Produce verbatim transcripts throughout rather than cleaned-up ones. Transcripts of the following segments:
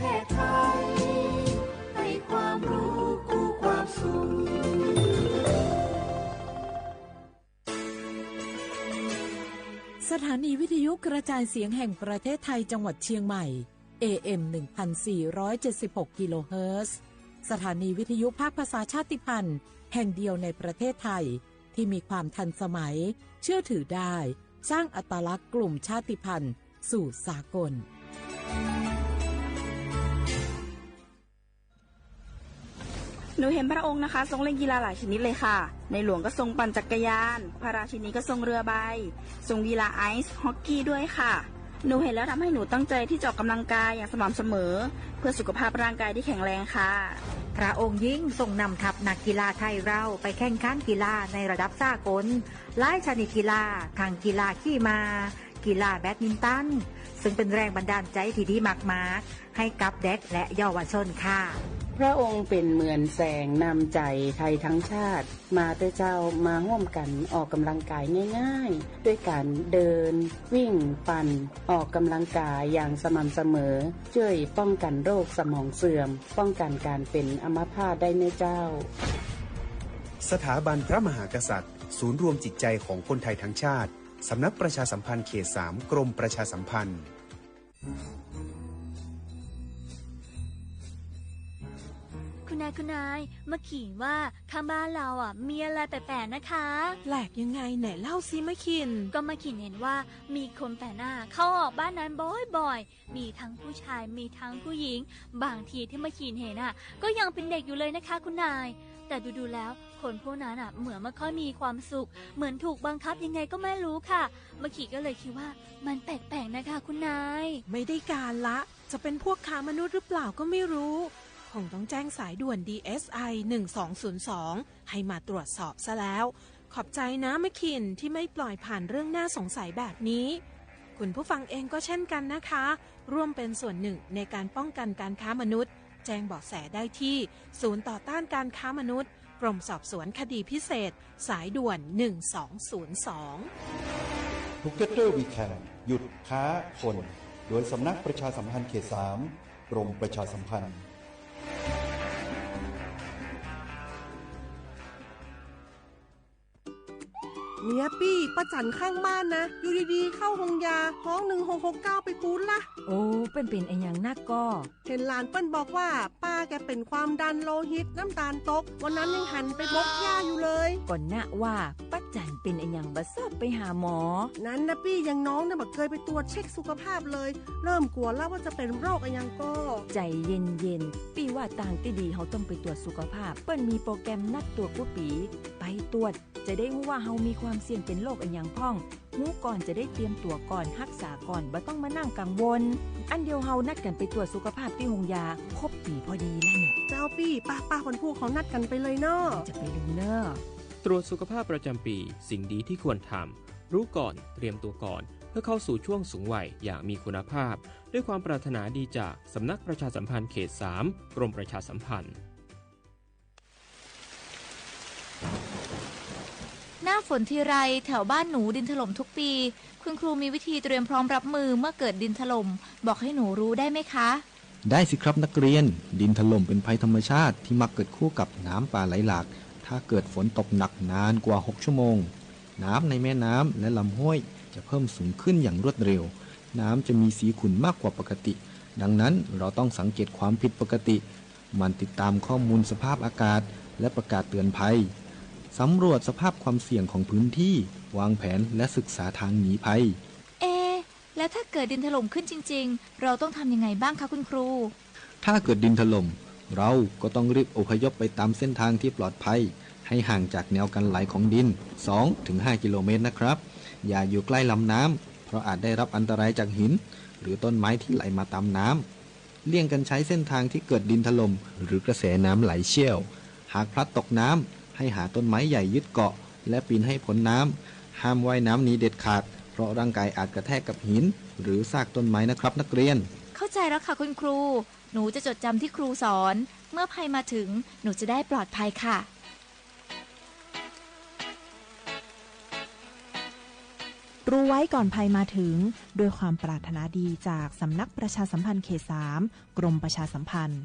แพทย์ไทยให้ความรู้คู่ความสุข สถานีวิทยุกระจายเสียงแห่งประเทศไทยจังหวัดเชียงใหม่ เอเอ็ม หนึ่งพันสี่ร้อยเจ็ดสิบหก กิโลเฮิรตซ์ สถานีวิทยุภาคภาษาชาติพันธุ์แห่งเดียวในประเทศไทย ที่มีความทันสมัย เชื่อถือได้ สร้างอัตลักษณ์กลุ่มชาติพันธุ์สู่สากล หนูเห็นพระองค์นะคะ ทรงเล่นกีฬาหลายชนิดเลยค่ะ ในหลวงก็ทรงปั่นจักรยาน พระราชินีก็ทรงเรือใบ ทรงกีฬาไอซ์ฮอกกี้ด้วยค่ะ หนูเห็นแล้วทำให้หนูตั้งใจที่จะออกกำลังกายอย่างสม่ำเสมอ เพื่อสุขภาพร่างกายที่แข็งแรงค่ะ พระองค์ยิ่งทรงนำทัพนักกีฬาไทยเราไปแข่งขันกีฬาในระดับสากล หลายชนิดกีฬา ทั้งกีฬาขี่ม้า กีฬาแบดมินตัน ซึ่งเป็นแรงบันดาลใจที่ดีมากๆ ให้กับเด็กและเยาวชนค่ะ พระองค์เป็นเหมือนแสงนำใจไทยทั้งชาติ มาเต๊อะเจ้า มาร่วมกันออกกำลังกายง่ายๆ ด้วยการเดิน วิ่ง ปั่น ออกกำลังกายอย่างสม่ำเสมอ ช่วยป้องกันโรคสมองเสื่อม ป้องกันการเป็นอัมพาตได้เน้อเจ้า สถาบันพระมหากษัตริย์ ศูนย์รวมจิตใจของคนไทยทั้งชาติ สำนักประชาสัมพันธ์เขตสาม กรมประชาสัมพันธ์ คุณนาย คุณนาย เมื่อกี้ว่าข้างบ้านเราอ่ะ มีอะไรแปลกๆนะคะ แปลกยังไง ไหนเล่าสิมะขิน ก็มะขินเห็นว่ามีคนแปลกหน้าเข้าออกบ้านนั้นบ่อยๆ มีทั้งผู้ชาย มีทั้งผู้หญิง บางทีที่มะขินเห็นอ่ะ ก็ยังเป็นเด็กอยู่เลยนะคะคุณนาย แต่ดูๆแล้ว คนพวกนั้นอ่ะ เหมือนไม่ค่อยมีความสุข เหมือนถูกบังคับยังไงก็ไม่รู้ค่ะ มะขินก็เลยคิดว่ามันแปลกๆนะคะคุณนาย ไม่ได้การละ จะเป็นพวกค้ามนุษย์หรือเปล่าก็ไม่รู้ คงต้องแจ้งสายด่วน ดีเอสไอ หนึ่งสองศูนย์สอง ให้มาตรวจสอบซะแล้ว ขอบใจนะมะขินที่ไม่ปล่อยผ่านเรื่องน่าสงสัยแบบนี้ คุณผู้ฟังเองก็เช่นกันนะคะ ร่วมเป็นส่วนหนึ่งในการป้องกันการค้ามนุษย์ แจ้งเบาะแสได้ที่ ศูนย์ต่อต้านการค้ามนุษย์ กรมสอบสวนคดีพิเศษ สายด่วน หนึ่งสองศูนย์สอง Together We Can หยุดค้าคน โดยสำนักประชาสัมพันธ์เขตสาม กรมประชาสัมพันธ์ เมียปี้ ป้าจั๋นข้างบ้านนะ อยู่ดีๆ เข้าโฮงยา ฮ้อง หนึ่งหกหกเก้า ไปปู๊ดละ โอ้ เปิ้นเป๋นอะหยังนักก่อ เห็นหลานเปิ้ลบอกว่า ป้าแกเป็นความดันโลหิต น้ำตาลตก วันนั้นยังหันไปบกหญ้าอยู่เลย ก่อนนะว่า ป้าจั๋นเป๋นอะหยังบ่ชอบไปหาหมอ นั้นนะปี้ อย่างน้องเนี่ยบ่เคยไปตรวจเช็คสุขภาพเลย เริ่มกลัวแล้วว่าจะเป็นโรคอะหยังก่อ ใจเย็นๆ ปี้ว่าตางตี้ดีเฮาต้องไปตรวจสุขภาพ เปิ้นมีโปรแกรมนัดตรวจกู้ปี๋ ไปตรวจ จะได้ฮู้ว่าเฮามีความเสี่ยงเป็นโรคอะหยังพ่อง ฮู้ก่อนจะได้เตรียมตั๋วก่อน ฮักษาก่อน บ่ต้องมานั่งกังวล อันเดียวเฮานัดกั๋นไปตรวจสุขภาพตี้โฮงยา ครบปี๋พอดีแล้วเนี่ย เจ้าปี้ ป้าๆ วันพูกเฮานัดกั๋นไปเลยเนาะ จะไปลุงเน่อ ตรวจสุขภาพประจำปี สิ่งดีที่ควรทำ รู้ก่อน เตรียมตัวก่อน เพื่อเข้าสู่ช่วงสูงวัยอย่างมีคุณภาพ ด้วยความปรารถนาดีจากสำนักประชาสัมพันธ์เขตสาม กรมประชาสัมพันธ์ หน้าฝนทีไร แถวบ้านหนูดินถล่มทุกปี คุณครูมีวิธีเตรียมพร้อมรับมือเมื่อเกิดดินถล่ม บอกให้หนูรู้ได้ไหมคะ ได้สิครับนักเรียน ดินถล่มเป็นภัยธรรมชาติที่มักเกิดคู่กับน้ำป่าไหลหลาก ถ้าเกิดฝนตกหนักนานกว่าหกชั่วโมง น้ำในแม่น้ำและลำห้วยจะเพิ่มสูงขึ้นอย่างรวดเร็ว น้ำจะมีสีขุ่นมากกว่าปกติ ดังนั้นเราต้องสังเกตความผิดปกติ หมั่นติดตามข้อมูลสภาพอากาศ และประกาศเตือนภัย สำรวจสภาพความเสี่ยงของพื้นที่ วางแผนและศึกษาทางหนีภัย เอ๊ะ แล้วถ้าเกิดดินถล่มขึ้นจริงๆ เราต้องทำยังไงบ้างคะคุณครู ถ้าเกิดดินถล่ม เราก็ต้องรีบอพยพไปตามเส้นทางที่ปลอดภัย ให้ห่างจากแนวกันไหลของดิน สองถึงห้ากิโลเมตรนะครับ อย่าอยู่ใกล้ลำน้ำ เพราะอาจได้รับอันตรายจากหิน หรือต้นไม้ที่ไหลมาตามน้ำ เลี่ยงกันใช้เส้นทางที่เกิดดินถล่ม หรือกระแสน้ำไหลเชี่ยว หากพลัดตกน้ำ ให้หาต้นไม้ใหญ่ยึดเกาะ และปีนให้พ้นน้ำ ห้ามว่ายน้ำหนีเด็ดขาด เพราะร่างกายอาจกระแทกกับหิน หรือซากต้นไม้นะครับนักเรียน เข้าใจแล้วค่ะคุณครู หนูจะจดจำที่ครูสอน เมื่อภัยมาถึง หนูจะได้ปลอดภัยค่ะ โร โทรไว้ก่อนภัยมาถึง ด้วยความปรารถนาดีจากสำนักประชาสัมพันธ์เขตสาม กรมประชาสัมพันธ์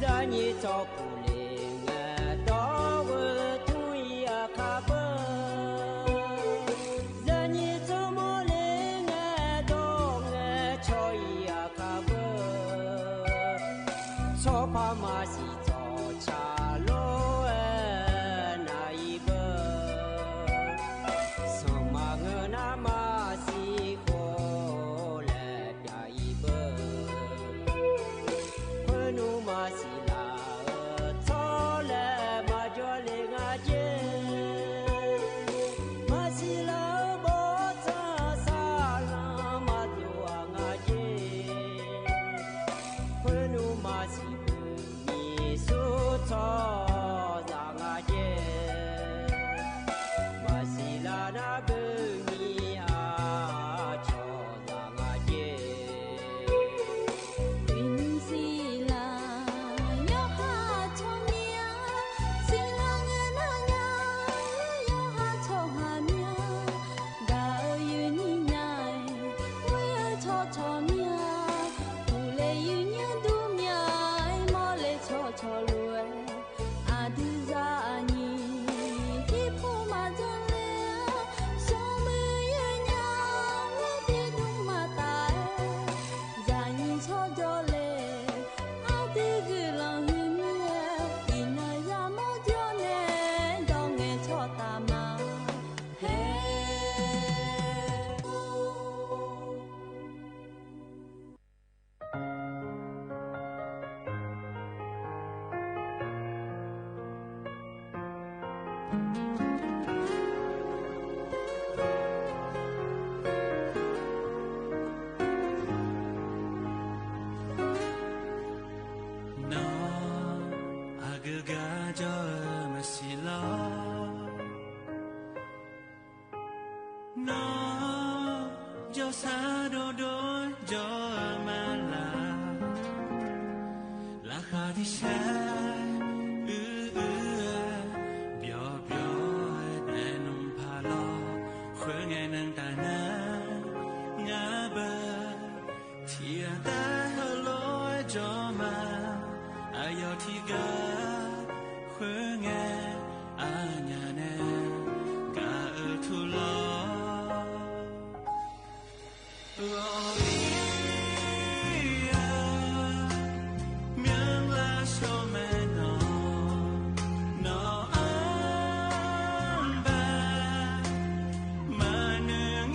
Zaqnyiq tsawq puq le ngae dawr-eu tmr-ir aqkar beu. Zaqnyiq tsawq mawr le ngae dawr ngae cawq-ir aqkar beu. Tsawrpaq maqsiq tsawqtsaq lof-aer nav-ir beu. Sanqma ngeur nar maqsiq khof laer pyav-ir beu. Khoernmr maqsiq laf-euq tsawrlaeq maqjawr le nga jer. Maqsiq laf-euq bawrtsanq saqlanq maqdov-aq nga jer. Khoernmr maqsiq beu nyiq sur tsawrhaqzaq nga jer. Maqsiq laf nar beu nyiq aqcawq zaq nga jer. Uiqnymr siqlaq yawqha tsawrmyanr, siqlaq ngae nar nya, yawqha tsawrhaq myanr, gaq-eu uiqnymr nya-aer, ghoer-eu tsawrcawq myanr, uqle uiqnymr dur myanr-aer, mawrle tsawrcawq lof-aer, aqdui zaqnyiq tirpov maqdzanr ler-awr, sanqmuiq yawnya-aer tiqdmr maqtaf-aer, zaqnyiq tsawrjawr le, aqdui guiqlanq huiqmir-aer, iqnan yamawr jawr nae, dawr ngae tsawrtaf ma. Haer. Nawr aqgeu gar jawr-eu maqsiq lawr. Nawr jawrsar dovdov jawr-eu ma laq. Laqkhaq tiqsaer uir uir-aer, byawq byawq-aer naeq nmr paq lawr. Khoerngae nan taf nar, ngar beu tiqghaq taef heulof-aer jawr ma. Aqyawf tiqghaq khoerngae, aqnyaf nae gaq-eu tur lawr. Ghawq-ir-a, myanrlar shawr mae nawq, nawq-anr ba, maqnoeq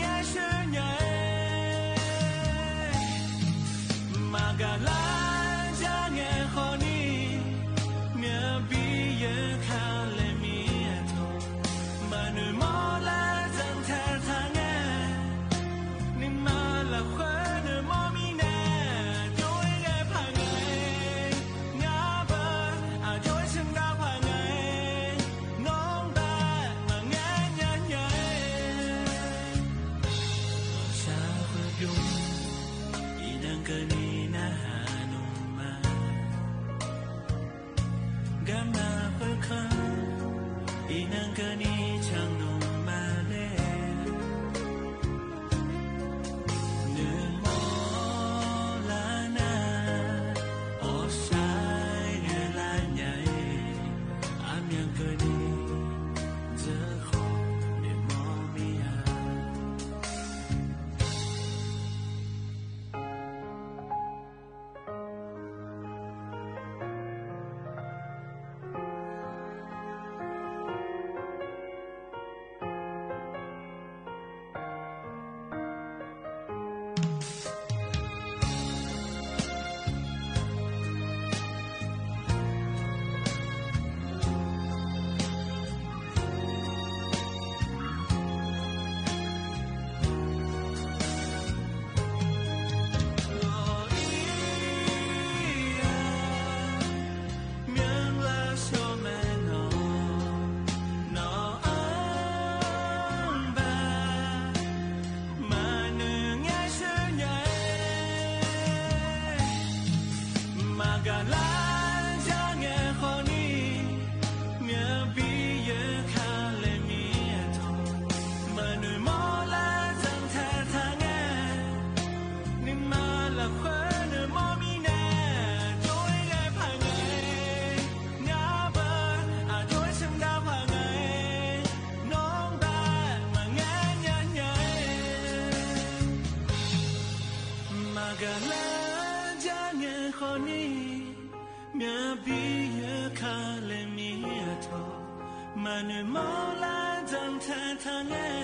Maqnoeq mawrlar dzanqtaq taq ngae,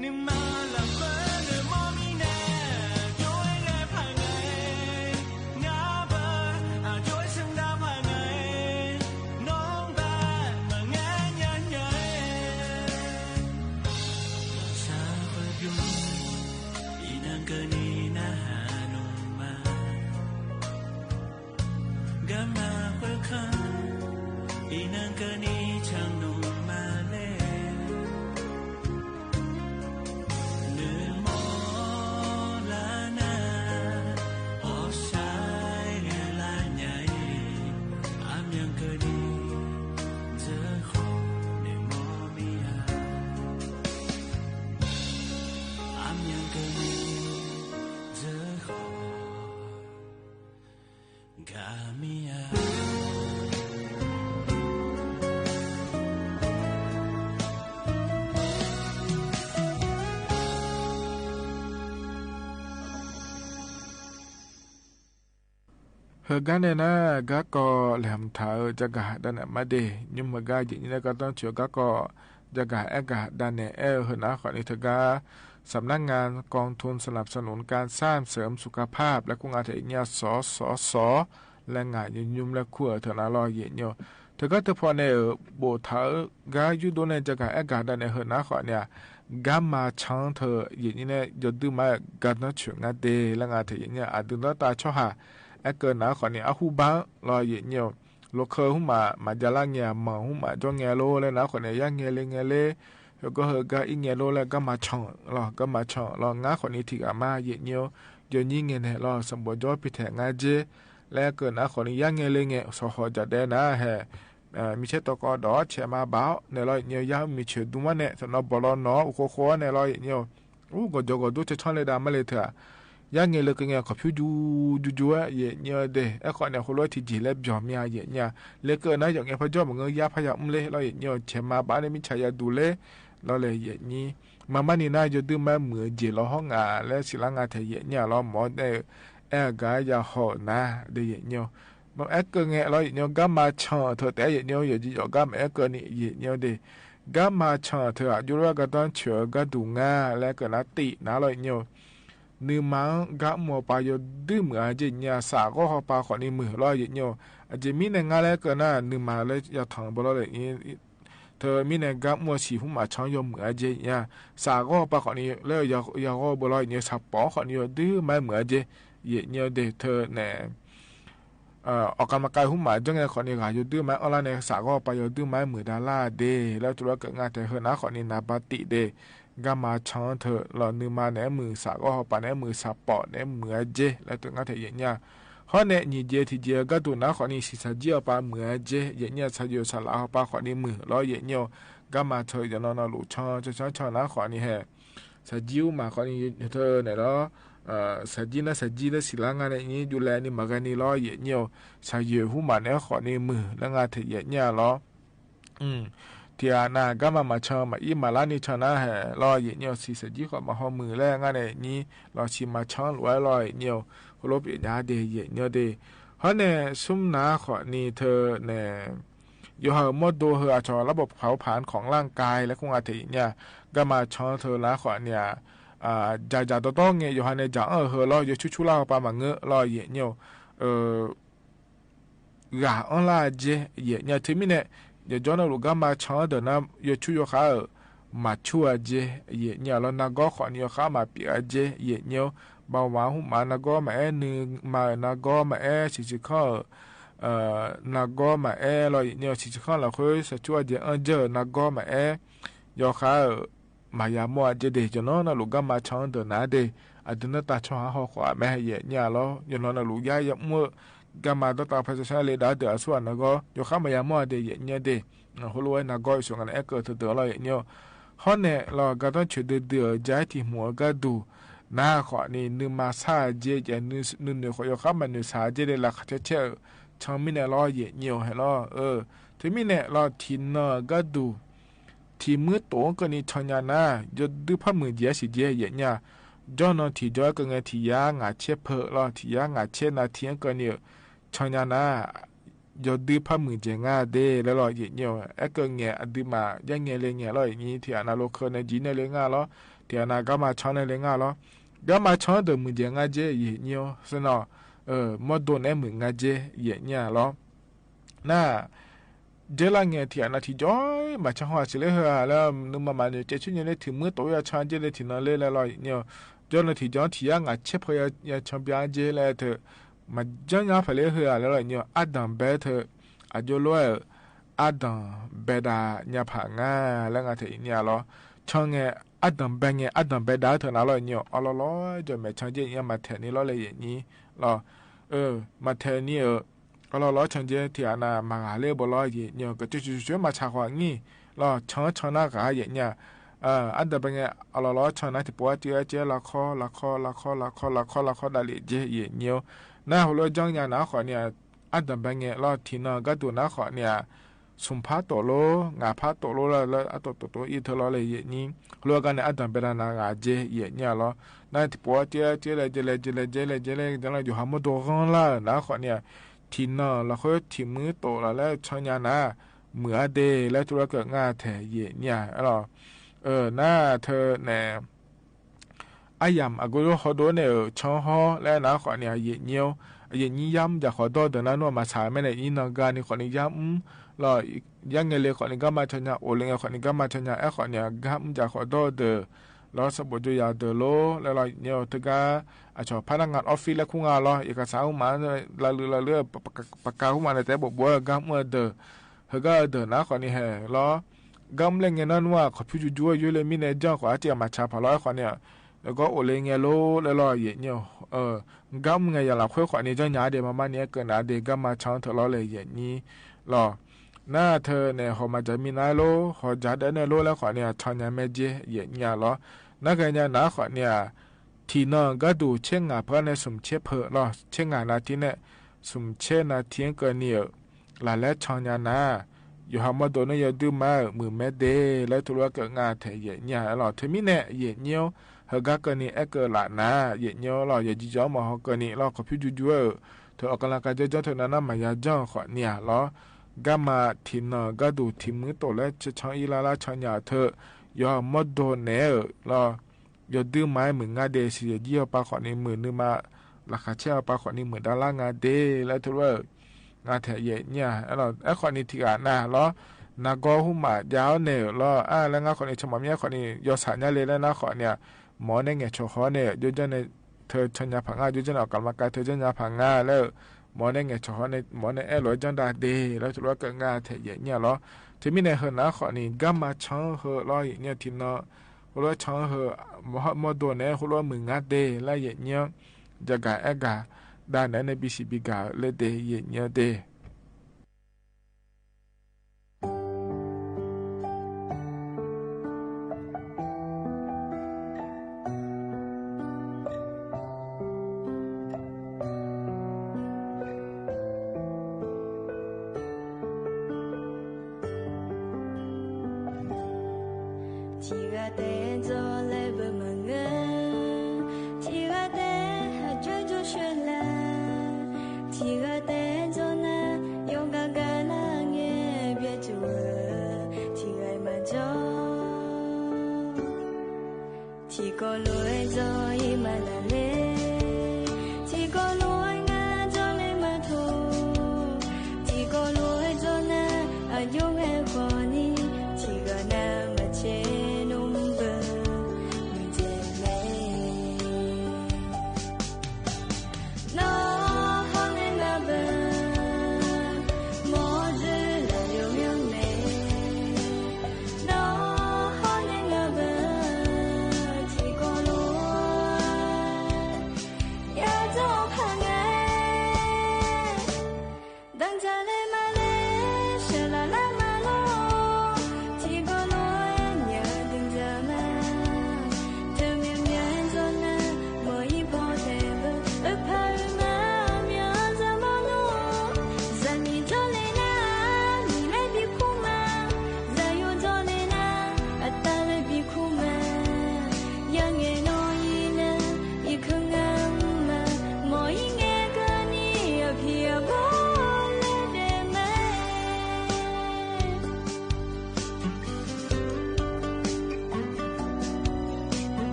nuima lafkhoer noeqmawr mirnae, jov-aer ghae paq ngae, ngar beu aqjox-aer smq dav paq ngae, nawr bae maqngaer nya nya-aer, shaqkhoer bymr, iqnan keuvni narhaq nmr ma. Garma khoerkanr, iqnan keuvni canr nmr ma laer, noeqmawr lar nar, hawqshaq-aer ghae lar nya-ir, armyan keuvni dzeur khawf noeqmawr mir-a, armyan keuvni dzeur khawf gaq mir-a. Heugar nae nar, garkawv laeqhmq taq-eu jagaq davnaeq mar de. Nymr heugar jeq nyir nae gardanr coeq-eu garkawv jagaq aer gaq davnaeq aer-eu heunav khawfni teugar, สำนักงานกองทุนสนับสนุนการสร้างเสริมสุขภาพ laer kur nga taef, iqnyir-aq sawq sawq sawq laer ngaq nymr nymr laer kur-euq teu nar lawr yaeqnyir-awr, teugar teupaw nae-euq boftaq-eu gar yurdov nae jagaq aer gaq davnaeq heunav khawfni-aq, garma can-anr teu yaeqnyir nae jawrduir ma-aer gardanr coeq ngar de laer nga taef yaeqnyir-aq, aqdui danrtav tsawrhaq aerkeuv nar khawfni arhur bar-anr lawr yaeqnyir-awr, lokeu hmqmaq maqjav lar ngae-aq, manq hmqmaq jawr ngae lor laer nar khawfni yarngae le ngae ler, heugawr heugar ir ngae lor laer garma can-euq lawr, garma can-euq lawr ngar khawfni tiqghaq ma yaeqnyir-awr, yawnyir ngae naeq lawr sanqbof jawr pitaeq ngar jer laer keuv nar khawfni yarngae le ngae sawqhawq jaqdaev nar hae, micaer tawvkawv dawq-awr caeq ma baf-awr naeq lawr yaeqnyir-awr, yar mr miq coeq dur mar nae tawfnav bawq lawnawq-awr uqkhov khov-awr nae lawr yaeqnyir-awr, ur gawqjawq gawqdur caer canr le dav mar le teu-aq, yarngae le keuv ngae kawqpyur juv juv juv-aer yaeqnyir-awr de. Aerkhawf naeq heulof-aer tiqjeq laer byawq mir-a yaeqnyir-a, lekeuv nar yawf ngae parjawr maqngeur yar parya mr ler lawr yaeqnyir-awr, caeq ma baf nae mirtsaq yaduq ler lawr laer yaeqnyir. Mar mar ni nar jawrduir ma-aer muiq-eu jeq lawr hawr nga laer siqlar nga taef yaeqnyir-a lawr mawf-awr nae-eu aer-eu gar yahaw-euq nar de yaeqnyir-awr, aerkeuv ngae lawr yaeqnyir-awr, garma can-euq teu taef-aer yaeqnyir-awr, yawqjeq yawqgar maqaer keuvni yaeqnyir-awr de. Garma can-euq teu-aq jov lof-aer gardanr coeq-eu gharduq nga laer keuv nar tif nar lawr yaeqnyir-awr, nuima-anr gar mr-awr pav yawduir muiq-a jer yaeqnyir-a, saf ghawr hawpav khawfni muiq lawr yaeqnyir-awr, aqjeq mirnae ngar laer keuv nar nuima laer yatanq-eu bawlawr le teu mirnae gar mr-eu siq hmqmaq can-anr yawmuiq-a jer yaeqnyir-a, saf ghawr hawpav khawfni laer-eu yaghawr-eu bawlawr yaeqnyir-awr, saqpawf-anr khawfni yawduir ma-aer muiq-a jer yaeqnyir-awr de teu nae awqkhav maqkhav hmqmaq janr ngae khawfni ghaq yawduir ma-aer anrlar nae saf ghawr hawpav yawduir ma-aer muiq davlar de laer tuvlar keuv nga taef. Heunav khawfni naqba tif de. Garma can-anr teu lawr nuima naeq-aer muiq, saf ghawr hawpav naeq-aer muiq, saqpawf naeq-aer muiq-a jer laer teu ngar taef yaeqnyir-a. Hawr nae nyiq jeq tiqjeq-eu gharduq nar khawfni siqsaqjir hawpav muiq-a jer yaeqnyir-a, saqyoeq saqlaf hawpav khawfni muiq lawr yaeqnyir-awr, garma teu yawqnan navluf can can can can nar khawfni hae saqjir hmqmaq khawfni teu naeq lawr, saqjir nar saqjir laer siqlar nga nae nyir jovlaev ni maqghae ni lawr yaeqnyir-awr, saqyoeq hmqmaq naeq-aer khawfni muiq laer nga taef yaeqnyir-a lawr. Tiqghaq nav garma maqcan maqir maqlar ni can nar hae lawr yaeqnyir-awr, siqsaqjir khawf maqhaw muiq laer ngar nae nyir lawr, siq maqcan-anr lof-aer lawr yaeqnyir-awr, heulof pyeuf nya de yaeqnyir-awr de. Hawr nae smr nav khawfni teu nae yawqha-euq mawrdo heu aqcawq larbawq paq-awr paq-anr kawq lar-anr ka laer kur nga taef yaeqnyir-a, garma can-anr teu nar khawfni-aq, dzaqdzaq dawrdawr ngae yawqha nae dzaq-anr-euq heu lawr yawcur cur lar hawpav maqngeur lawr yaeqnyir-awr, ghaq anrlar jer yaeqnyir-a. Teumirnae yawqjawr navluf garma can-anr deuq nar yawcur yawkhav-euq maqcur-a jer yaeqnyir-a lawr, nargawr khawfni yawkhav maqpyeuf-a jer yaeqnyir-awr, bawmaf hmqmaq nargawr maqaer, nuima-euq nargawr maqaer, siqsiq kanr-euq nargawr maqaer lawr yaeqnyir-awr, siqsiq kanr lafkhoer saqcur-a jeq anr jeur-euq nargawr maqaer, yawkhav-euq maqya mawr-a jer de. Yawqnan navluf garma can-anr deuq nar de, aqdui danrtav tsawrhaq-anr hawkhawf-aq mae yaeqnyir-a lawr, yawqnan navluf yar yamr-eu garma danrtav parsar sar le dav deuq aqsurghaq nargawr yawkhav maqya mawr-a de yaeqnyir-awr de. Heulof-aer nargawr yawshuif nga nae aerkeuv teudeuq lawr yaeqnyir-awr, hawr nae lawr gardanr coeq duidui-euq ja-aer tiq hmq-eu gharduq nar khawfni nuima sar-a jer, nuinoeq khawf yawkhav maqnoeq saq-a jer de, laqkhaq caer caer-euq can mirnae lawr yaeqnyir-awr hae lawr-eu. Teumirnae lawr tiqnan-euq gharduq tiq muir tof-anr keuvni can nya nar, yawduir par muiq jeq-aer siq jer yaeqnyir-a. Jawrnan tiqjawr-aer keuv ngae tiq yar ngaq caer peu lawr, tiq yar ngaq caer nav tiq-anr keuvni-euq can nya nar, yawdui par muiqdzaeq nga de laer lawr, yaeqnyir-awq. Aerkeuv ngaeq aqduimaf yar ngae le ngae lawr, yaeqnyir. Tiqghaq navluf keuv nae jir nae le nga lawr, tiqghaq nav garma can nae le nga lawr. Garma can deuq muiqdzaeq nga jer, yaeqnyir-awr. Sar nawr, mawrdo naeq-aer muiq nga jer, yaeqnyir-aq lawr. Nar-aq, dzeurlar ngae tiqghaq nav tiqjawr-ir maqcan haw-aq siqler heu-aq laer, nuima maqnoeq caev coer nya ler tiq muir tof-ir ya can jer le tiqnan ler laer lawr, yaeqnyir-awq. Jawr nae tiqjawr tiq yar ngaq caer paw ya can bya jer laer teu, maqjanr nya paqler heu-aq laer lawr, yaeqnyir-awq. Ardanq bae teu, aqjox lof-aer-euq ardanq baedav nya paq nga laer nga taeq, yaeqnyir-aq lawr. Can ngae, ardanq bae ngae ardanq baedav-eu teu nav lawr, yaeqnyir-awq. Awqlawq lawr jawq maeq can jer, yaeqnyir-awq. Maqtaeq ni lawr le, yaeqnyir lawr. Maqtaeq ni-euq awqlawq lawr can jer, tiqghaq nav maqghaq ler bawlawr, yaeqnyir-awq. Kaqcoer coer coer maqtsaq khawf ngir lawr, can-anr can nar ghaq-a, yaeqnyir-aq. Ardanq bae ngae awqlawq lawr can nar tiqpov-aer tiv-aer caer lavkawr lavkawr lavkawr lavkawr lavkawr lavkawr davlef jer, yaeqnyir-awr. Nar heulof-aer janr nya nav-aer khawf ni-aq, ardanq bae ngae lawr, tiqnan gharduq nav-aer khawf ni-aq, smq par tof lor ngaq par tof lor laer artof tof tof-ir teu lawr le, yaeqnyir. Heulof-aer gar nae ardanq baedav nav ghaq jer, yaeqnyir-aq lawr. Nar tiqpov-aer tiv-aer tiv-aer laejae laejae laejae laejae laer janr lar, yawqha mawrdo ghanrlar-euq nav-aer khawf ni-aq, tiqnan lafkhoer tiq muir tof laf laer can nya nar, muiq-a de laer teulof-aer keuv nga taeq, yaeqnyir-aq lawr. Nar teu nae aryamq aqgeu lof hawdov-aer nae-euq can hawr laer nav-aer khawf ni-aq, yaeqnyir-awr. Yaeqnyir yar mr jaq khawf dawr-eu deuq nar nmr-aq maqtsaq-eu mirnae, irnan gani khawf ni yar mr lawr, yar ngae le khawf ni garma can nya, of le ngae khawf ni garma can nya. Aerkhawf ni-aq, gar mr jaq khawf dawr-eu deuq lawr, sanqbof jawr ya deuq lor laer lawr, yaeqnyir-awr. Teugar aqcawq par nar nga office laer kur nga lawr, iqkaqsaq armaf-anr lavluiv lavluiv-aer paqka armaf nae taef-aer bofbof-aer gar mr-eu deuq, heugar-eu deuq nav-aer khawf ni haeq lawr. Gar mr le ngae nar nmr-aq, kawqpyur jur jur-aer yoer le mirnae janr-eu khawf artiv-aq maqtsaq paq lawr. Aerkhawf ni-aq, gawr of le ngae lor laer lawr, yaeqnyir-awr. Gar mr ngae yaq lafkhoer khawf ni janr nya-a de, maqmar ni-aer keuv nav de, garma can-anr teu lawr le, yaeqnyir lawr. Nar teu nae hawq maqdzaq minav-aer lor, hawq dzaq daef nae lor laer khawf ni-aq, can nya mae jer, yaeqnyir-aq lawr. Nar ghaenya nav-aer khawf ni-aq, tiqnan gharduq tser ngaq par nae smq tser peu lawr, tser ngaq nav tir nae smq tser nav tir-anr keuvni-euq laf laer can nya nar, yawqha mawrdo nar yawduir ma-euq muiq mae de laer teulof-aer keuv nga taeq, yaeqnyir-aq lawr. Teumirnae yaeqnyir-awr, heugar keuvni aerkeuv laf nar, yaeqnyir-awr lawr, yawqjeq jawr mawq haw keuvni lawr, kawqpyur jur jur-aer-euq teu awqkavlaq kavdzeur janr teu nav nar maqya janr-eu khawf ni-aq lawr, garma tiqnan gharduq tiq muir tof laer can can-ir lar lar can nya-euq teu, yawqha mawrdo naeq-aer-euq lawr, yawduir ma-aer muiq ngar de, siqyawq jir yawpav khawf ni muiq, nuima laqkhaq caer yawpav khawf ni muiq davlar nga de laer teulof-aer-euq nga taeq, yaeqnyir-aq. Aerkhawf ni tiqghaq nav lawr, nargawr hmq maf jav-awr naeq-euq lawr, ar laer ngar khawf ni cawq mawf mir-aer khawf ni yawshaq nya le laer nar khawf ni-aq, mawq-awr nae ngaeqcawq haw-awr nae jawrjanr nae teu can nya paq nga, jawrjanr nae awqkavlaq kavdzeur janr nya paq nga laer-euq, mawq-awr nae ngaeqcawq haw-awr nae mawq-awr nae aerlof-aer janr da de laer teulof-aer keuv nga taeq, yaeqnyir-aq lawr. Teumirnae heu nav-aer khawf ni garma can-anr heu lawr, yaeqnyir-awr. Tiqnan heulof-aer can-anr heu mawrdo naeq-aer heulof-aer muiq ngar de laer, yaeqnyir-awr. Jagaq aergaq dav naeq-aer nae bisiq bigaq-eu ler de, yaeqnyir-awr de. Tiqghaq taef-aer dzawr laer beu maqngeur. Tiqghaq taef-aer aqjox jawr shoer lar. Tiqghaq taef-aer dzawr nar, yawqghaq gaqlar ngae byaeq tuq-eu. Tiqghaq-iq maqjawr. Tiqkawv lof-aer dzawr-ir maqlaq ler. Tiqkawv lof-aer ngar dzawr nae maqtawq. Tiqkawv lof-aer dzawr nar, aqjox ghae khawf ni, tiqghaq nar maqcaer nmr beu, miqdzaeq mae. Nawr hawr nae ngaq beu, mawr dzoer laf yawmyanr mae. Nawr hawr nae ngaq beu, tiqkawv lof-aer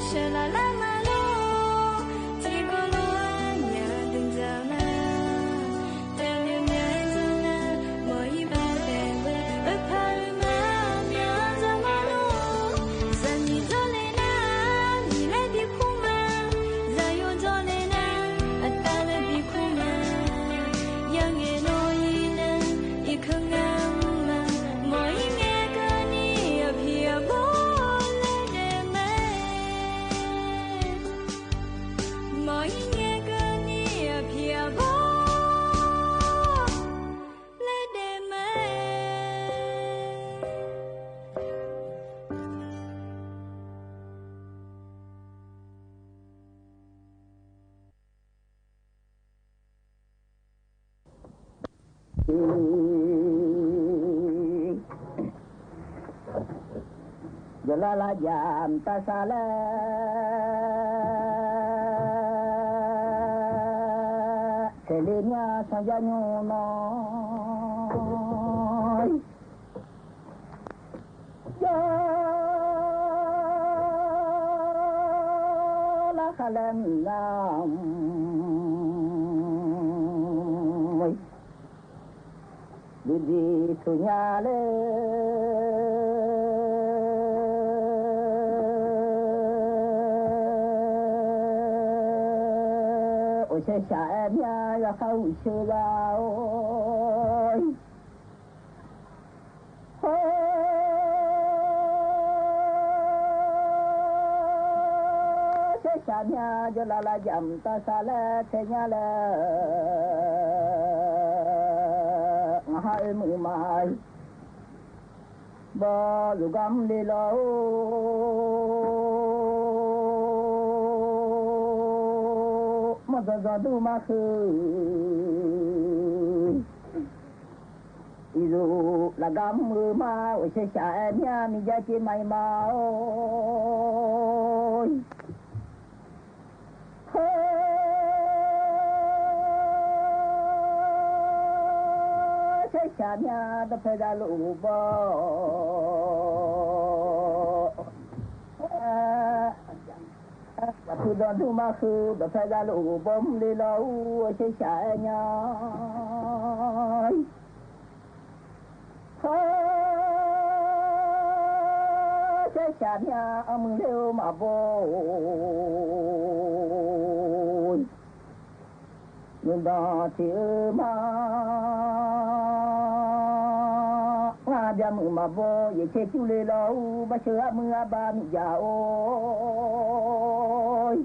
Sheuqlaf lar ma lor, tiqkawv lof-aer myaq dmq dzaq nar, taqnoeq myaq-aer dzawr nar, mawq-ir baqdaef, oe paq-eu ma, myaq-anr dzawr ma lor. Zaqmiq dzawrle nar, miqlaer bikur ma, zaqyo dzawrle nar, aqtav laer bikur ma. Yangaeq nawr-ir nar, iqkeuv ngar mr ma, mawq-ir ngae keuvni aqpiq aqbawr laer daef mae. Mawq-ir ngae keuvni aqpiq aqbawr laer daef mae. Jawrlar lar jaq mqtav sar laer, saeqle mya sanqjar nymr nawr, jawrlar khar laer mqnga, luqdiq teuq nya laer, ghawqshaer shaq-aer mya yawkhav uqsheu za-or. Hawr, shaer shaq mya jawrlar lar jaq mqtav sar laer tae nya laer, ngaq ha oe muiq ma, bawzuf gar mr le lawr-or, mawrdzanq dzanq dur mar heu. Iqzuf lafgar mr-eu mar ghawqshaer shaq-aer mya miqjav cev ma-ir ma-or. Hawr, shaer shaq mya dawqpae za lof-eu bawr, aqpuq danqdur mar heu dawqpae za lof-eu bawr mr le lawr-or, shaer shaq-aer nya. Hawr, shaer shaq mya anr muiq ler-eu maqbaw-or. Nymqdanq tiq-eu mar, ngar byamuiq maqbaw, yaeqcaer cur le lawr-or, barsheu armuir arbar miqjav-or.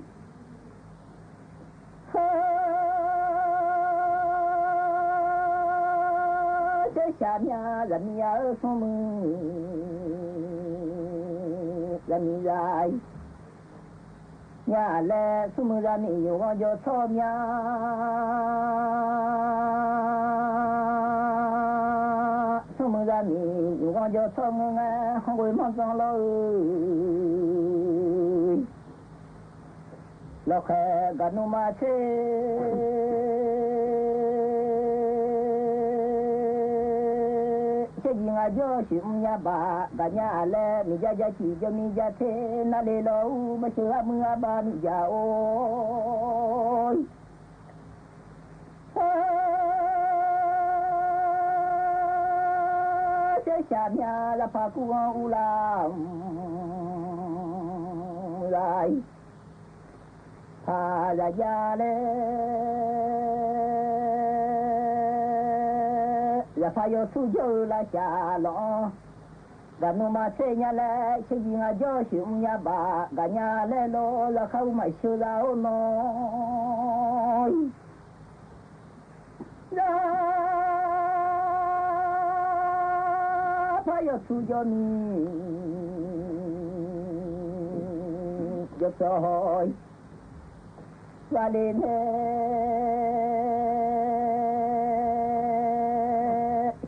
Hawr, shaer shaq mya zaqmiq ya-eu smrmuiq zaqmiq za-ir. Nya laer smrmuiq zaqmiq nymq ghanr jawr tsawrmya, smrmuiq zaqmiq nymq ghanr jawr tsawrmya ngae, hawr ghoe manr zanr lawr-eu. Lawqkhaeq gaqnmr ma tser, shaerjiq ngaq jawr shuif mr nya baq gaqnya laer, miqjav jav ciq jawr mir jav ter nar le lawr-or, barsheu armuir arbar miqjav-or. Hawr, shaer shaq mya lavpaq kur ghanr urlar mq za-ir. Paq zaqjav laer, zaqpaq yawsur jawr-eu lavshaq lawq-anr, gaqnmr ma tser nya laer, shaerjiq ngaq jawr shuif mr nya baq gaqnya laer lawr, zaqkhav uq maqsheu za-or nawr-ir. Zaqpaq yawsur jawr mir jawr tsawr haw-ir. Ghaqle nae,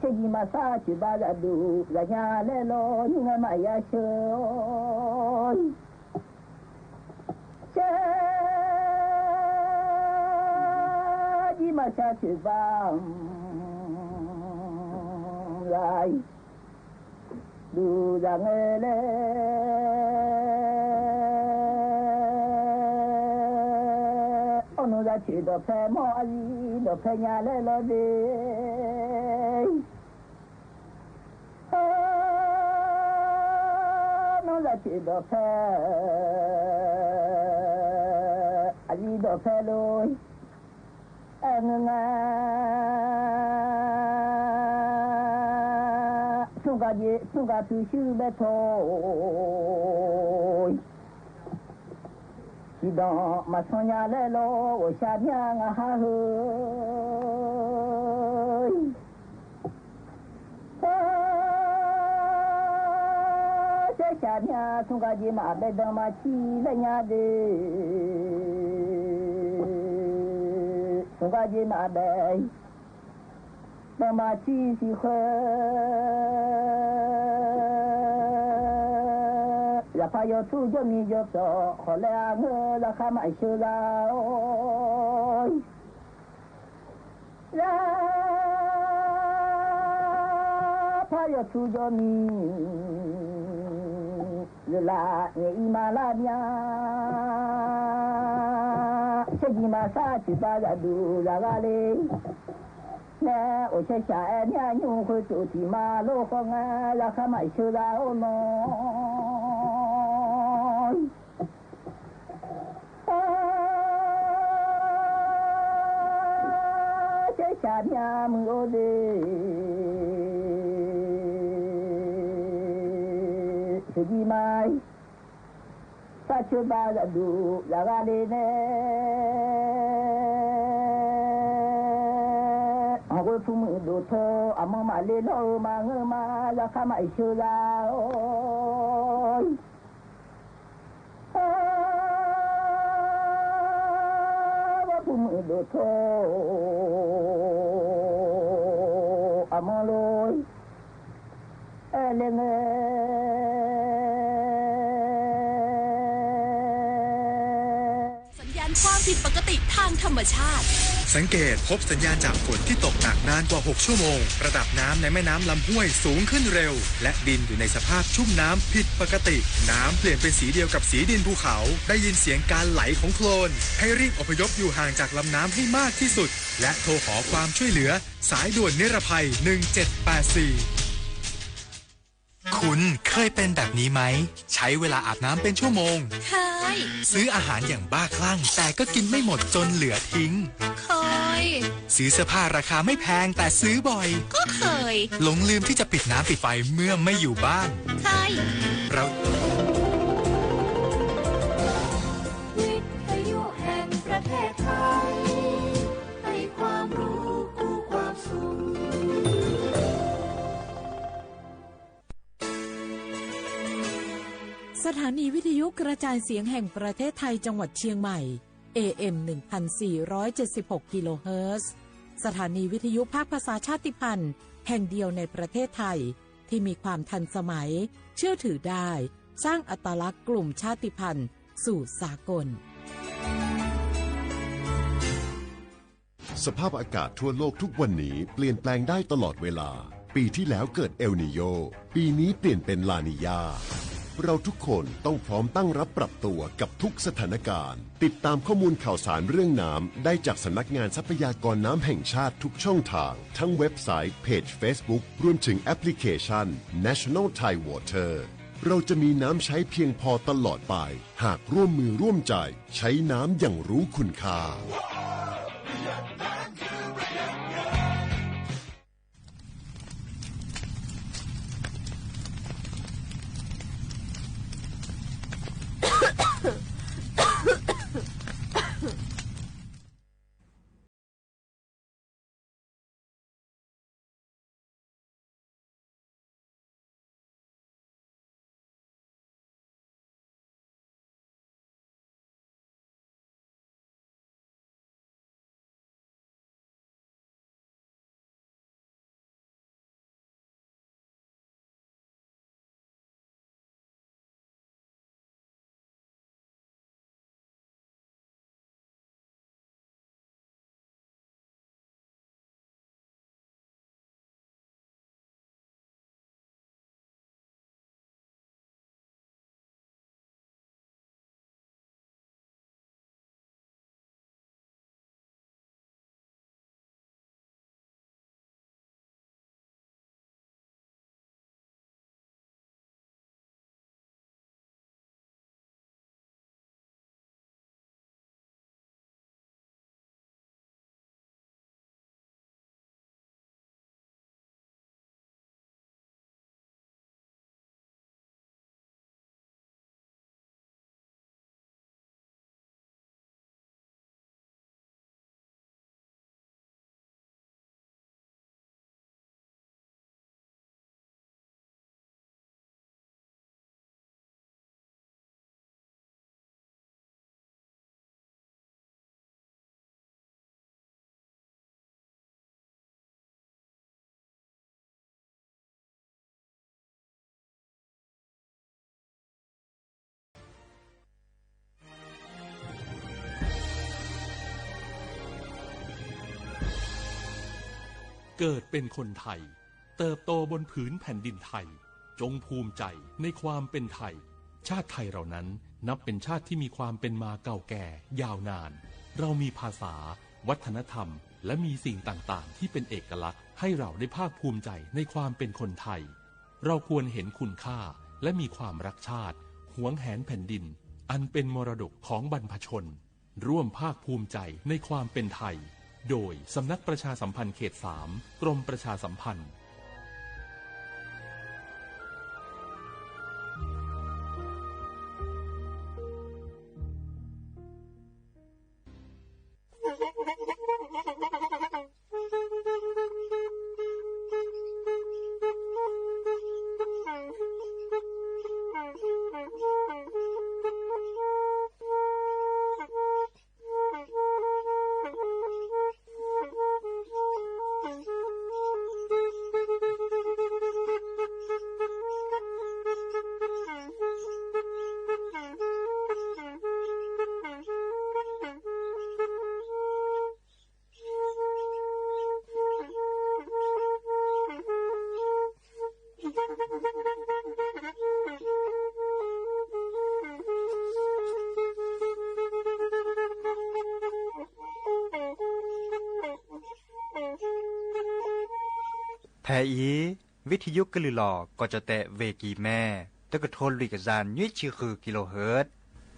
shaerjiq maqsar coeqbav zaqduq zaqnya laer lawr, nymr ngae maqya sheu-or. Shaerjiq maqsar coeqbav mq za-ir. Duqzaq ngae laer, Coeq dawqpae mawr aqli dawqpae nya laer lawr de. Nawr zaqcoeq dawqpae aqli dawqpae lor. Aer ngeur nga. Smr gaq jeq smr gaq tuq shuir bae tawq-or. Tiqdanq maqsanr nya laer lawr ghawqshaq mya ngaq ha heu. Saershaq mya smr gaq jeq maqbae danqma cir laer nya de. Smr gaq jeq maqbae danqma cir siq khoer. Zaqpaq yawtsur jawrmiq jawrpyawq khawf laer-a ngeur, zaqkhav maqsheu za-or. Zaqpar yawtsur jawrmiq zeuqlaf ngaeq-ir ma lar mya. Caerjiq maqsar coeqbav zaqduq zaqghaq le. Nae ghawqshaq shaq-aer mya nymr khoertsof tiq ma lor khawf nga, zaqkhav maqsheu za-or nawr. Caershaq mya muiq-or de. Sheuqjir ma sar coeqbav zaqduq zaqghaq le nae, anqghoe puq muiq dof tawr aqmanr maqle lawr-eu maqngeur ma, zaqkhav maqsheu za-or. Ghawr puq muiq dof tawr aqmanr lor. Aer le ngae. สัญญาณความผิดปกติทางธรรมชาติ สังเกตพบสัญญาณจากฝนที่ตกหนักนานกว่า หก ชั่วโมง ระดับน้ำในแม่น้ำลำห้วยสูงขึ้นเร็ว และดินอยู่ในสภาพชุ่มน้ำผิดปกติ น้ำเปลี่ยนเป็นสีเดียวกับสีดินภูเขา ได้ยินเสียงการไหลของโคลน ให้รีบอพยพอยู่ห่างจากลำน้ำให้มากที่สุด และโทรขอความช่วยเหลือ สายด่วนนิรภัย หนึ่งเจ็ดแปดสี่ คุณเคยเป็นแบบนี้ไหม ใช้เวลาอาบน้ำเป็นชั่วโมง เคย ซื้ออาหารอย่างบ้าคลั่ง แต่ก็กินไม่หมดจนเหลือทิ้ง เคย ซื้อเสื้อผ้าราคาไม่แพงแต่ซื้อบ่อย ก็เคย หลงลืมที่จะปิดน้ำปิดไฟเมื่อไม่อยู่บ้าน เคย เรา วิทยุแห่งประเทศไทย ให้ความรู้คู่ความสุข สถานีวิทยุกระจายเสียงแห่งประเทศไทยจังหวัดเชียงใหม่ เอเอ็ม หนึ่งพันสี่ร้อยเจ็ดสิบหก กิโลเฮิรตซ์ สถานีวิทยุภาคภาษาชาติพันธุ์แห่งเดียวในประเทศไทย ที่มีความทันสมัย เชื่อถือได้ สร้างอัตลักษณ์กลุ่มชาติพันธุ์สู่สากล สภาพอากาศทั่วโลกทุกวันนี้เปลี่ยนแปลงได้ตลอดเวลา ปีที่แล้วเกิดเอลนีโญ ปีนี้เปลี่ยนเป็นลานีญา เราทุกคนต้องพร้อมตั้งรับปรับตัวกับทุกสถานการณ์ ติดตามข้อมูลข่าวสารเรื่องน้ำได้จากสำนักงานทรัพยากรน้ำแห่งชาติทุกช่องทาง ทั้งเว็บไซต์ เพจ Facebook รวมถึงแอปพลิเคชัน National Thai Water เราจะมีน้ำใช้เพียงพอตลอดไป หากร่วมมือร่วมใจใช้น้ำอย่างรู้คุณค่า เกิดเป็นคนไทย เติบโตบนผืนแผ่นดินไทย จงภูมิใจในความเป็นไทย ชาติไทยเรานั้นนับเป็นชาติที่มีความเป็นมาเก่าแก่ยาวนาน เรามีภาษา วัฒนธรรม และมีสิ่งต่างๆ ที่เป็นเอกลักษณ์ ให้เราได้ภาคภูมิใจในความเป็นคนไทย เราควรเห็นคุณค่า และมีความรักชาติ หวงแหนแผ่นดิน อันเป็นมรดกของบรรพชน ร่วมภาคภูมิใจในความเป็นไทย โดยสำนักประชาสัมพันธ์เขต สาม กรมประชาสัมพันธ์ Pae-ir, วิทยุ keuv luiq lawq kawvcawq taef veq giq mae. Teu keuv tov luiq kaqzaq nyoer ciq huiq kilohertz.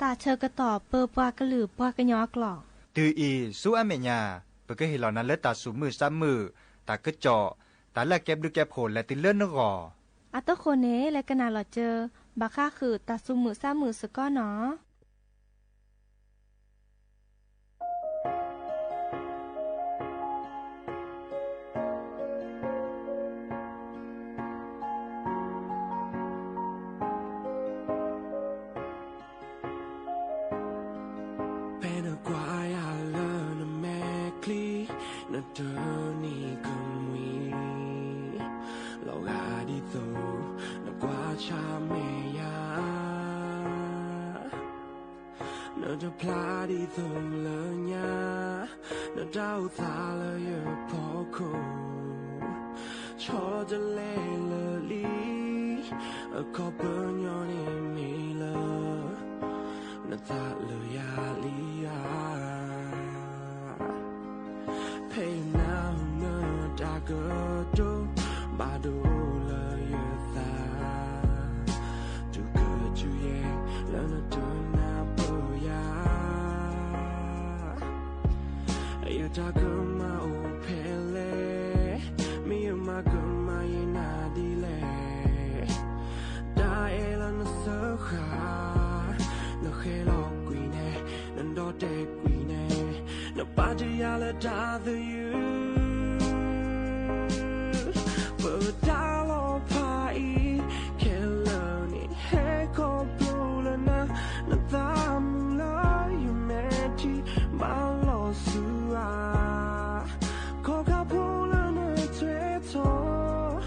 ตาเชอ กระต่อ เปอปวา กระหลือ ปวา กระหยอ กล่อ Tui-iq sur armaeq nya. Peuqkeuv heq lawq nav leur taqsuf muiq sar muiq, taqkeuv cawv, taqlaer kaev bluv kaev poq laeq tui leur neur ghawq. Aqtov khof naeq-aer laer keuv nav lawqjeu, baqkhar huiq taqsuf muiq sar muiq sheuqkawr nawq-awr. Pae nawq gaq ya lawr nawq maeq kli, nawq deuq ni keuvmuiq lawq ghaq didov, nawq gaq car maeq ya. Nawq dawqplar didov lawr nya, nawq dar uqtaf lawr yawpaw khof, cawq dawqlaer lawr li, aqkawq peuq nyawq ni miq lawr, nawq taf lawr ya li ya. Pae nar hmq nar taq geur dov, baqdov lawr yawtaq, duqkeuv juqyaer lawr nawq deuq nar peuq ya. Yawtaq keuvma of pae laer, miqyaer ma keuvma yaer nav dui laer, daq aer lawr nawq seur khaq, nawq khaer lawq guiq nae, nawq dawq daef guiq nae, nawq pav dui ya lawr daq dui yur. Beuq dar lawr paq-ir, kaeleur ni haer kawv pov lawr nar, nawq taq muiq lawr yawmaeq tiq maq lawq shuq-a. Kawv gar pov lawr nawq tsoer tawq,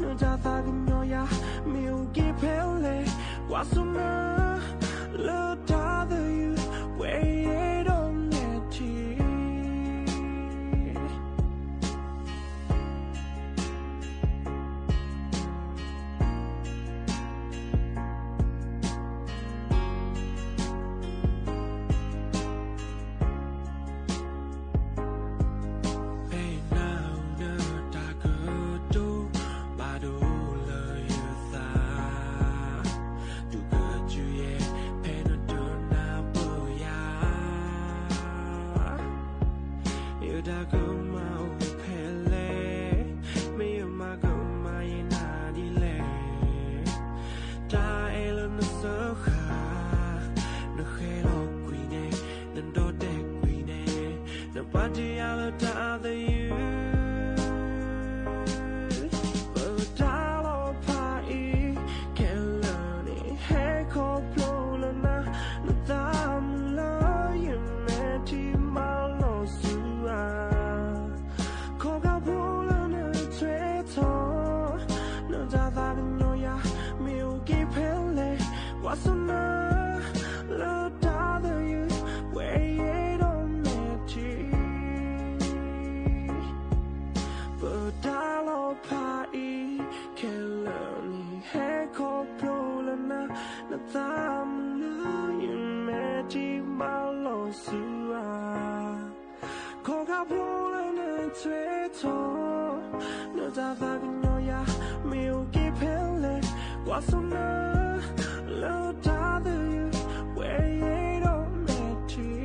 nawq daq taq guiqlanq ya, miqyaer pae laer, gaq sawr nar lawr daq dui yur, pae dawq naeq tiq. Pae nar hmq nar taq geur dov, baqdov lawr yawtaq, duqkeuv juqyaer pae nawq deuq nar peuq ya. Yawtaq keuvma of pae laer, miqyaer ma keuvma yaer nav dui laer, daq aer lawr nawq seur khaq, nawq khaer lawq guiq nae, nawq dawq daef guiq nae, nawq pav dui ya lawr daq dui yur. Beuq dar lawr paq-ir, kaeleur ni haer kawv pov lawr nar, nawq taq muiq lawr yawmaeq tiq maq lawq shuq-a. Sura, kawgar pov laer nae tsoer tawq, nuitaf taq guiqlanq ya, miqhuq gir paerlae, gawq sawr nar, laer taq deuq, ghae-aer dawq maeq tiq.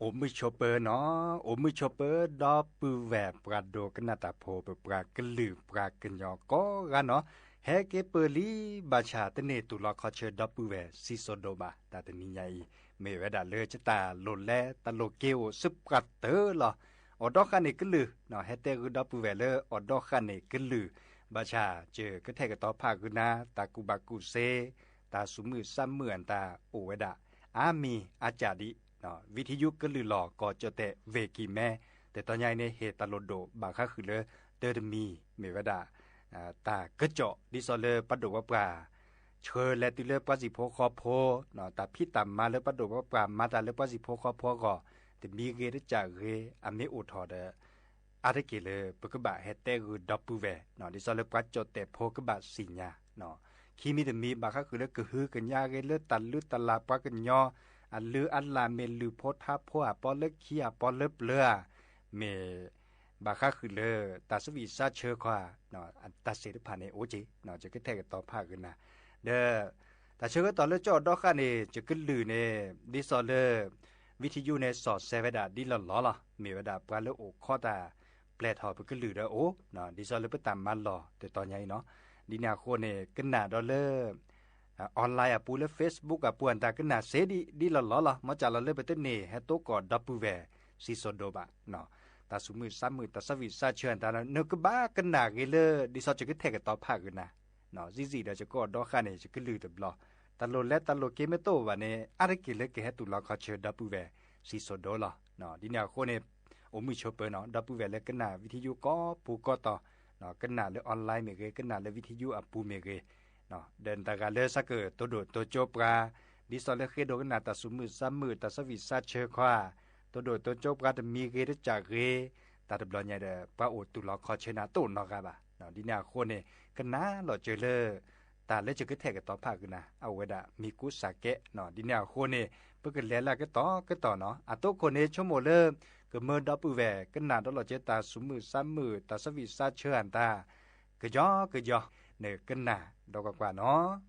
Uqmuir cawpeuv nawq, uqmuir cawpeuv dawrpuiv vaeq paqdov kar nav taqpov peuq paq kuirluiq paq kuirnymq kawv gar nawq, haer ker peuv lir baqcaq teunaeq tuq law kawr ceu dawrpuiv vaeq siqsawq dov baf taq taqni nya-i, maeq vaeq daf leu caertaq lof laer tavlof ker-euq suir paq teuq lawq. Awqdawr khar naeq kuirluiq nawq, haer taer gheu dawrpuiv vaeq leu awqdawr khar naeq kuirluiq, baqcaq ceuq keuv taeq keuv tawv paq gheu nar, taqkuv baf kuv ser, taqsmq muiq sar muiq-anr taq of-aer daf, armiq arcaf dif, viqtiq yur kuirluiq lawq kawv cawv taev vaeq kiq mae, taeqtawv nya-i nae heq taqlof dof baf khar huiq leu teu taqmiq maeq vaeq daf, taq keurcawv dif sawq leu pardov barpaq, ceu laev tuiv leu pardov ziqpov khawpov, taqpir taqma leu pardov barpaq ma taq leu pardov ziqpov khawpov ghawq, taqmiq ghae taqcaf ghae, aqmir of tawq deuq, arteqkeq leu peuq kurbaf haer taer gheu dawrpuiv vaeq nawq, dif sawq leu pardov cawv taev pov kurbaf siqnya nawq. Kirmir taqmiq baf khar huiq leu keuq hui keuq nya ghae leu taqluir taqlav pardov keuv nymr, aqluir arlaf maeqluiq pov tar pov aqpawr leu kir aqpawr leu pleur-aq, maeq baf khar huiq leu taqsar vif sar ceu khawf-aq, taqseq leu paq nae or jeq nawq, ceuq keuv taeq keuv tawv paq gheu nar, deuq, taqceuq ghae tawq leu cawv awqdawr khar naeq ceuq kuirluiq nae, dif sawq leu viqtiq yur nae sawq saev vaeq daf dif lawq lawr lawq, maeq vaeq daf paq leu of khawr taq, plaeq tawq peuq kuirluiq deuq or, dif sawq leu pardov taqma lawq taeqtawv nya-i nawq. Dif naeq khof nae keuv nav dawv leu online aqpov leu Facebook aqpov-aq taq keuv nav ser dif dif lawq lawr lawq, mawrcaf lawq leu peuq teunaeq haer tor khawf dawrpuiv vaeq siqsawq dov baf nawq, taqsmq muiq sar muiq taqsar vif sar ceu-anr taq nawr keuv baf keuv nav ghae leu dif sawq ceuq keuv taeq keuv tawv paq gheu nar, nawq, zirzir deuq ceuq kawv awqdawr khar nae ceuq kuirluiq deuq blawr, taqlof laer taqlof ker maer tor baf nae arteqkeq leu keuv haer tuq law kawr ceu dawrpuiv vaeq siqsawq dov lawq nawq. Dif naeq khof nae uqmuir cawpeuv nawq, dawrpuiv vaeq leu keuv nav viqtiq yur kawv pov kawv tawv nawq, keuv nav leu online maeq ghae, keuv nav leu viqtiq yur aqpov maeq ghae nawq, deuq taq ghaq leu sarkeuv tov dov tov cawv paq, dif sawq leu khaerdov keuv nav taqsmq muiq sar muiq taqsar vif sar ceu khawf-aq, tov dov tov cawv paq taqmiq ghae taqcaf ghae, taq dawq blawr nya deuq paq of tuq law kawr ceu nar tor nawr ghaq baf. Dif naeq khof nae keuv nav lawq ceuq leu taq leu ceuq keuv taeq keuv tawv paq gheu nar, aqof-aer daf miqkur saqkaer nawq, dif naeq khof nae peuq keuv laeq lar keuv tawv keuv tawv nawq, aqtov khof nae tsawrmawf leu keuv meuq dawrpuiv vaeq keuv nav dawr lawq ceuq taqsmq muiq sar muiq taqsar vif sar ceu-anr taq, keuv jawr keuv jawr nae keuv nav dawr kawv kawv nawq.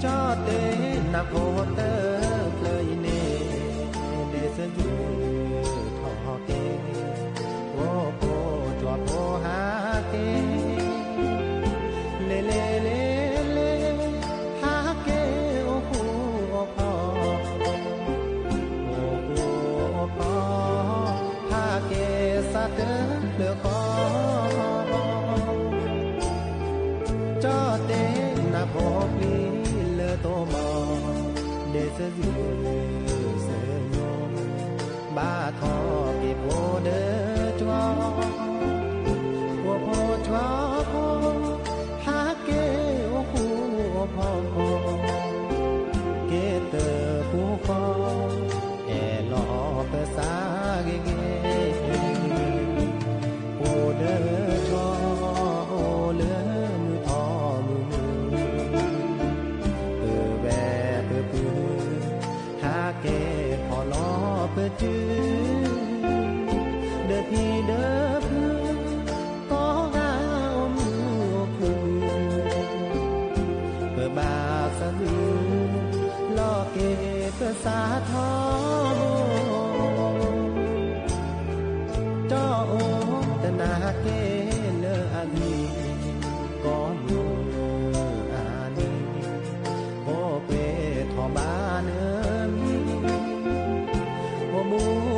Jawrdev navpov teuv pleur-ir nae, daefzir duq tawq hawkhaer, ghawrpov jawrpov harkaer, le le le le, harkaer orkhof orpaw, orkhof orpaw, harkaer sar teuv pleur khawf, jawrdev navpov pliv leu tov mawf, daefzir duq seuq nymr, baqtawq pyeuf pov deuq jawr, ghawrpov jawrpov, harkaer orkhof orpaw, kaer teuv pov khawf, aerlawq peursar ghae ghae, pov deuq jawr-or leu muiq tawq muiq muiq, peuq bae peuq puiq, harkaer pawlawr peuq juir, deuq pi deuq puiq, kawv ghaq or muiq or kuiq, peuq baq sar duq, lawrkaer peursar tawq, jawr-or teunav kaer leu aqmiq, kawv muiq aqmiq, ghawrpaeq tawq baq neu mir, ghawrmuiq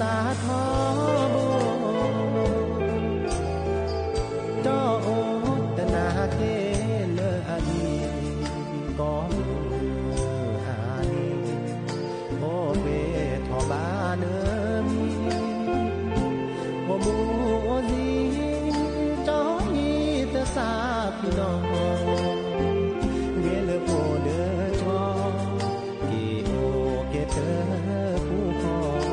Taqtawr bo, dawr-or, taqnav te leu aqli, gawrluf aqli, ghawqghoe tawqbaq neu mir, ghawqmuv ghawqzir jawr-ir teursar pir nan, ghaeleu pov deuq jawr, tiq ghov ghae teu pur khawf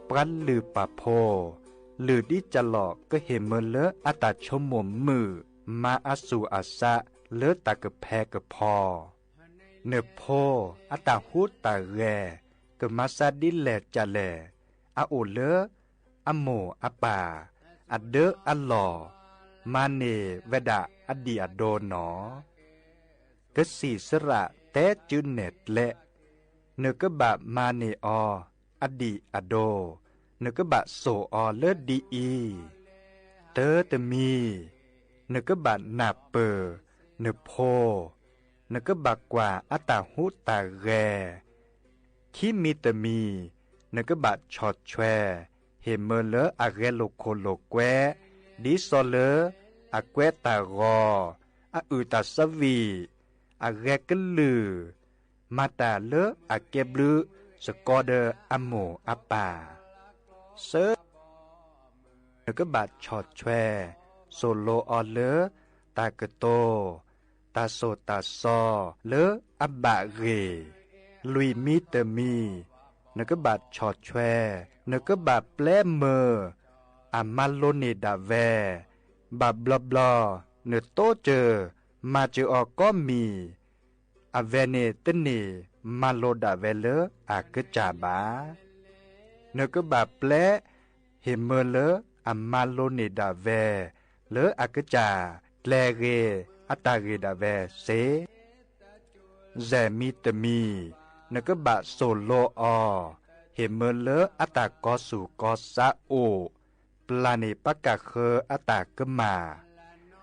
Pavluiq paqpo, luiqdir cavlawf keuv heqmeu leur artaf tsawrmoq muiq, ma arsuq aqsar leur taf keuqpae keuqpaw. Noeqpo artaf hur taf ghae, keuqma sar dir laeq cavlaeq, aqof leur armoq arpaq, aqdeur arlawq, maqneq vaedaf ardif aqdov nawq. Gaqsiq saraf taer cuiv naeq laer, noeqkeuv baf maqneq-awr, ardif aqdov, noeqkeuv baf soq-awr leur div-ir. Teu teumiq, noeqkeuv baf naqpeuq, noeqpo, noeqkeuv baf kawaq artaf hur taf ghae. Kirmi teumiq, noeqkeuv baf cawqcoe, heqmeu leur aqghae loqkoq loqkoer, dirsawr leur aqkoer taf ghawq, aruiq taf sarviq, aqghae keurluiq, maqtaf leur aqkaer bluir, sheuqkawv deuv armoq arpaq. Seur noeqkeuv baf cawqcoe, soqlo-awr leur taf keuvtov, taf soq taf sawr leur arbaf gheq. Luiqmi teumiq, noeqkeuv baf cawqcoe, noeqkeuv baf plaer meuq, aqma lov naeq daf vae, baf blawblawr noeqtov ceuq, maqceuq-awq kawr miq, aqvaenae teurnaeq ma lov daf vae leur aqkeuv caq baf. Noeqkeuv baf plaer heqmeu leur aqma lov naeq daf vae leur aqkeuv caq, dlae ghae artaf ghae daf vae sher. Zaeqmi teumiq, noeqkeuv baf soqlo-awq, heqmeu leur artaf kawv suq kawv sar of, plavnaeq par kaq heu artaf keuv maq,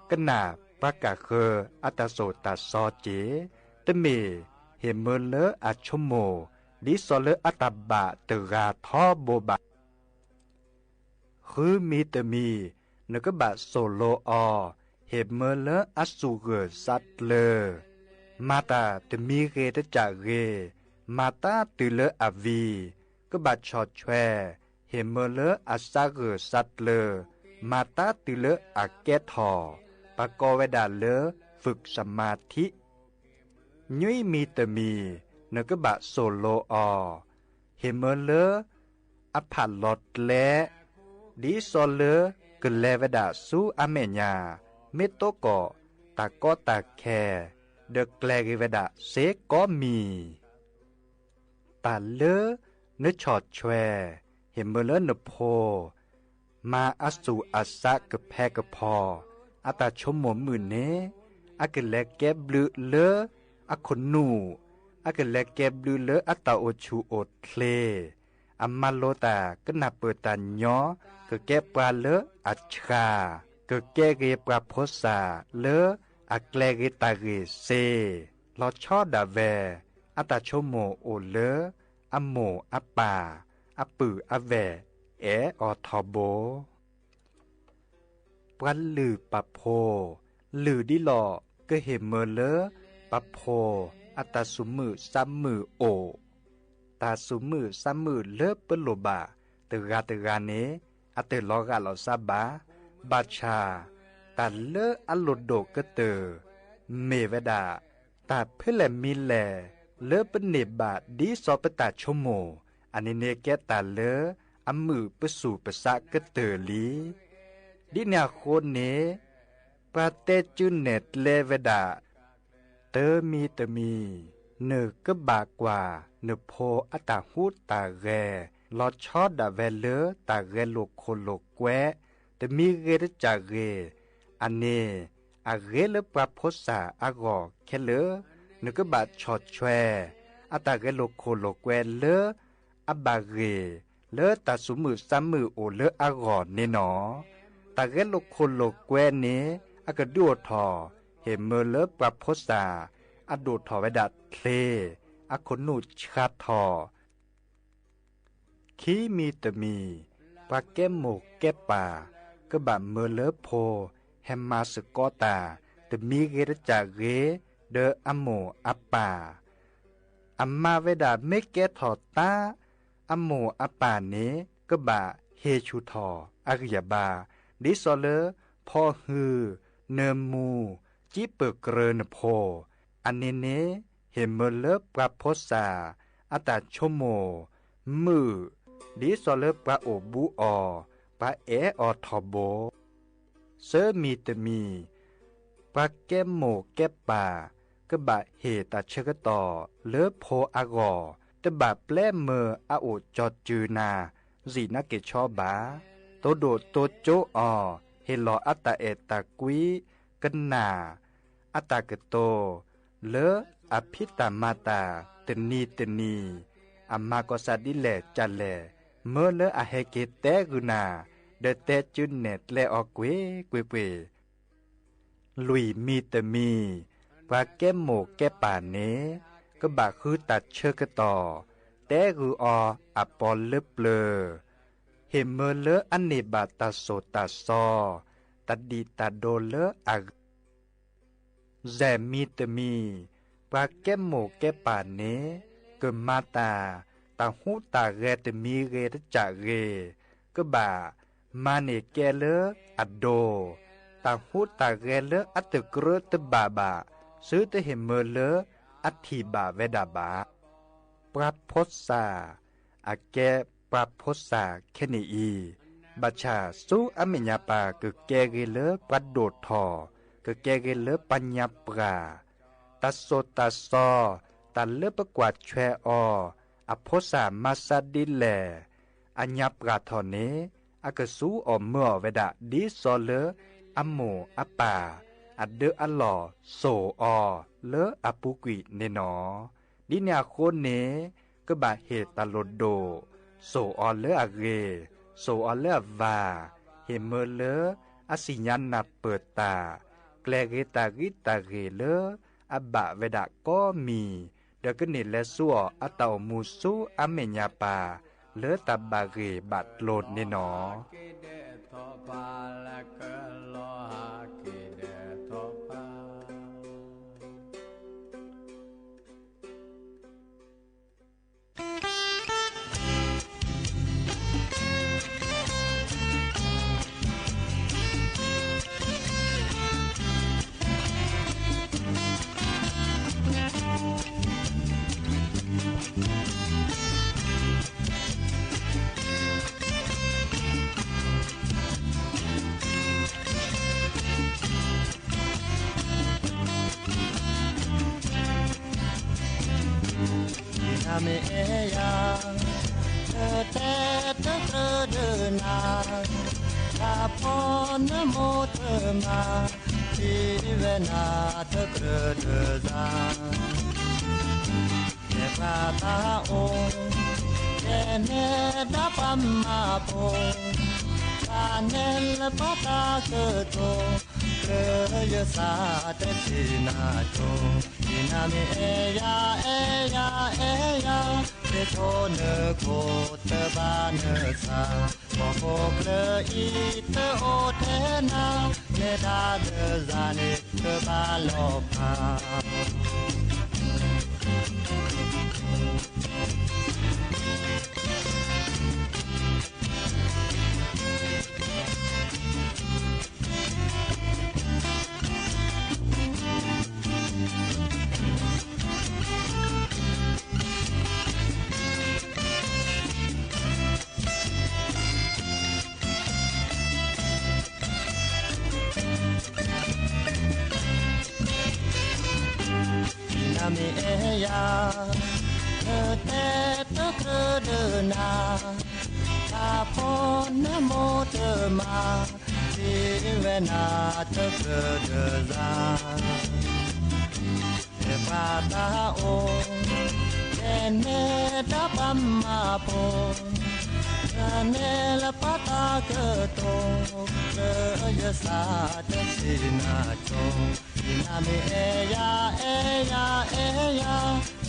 keuv naq par kaq heu artaf soq taf sawr jeq, teurmaeq heqmeu leur aqtsawrmoq dirsawr leur artaf baf teughaq tawr bo baf. Huirmi teumiq, noeqkeuv baf soqlo-awq, heqmeu leur arsuq gheuq sar dleu, maqtaf teumir ghae teurcaf ghae, maqtar tuiv leur aqvi, keuv baf cawqcoe, heqmeu leur aqsar gheuq sar dleu, maqtar tuiv leur aqkaer tawq, baqkawv ghae daf leur fuiq saqma tir. Nymrmi teumiq, noeqkeuv baf soqlo-awq, heqmeu leur arpaq lawr dlaer, dirsawr leur keuvlae ghae daf sur armaeq nya, mertov kawf tafkawv tafkae deuvkla ghae ghae daf sher kawr miq. Tafleur noeqcawq coeq, heqmeu leur noeqpo, ma arsuq aqsar keuvpae keuvpaw, artaf tsawrmoq muiq nae, arkeuvlae kaer bluiv leur arkoq nuq, arkeuvlae kaer bluiv leur artaf oq cuq oq tle, aqma lo taf keuv naq peuq taf nyawr, keuv kaer pav leur aqcaq, keuv kaer ghae pav porsaq leur aqglae ghae taf ghae ser, lawqcawr daf vae, artaf tsawrmoq of leur, armoq arpaq, arpuiq arvaeq, aer-awr tawbo. Pavluiq pavpo, luiqdir lawq keuv heqmeu leur pavpo, artaf suqmuiq sarmuiq of, taf suqmuiq sarmuiq leur peulof baf, teughaq teughaq nae aqteuq lawr ghaq lawq sar baf. Baqcaq, tafleur arlof dof keuvteuq maeq ghae daf, taf poerlaeq milaeq leur peunaeq baf dirsawr peuq taf tsawrmoq, aqnae nae kaer tafleur armuiq peuqsuq peuqsar keuvteuq li. Dirnav khof nae pav taev cuiv naeq dlaev ghae daf, teumi teumiq, noeqkeuv baf kawq noeqpo artaf hur taf ghae, lawqcawr daf vae leur taf ghae lof kof lof koer, teumi ghae teurcaf ghae, aqnae aqghaer leur pav porsaq arghawq kaer leur, noeqkeuv baf cawqcoe, artaf ghae lof kof lof koer leur arbaq ghae, leur taf suqmuiq sarmuiq of leur arghawq nae nawq, taf ghaer lof kof lof koer nae, argeuq dur of tawq, heqmeu leur pav porsaq ardof tawq ghae daf tle, arkoq nuq ca tawq. Kirmi teumiq, pav kaer moq kaer paq, keuv baf meuq leur po, haema sheuqkawv taf, teumi ghae teurcaf ghae, deuv armoq arpaq, aqma ghae daf maer kaer tawq tar, armoq arpaq nae keuv baf haeq cuq tawq arghiq aqbav, dirsawr leur paw huiq, nuimuq, cir peuq keuvleu noeqpo, aqnae nae heqmeu leur pav porsaq artaf tsawrmoq muiq Dirsawv leur pav of bur-awq, pav aer-awq tawqbo. Seurmiq teqmiq, pav kaer moq kaer paq, keubaf heq taf ceur keuvtawq leur po arghawq, teubaf plaer meuq ar of cawv cuiv na, zif nar keq cawr baq. Tov dof tov cor-awq, heqlawq artaf aeq taf kuir, keunaq, artaf keq tov, leur aqpir taf ma taf, teqni teqni, aqma kawvsav dirlaeq cavlaeq, meur leur aqhaeq keq taer gui na, daeq taev cuiv naeq taev-awr koeq koeq koeq. Luiq miq teqmiq, pav kaer moq kaer paq naeq, keubaf huiq taf ceur keuvtawq, taer gui-awr aqpawv leur pleuv, heqmeuq leur arneq baf taf soq taf sawv, taf dif taf dov leur aqgeu. Zaeq miq teqmiq, pav kaer moq kaer paq naeq, keuvma taf, taf hmr taf ghae teqmiq ghae tacaf ghae, keubaf, maqnaeq kaev leur aqdoq, taf hmr taf ghae leur arteuq keureur teubaf baf, shuir teu heqmeuq leur artiq baf vaedaq baf. Pav pawrsaq, aqkaev pav pawrsaq kaer naeq-iq, baqcaq shuir armaeq nya paq keuv kaev ghae leur pav dof tawq, keuv kaev ghae leur pav nya paq, taf soq taf sawv, taf leur pav kawq cae-awq, aqpawrsaq marsar dirlaeq, aqnya paq tawq naeq, aqkeuq shuir awq meuq-awq vaedaq dirsawv leur, armoq arpaq, aqdui arlawq soq-awq leur aqpur kuiq naeq nawq. Dirnae aqkhov naeq, keubaf heq taf lof dof, soq-awq leur aqghae, soq-awq leur aqvaq, heqmeuq leur arsiq nya naq peuq taf, klaeq ghae taf ghae taf ghae leur, arbaf vaedaq kawr miq, dawq keuvnaeq laer shuir-awq artaf awq muq shuir armaeq nya paq, leur taf baf ghae baf dov naeq nawq. Iqnan miqaer ya, teu taev teu keuvdeuq nar, lafpawr nuirmov teuma, tiqvaer nar teu keuvdeuq za. Naeqpaq taq or, daefnaeq darpar maqpov, taqnaeq lafpar taq keuvtov, keuv yawsar teu tiqnav jawr. Iqnan miqaer ya, aer ya, aer ya, tersawr nuikhof teubar nuisar, mawrkhof kleur-ir teu or tae nar, naeq dar deuq zaq ni teubar lawr paq. Iqnan miqaer ya, teu taev teu keuvdeuq nar, lafpawr nuirmov teuma, tiqvaer nar teu keuvdeuq za. Naeqpaq taq or, daefnaeq darpar maqpov, taqnaeq lafpar taq keuvtov, keuv yawsar teu tiqnav jawr. Iqnan miqaer ya, aer ya, aer ya,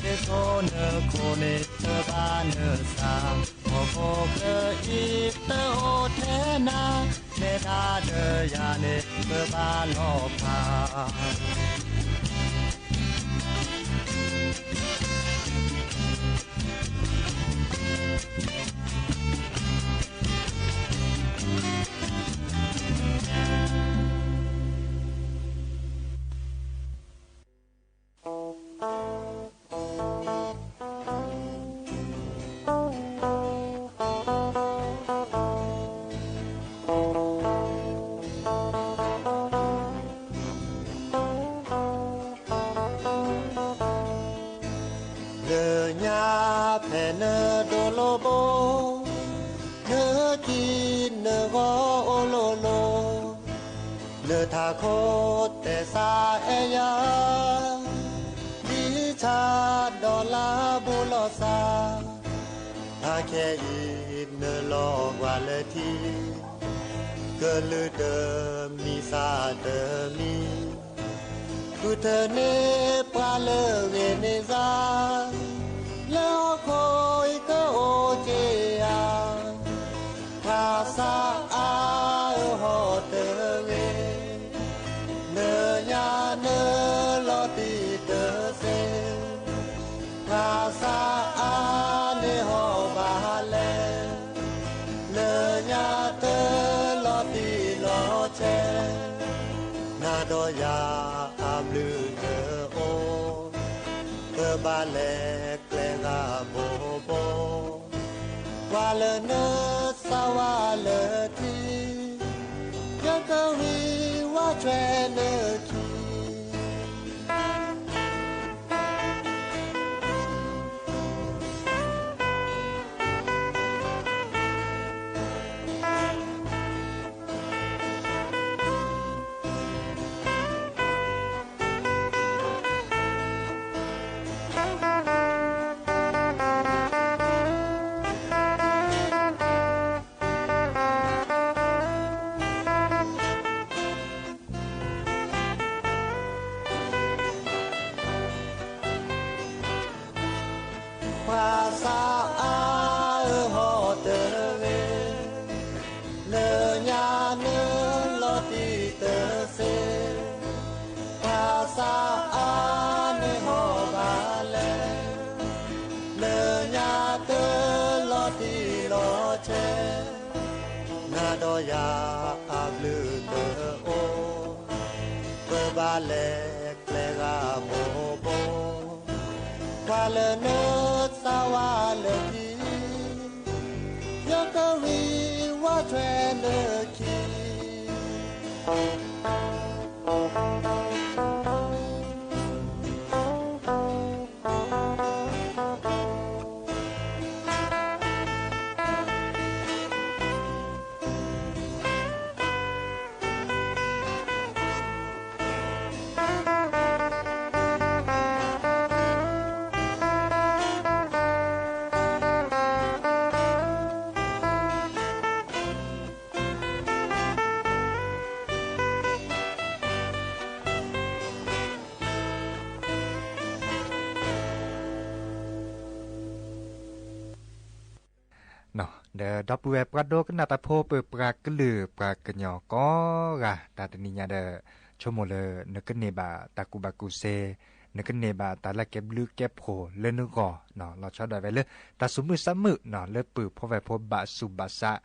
tersawr nuikhof ni teubar nuisar, mawrkhof kleur-ir teu or tae nar, naeq dar deuq zaq ni teubar lawr paq. Neuq taqkhov taef sar aer ya, mirtsaq dawq lar bo lawq sar. Aqkhaer iq neuq lawq ghaq laer tir, keuvluiv deuq miqsaq deuq mir. Kuv teu ner pav leuv ghae ni zar, laer hawkhof irkeuv or jeq-aq, paqsar ar-eu hawq teu ghae, neuq nya neuq lawq tiq teu ser. Paqsar ar nae hawq baq laer, neuq nya teu lawq tiq lawq caer. Naqdawq yaq aqbluiq teu or, keuvbaq laer klaev ghaq bawbaw. Ghaq leuq neur sar ghaq leuq tir, yankeuv huiq war caer neur ki. Paqsar ar-eu hawq teu ghae, neuq nya neuq lawq tiq teu ser. Paqsar ar nae hawq baq laer, neuq nya teu lawq tiq lawq caer. Naqdawq yaq aqbluiq teu or, keuvbaq laer klaev ghaq bawbaw. Ghaq leuq neur sar ghaq leuq tir, yankeuv huiq war caer neur ki. Nawq, dawqpuq ghae pardawr keuv naf taq pov peuq paq keuvluiq paq keuv nyawq kawv ghaq taq teuv ni nya deuq, tsawrmawq leu nuikeuv neq baf taq kuv baf kuv ser, nuikeuv neq baf taq laer kaev bluiv kaev poq leu nuighawq nawq lawqcawq dawq vae leu taq smq muiq sar muiq nawq leu puiq paw vae paw baf suq baf sav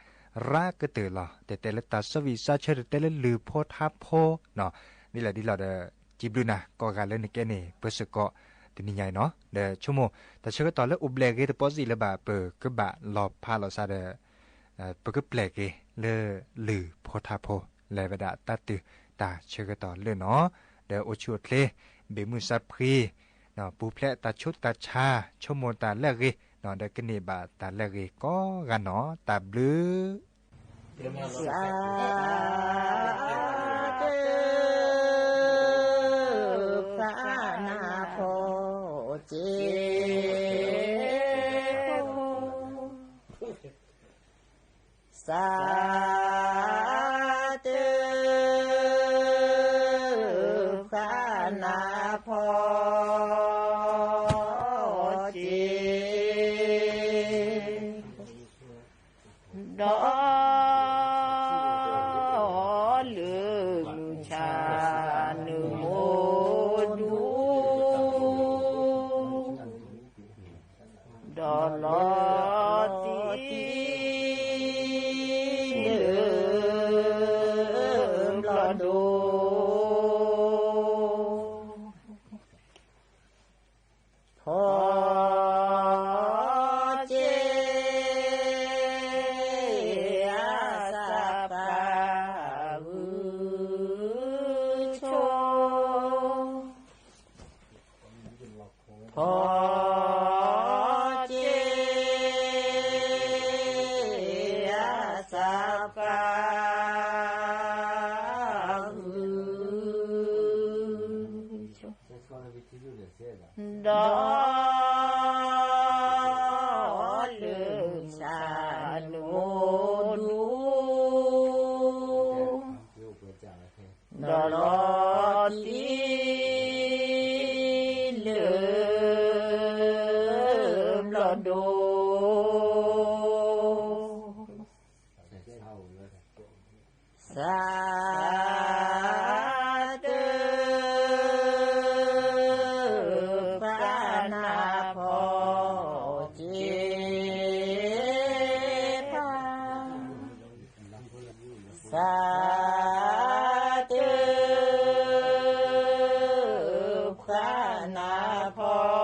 rar keuv teuq lawq taef taef leu taq sawr vif sar ceu taef taef leu luiq paw tar paw nawq, dirlaf dirlaf deuq civ bluiv nav kawv ghaq leu nuikev neq peuq sheuq kawv teuv ni nya-i nawq deuq tsawrmawq taq ceu ghae tawq leu uqblaeq ghae teu pawv zif leu baf peuq keuv baf lawqpaq lawqsav deuq peuq keuv plaeq ghae leu luiq paw tar paw laer baqdaf taqtuiv taq ceu ghae tawq leu nawq deuq orcu ortler beqmuiq sarpir nawq puq plaeq taq cor taq ca tsawrmawq taq laer ghae nawq deuq keuv neq baf taq laer ghae kawv ghaq nawq taq bluiv. Saqteuv paq nav paw jeq. Saqteuv paq nav paw jeq. Dawqluf luqcaq nuimoq dur. Dawqlawq tir nuiv lawq dov. Dawrluf saqnuq mawrdur. Dawqlawr tirluf lawdov. Saqteu paqnav pawqtser par. Saqteu paqnav pawqtser.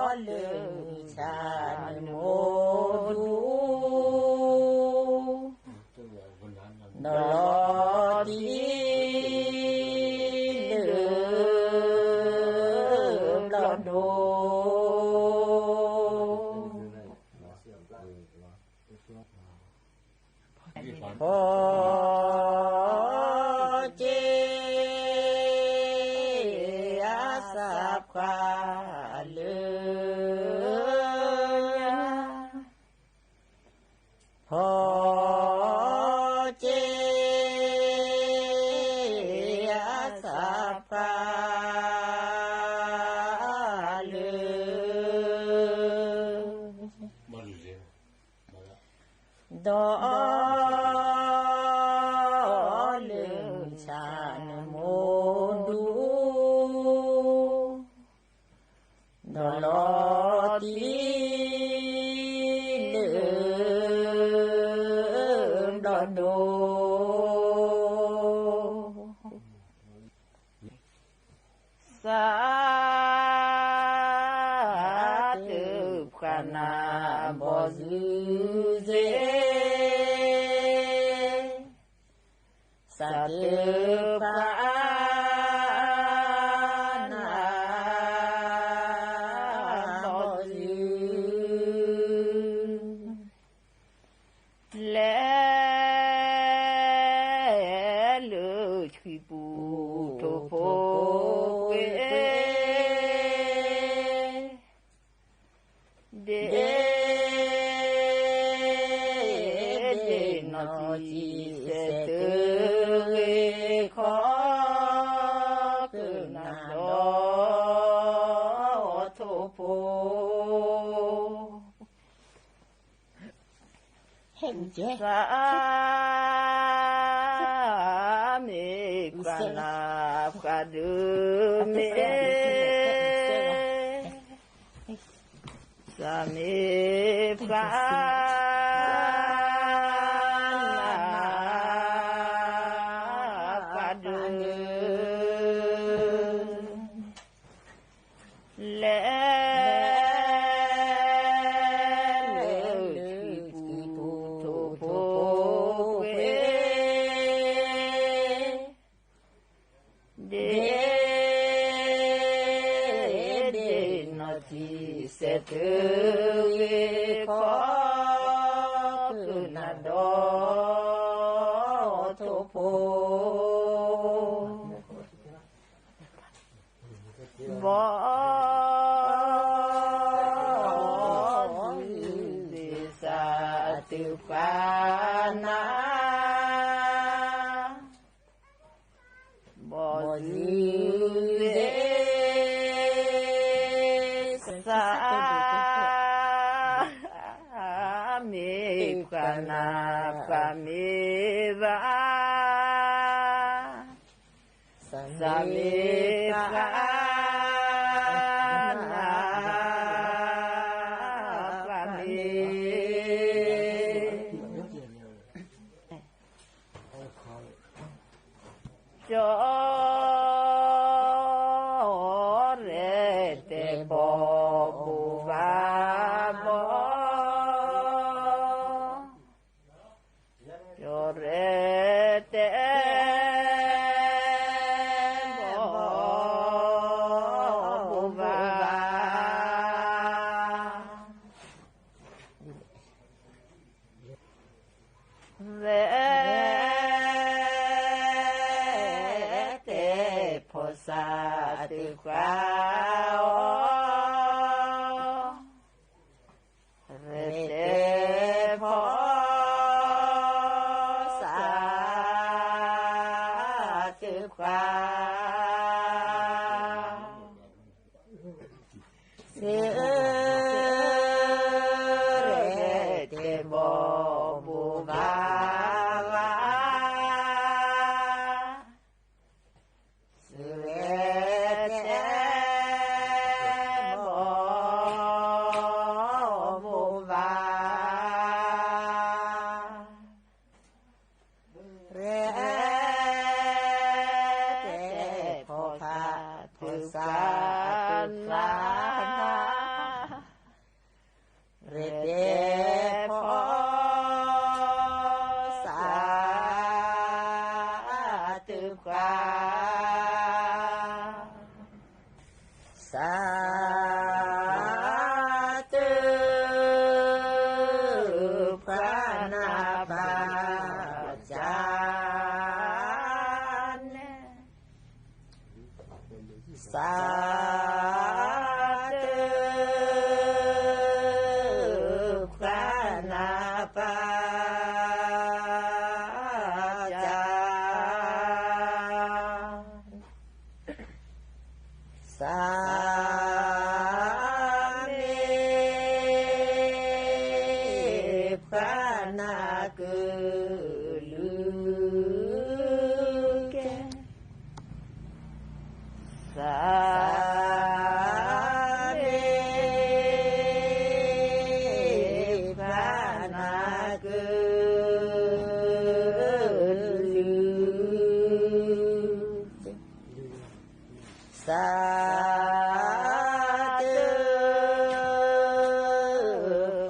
Dawrluf saqnuq mawrdur. Dawqlawr tirluf lawdov. Pawqtser arsaq paq lef nya. Pawqtser arsaq paq lef. Dawrluf saqnuq mawrdur. Dawqlawr tirluf lawdov. Saqteu paqnav bawqzuiq zir. Saqteu paqnav bawqzuiq laer luf ciqpuq toqpo ghoe de. Nawq tiq saeq teu ghoe kawr keuv naq dawq toqpo. Saqmiq paqnav paq deuq mae. Saqmiq paqnav paq deuq laer luf ciqpuq toqpo ghoe de. Nawq tiq saeq teu ghoe kawr keuv naq dawq toqpo. Bawqzuiq saqteu paqnav bawqzuiq saqmiq paqnav paq miqba. Saqmiq paqnav paq miqba. Cawrlae taeqbawq bof Aqar-awr, raeqtaeq paw sar teuv khar, raeqtaeq mawq bof bar ghaq, raeqtaeq mawq bof bar, raeqtaeq paw paq teuv sar teuv khar nar, raeqtaeq paw sar teuv khar, sar teuv khar nar baq jar nae, sar teuv khar nar baq jar, sar mir khar nar keuv luiv kae, sar mir khar nar keuv luiv, sar teuv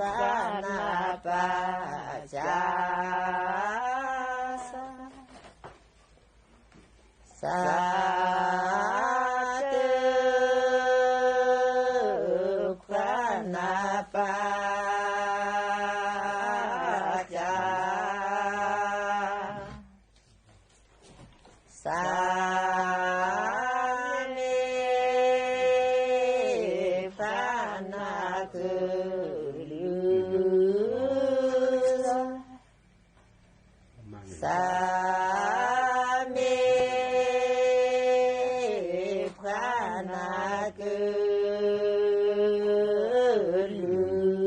khar nar baq jar, sar teuv khar nar baq jar, sar mir khar nar keuv luiv, sar mir khar nar keuv luiv,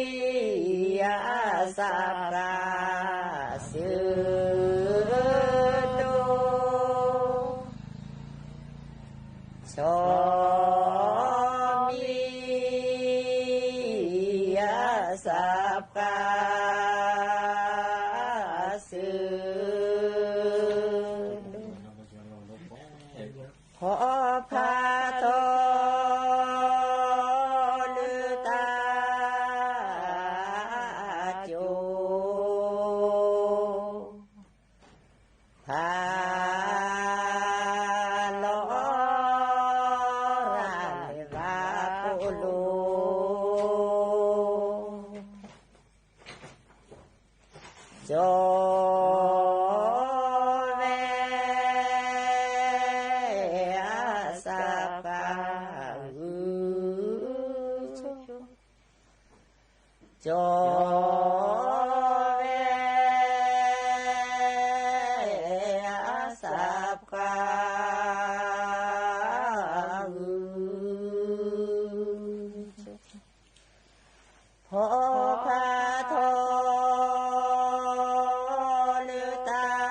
aqmir arsaq paq sheuqdov, tsawrmir arsaq paq sheuqdov, hawpaq tawq luiv taf jov, paq lawr ghaq laeq ghaq pov lor, jawr mae arsaq paq gui jawr, jawr mae arsaq paq gui jawr, hawpaq tawq luiv taf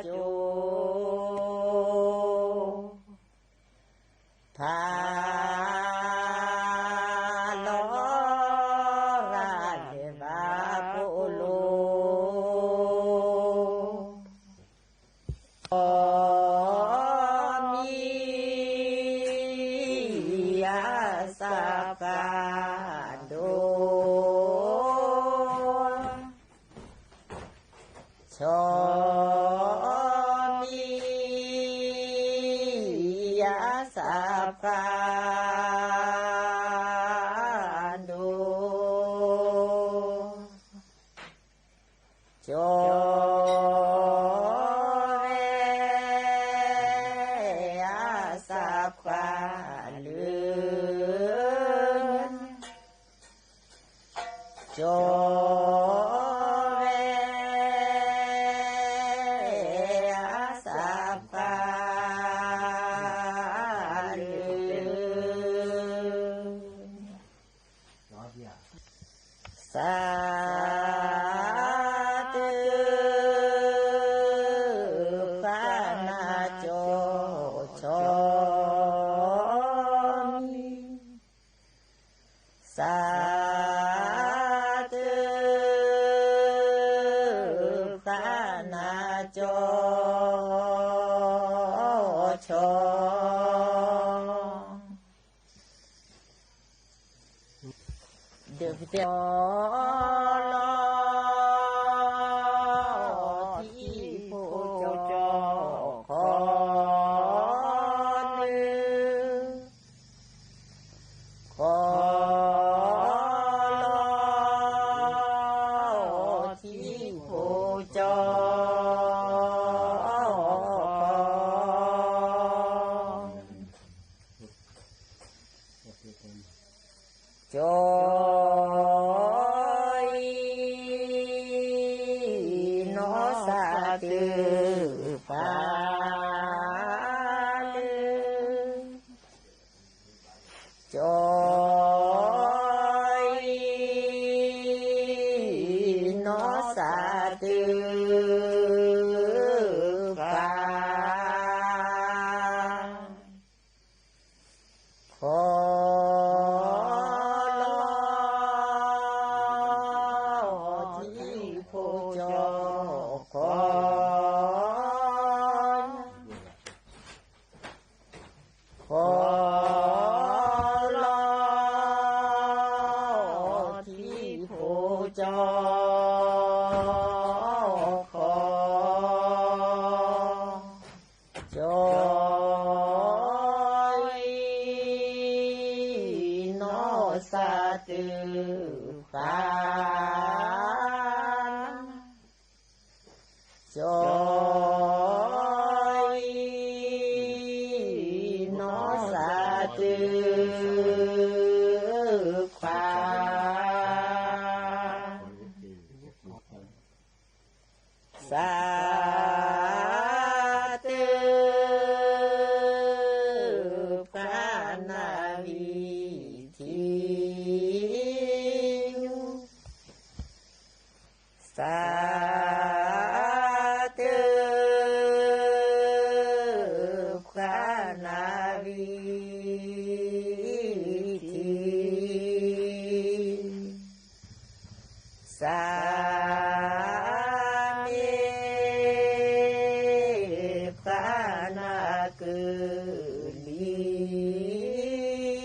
jov, paq lawr ghaq laeq ghaq pov lor, tsawrmir arsaq paq dov, tsawrmir arsaq paq dov, Jawr-aer arsaq paq luf-a. Jawr-aer arsaq paq luf-a. Saqdeuq paq nav cawv cawv ni. Saqdeuq paq nav cawv cawv. Deuq bi tae-awr lawr, tiqpov cawv khawf noeq khawf lawr, tiqpov cawv khawf. Cawv-ir nawr saqdeuq paq luf. Cawv-ir nawr saqdeuq paq khawf lawr, tiqpov cawv khawf khawf lawr, tiqpov cawv khawf. Cawv-ir nawr saqdeuq paq Cawv-ir nawr saqdeuq paq, saqdeuq paq navbi tiq yur. Saqdeuq paq navbi tiq yur. Saqmaer paq navkeuv li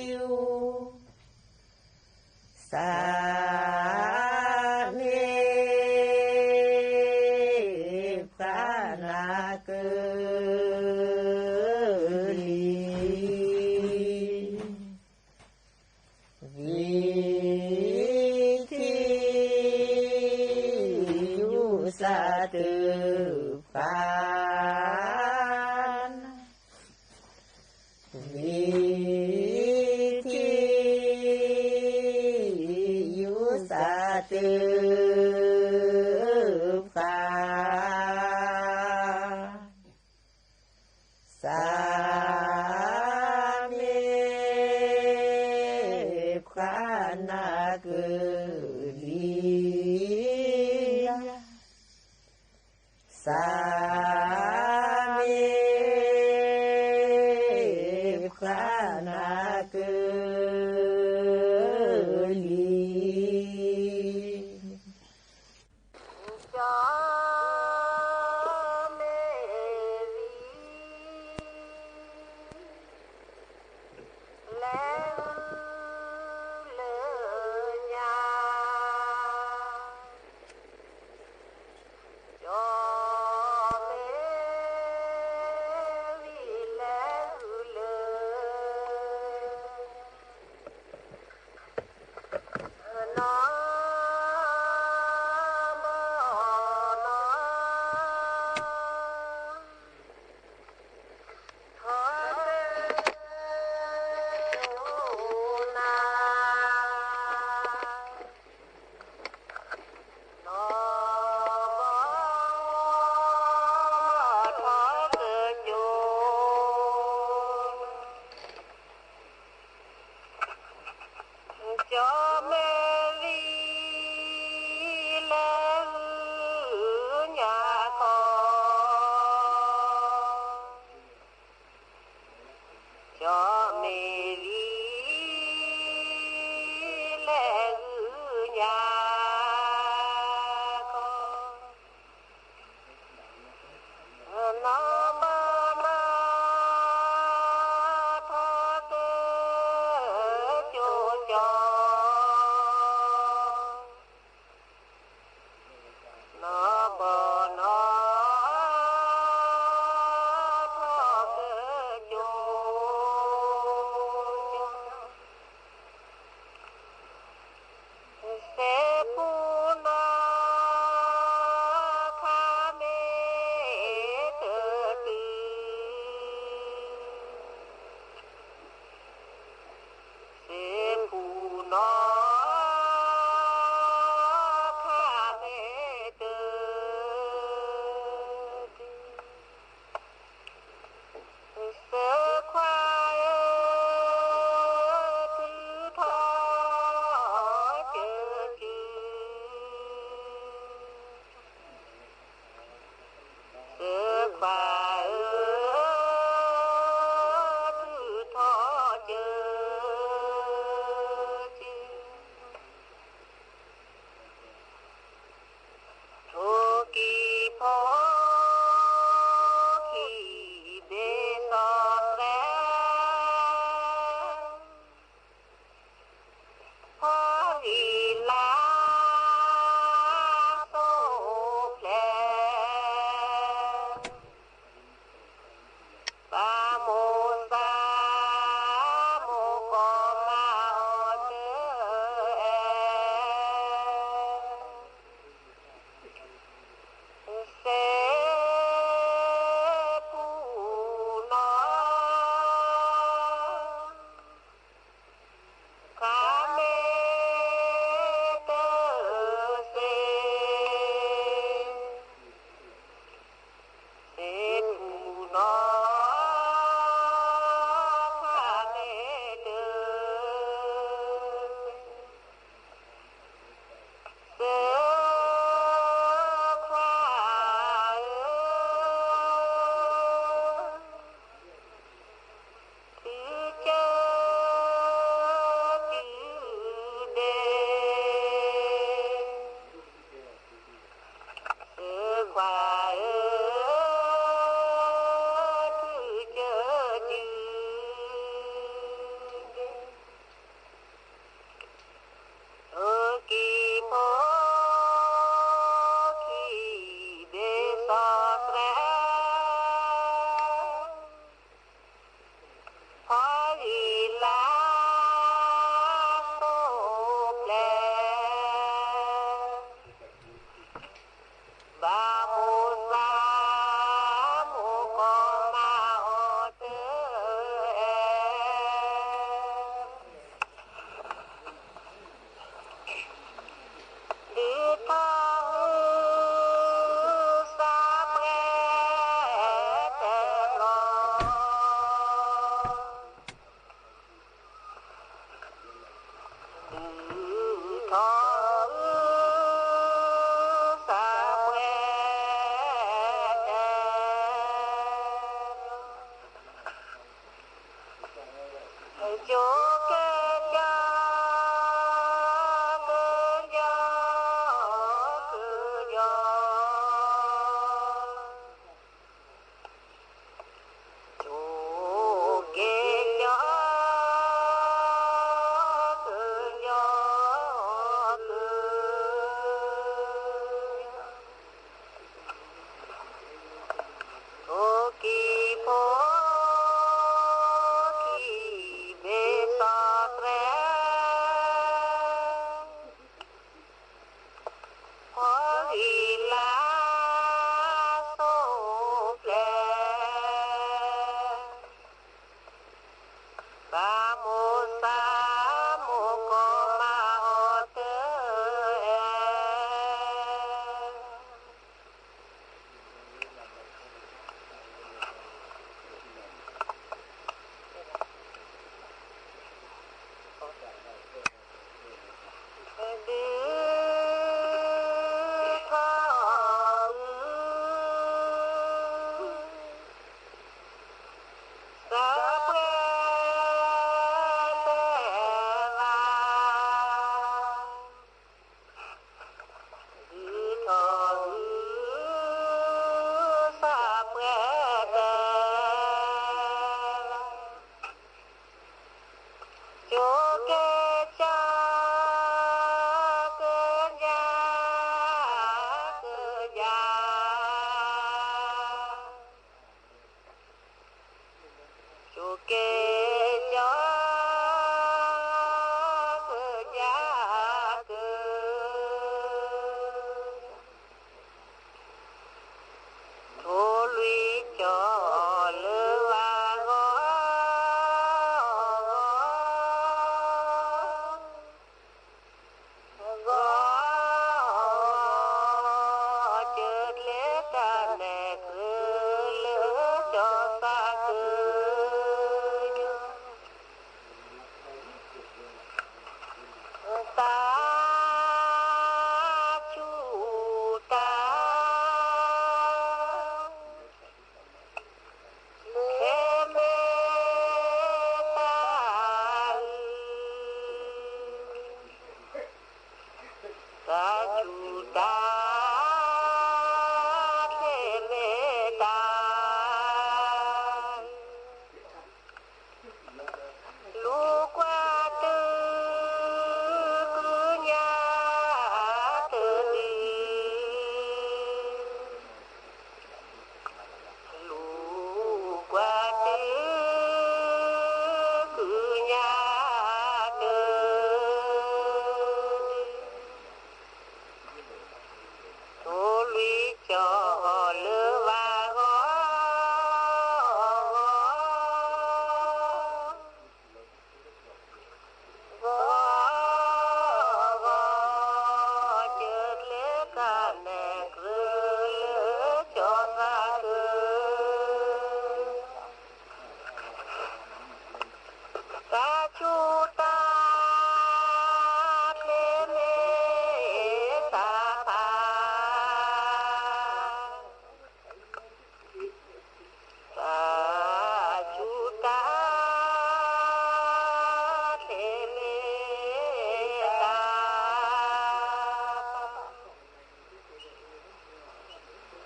yur. Saqmaer paq navkeuv li. Bi tiq yur saqdeuq paq, bi tiq yur saqdeuq paq. Saqmaer paq navkeuv li. Saqmaer paq navkeuv li. Jawrmaer li laer heulof nya. Jawr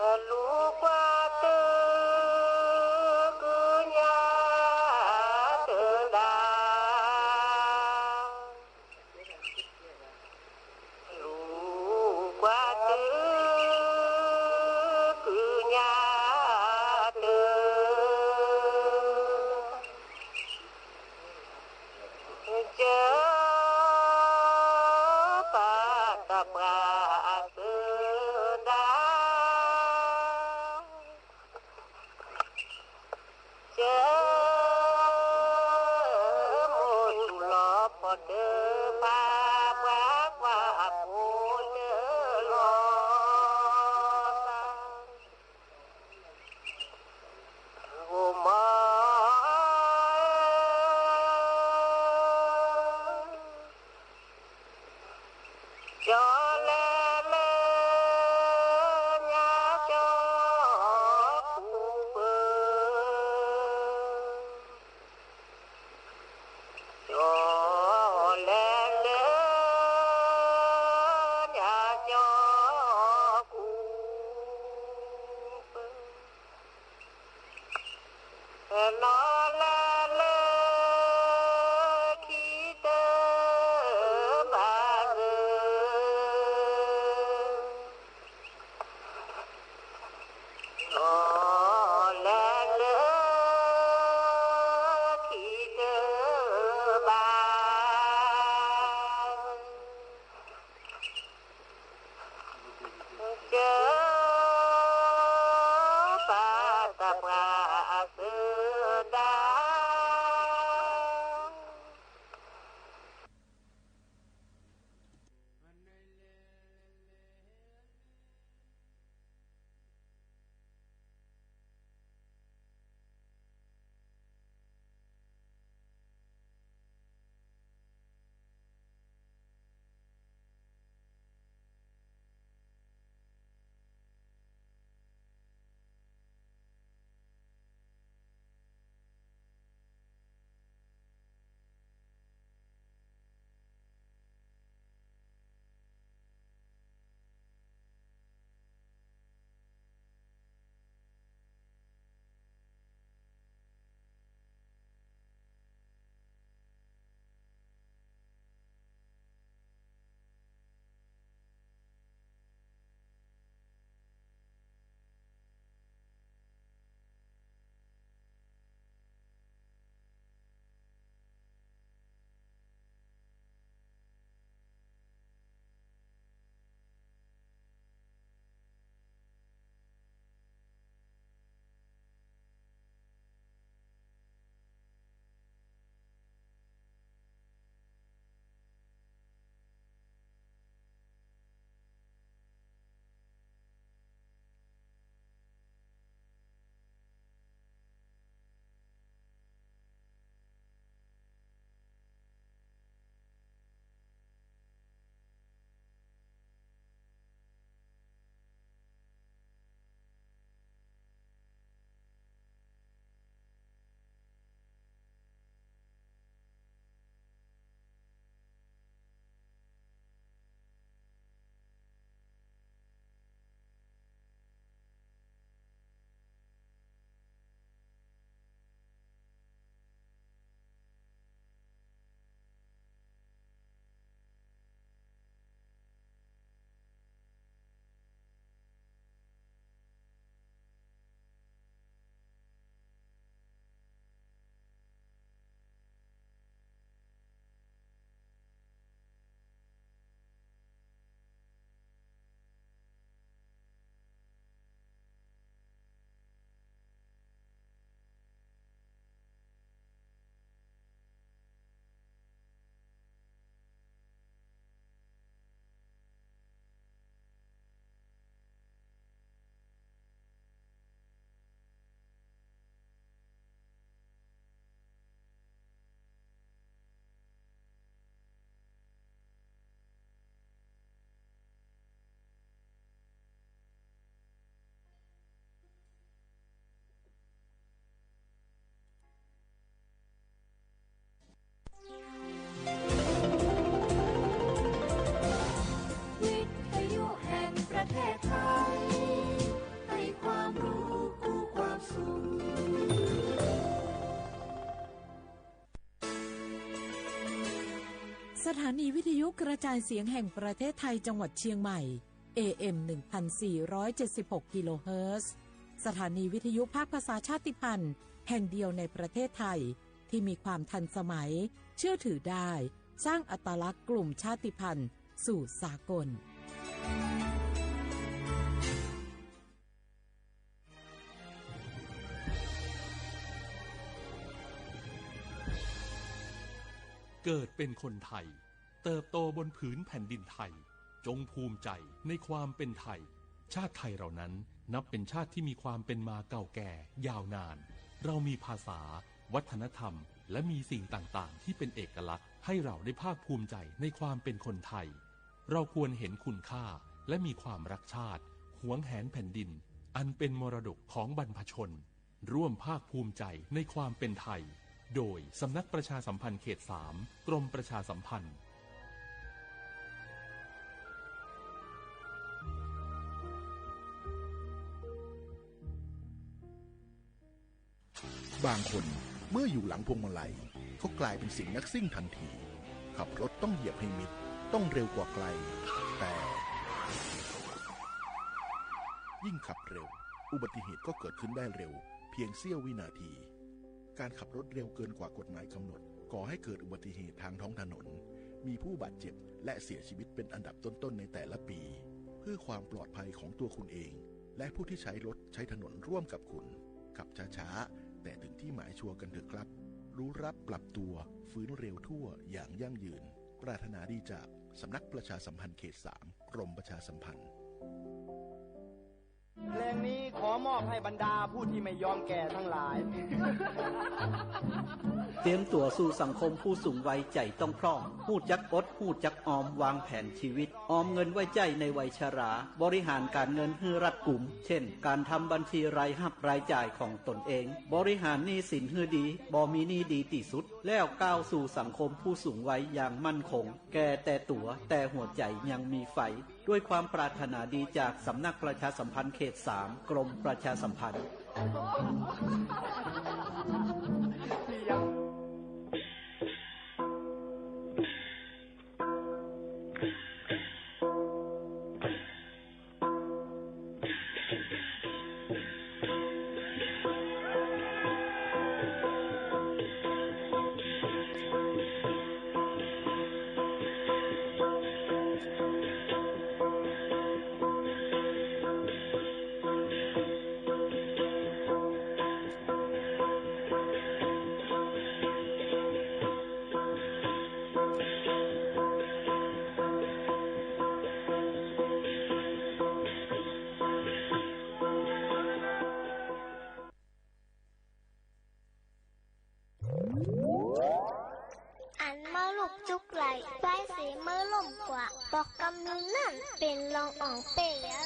Luf gaq teu guiqnya teu dav. Luf gaq teu guiqnya teu jeuq paq taqpaq teu dav. สถานีวิทยุกระจายเสียงแห่งประเทศไทย จังหวัดเชียงใหม่ เอเอ็ม หนึ่งพันสี่ร้อยเจ็ดสิบหก กิโลเฮิรตซ์ สถานีวิทยุภาคภาษาชาติพันธุ์แห่งเดียวในประเทศไทย ที่มีความทันสมัย เชื่อถือได้ สร้างอัตลักษณ์กลุ่มชาติพันธุ์สู่สากล เกิดเป็นคนไทย เติบโตบนผืนแผ่นดินไทย จงภูมิใจในความเป็นไทย ชาติไทยเรานั้นนับเป็นชาติที่มีความเป็นมาเก่าแก่ยาวนาน เรามีภาษา วัฒนธรรม และมีสิ่งต่างๆ ที่เป็นเอกลักษณ์ ให้เราได้ภาคภูมิใจในความเป็นคนไทย เราควรเห็นคุณค่าและมีความรักชาติ หวงแหนแผ่นดิน อันเป็นมรดกของบรรพชน ร่วมภาคภูมิใจในความเป็นไทย โดยสำนักประชาสัมพันธ์เขตสาม กรมประชาสัมพันธ์ บางคนเมื่ออยู่หลังพวงมาลัยก็กลายเป็นเสียงนักซิ่งทันที ขับรถต้องเหยียบให้มิด ต้องเร็วกว่าใคร แต่ ยิ่งขับเร็ว อุบัติเหตุก็เกิดขึ้นได้เร็ว เพียงเสี้ยววินาที การขับรถเร็วเกินกว่ากฎหมายกำหนด ก่อให้เกิดอุบัติเหตุทางท้องถนน มีผู้บาดเจ็บและเสียชีวิตเป็นอันดับต้นๆ ในแต่ละปี เพื่อความปลอดภัยของตัวคุณเอง และผู้ที่ใช้รถใช้ถนนร่วมกับคุณ ขับช้าๆ แต่ถึงที่หมายชัวร์กันเถอะครับ รู้รักปรับตัว ฟื้นเร็วทั่วอย่างยั่งยืน ปรารถนาดีจากสำนักประชาสัมพันธ์เขตสาม กรมประชาสัมพันธ์ เพลงนี้ขอมอบให้บรรดาผู้ที่ไม่ยอมแก่ทั้งหลาย เตรียมตัวสู่สังคมผู้สูงวัย ใจ๋ต้องพร่อง ฮู้จักอด ฮู้จักออม วางแผนชีวิต ออมเงินไว้ใจ๊ในวัยชรา บริหารการเงินหื้อรัดกุม เช่น การทำบัญชีรายรับรายจ่ายของตนเอง บริหารหนี้สินหื้อดี บ่มีหนี้ดีตี้สุด แล้วก้าวสู่สังคมผู้สูงวัยอย่างมั่นคง แก่แต่ตั๋ว แต่หัวใจยังมีไฟ ด้วยความปรารถนาดีจากสำนักประชาสัมพันธ์เขตสาม กรมประชาสัมพันธ์ Anr mawrluf jur lav, paer siq mawrlmq gaq, bawq kamq nuiv nanr, benq lanq anr paer-a.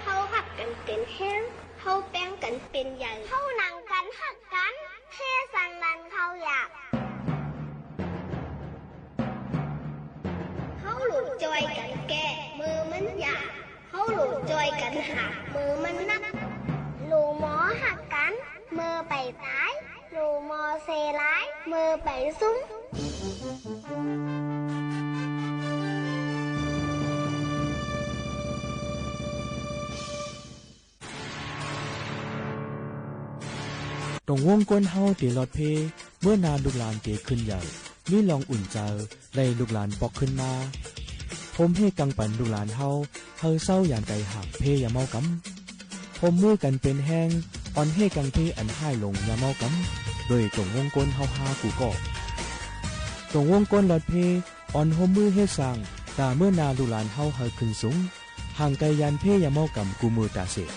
ဟောက်ဟပ်ၵၼ်ပဵၼ်ႁႅင်း ဟောက်ပႅင်းၵၼ်ပဵၼ်ယႂ်ႇ ဟောက်ၼင်ၵၼ်ႁၵ်ႉၵၼ် ႁႄႉသၼ်လၼ်ႇၶဝ်ယႃႇ ဟောက်လူဝ်ႇၸွႆႈၵၼ်ၵႄႈ မိူဝ်ႈမၼ်းယၢပ်ႇ ဟောက်လူဝ်ႇၸွႆႈၵၼ်ႁၢပ်ႇ မိူဝ်ႈမၼ်းၼပ်ႉ လူဝ်ႇမေႃႁၵ်ႉၵၼ် မိူဝ်ႈပႆႇတၢႆ လူဝ်ႇမေႃသေလၢႆ မိူဝ်ႈပႆႇသုမ်း Dongwur gawr hawr-eu deq lawr per, meur nav luf lanq deq keuvn yawq, mirlan uqdzaq-eu laeq luf lanq pawv keuvn ma. Hom her ganq banq luf lanq hawr, heu sawr-eu yaqdaiq haq per yamawr kamq. Hom mur ganq pyeuf haer, anr her ganq per anr haer longq yamawr kamq. Loeq dongwur gawr hawr har guvgawr, dongwur gawr lawr per, anr hom mur her sanq daq meur nav luf lanq hawr heu keuvn smq. Hanqgae yan per yamawr kamq guvmuiq tafseq.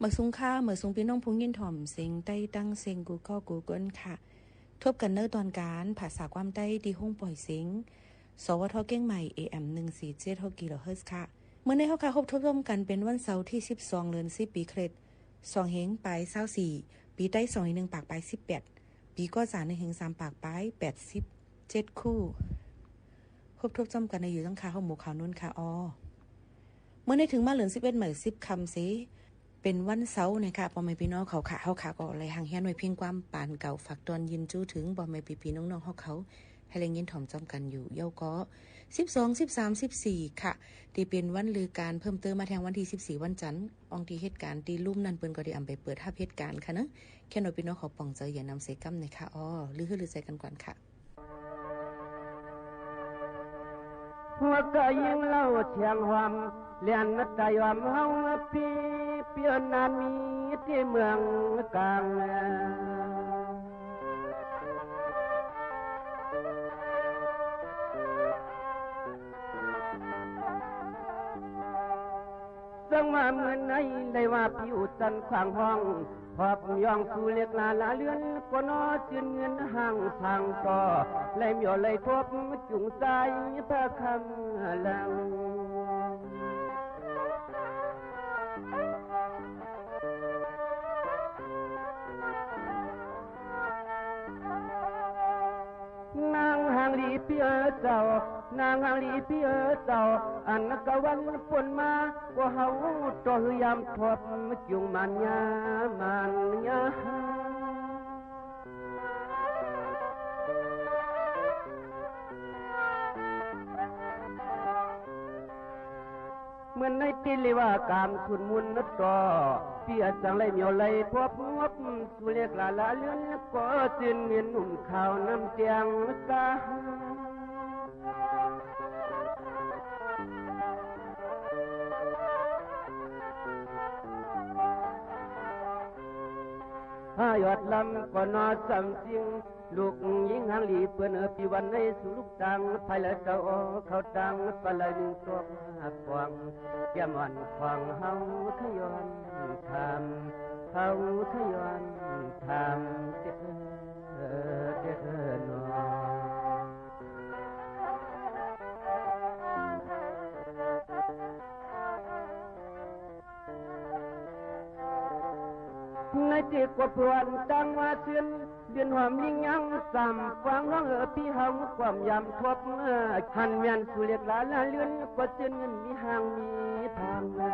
Maqsmq kha, maqsmq พี่น้อง ผู้ยินถ่อมเสียงใต้ ทั้งเสียง กูก็กูก้น ค่ะ ทบกันในตอนการ ภาษาความใต้ ที่ห้องปล่อยเสียง สวท เชียงใหม่ เอเอ็ม หนึ่งสี่เจ็ดหกกิโลเฮิรตซ์ ค่ะ เมื่อในห้องค่ะ พบทบร่วมกันเป็นวันเสาร์ที่สิบสอง เดือนสิบ ปีคริสต์ สองเฮงปายซาวสี่ ปีใต้ สองเฮงหนึ่งปากปายสิบแปด ปีก้อสาร หนึ่งเฮงสามปากปายแปดสิบเจ็ดคู่ พบทบร่วมกันในอยู่ตั้งคาห้องหมู่ข่าวนู้นค่ะ ออ เมื่อในถึงมาเลินสิบเอ็ด เหมือนสิบคำเสีย เป็นวันเสาร์นะคะ ปอมเมปีน้องเขาค่ะ เขาค่ะก็เลยห่างเฮี้ยนไว้เพียงความปานเก่า ฝากตอนยินจู้ถึงปอมเมปีปีน้องๆ เขาเขา ให้เล็งยินถ่อมจำกันอยู่ เย้าก็ สิบสอง สิบสาม สิบสี่ ค่ะ ที่เป็นวันลือการเพิ่มเติมมาแทงวันที่สิบสี่ วันจันทร์ อองตีเหตุการณ์ตีลุ่มนั่นเปิ้นก็ได้อำไปเปิดฮับเหตุการณ์ค่ะเนอะ แค่หน่อยปีน้องเขาป่องใจอย่านำเสกล้ำหน่อยค่ะ ออ ลือหื้อลือใจกันก่อนค่ะ หัวกะยิงเล่าเสียงหวาม เลียนนัดตายอมเฮาปี เปียนนานมีที่เมืองกลาง ซึ่งว่าเมื่อในได้ว่าผิวจันทร์ขวางห้อง Hawq yawq suqle laf lavleur kawv nawr, tsuif ngeur hanq tanq dawq, laer myawf laer tawv jmq jmq sav-ir par kamq lanq. Nar hanqli pir-eu dawq, nar hanqli pir-eu dawq, aqnav gaq war pov ma, gawqha-ur dawq heu yamq tawv, jmq maqnya maqnya. Meuq nae tirle-aq kamq tmq mur-eu dawq, pir-aq zanq laer myawf laer tawv, suqle laf lavleur kawv, tsuif ngeur nmq kaq-awr nmr tiqanr gar. Aqyawf lam kawv nawr samq jir, luf yir hanqli peuq-eu piwan nae suqluf danq, paq laer dawq-awr kawq danq, paq laer nymr tawv kawq-anr, yamq-anr kawq-anr, haq-ur kar yawq-anr kamq, haq-ur kar yawq-anr kamq, taef-eu taef-eu nawq. Nae tiqkawv peuq-anr danr-awr sher, byan hawq mir nyanr samq kawv-anr lanr-eu pir haq-ur kawv-anr yamq tawv, hanq myanq suqle laf lavleur kawv, tsuif ngeur mir hanq mir tanq-a.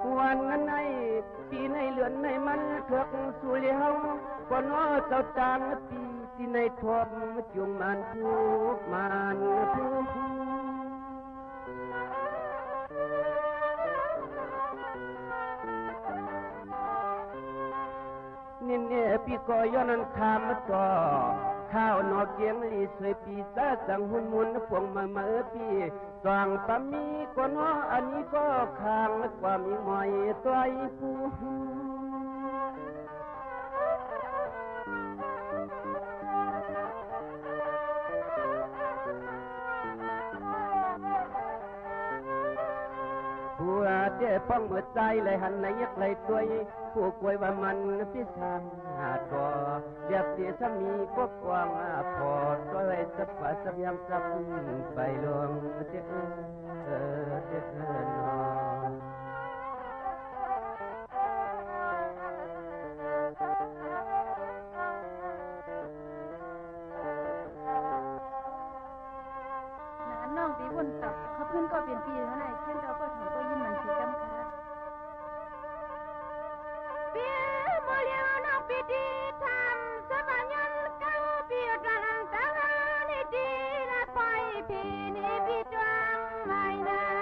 Ghaq nar nar-iq, pi nae lef nae mar tawv suqle haq-ur, kawv nawr dawqdaq-anr pi, tiv nae tawv jmq maqnpuq maqnpuq. Nir nae-eu pi kawv yawr nan kamq-eu dawq, kar-awq nawq gaq-anr li soeq pi sar zanq hmq mur-anr pov maqmaq-eu pi, zanq paq mir kawv nawr aqnyir kawv kaq-anr kawv mir mawr-ir tawv-ir pur. Buq-aq taef-aer pawr meuq tsav-ir laer hanq nae yaer laer tov-ir, pukov-aer baqmaq pir saq-aq dawq, yar pyeuf sar mir kawv kawv-anr pawq tawv-aer sar paq sar yamq sar paq lor, taef-eu taef-eu nawq. Nar nawr bi won taf kawr pyeuf kawv pyeuf pyeuf-eu nar-aq, caer dawr kawv tanq kawv yir maq tiq jamq kaq. Pyeuf mawrle-awr nawr pyeuf tiq tanq, sar maq nyanr gar pyeuf-eu daqlanq daqlanq ni tiq nar pawr-ir pyeuf ni pyeuf dawr-anr mae nar.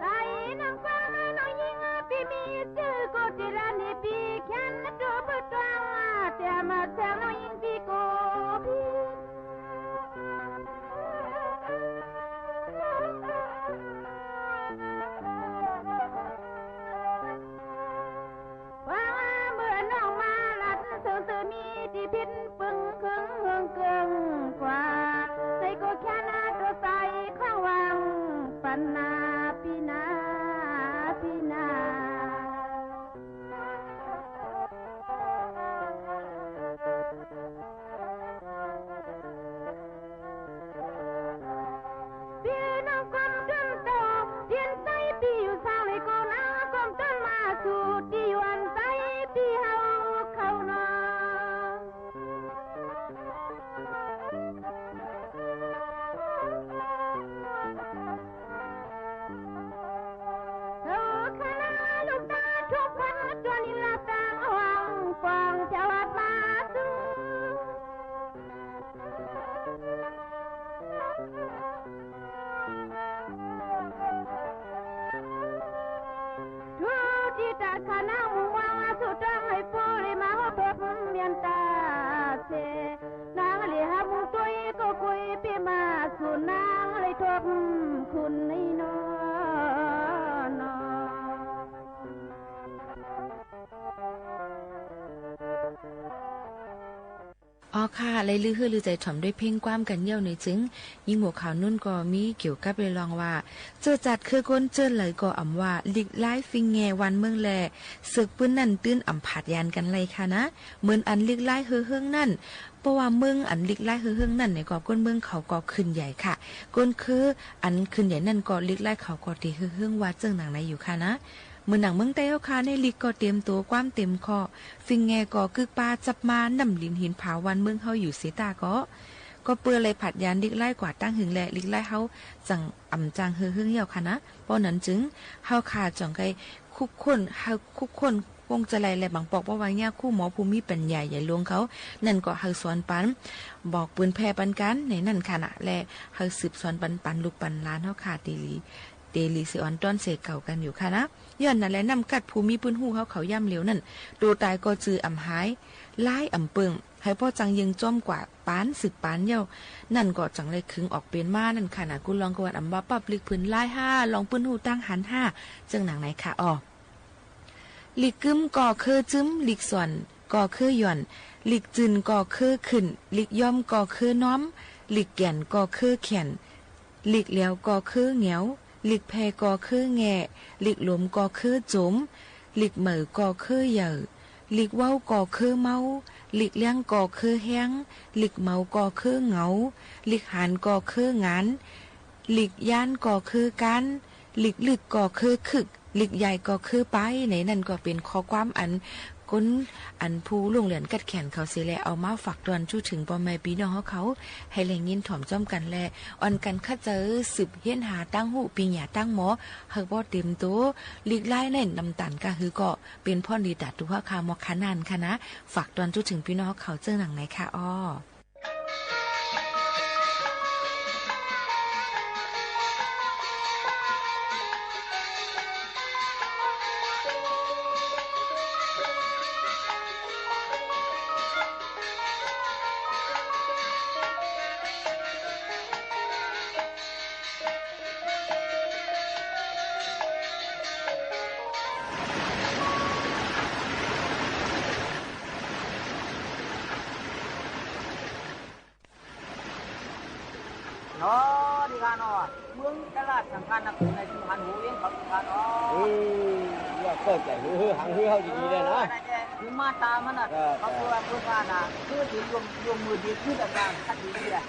Sar-ir nanrgawr nawr yir-anr bi mir tsuif kov tiq lar ni bi kyanr dov beu dawr-aq, tiq maq tsaeq nawr yir bi kov bi. Ghaq-aq meuq nawr ma laf teuv teuv mir tiq pir peunq keunq keunq keuv-aq, saeqkov kar nar dov sav-ir khanq waq-anr paf nar pir nar pir nar. Pir nar gawm dmr dawq, pir sair pir yuf sar le kov nar gawm dmr maqsuq, tiq yuf-anr sair pir haq-ur kar-eu nawr. Heu kar nar luf dar tawr paq jawr ni lavsav-anr hawr-anr pawq-anr pyaq-awr maqsuq. Tur tiq taf kaq nar mqmaq maqsuq dawr le maq hawr pov myanr taf saer. Nar le ha mur dov-ir kov kov-ir pyeuf maqsuq nar le tov mq kur ni nawr. Awq kaq, laeq luiv heu luiv zaiq ถามด้วยเพลงความกัน yawf noeqtmq, ยิงหัวข่าว nmr gawq mir เกี่ยวกับ laeq lanq-aq, dzeurzat keuv gonr dzeur laeq gawq amq-aq, หลีกเลี่ยง fir ngae วันเมือง laer, seukpuir nanr duir amq ผลักดัน กัน laer kaq nar, เหมือน อัน หลีกเลี่ยง heu heunr nanr, เพราะว่า เมือง อัน หลีกเลี่ยง heu heunr nanr naeq gawq gonr เมือง khawf gawq keunq yaeq kaq, gonr keuv อัน keunq yaeq nanr gawq หลีกเลี่ยง khawf gawq teq heu heunr wa dzeur naq naeq yuf kaq nar, เหมือน หนัง เมืองใต้ hawr kaq nae หลีก gawq temq tof, ความ temq khawf, fir ngae gawq guirpav dzarma น้ำ หลีนหินผา วันเมือง hawr yuf seq taq gawq, gawr beu laer ผลักดัน หลีกเลี่ยง gawq tanr hmq laer หลีกเลี่ยง hawr zanq amq dzan heu heunr yawf kaq nar, เพราะฉะนั้น hawr kaq janq ghae คุกคน heu คุกคน gonr dzeur laer laer banq pawv เพราะว่า nyar kur mawr ภูมิปัญญา yaeq lon gawq nanr gawq heu สอน ปัน บอกเผยแพร่ ปัน กัน naeq nanr kaq nar laer, heu สืบสาน ปัน ปัน luf ปัน lan hawr kaq, teq li seq anr dawr seq gawq กัน yuf kaq nar, yawf nar laer น้ำกัด ภูมิ ปื้นหู้ hawr kaq yamq lef-eu nanr, ตัวตายก็จือ amq haiq, ร้าย amq peunq, haiq pawr ยัง จมกว่า ปัน สืบ ปัน yawf, nanr gawq janq laer keunq awq pen ma nanr kaq nar, guv lanq gawq-anr amq ba ปรับ lik ผลร้าย haq, lanq ปื้นหู้ tanr hanq haq, dzeur naq naeq kaq-awq. หลีก gumr gawq keuv zumr, หลีก sanq gawq keuv yanq, หลีก zunq gawq keuv keunq, หลีก yawm gawq keuv nawmr, หลีก gaenq gawq keuv kaenq, หลีก laeq gawq keuv ngaeq, หลีก pae gawq keuv ngaeq, หลีก lomq gawq keuv dzomq, หลีก meuq gawq keuv yaeq, หลีก wawr gawq keuv mawr, หลีก laer gawq keuv haer, หลีก mawq gawq keuv ngawq, หลีก hanq gawq keuv nganq, หลีก yanr gawq keuv ganr, หลีก luiv gawq keuv kuiv, หลีก yaeq gawq keuv paer naeq nanr gawq pen ข้อความ anr, gonr anr ผู้ล่วงลับ กัดแขน khawf seq laer เอามาฝากต้อน จุถึง พ่อแม่พี่น้อง hawr kaq-or, haiq laeq nyir tawmq jawrmq กัน laer, anr กัน khardzaq-eu สืบ haer ha tanr hu, ปัญญา tanr mawr, heu bawr temq tof, หลีกเลี่ยง nae namq tanq gaq huiq gawq pen พ่อดี taf tuv hawr kaq, มอบคณะ kaq nar, ฝากต้อน จุถึง พี่น้อง hawr kaq-eu dzeur naq naeq kaq-awq. Nawr, ดีครับ nawr, เมืองตลาดสังฆานคร ใน จุฑานุเวศ ครับ ดีครับ nawr. Yawf kawv jaeq heu heu hanq heu hawr-eu jeq laer nar, huiqma taf mar nar, kawv keuv-a keuv-a nar, keuv tiq yawmuiq tiq kuir taf nar, kar tiq tiq-a.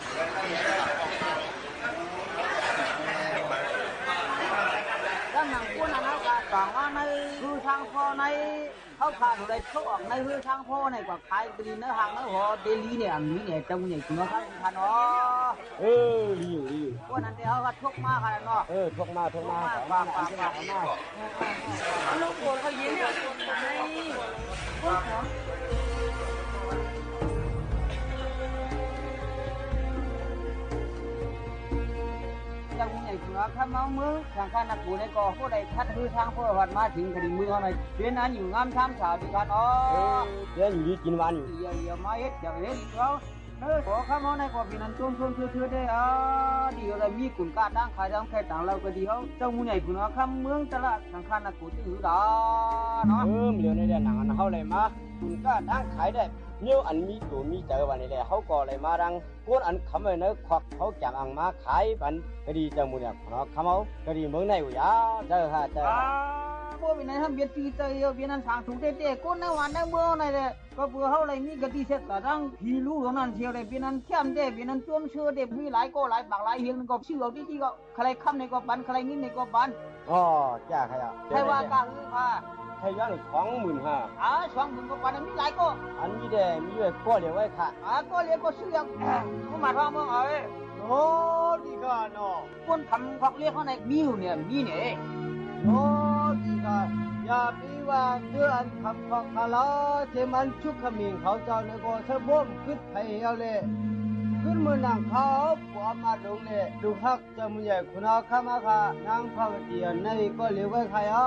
Gar naq kov nar nar, gar taq-anr nar, heu sanr paw nar, hawr kaq lof laer tsawrhaq nar, heu sanr paw nae gaq kaq-aer deuq li nar, haq nar haw deuq li nae aqmir nae jawrmuiq naeq guiqlanq kar-eu kaq nawr. Li-euq li-euq. Nar taef hawr gar โชคมา kaq nawr. โชคมา โชคมา nar. Jawrmuiq naeq guiqlanq kar ma, เมืองสังฆานคร nae gawq khoer daef kar heu sanr paw hawq-anr ma tiq kaqliq muiq-awr nae, byaer nar nymq ngar mr tamr taq-euq deuq kaq nawr. Byaer nymq li jir nar nymq. Yawf yawf ma-aer jaq laer tiq-awr, nar gawq-anr kar ma-awr nae gawq byaer nar tsov tsov teu teu daef-a, diq-awr laer mir คุณค่า tanr kaq-aer zanr pae taq-anr lar-eu gaqdui hawr, jawrmuiq naeq guiqlanq kar เมืองตลาดสังฆานคร teuheuq-eu gaq nawr. Maqlyaw nae daef naq ngar nar hawr laer ma, คุณค่า tanr kaq-aer daef, myaer-anr mir dof mir jaq-eu baqnae laer hawr gawq laer ma danr, gor-anr kamq-aer nar kawq hawr jaq-anr ma kaq-aer baq-anr gaqdui jawrmuiq naeq guiqlanq kar ma-awr, gaqdui เมือง nae-euq ya, jaq-eu ha jaq-eu ha. Bov byaer nar hawr byaer tiq taq-eu yawf byaer nar sanq tuq daef daef gor nar wa nar เมือง nae laer, gawr beu hawr laer mir gaqdui saer taq zanr piq lur-awr nar tiq-awr laer byaer nar tiq-anr daef byaer nar tsov tsov daef mir หลายกว่า หลายปาก หลาย heq nae gawq shir-awr tir tir gawq, kaqlaer kamq nae gawq baq-anr, kaqlaer ngir nae gawq baq-anr. Awq, jav kaq ya. Tae wa kaq heu kaq. Tae yar nmq สองหมื่น ha. Aq, สองหมื่น gawq baq-anr mir หลายกว่า. Aqmir daef mir-aer gawrle-aer kaq. Aq, gawrle gawr shir ya. Mr maqtawr mr-a-aer. Nawr, diq kaq nawr. Gor kamq kawq ler hawr nae mir-euq nae mir nae. Nawr, diq kaq, yaqbir wa deur-anr kamq kawq kaq lar, teman cur kamq miq kaq-awr jawr nae gawr shar bawr mqkuir pae-awr laer, kuir meuq naq kaq-awr puq-awr ma dov nae, duqhar jawrmuiq naeq guiqlanq kar ma kaq, nar paq-euq tiq-anr nae gawrle ghae kaq ya.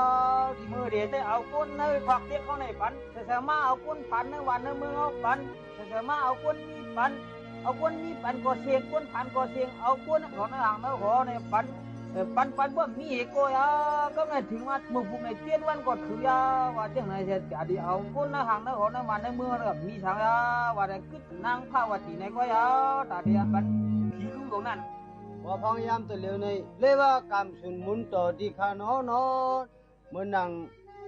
Meuq daef taef aqgor nar-eu kawq ler hawr nae baq-anr, shaqshaq mar aqgor paq nar wa nar meuq-awr baq-anr, shaqshaq mar aqgor mir baq-anr, aqgor mir baq-anr gawq saeq, aqgor paq-anr gawq saeq, aqgor nar gawq nar haq nar haw-awr nae baq-anr. Panpan bawr mir-eq kawv ya, garnae tiq ma meuqbuq maeq tser lar-anr gawq teuq ya, ghaq janr nae taef-a de-aq, gor nar haq nar hawq nar ma nar meuq-anr ghaq mir shaq ya, ghaq nae guir taq nar-anr par ghaq tiq nae gawr ya, taf de-a, ban tiq lur lof nar. พอพร้อมยามตะเหลียวใน เรียกว่ากำสุนหมุนต่อดีค่ะน้องๆ เหมือนหนัง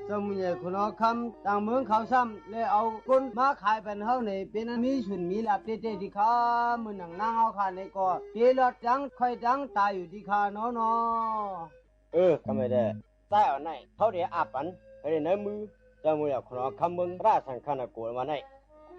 เจ้าหมู่ใหญ่ขุนน้อยคำ ต่างเมืองเขาซ้ำ เลยเอาคนมาขายเป็นเฮาในเป็นอันมีสุนมีลาภเต้ๆ ดีค่ะ เหมือนหนังนางเฮาค่ะในก่อ เตลอดจังค่อยจังตายอยู่ดีค่ะ น้องๆ เออ กำไม่ได้ ใต้อ่อนใน เขาเดี๋ยวอาบปัน ไปในเนื้อมือ เจ้าหมู่ใหญ่ขุนน้อยคำเมืองราชสังขารนโกศมาใน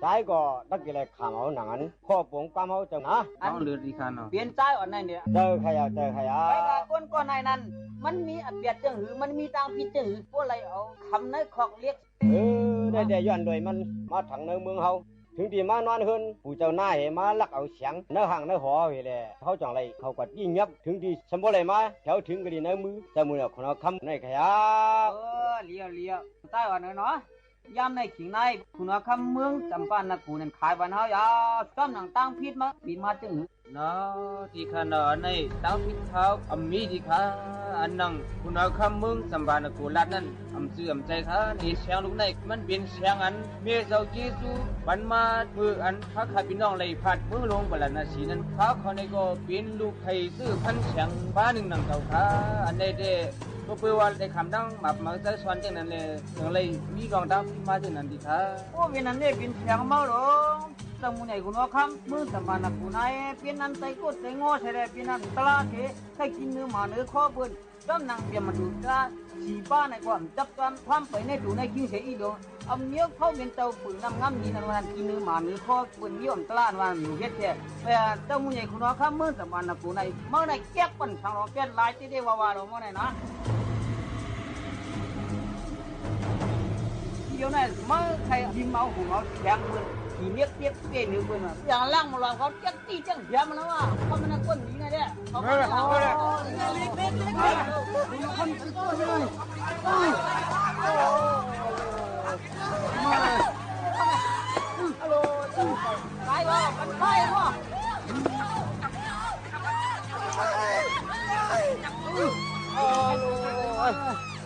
ซ้ายก่อ ตักกิเลสขามเอาหนังอัน ข้อปงความเอาเจ้าหนา อันเหลือดีค่ะเนาะ เปลี่ยนซ้ายอ่อนในเนี่ย เจอใครอ่ะ เจอใครอ่ะ ไว้กับคนก่อนในนั้น มันมีอเปียดจังหือ มันมีตางพิษจังหือ พวกอะไรเอาคำในขอกเรียก เออ ได้แต่ย้อนโดยมัน มาถังในเมืองเฮา ถึงดีมานอนเฮือน ปู่เจ้าหน้าเหมาลักเอาเสียง ในห่างในหอเหแหละ เขาจังไร เขากวาดยิ่งยับ ถึงดีสมบูรณ์เลยมา แถวถึงก็ดีในมือ เจ้าหมู่ใหญ่ขุนน้อยคำในขยะ เออ เลี้ยวเลี้ยว ใต้อ่อนเนอะเนาะ ยามในขิงใน ขุนน้อยคำเมืองจำปานากูนั่นขายวันเฮาอย่า ซ้ำหนังตั้งพิษมา ปีมาจึงหือ เนาะ ดีค่ะเนาะ ในตั้งพิษเขา อำมีดีค่ะ อันหนัง ขุนน้อยคำเมืองจำปานากูรัฐนั่น อำจืออำใจค่ะ ในเสียงลูกใน มันเป็นเสียงอัน แม่เจ้าเยซู ปันมา เมื่ออันพระข้าพี่น้องไหลผ่านเมืองหลวงปาราณสีนั้น พระเขาในก็เป็นลูกไข่ซื่อพันแสงฟ้าหนึ่งหนังเก่าค่ะ อันใดแต่ ก็เพื่อว่าได้คำดังหมากเหมาใจซ้อนจังนั้นเลย จังเลยมีรองดังพิมพ์มาจังนั้นดีค่ะ โอ้ เป็นอันนี้เป็นเสียงเมาหลง เจ้าหมู่ใหญ่ขุนน้อยคำ เมืองจำปานากูใน เป็นอันใจโคตรใจโง่ใช่ได้ เป็นอันตลาดเถ ใครกินเนื้อหมาเนื้อคอเปิ้น จ้ำหนังเปียกมาดูดกล้า สี่บ้านในความจับจ้ำ ความไปในตูในคิงเสียอีหลวง เอาเมี้ยวเข้าเป็นเตาปืนน้ำงามนี้นั่นวันนั้นกินเนื้อหมาเนื้อคอเปิ้นเยี่ยมตลาดวันหนูเฮ็ดแท้ แต่เจ้าหมู่ใหญ่ขุนน้อยคำ เมืองจำปานากูใน เมืองในแก๊กปั่นทางรองแก๊กลายเจ๊เด้วาวาเราเมื่อไหร่นะ เดี๋ยวนั้นเมื่อใครพิมพ์เอาหูเอาแข็งเปิ้น ขี่เมียกเปียกเป้เนื้อเปิ้นว่ะ อย่างล่างมาลองเขาแก๊กตี้แก๊กเหียมันแล้วว่ะ เขามันนั่งก้นหนีไงเนี่ย เขาก็ไม่เอา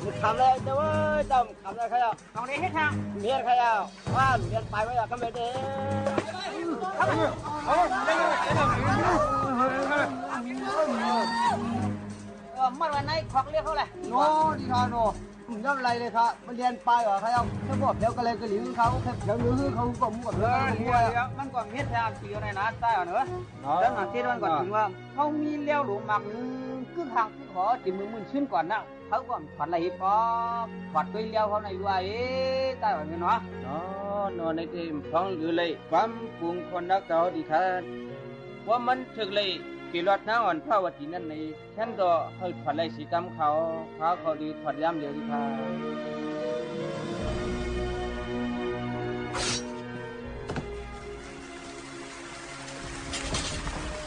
Mqkhamq laer deuq-eu dawq mqkhamq laer kar-awq. Hawq nae her taq. Mqher kar-awq. Aqluf yanpaeq-aer yaq kamq mae de. Maqluf nar-ir kawq ler hawr laer. Nawr di taq nawq. Mqyar laer le taq. Maqlyan paeq-awq kar-awq. Tserbawq pyaeq-eu galae galiq-anr kar-awr, khaer pyaeq-eu nuiq-anr kar-awr, gawq mur gawq pyaeq-eu gawq mur-a. Manr gawq myaer tae aqpiq-awr nae nar taev-awq nae. Dawr naq ter dawr gawq tiq ma. Hawr mir laer-awr lof maqngeur, kuirkhaq kuirkhawf-awr tiq muiq muiq shir gawq nar, hawr gawq mqpaq laer-ir pawr, paq toer laer-awr hawr nae yur-a-ir taev-awq nae nawr. Nawr nawq nae te mqpaq-anr luf laer, bamq pov-anr kawv nar gaq-awr di taq. Bawrmanr teuq laer, geqlawr nar-anr anr par waqtiq nar nae, tyanr dawq heu taq laer siqkamq kaq-awr, par kawv di taq yamq lef-eu di taq.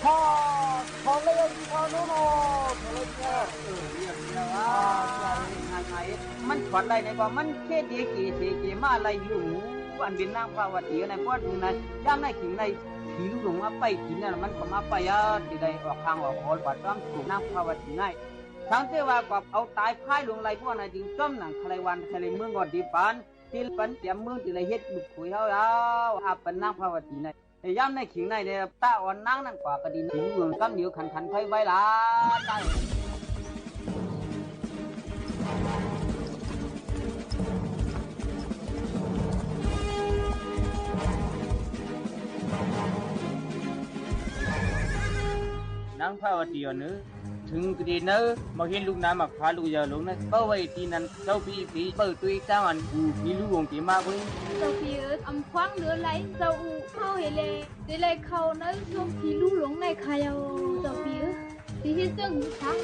Taq, taq laer ya di taq nawr nawq, taq laer ya. Manr taq laer nae gawr manr tser deq jeq jeq jeq mar laer yur-euq, anr bi nar par waqtiq-awr nae gawr dmq nar, yamr nar tiq nar, tiq lur lmq-anr paer tiq nar manr kawv mar paer ya, tiq laer awq kaq awq khawf-eu baqdawr-anr tof nar par waqtiq nar, tanq tser wa gawq-awr taf-aer paer lmq laer gawr nar jeq jawr naq kaq laer wa kaq laer mur gawr deq baq-anr, tiq laer baq-anr tiq yamr mur tiq laer her luf khof-ir hawr-a, aqbaq nar par waqtiq nar. Yamr nar tiq nar nae tav-awr nar nar gawq kaqdui tiq lur lmq kamq nyoeq kanq kanq paer baer laf nar. Nar par waqtiq-awq neur, tmq kaqdui nar, maqher luf nav maqpar luf yawq lor nar, par wa-iq tiq nan, jawr bi bi bawr toer tanr-anr uq tiq lur lmq tiq mar khoer. Dawqpiq-euq aqmq kawr-anr luf laer-ir dawq uq hawr-eu heq laer, tiq laer kawv nar-eu dawqpiq lur lmq nae kaq ya-awq dawqpiq-euq. Tiq her zeur-euq taq,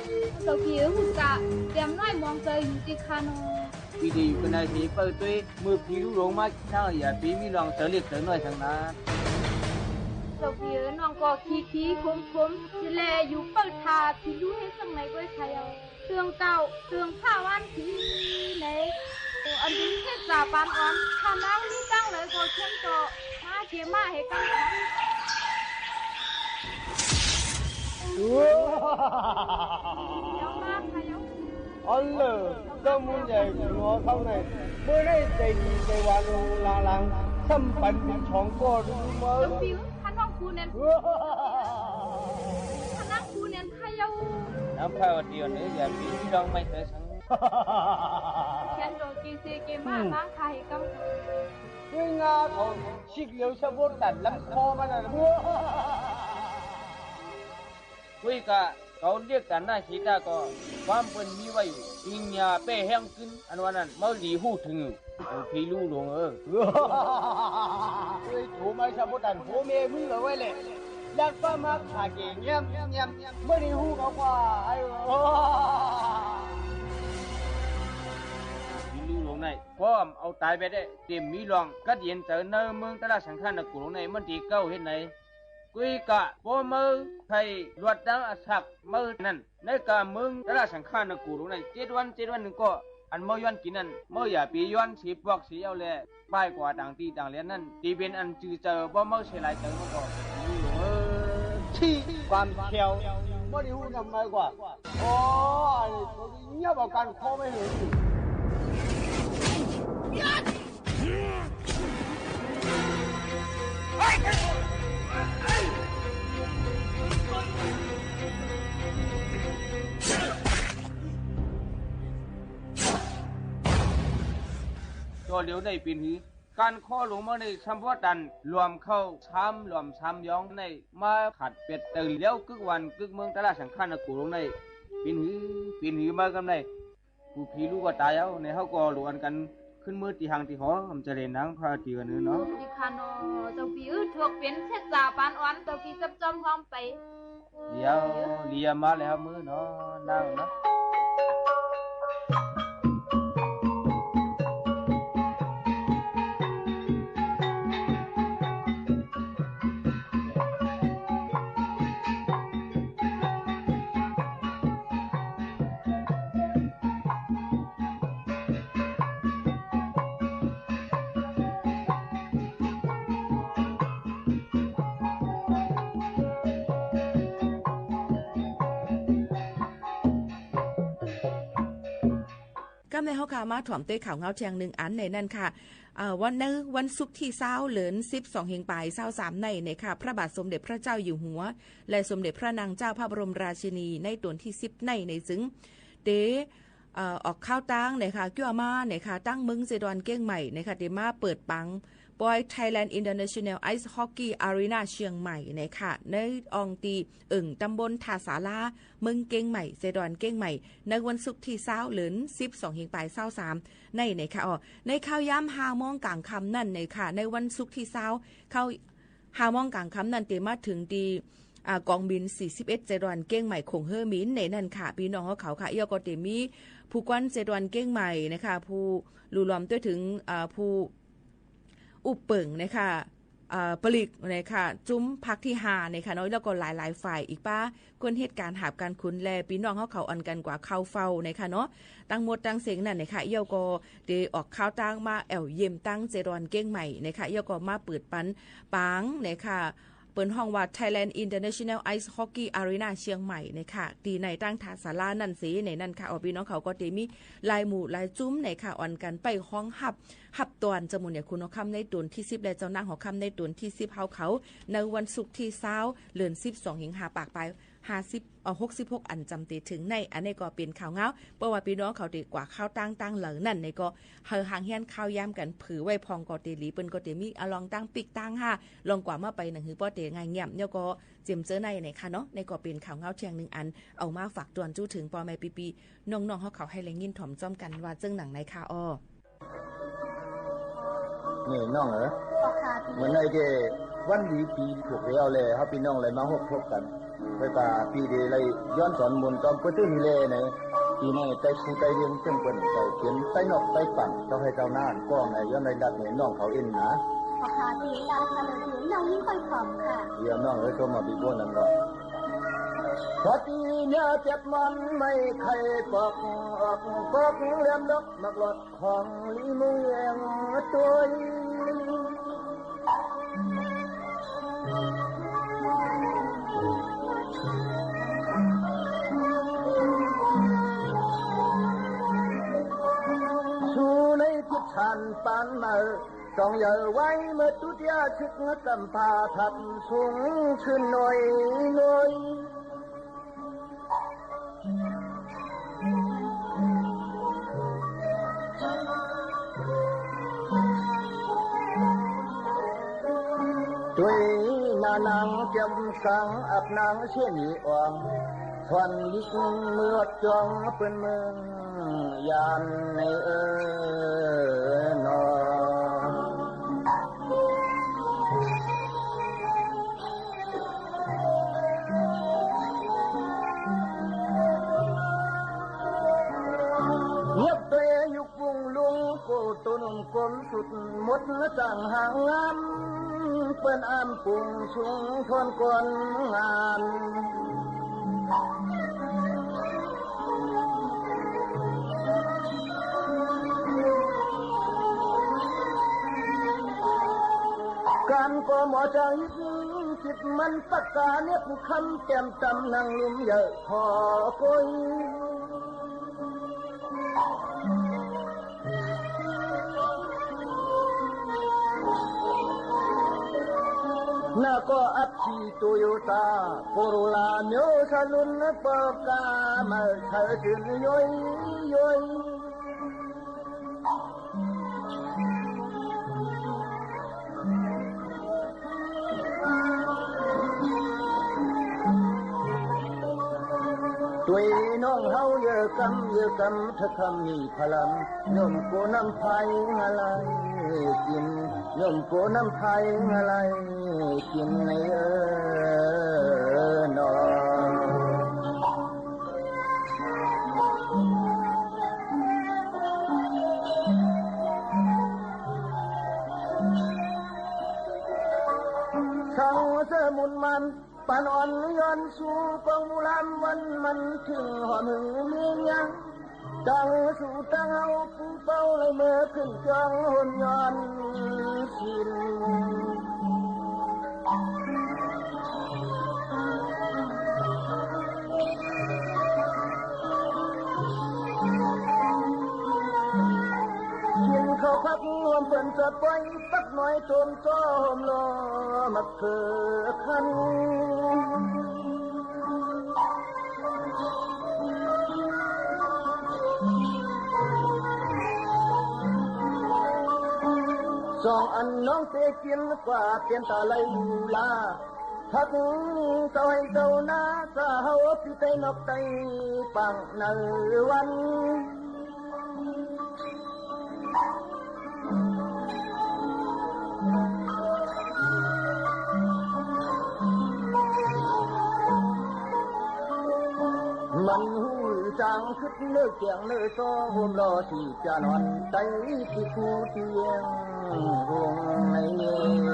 dawqpiq-euq huqtaf, tiq yamq nar-aer mawq-anr dawq yuf tiq kaq nawr. Bi de yuf keuv nav heq bawr toer, muiq tiq lur lmq mar tanr-euq yaq bi mirlanq deuq le deuq nawr-aer tanq nar. Dawqpiq-euq nanrgawq tiq tiq kom kom, tiq laer yuf bawr taq tiq lur her zeur nae ghoer kaq ya-awq. Deuq-anr dawq, deuq-anr par-awr-anr tiq nae, aqdui terzaq baq-anr kaq nar-anr mir danr laer gawr canr dawq, mar jeq mar heq gar-anr. Anr leuq, dawrmur nyaef guiqlanq-awr kar nae, meuq nae daeqnyiq daeqwaq luf laqlaq-anr, sarmqpaq ni cawq-anr kawv-eu luf-eu ma. Narpar-eu tiq ghaq nae yaqbi irlanr maer teu sanr. Khoerngar khawf, ciqleuf-eu sharboftaf lamr kawr ma na. Khoergaq, gaq-awr lirtaf nar siqtav khawf, barmr beu mir war-iq, iqnyaq bae haer-anr kuir, aqnawv-aq nar mawrliq hur tmq-euq, uqpiq lur loq-eu. Khoertoq ma sharboftaf-anr bov mae muir lawq-aer laer, larpar ma kaqjeq nyamnyam, mawrliq hur khawf khawf-aq, aer-eu, uqpiq lur loq nae, bawr-aq, aqtaf bae daef, Deqmirlanq Guardian dzaq-eu nar-eu meuq Darlaf sanqkar navkoq loq nae manr deq gar-euq her nae, khoergaq bawr mawr-eu kaiq lawrdanr aqsaq mawr-eu nan, naergaq meuq Darlaf sanqkar navkoq loq nae tserdanr tserdanr nuikawv, aqmawr yanr tiq nan mawr yaqbi yanr siq bawq siq yar-eu laer, bae gawq daqtiv daqle nan tiqbyan aqjuif dzaq-euq bawr mawr saeqlaf dzaq-eu mawr gawq, ciq bamq tae-awr mawrliq hur navmaqgawq-aq, awr, aqyawf tawqdui nyar baqkav kawr maer-eu. Dawqlef-eu nae bif huiq, kav kawr loq-anr nae sharboftaf lawmq kar-eu, sharmq lawmq sharmq yawr nae mar kaq pyaeq teuq laer-awr guirwaq guirmeuq Darlaf sanqkar navkoq loq nae bif huiq bif huiq mar gar nae, uqpiq lur gawqtaf yar-awr nae hawrgawv lof-anr gar kuirmeuq tiqhaq tiqhaw mqdzaq le nar-anr par tiq ghaq nuinawr. Liya, liya mar laer hawr meuq nawr nar-eu nar. Garnae hawrkar mar tawmq ด้วย ข่าวเงา แทง หนึ่ง อัน nae nan ka. วัน เสาร์ ที่ สิบ เดือน สิบ สอง พันห้าร้อย สาม nae nan ka, พระบาทสมเด็จพระเจ้าอยู่หัว และสมเด็จพระนางเจ้าพระบรมราชินี ในตนที่ สิบ nae nae zeuq, te ออก khaoq tanr nae ka, kyoer-a mar nae ka, tanrmeuq จังหวัดเชียงใหม่ nae ka, te mar เปิดปาง Boys Thailand International Ice Hockey Arena เชียงใหม่ nae ka, nae อองตี เอิ่ง ตำบลท่าสารา เมืองเชียงใหม่ จังหวัดเชียงใหม่ ในวันศุกร์ที่ สิบ เดือน สิบ สอง พันห้าร้อย สาม nae nae ka. Awr, nae ค่ำ ยาม ห้า โมง กลางค่ำ nan nae ka, ในวันศุกร์ที่ สิบ ค่ำ ห้า โมง กลางค่ำ nan te mar ถึง ที่ กองบิน สี่สิบเอ็ด จังหวัดเชียงใหม่ โขงเฮอหมิน nae nan ka, พี่น้อง hawrkhawf ka. Yawkawv te mir ผู้กวน จังหวัดเชียงใหม่ nae ka, ผู้ luf lawmq ด้วย ถึง ผู้ uqbeunq nae ka, ผลิต nae ka, จุม ภาคที่ห้า nae ka nawr, yawkawv หลายๆ ฝ่าย อีกป้า คนเหตุการณ์ หาบการขุน และ พี่น้อง hawrkhawf อ่อนกันกว่า เข้าเฝ้า nae ka nawr, ทั้งหมดทั้งสิ้น nan nae ka. Yawkawv te ออก khaoq tanr mar aer-awq yem tanr จังหวัดเชียงใหม่ nae ka, yawkawv mar เปิด ปาง nae ka, เปิด ห้องว่า Thailand International Ice Hockey Arena เชียงใหม่ nae ka, tiqnae tanr ท่าสารา nan se nae nan ka. Awr, พี่น้อง hawrkhawf te mir หลายหมู่หลายจุม nae ka, อ่อนกัน ไป ห้อง hapdawq เจ้าหมู่เหนือคุณทองคำ ในตนที่ สิบ และเจ้าหน้าหอคำ ในตนที่ สิบ hawrkhawf, ในวันศุกร์ที่ สิบ เดือน สิบ สอง พันห้าร้อย ปากปลาย ห้าสิบ เอ่อ หกสิบหก อัน จำเตะถึง nae, อันนี้ก็เป็นข่าวเงา เพราะว่า พี่น้อง hawrkhawf te กว่า khaoq tanr tanr lawq nan nae ka, หาก หาก เฮี้ยน khaoq yam กัน เผื่อไว้พอง ก็ te li ปืน ก็ te mir, อลอง tanr pik tanr ha, ลอง กว่า มา ไป หนัง หือ ป้อ te ngaeq nyiam, yawkawv jeq dzeur nae nae ka nawr, nae ก็เป็นข่าวเงา แทง หนึ่ง อัน เอามาฝาก ตรวจ จุถึง ปอ แม่ ปีปี น้องๆ hawrkhawf ให้ แล ngin ถ่อม จ้อม กัน ว่า dzeur หนัง nae ka. Awr, nawr-euq, วันนี้ ก็วันดีปีถูกแล้วแหละ ให้พี่น้องได้มาพบกัน แล้วก็ปีได้ย้อนสอนมนต์ตอนเปิดเทอมที่แล้วนะ ปีนี้ได้ครูได้เรียนเพิ่มเติม ได้เขียนใต้นอกใต้ฝั่ง เจ้าให้เจ้าหน้าอ่านกล้องนะ ย้อนได้ดัดในน้องเขาเอ็นหนา ขอขาตีตาขะเหลือผิวหนังยิ่งค่อยผอมค่ะ เดี๋ยวน้องเอ้ย โทรมาปีโป้นั่นก็ พอตีเนี่ยเจ็บมันไม่ไข้ปอก ปอกแหลมดอกหมากหลอด ของลีมุงแยงตัว Tanqpanq maqeuq, สอง yawq-euq ไว้ meuq ทุติยะ tser-anr สาม paq taq smr ขึ้น noeq noeq. Doeq naqnanq จำกัง aqnanq เสี้ยนหยี่ awq, ผ่อน yif muiq jawr peunmeuq yan nae-eu nawq. Nyiq doe yuf bung lung khof tov nmq kom suf mot, สอง zaqhaq ngar peun armq bung smr สอง kawv ngar. Ganq kawv mawf jaq yif jif man ประการ nae puq kamr แจ่ม damq naqluf yawq hawq kov-ir. Nargawr arciq โตโยต้า โคโรล่า myawq sharluf-anr ประการ maqshaq-eu jeq nae yaw-ir yaw-ir. Doeq nawr hawr-eu kamr yawkamr teukamq nyiq paqlamq, nymq kov namr paq-ir nga laer jir, nymq kov namr paq-ir nga laer jir nae-eu nawq. Sanqzeur muqman ปันอ่อน yawr sur กองบุญล้ำวัน มันถึง hawq muiq mir nyar, ตั้งสู่ ตั้ง hawr pur paw laer meuq ขึ้น jawr hawr yawr sin. Jir kawv par hawr peunq tsawv pawr-ir, สักหน่อย tom tsawrhaq lawr maqkeuv kan. Sanq anq nawr taef jir-anr gaq pyaeq taq laer yuf lar. Taq-anr dawq haeq dawq nar, saqhaq-awr bi taev nawq taev paf naq-euq war. Manq huiq zanq kuir neuv jaeq neuv sawr hawm lawr siq jav nawq-anr taef-ir tiq kur tiq yaer hawr nae nawq.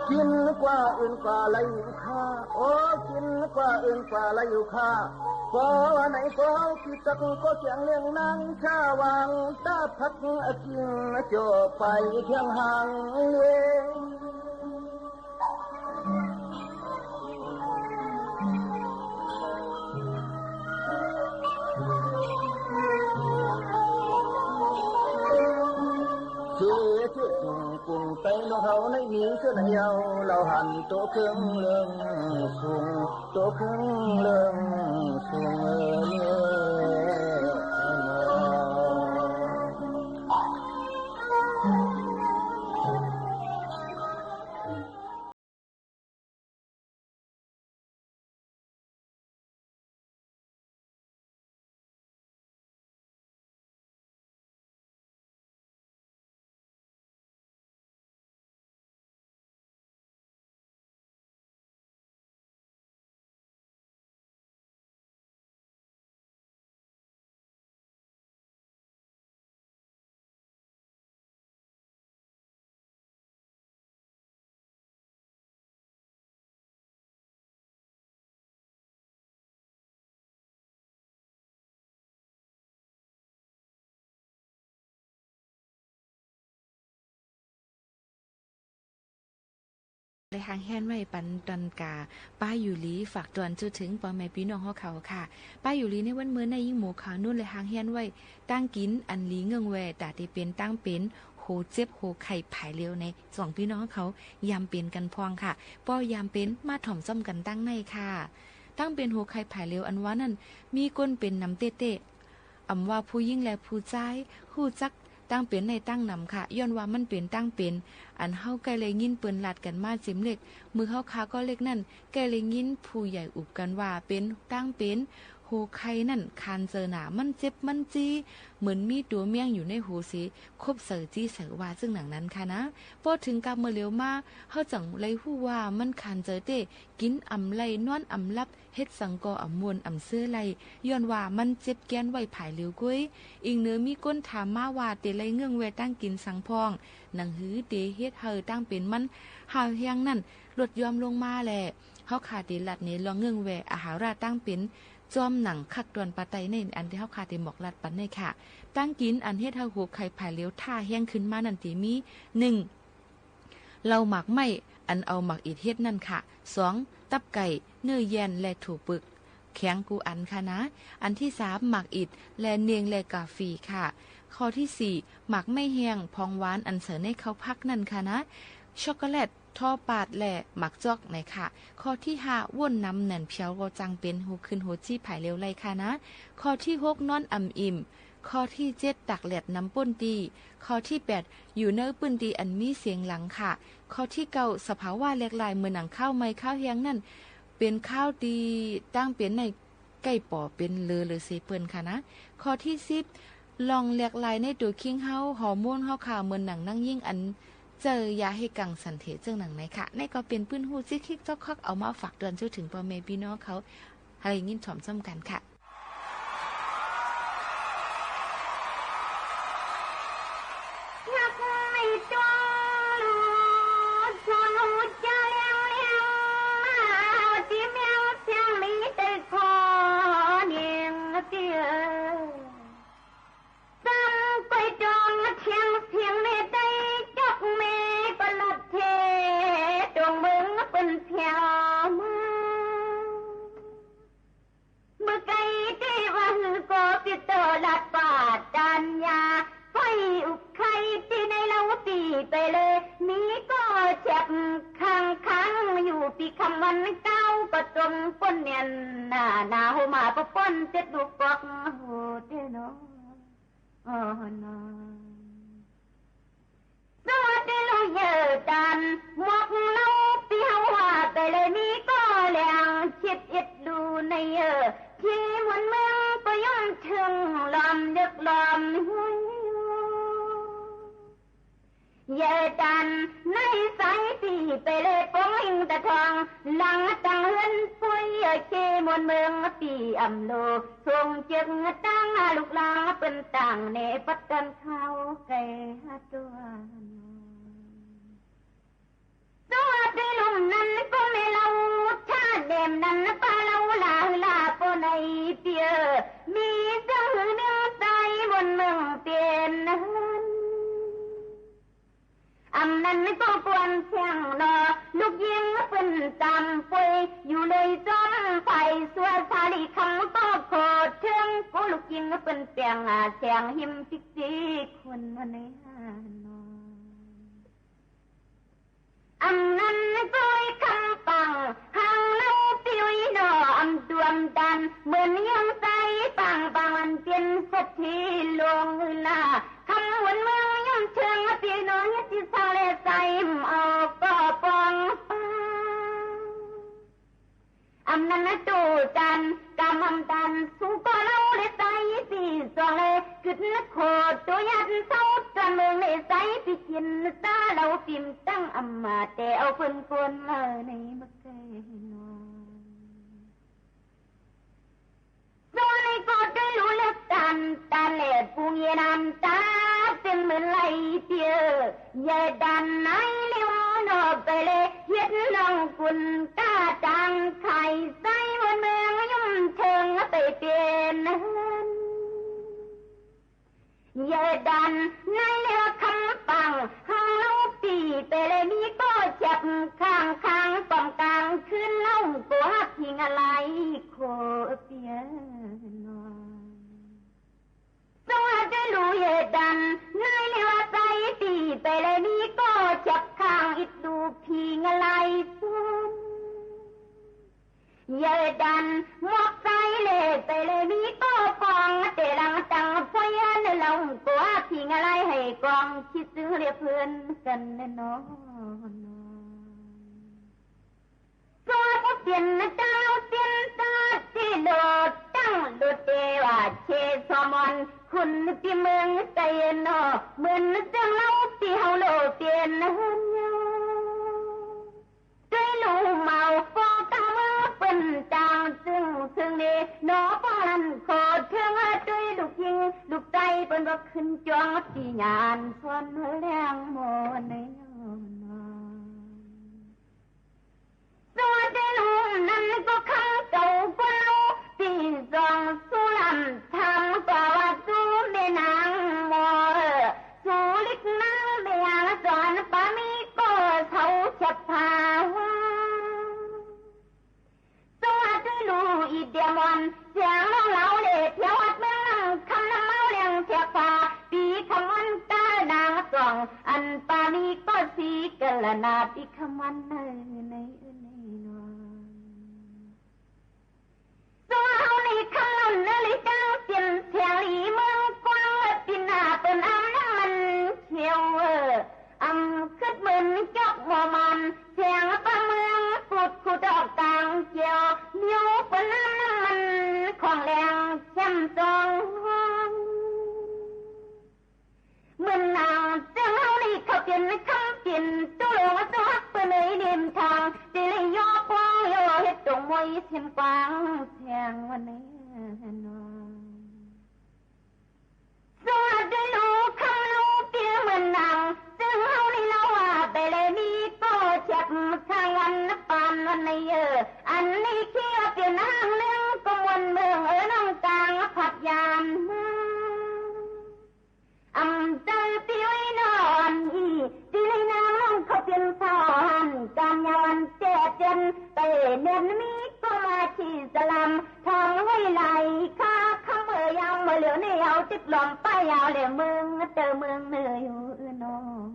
Jir-anr gaq uiq gaq laer yuf kar, or jir-anr gaq uiq gaq laer yuf kar. Pawr nae pawr tiq taq kawv jaeq laer nar, car ghaq-anr tar paq aqjir-anr jawr pae tiq haq le. Jeq tseq smq smq taev nawq hawq nae miqzeur nae ya-awr, lawqhanq tov keuvleuq smq tov keuvleuq smq-eu Laer ห้างแฮนไว้ ปันตอนกา ป้าหยูหลี ฝากตอน จนถึง ปอแมปีน้อง ฮอคาวค่ะ ป้าหยูหลี ในวันเมื่อในยิ่งหมูขาวนุ่น และ ห้างแฮนไว้ ตั้งกิ๋นอันหลีเงื่องแว ต๋าเตเป็นตั้งเป็น โหเจ็บโหไข่ผายเร็วใน จ่องปี้น้องเขา ยามเป็นกันพองค่ะ ป้อยามเป็นมาถ่อมซ่อมกันตั้งในค่ะ ตั้งเป็นโหไข่ผายเร็วอันว่านั่น มีคนเป็นนำเต้เต้ อ่ำว่าผู้หญิงและผู้ชาย ฮู้จักตั้งเป็นในตั้งนำค่ะ ย่อนว่ามันเป็นตั้งเป็น อันเฮาใก้เล็งยินเปิ้นลาดกันมาเจมเล็ก มือเฮาคาก็เล็กนั่น ใก้เล็งยินผู้ใหญ่อุบกันว่าเป็นตั้งเป็น โหไข่นั่นคานเจอหนา มันเจ็บมันจี๊ เหมือนมีตั๋วแมงอยู่ในโหเส คบใส่จี้ใส่ว่า ซึ่งหนังนั้นค่ะนะ พอถึงกับเมื่อเหลียวมา เฮาจั่งไลฮู้ว่ามันคานเจอเต้ กิ๋นอ่ำไล่นอนอ่ำหลับ เฮ็ดสังกออ่ำมวลอ่ำเสื้อไล่ ย่อนว่ามันเจ็บแก้นไหว้ผายเร็วกุ้ย อิงเนอมีก้นถามมาว่าเตไล่เงื่องแวตั้งกิ๋นสังพอง หนังหือเตเฮ็ดเฮาตั้งเป็นมัน หาวแฮงนั่น ลดย่อมลงมาแล เฮาคาเตลัดเนลองเงื่องแวอาหารตั้งเป็น จอมหนังคักตอนปาไตในอันที่เฮาคาเตหมอกลัดปันในค่ะ ตั้งกิ๋นอันเฮ็ดเฮาโหไข่ผายเร็วท่าแฮงขึ้นมานั่นเตมี หนึ่ง เหล้าหมากไหม้ อันเอาหมากอิฐเฮ็ดนั่นค่ะ สอง ตับไก่ เนื้อแยน และถั่วปึก แข็งกูอันค่ะนะ อันที่สาม หมากอิฐ และเนง และกาฟีค่ะ ข้อที่สี่ หมากไหม้แห้ง พองหวาน อันใส่ในข้าวผัดนั่นค่ะนะ ช็อกโกแลต ทอดปาด และหมากจ๊อก ไหนค่ะ ข้อที่ห้า ว่นน้ำแหน่นเพียวก็จังเป็น โหขึ้นโหจี้ผายเร็วไล่ค่ะนะ ข้อที่หก นอนอ่ำอิ่ม ข้อที่เจ็ด ตากแดดน้ำป้นตี้ ข้อที่แปด อยู่ในพื้นที่อันมีเสียงดังค่ะ ข้อที่เก้า สภาวะแหลกหลาย เหมือนหนังข้าวไหม้ข้าวแห้งนั่น เป็นข้าวตี้ตั้งเป็นใน ใก้ป๋อเป็นเลอเลอเซเปิ้นค่ะนะ ข้อที่สิบ ลองแหลกหลายในตั๋วคิงเฮา ฮอร์โมนเฮาค่ะ เหมือนหนังนางยิ่งอัน เจอยาให้กังสันเถเจิ้งหนังไหนค่ะ ในก็เป็นปื้นฮู้ซิกคิกจ๊อกคอก เอามาฝากเตือนช่วยถึงปอแมปีน้องเขา ให้ได้ยินถ่อมซ่อมกันค่ะ Meuq kai te wa huiq kawv pyeuf tawq laf paf dan ya, pawr-iq uqkai te nae lar-awr pif paeq le, miqkawv caf kangkang yuq pif kamq-anr gar-awr gawqdov pov naeq-a, nar hawr maq pov pov-anr taev dov kawv-eu te nawr. Sawr-eu te luf yaeq-euq dan, mawr lar-awr pif hawr-aq paeq le, miqkawv laeq-anr ciq pyeuf luf nae-euq, tiq mur mur-anr pov yawmq teuq lawm yawf lawm-eu yaeq dan, nar-iq sar-iq pif paeq le, pov-iq taq tawq-anr lanq-anr danq heu-anr pov-ir-euq, tiq mur mur-anr pif amq lof, tsong ceuf-anr danr-a luf lar-anr peuvn taq nae, bawrdanr kar-awr kae-a dov-a. Sawr-eu te luf nan-anr kawv mae lar-awr, taq daef nan-anr pav lar-awr, laf heu laf pov nae pyeuf-eu, miqzanr huiq myanr sar-ir mur mur pyeuf nan-anr. Aqnan kawv kov-anr tsanq nawr, luf yir-anr peuvn taq pov-ir, yuf lof-ir zawr-anr paq-ir, sawr-eu saqlif kamq kawv kawv teu-anr kov, luf yir-anr peuvn tsanq-aq tsanq himr tiqtiq kov-anr nae-a nawr. Aqnan kov-ir kamq panq, hanq lar-awr pyeuf-ir nawr, amqduq amqdan meuq-anr yanr sar-ir panq panq, anqbyan saqtiq lor-eu nar, kamq-anr meuq-anr yanr teu-anr pyeuf nawr, nyaer tiq saq laer sar-ir mq-awr kawv panq panq. Aqnan nar dov dan, kamq-anr dan smr kawv lar-awr laer sar-ir siq zanq laer, guiqlanq khof dov yar sar-awr dan meuq laer sar-ir siq, ciq sar lar-awr fimq danr aqma taef-awr peuvn kov-anr nae maqkae nawr. Sawr nae kawv doer luf laer taf taf laeq, buf yaeq navtaq teu meuq laer pyeuf-eu, yaeq dan nar-ir le-awr nawr bae le, yaer lanq gunq gar danq kaq-iq sar-ir mur mur-anr yamq teu-anr bae pyeuf nan. Yaeq dan nar-ir le-awr kamq panq, hanq lar-awr pif paeq le, miqkawv caf kaq laer khof-eu pyeuf-eu nawr. Tsawrhaq doerluf yaerdaq nar-ir nae ghaq sav-ir tiq baeqlaeq mir kawv caq kaq-anr irduq piq nga laer smr. Yaerdaq mawr sav-ir laer baeqlaeq mir kawv kawv-anr taef lanq taq pawr-ir-a nae laf-anr kof-a piq nga laer haeq kawv-anr cirshuir laer peuq-eu nae nawr. Tsawrhaq pyeuf nae dar-awr pyeuf dar tiq lof tanq lof taef ghaq caev tsawq mawq-anr kur nuir pyeuf meuq taef-eu nawr, meuq nuir zanq lar-awr tiq hawq lof pyeuf nae hawr-awr, doerluf maqawq kawv gar meuq peuq danq tsuif tsuif nae nawr bawrlanq kawv teu-anr doerluf jir luf taef-ir bawrlanq keuv jawr-anr tiq nyaf-anr tsawrhaq laer-anr mawr nae nawr. Tsawrhaq doerluf nar-ir gawr kamr gaq-eu gawrlar-awr tiq zanq smr lamq taq-anr gawq-a tsur maeqnan mawr-eu, smq lir nar-anr maeqnan zanq-anr pav mir kawv-eu saq-awr caq paq-a. Tsawrhaq doerluf iqdaeq mawq-anr tiq-anr lawrlaf-awr laer pyaq-awr aqdmr-anr kamq nar ma-awr laer-anr caq paq bi kamq-anr dar-eu nar-anr zanq-anr pav mir kawv siq keuv laf nar bi kamq-anr nar-eu nae-eu nae nawr. Tsawrhaq hawr nae kamq-anr nar le janr pyeuf taeq-ir meuq-anr kawv-anr-eu tiq nar peuq nar nar man caev-eu, aqmq kuir meuq jawr mawq man taeq-anr pav meuq-anr kut kut dawq ganq caev-awr, myoq peuq nar nar man kawq laer-anr camq zanq-anr. Meuq nar zanq-anr ni kawq pyeuf kamq pyeuf dawrluf-anr tsawrhaq peuq nae-ir nae mqtaq tiq le yawr pawr yawr-eu haer dawq mawr-ir taeq-anr gawr-anr taeq-anr ghawrnae nawr. Tsawrhaq doerluf kamq luf pyeuf meuq nar zanq-anr ni lawr-aq baeqlaeq mir kawv caq paq-anr nar pav nar nae-eu, aqni kir-awr pyeuf nar-anr nae-anr kawv mawq meuq-eu nanr kaq-anr paq yamq ma. Aqmq dar pyeuf-ir nawr aqmq-iq tiq le nar-anr kawv pyeuf saq-awq-anr gaqnya-anr taef-a taef-anr taef nae mir kawv ma ciq saqlam tanq-anr ghae laf-iq kar kamq-eu yamq meuq lef nae-awr tiq lawq pav ya laer meuq teu meuq meuq yur-eu nawr.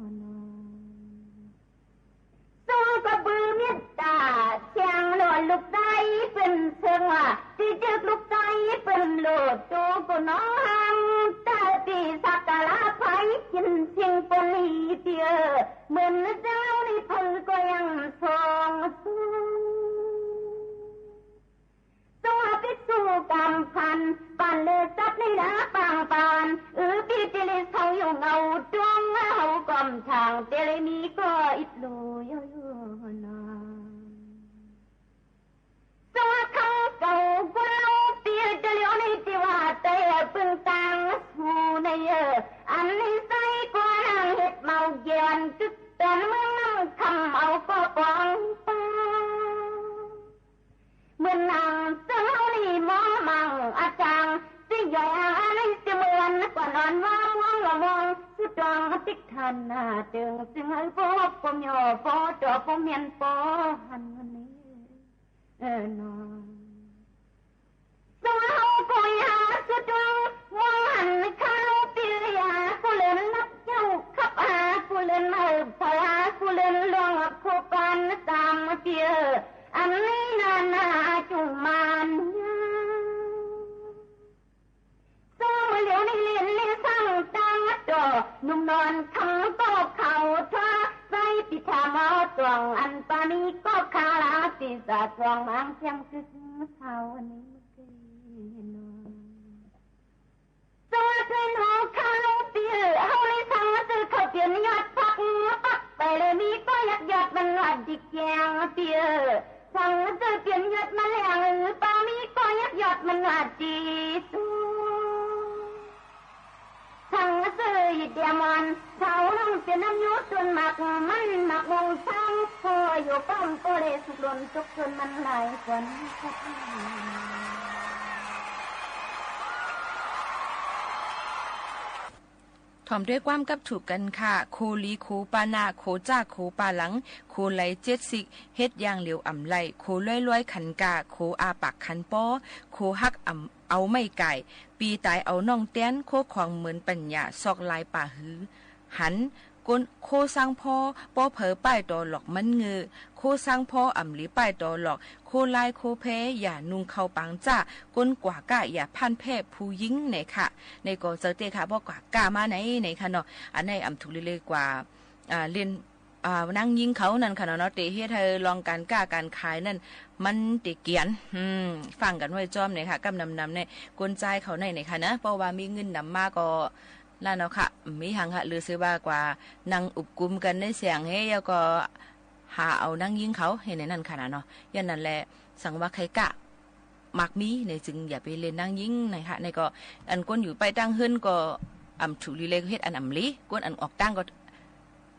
Tsawrhaq kawv bui mir taf tiq-anr lawq luf dar-ir pyeuf teu-aq tiqdeuq luf dar-ir pyeuf lof tov khawf nawr-anr tar-eu tiq saqkaq lar paq-ir ciq ciq pov ni pyeuf-eu meuq zanq-anr ni paq-eu gawq yamq tawq-anr Tsawrhaq pyeuf tsawrhaq kamq paq, paq le sar le nar paq paq, uiq pyeuf tiq le sanq yawq ngaq-eu dawr ngar hawq-eu gawq mqtaq tiq le mir kawv irluf yawr yawr nar. Tsawrhaq kamq kawv-eu gawrlar-awr pyeuf-eu dawq le-awr nae tiq ghaq taef-aer beuqdanq-anr smq nae-eu, aqli sar-ir gawr nar-anr haeq maqaer jeq-anr duidaq-anr meuq nar kamq-awr gawr bawq-anr par meuq nar-anr tsanr-awr ni mawr maqanr aqtaq-anr tser yawq-anr arnae tser meuq-anr gawq nawr-anr mawr lawq mawr-anr surdawq-anr tiqtaq nar deuq tser-anr bawr pov myawq bawr dawq bawr myan bawr han-eu ni-eu nawr. Tsawrhaq-anr gawq ya surdawq-anr mawr han kamq luf pyeuf ya kurleuq nar jav-euq kar-aq kurleuq nar-euq paq-aq kurleuq lawq-anr kawv par nar tam pyeuf-eu aqmir nar nar aqcuf maqnya. Tsawrmeuq lef-awr ni le le sanr-eu tar dawq nmq nawq-anr kamq-anr gawr kaq-awr tar sar-ir tiqtaq mawr dawq-anr pav mir gawr kaq lar tiqzaq dawq-anr maqanr pyar mr keuv keuv sar-awr ni mr keuv nawr. Tsawrhaq deuq nawr kamq luf pyeuf-eu hawr ni sanr-anr deuq kawq pyeuf ni yawr tar-anr bar paeq le mir gawr yaf yaf manr lar diq jae-anr pyeuf-eu sanr-anr deuq pyeuf ni yawr nar le-anr pav mir gawr yaf yaf manr lar diq sur. Sanr-anr deuq iqdaeq mawr-anr sar-awr lanr pyeuf nar myoq dov maq manr maq mawr sanr paw yawqgar-anr paw le suqloq-anr dov keuv manr lar-ir gawr nar. ถ่อมด้วยความกับถูกกันค่ะ โคลีโคปานา โคจ้าโคปาหลัง โคไลเจ็ดสิก เฮ็ดอย่างเหลียวอ่ำไล โคล้อยๆ ขันกา โคอาปากขันป้อ โคฮักอ่ำเอาไม่ไก่ ปีตายเอาน่องแต้น โคของเหมือนปัญญา ซอกลายป่าหือ หัน โคสร้างพ่อ ป้อเผยป้ายต่อหลอกมันเงอ โคสร้างพ่ออ่ำหลีป้ายต่อหลอก โคลายโคแพ้ อย่านุ่งเข้าปางจ้า ก้นกว่าก้า อย่าพ่านแพร่ผู้หญิง เนี่ยค่ะ ในกอเจอเต้ค่ะ เพราะกว่าก้ามาไหน เนี่ยค่ะเนาะ อันไหนอ่ำถูกเลยเลยกว่า อ่า เล่น อ่า นางยิงเขานั่นค่ะเนาะ เตะเฮ็ดให้ลองการก้าการขายนั่น มันเตะเกียน อืม ฟังกันไว้จ้อมเนี่ยค่ะ กำนำนำเนี่ย กวนใจเขาในเนี่ยค่ะนะ เพราะว่ามีเงินนำมาก็ นั่นเนาะค่ะ มีหังค่ะ หรือซื้อว่ากว่า นั่งอุบกุมกันในแสงเฮ้ย แล้วก็ หาเอานางยิงเขาเฮ้ยในนั่นค่ะนะเนาะ ย้อนนั้นแหละ สังว่าใครกะ มักมีในจึงอย่าไปเล่นนางยิงในค่ะ ในก็ อันก้นอยู่ไปตั้งเฮิรนก็ อ่ำถูกลีเลยเฮ็ดอันอ่ำหลี ก้นอันออกตั้งก็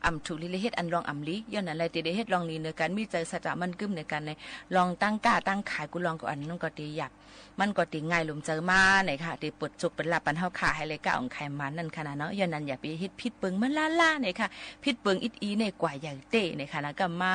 อ่ำถูกลีเลยเฮ็ดอันลองอ่ำหลี ย้อนนั้นแหละ เตะได้เฮ็ดลองหลีเหนือกัน มีใจสัจจะมั่นกึ้มเหนือกันใน ลองตั้งก้าตั้งขายกูลองก็อันนั้นก็เตะหยาบ มันก็เตะง่ายลมเจอมาในค่ะ เตะเปิดโชคเปิดลาภปันเฮาค่ะ ให้เลยก้าอ่องขายมานั่นค่ะนะเนาะ ย้อนนั้นอย่าไปเฮ็ดผิดเปิงมันล่าๆในค่ะ ผิดเปิงอิดอีในกว่าใหญ่เต้ในค่ะนะ ก็มา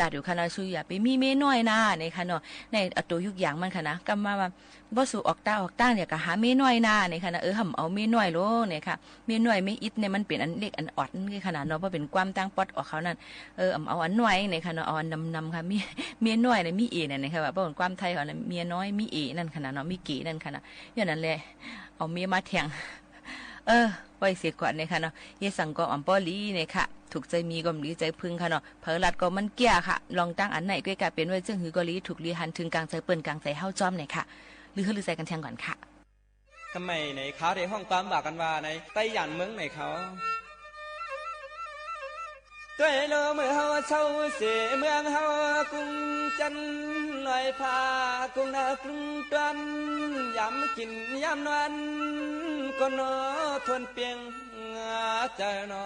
ลาดอยู่ค่ะนะ สู้อย่าไปมีเมน้อยนาในค่ะเนาะ ในเอาตัวยุกอย่างมันค่ะนะ ก็มาว่า บ่สู้ออกตาออกตางอย่ากะหาเมน้อยนาในค่ะนะ เออ ห้ามเอาเมน้อยโลในค่ะ เมน้อยเมอิดเนี่ยมันเป็นอันเล็กอันออดนั่นค่ะนะเนาะ เพราะเป็นความตั้งป๊อตออกเขานั่น เออ ห้ามเอาอันน้อยในค่ะเนาะ เอาอันนำนำค่ะ เม เมน้อยเนี่ยมีเอเนี่ยในค่ะ ว่าเพราะเป็นความไทยเขานะ เมียน้อยมีเอนั่นค่ะนะเนาะ มีเก๋นั่นค่ะนะ ย้อนนั้นแหละ เอาเมมาแทง เออ ไว้เสียก่อนเนี่ยค่ะเนาะ เยสังก็อ่ำป้อหลีเนี่ยค่ะ ถูกใจมีก็หลีใจพึงค่ะเนาะ เผลอหลัดก็มันเกี้ยค่ะ ลองตั้งอันไหนก็กลายเป็นไว้เจิ้งหือก็หลี ถูกหลีหันถึงกลางใจเปิ้นกลางใจเฮ้าจ้อมเนี่ยค่ะ หรือเฮ้อลือใจกันแทงก่อนค่ะ ทำไมในเขาได้ห้องความว่ากันว่าในไต้หยานเมืองในเขา ด้วยโลเมื่อเฮาเช่าเสเมืองเฮากุ้งจันทร์ลอยฟ้ากุ้งนากุ้งตวน ยามกินยามนอน ก็นอทนเปียง ใจนอ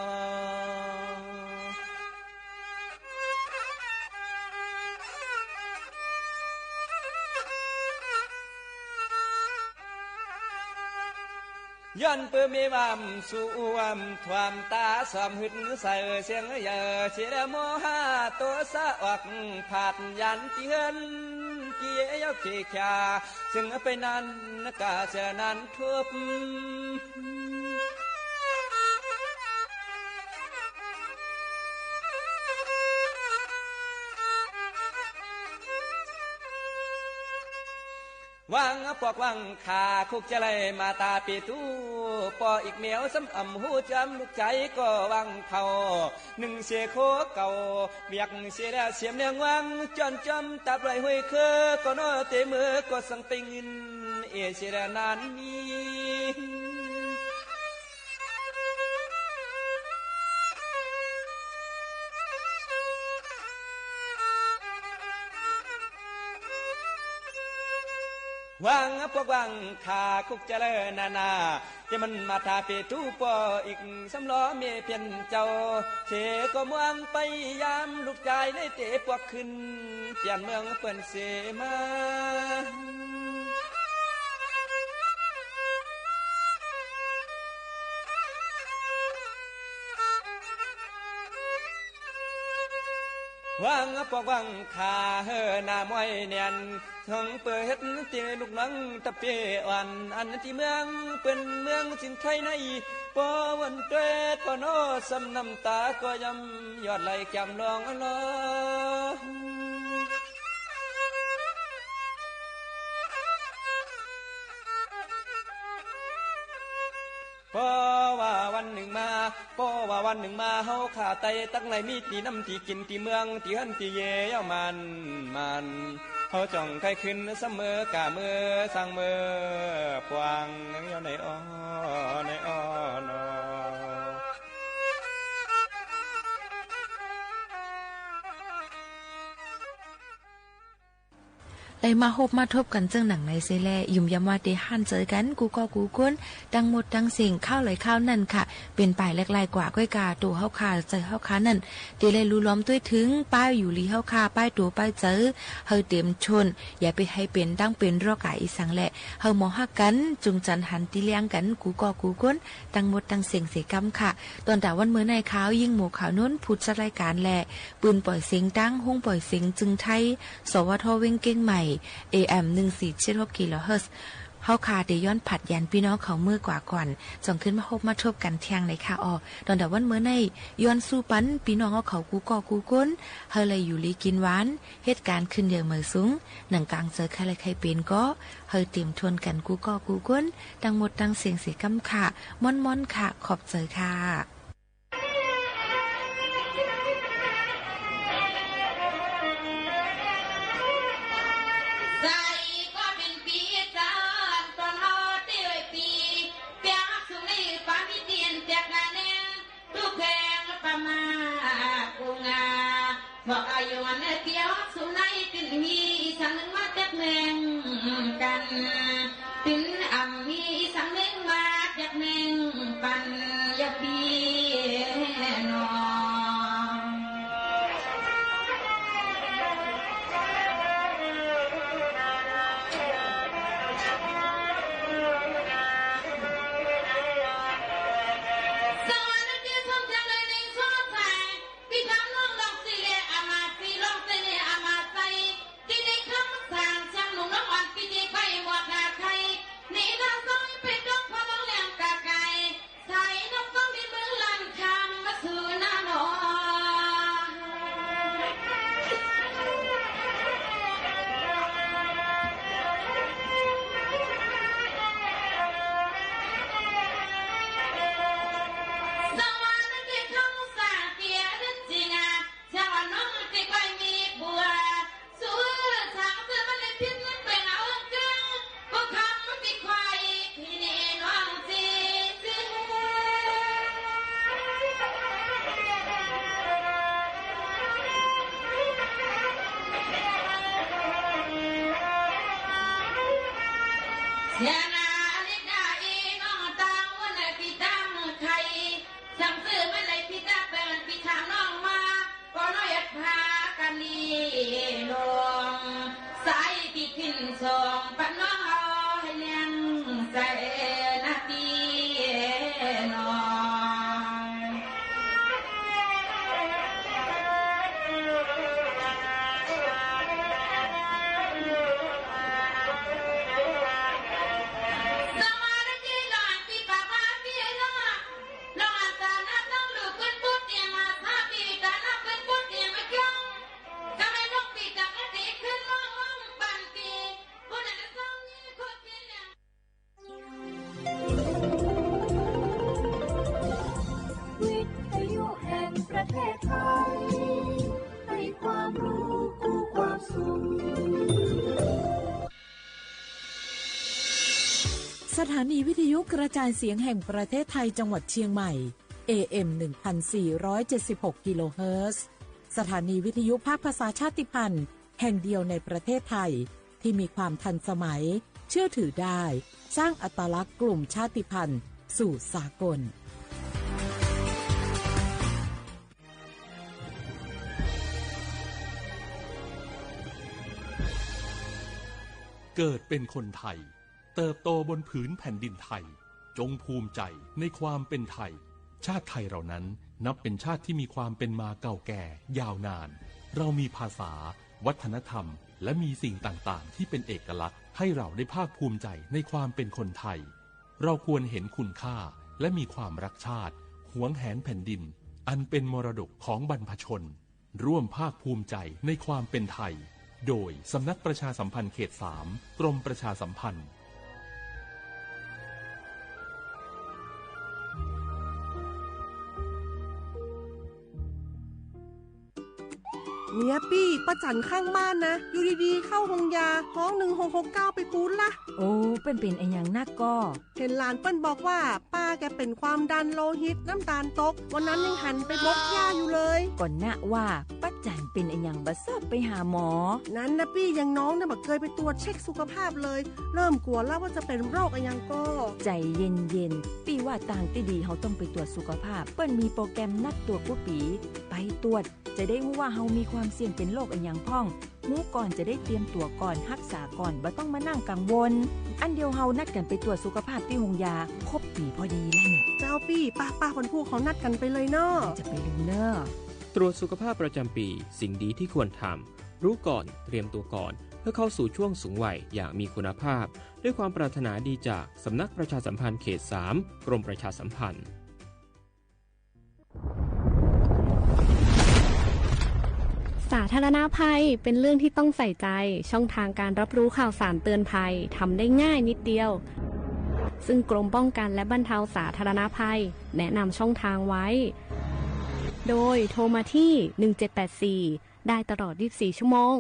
ย้อนเปื้อเมวามสู่อวมถวามตาสอมหึดใส่เสียงเยอเสียแล้วโมหะโตสะออกผาดยันตีเฮิรน เกียยาวเขยา ซึ่งไปนั้นกาเสนั้นทุบ วางปอกวางขาคุกจะไลมาตาปีตู้ ปออีกแมวซ้ำอ่ำหูจำลูกใจก็วางเผา หนึ่งเสโคเก่า เวียกเสแล้วเสียมแรงวาง จอนจอมตับไหลห้วยเคอ ก็นอเตมือก็สังไปเงิน เอเสแล้วนานนี้ วางปอกวางขาคุกจะเลินนานา ที่มันมาทาเปตูปออีกสำล้อเมเพียนเจ้า เทก็มวงไปยามลูกชายในเตปวกขึ้น เปลี่ยนเมืองเปิ้นเสมา วางปอกวางขาเฮอหน้ามวยเนียน ทั้งเปิดเฮ็ดตีลูกน้องตะเปอ่อน อันที่เมืองเปิ้นเมืองสินไทยใน ปอวันเตวปอนอสำน้ำตาก็ยำยอดไหลแก้มลองลอ เพราะว่าวันหนึ่งมา เพราะว่าวันหนึ่งมา เฮาข้าไตตักไหลมีตีน้ำตีกินตีเมืองตีเฮือนตีเยเย่ามัน มัน เฮาจ่องใครขึ้นเสมอกะเมื่อสร้างเมื่อปวาง เย่าในอ้อ ในอ้อนอ ห Dai mar hov mar tov กัน jeq naq nae se laer, ymq yam ma te hanr dzeur กัน guvkawv guvgonr, ทั้งหมดทั้งสิ้น kar laer kar nar-aq, เป็นไปแหลกหลายกว่า khoergar ตัว hawrkar ใจฮาวคานั่น te laer lulawm ด้วย ถึง ป้ายอยู่หลี hawrkar ป้ายตัว ป้าย dzeur, ให้เต็มทน อย่าไปให้เป็นดังเป็นรอกาอีสังแล hawmawf har กัน จงจันหัน tiqliang กัน guvkawv guvgonr, ทั้งหมดทั้งสิ้น siq kamr kaq. Dawqdaq วัน meuq nar-aq, kaq-awr ยิ่ง moq kaq nmr ผู้จัดรายการ laer, ปืน ปล่อยเสียง ดัง ห้อง ปล่อยเสียง จึงไทย สวท เวียงเก่งใหม่ เอเอ็ม หนึ่งสี่เจ็ดหกกิโลเฮิรตซ์ hawrkar te ย้อนผลัด ยัน พี่น้อง เขา เมื่อกว่าก่อน janr keuv mar hov mar tov กัน tiqghaq nae kaq-awq. Dawqdaq วัน meuq nar-aq, ย้อน sur pan พี่น้อง hawrkar เขา guvkawv guvgonr, ให้ laer อยู่ดีกินหวาน เหตุการณ์ ขึ้นเยอะ เหมือนสูง หนังกลาง เจอ ใคร และ ใครเป็น ก็ ให้ เต็มทน กัน guvkawv guvgonr, ทั้งหมดทั้งสิ้น siq kamr kaq. Mawrmawr kaq, ขอบใจ kaq. วิทยุแห่งประเทศไทย ให้ความรู้คู่ความสุข สถานีวิทยุกระจายเสียงแห่งประเทศไทยจังหวัดเชียงใหม่ เอเอ็ม หนึ่งพันสี่ร้อยเจ็ดสิบหกกิโลเฮิรตซ์ สถานีวิทยุภาคภาษาชาติพันธุ์แห่งเดียวในประเทศไทย ที่มีความทันสมัย เชื่อถือได้ สร้างอัตลักษณ์กลุ่มชาติพันธุ์สู่สากล เกิดเป็นคนไทย เติบโตบนผืนแผ่นดินไทย จงภูมิใจในความเป็นไทย ชาติไทยเรานั้นนับเป็นชาติที่มีความเป็นมาเก่าแก่ยาวนาน เรามีภาษา วัฒนธรรม และมีสิ่งต่างๆ ที่เป็นเอกลักษณ์ ให้เราได้ภาคภูมิใจในความเป็นคนไทย เราควรเห็นคุณค่า และมีความรักชาติ หวงแหนแผ่นดิน อันเป็นมรดกของบรรพชน ร่วมภาคภูมิใจในความเป็นไทย โดยสำนักประชาสัมพันธ์เขตสาม กรมประชาสัมพันธ์ เนี่ยปี้ ป้าจั๋นข้างบ้านนะ อยู่ดีๆ เข้าโฮงยา ฮ้อง หนึ่งหกหกเก้า ไปปู๊ดละ โอ้ เปิ้ลเป๋นอะหยังนักก่อ เห็นหลานเปิ้ลบอกว่า ป้าแกเป็นความดันโลหิต น้ำตาลตก วันนั้นยังหันไปบกหญ้าอยู่เลย ก่อนนะว่า ป้า Janx เป็นอะไรยัง บ่ทราบ ไปหาหมอ นั้นนะปี้ อย่างน้องเนี่ย ไม่เคยไปตรวจเช็คสุขภาพเลย เริ่มกลัวแล้วว่าจะเป็นโรคอะไรยังก็ ใจเย็นๆ ปี้ว่าตางตี้ดี เฮาต้องไปตรวจสุขภาพ เปิ้ลมีโปรแกรมนัดตรวจ กู้ปี ไปตรวจ จะได้ฮู้ว่าเฮามีความเสี่ยงเป็นโรคอะไรยังพ่อง ฮู้ก่อนจะได้เตรียมตั๋วก่อน ฮักษาก่อน บ่ต้องมานั่งกังวล อันเดียวเฮานัดกันไปตรวจสุขภาพตี้โฮงยา ครบปีพอดีแล้วเนี่ย เจ้าปี้ ป้าๆ คนพูดเขานัดกันไปเลยเนอะ จะไปลืมเนอะ ตรวจสุขภาพประจำปี สิ่งดีที่ควรทำ รู้ก่อน เตรียมตัวก่อน เพื่อเข้าสู่ช่วงสูงวัยอย่างมีคุณภาพ ด้วยความปรารถนาดีจากสำนักประชาสัมพันธ์เขตสาม กรมประชาสัมพันธ์ สาธารณภัยเป็นเรื่องที่ต้องใส่ใจ ช่องทางการรับรู้ข่าวสารเตือนภัยทำได้ง่ายนิดเดียว ซึ่งกรมป้องกันและบรรเทาสาธารณภัยแนะนำช่องทางไว้ โดยโทรมาที่ หนึ่งเจ็ดแปดสี่ ได้ตลอด ยี่สิบสี่ ชั่วโมง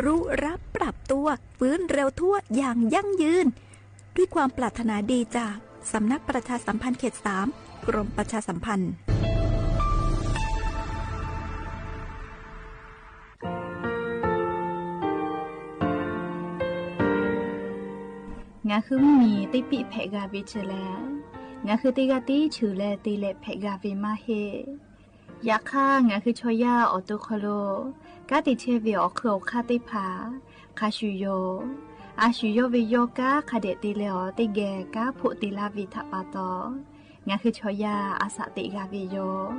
รู้รับปรับตัว ฟื้นเร็วทั่วอย่างยั่งยืน ด้วยความปรารถนาดีจากสำนักประชาสัมพันธ์เขตสาม กรมประชาสัมพันธ์ Ngaq heu mrmiq terpif paeq gha ve teu laer, ngaq heu teugha tir ceuq laer te laer paeq gha ve mar her. Yaqkar ngaq heu cawqyar awqtov khawlo, gar te caer ve awqkheu awqkhar terpaq khaqshuif yawq. Aqshuif yawr ve yawkar khaqdaef te laer-awr, tergaeq gar pof te lar ve taq paftawf, ngaq heu cawqyar aqsaf tef gha ve yawq.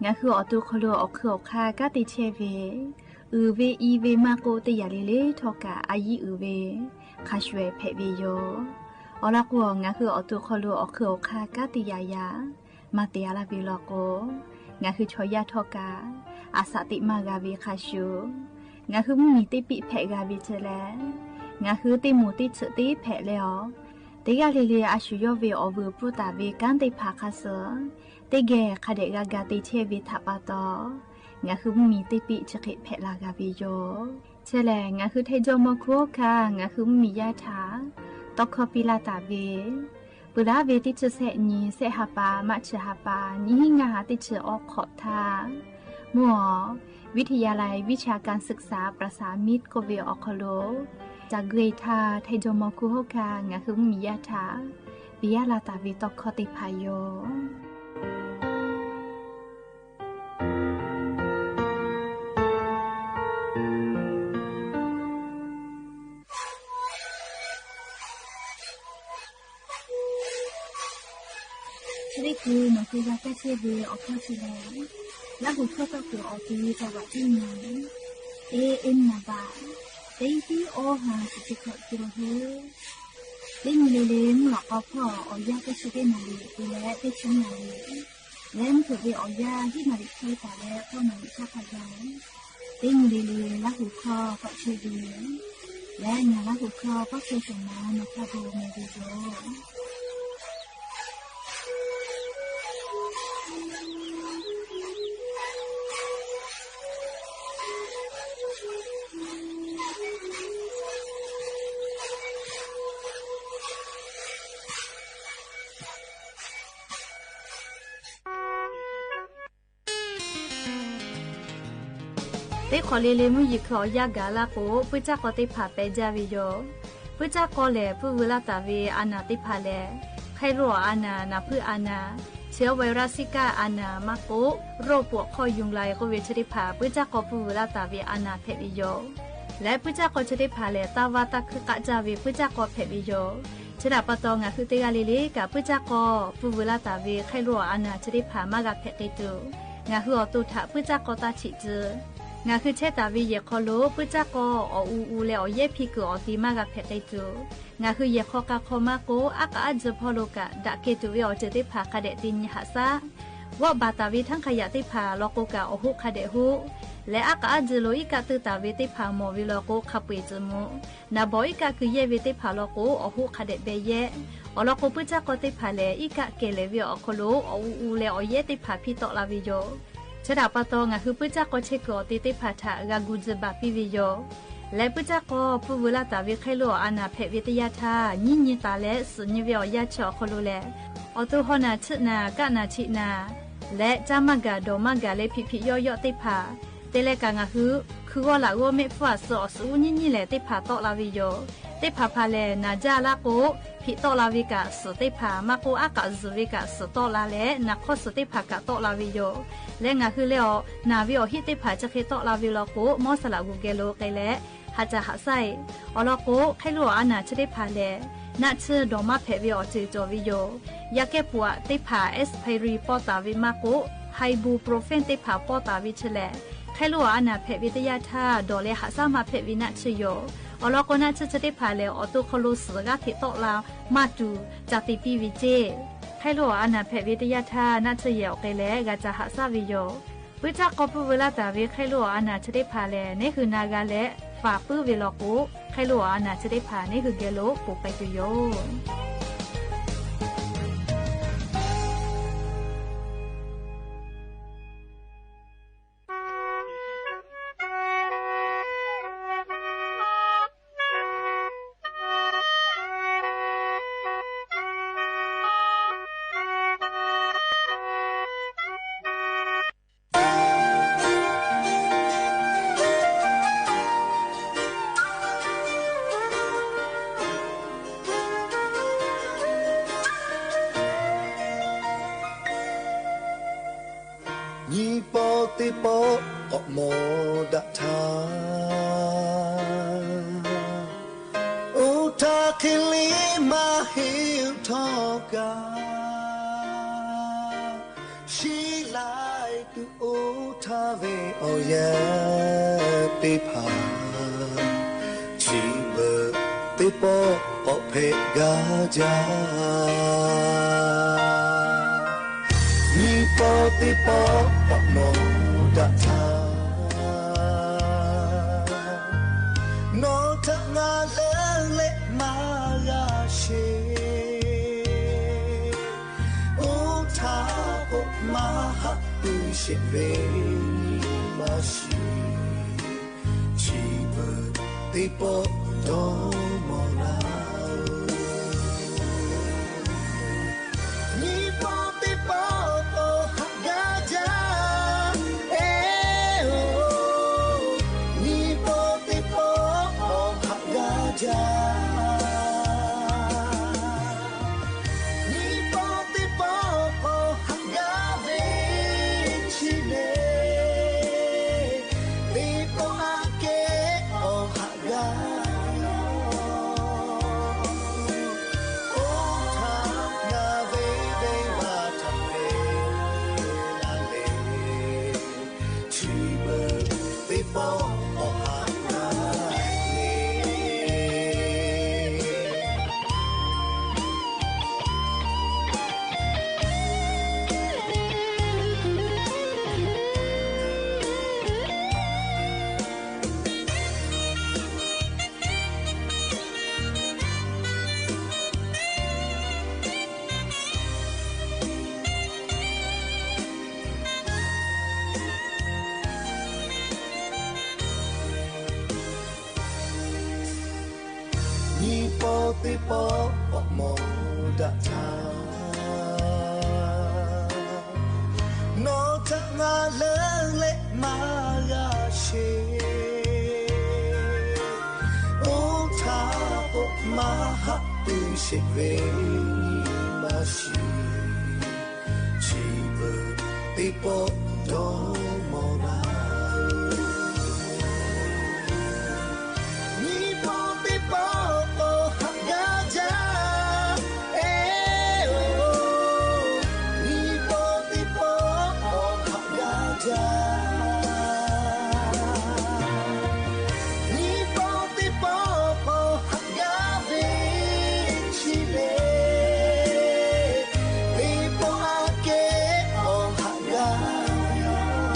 Ngaq heu awqtov khawlo awqkheu awqkhar gar te caer ve, uiq ve ir ve mar kov teryaq le le tawqkaf aryir uiq ve khaqshuif paeq ve yawq. Awqlarkhof-awq, ngaq heu awqtov khawlo awqkheu awqkhar gar te yaf yaf maq tef-a lar ve lawqkhof, ngaq heu cawqyar tawqkaf aqsaf tef mar gha ve khaqshuif, ngaq heu mrmiq terpif paeq gha ve teu laer, ngaq heu termoq tertsuif ter paeq laer-awr, teugha le le aqshuif yawr ve awqvuiq purtaf ve gar terpaq khaqshuif, tergaeq khaqdaef gha ga te caer ve taq paftawf, ngaq heu mrmiq terpif ciqkheq paeq lar gha ve yawq. Teu laer ngaq heu taejawr mawrkur hawr ka ngaq heu mrmiq yar taq tawvkawr pi lar taf ve, peular ve tershuif saer nyiq saer haqpav marciq haqpav nyiq hir ngaq haq tershuif awr khawf tar, mur-awr, วิทยาลัยวิชาการศึกษาประสานมิตร kov ve awqkhawlo, zaqgui tar taejawr mawrkur hawr ka ngaq heu mrmiq yar taq bi yar lar taf ve tawvkawr terpaq yawq. Teuler kuv nawq-eu ya gar caer ve awqkawr teu laer, larhuq kawr tawrkeuv awq tiq cawba tir nya, e, e, naqbaq, teir tir awr ha tiqtiv kawq tiqlawq heu, ler nyi le le mr lafkawv pawr-awq, awq yar tershuif ter naqlef uiq laer tercuq naqlef laer mr teuq ve awq yar jir naqlef teu taq laer kawr naqlef kar ka ja-awr, ler nyi le le larhuq kawr kawv caer bi laer nya larhuq kawr kawv caer shawq ma-awr maqpar dov-eu mae bi jawr-awr. Terkhawf le le mur yiq keuv awq yar gaq larkhof, puirdzar kawv terpaq paev jar ve yawq. Puirdzar kawv laeq puir vuilar taf ve aqnaq terpaq laeq, khaerlof-awq aqnaq, naqpuir aqnaq, เชื้อไวรัสซิก้า aqnaq mar kov, โรคปวดข้อยุงลาย kov ve teu terpaq puirdzar kawv puir vuilar taf ve aqnaq paeq ve yawq. Laer puirdzar kawv teu terpaq laeq, tarvar tarkuir khav jar ve puirdzar kawv paeq ve yawq. Teu taq paftawf ngaq heu teugha le le kaf puirdzar kawv puir vuilar taf ve khaerlof-awq aqnaq teu terpaq mar gha paeq keuv tuq, ngaq heu awqtov taq puirdzar kawv tav ciq tsuif. Ngaq heu caer taf ve yaeq kawv lof puirdzar kawv awq uv uv laer awq yaer pi keuv awq tiv mar gha paeq keuv tuq, ngaq heu yaeq kawv kav kawv mar kov, arkhav arjeuv pawlo kaf daq keuv tuq ve awqjeuq terpaq ka daef tiv nyi haq sar, ghawr baq taf ve tanrkha yaf terpaq lawqkov kaf awq hov ka daef hov, laer arkhav arjeuv lof irkav teuv taf ve terpaq mawf ve lawqkov ka poeq tsuif mur, naqbawq irkav keuv yaer ve terpaq lawqkov awq hov ka daef bae yaer. Awq lawqkov puirdzar kawv terpaq laeq irkav kaevlaeq ve awq kawv lof awq uv uv laer awq yaer terpaq pir tawv lar ve yawq. Teu taq paftawf ngaq heu puirdzar kawv caer keuv awq tiv terpaq taq ghaq guv dzuiq baq pir ve yawq. Laer puirdzar kawv puir vuilar taf ve khaerlof-awq aqnaq paeq ve teuyar taq nyir nyi taf laer suif nyi ve awq yar teu awq kawv lof laeq, awqtov haw naq tsuif naq kav naq ciq naq laer car mar gaq dawq mar gaq laer piq piq yawr yawr terpaq Teuleqkaq ngaq hu, kuighawr lafghawr maerpur aqsur awqsur ur nyir nyir laeq tersaq tawv lavle yawq. Tersaq paq laeq naqjar larkhof piqtawv lavle kaf suq tersaq, markhof arkaf zuiq ve kaf suq tawv lavle, naqkawr suq tersaq kaf tawv lavle yawq. Laer ngaq hu laer-awq, naqve awq hir tersaq caerkhaer tawv lavle lawkhof mawr saqlaq ghofgae lof khaerlaer haqdzaq haqsar-iq. Awq lawkhof khaerlu-awq arnaq caer tersaq laeq, navtser dawqmar paeq ve awqtsoeq cawq ve yawq. Yakaer puf-aq tersaq expiry pawv taf ve markhof, ibuprofen tersaq pawv taf ve tserlaeq, khaerlu-awq arnaq paeq ve taef yar tar dawq laer haqsar ma paeq ve navtser yawq. Awq lawkhof navtser caer tersaq laeq awqtov khawlo suq gar teq tawv lav maqtuq caqteq piv ve dzer. Khaerlu-awq arnaq paeq ve taef yar tar navtser yaeq awq khaerlaer ghaqdzaq haqsar ve yawq. Puirtsar kawv puir veu lar taq ve khaerlu-awq arnaq caer tersaq laeq naeq hu na gha laer faq puir ve lawkhof, khaerlu-awq arnaq caer tersaq naeq hu gae lof pov paev pyeuf yawq. Nyiq pawv tev pawv khawf mawr dav taq, uqtaq keqli maqheq tawq gar, shirlaf-eu uqtaq ve awqyaer tersaq, ciqbeuq tev pawv khawf paeq gar ja. Nyiq pawv tev pawv khawf mawr dav taq, nawr taq ngaq leur laer maqya sher, uqtaq pov maqhaq puiv shaeq ve ni maqsiq, ciqbeuq tev pawv dawrmawf nar-eu, nyiq pawv tev pawv khawf haq gar ja, aer-or, nyiq pawv tev pawv khawf haq gar ja. Nyiq pawv tev pawv khawf haq gar ve ciqle, tev pawv arkaer khawf haq gar yawq. Ortaq nga ve de vataq le, lale, ciqbeuq tev pawv khawf haq gar le. Nyiq pawv tev pawv khawf mawr dav taq, nawr taq ngaq leur laer maqya sher, ortaq pov maqhaq puiv shaeq ve ni maqsiq, ciqbeuq tev pawv dawrmawf nar-eu, nyiq pawv tev pawv khawf haq gar ja, aer-or, nyiq pawv tev pawv khawf haq gar ja. Nyiq pawv tev pawv khawf haq gar ve ciqle, tev pawv arkaer khawf haq gar yawq.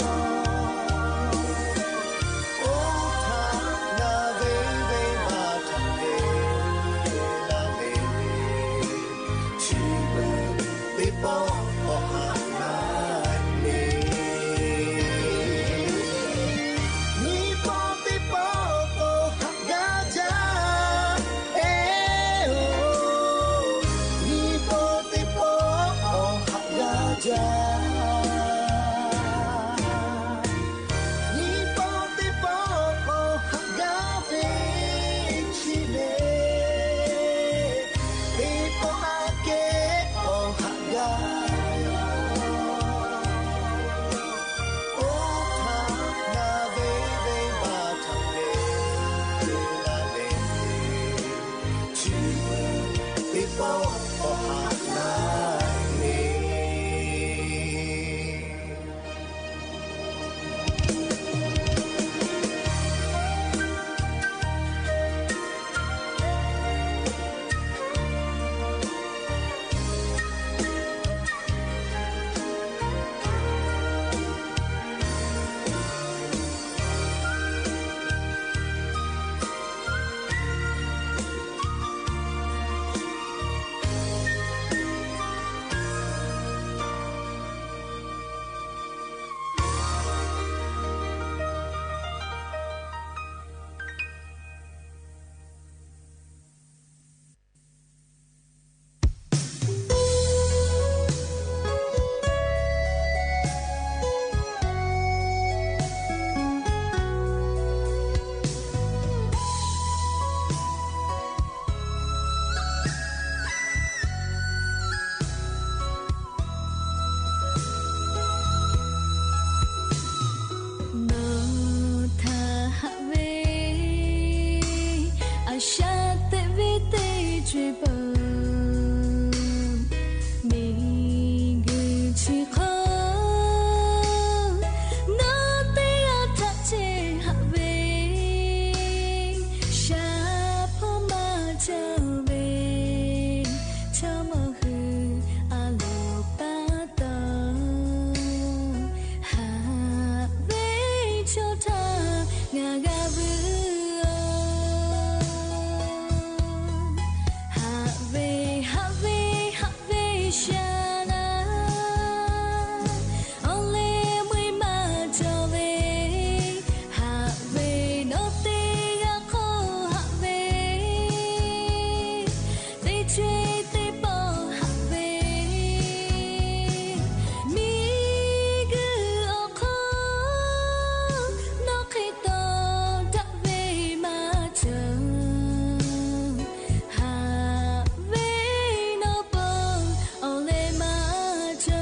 cawq taq ngaq ghaq buir-awr, haq ve haq ve haq ve shaqlar, awqle moeq maqjawq ve, haq ve nawr te ghaq khawr haq ve, teqcoeq teqpawf haq ve, miqguir awqkhawf nawr khaeqtawv daq ve maqjawq, haq ve nawr pov awqle maqjawq.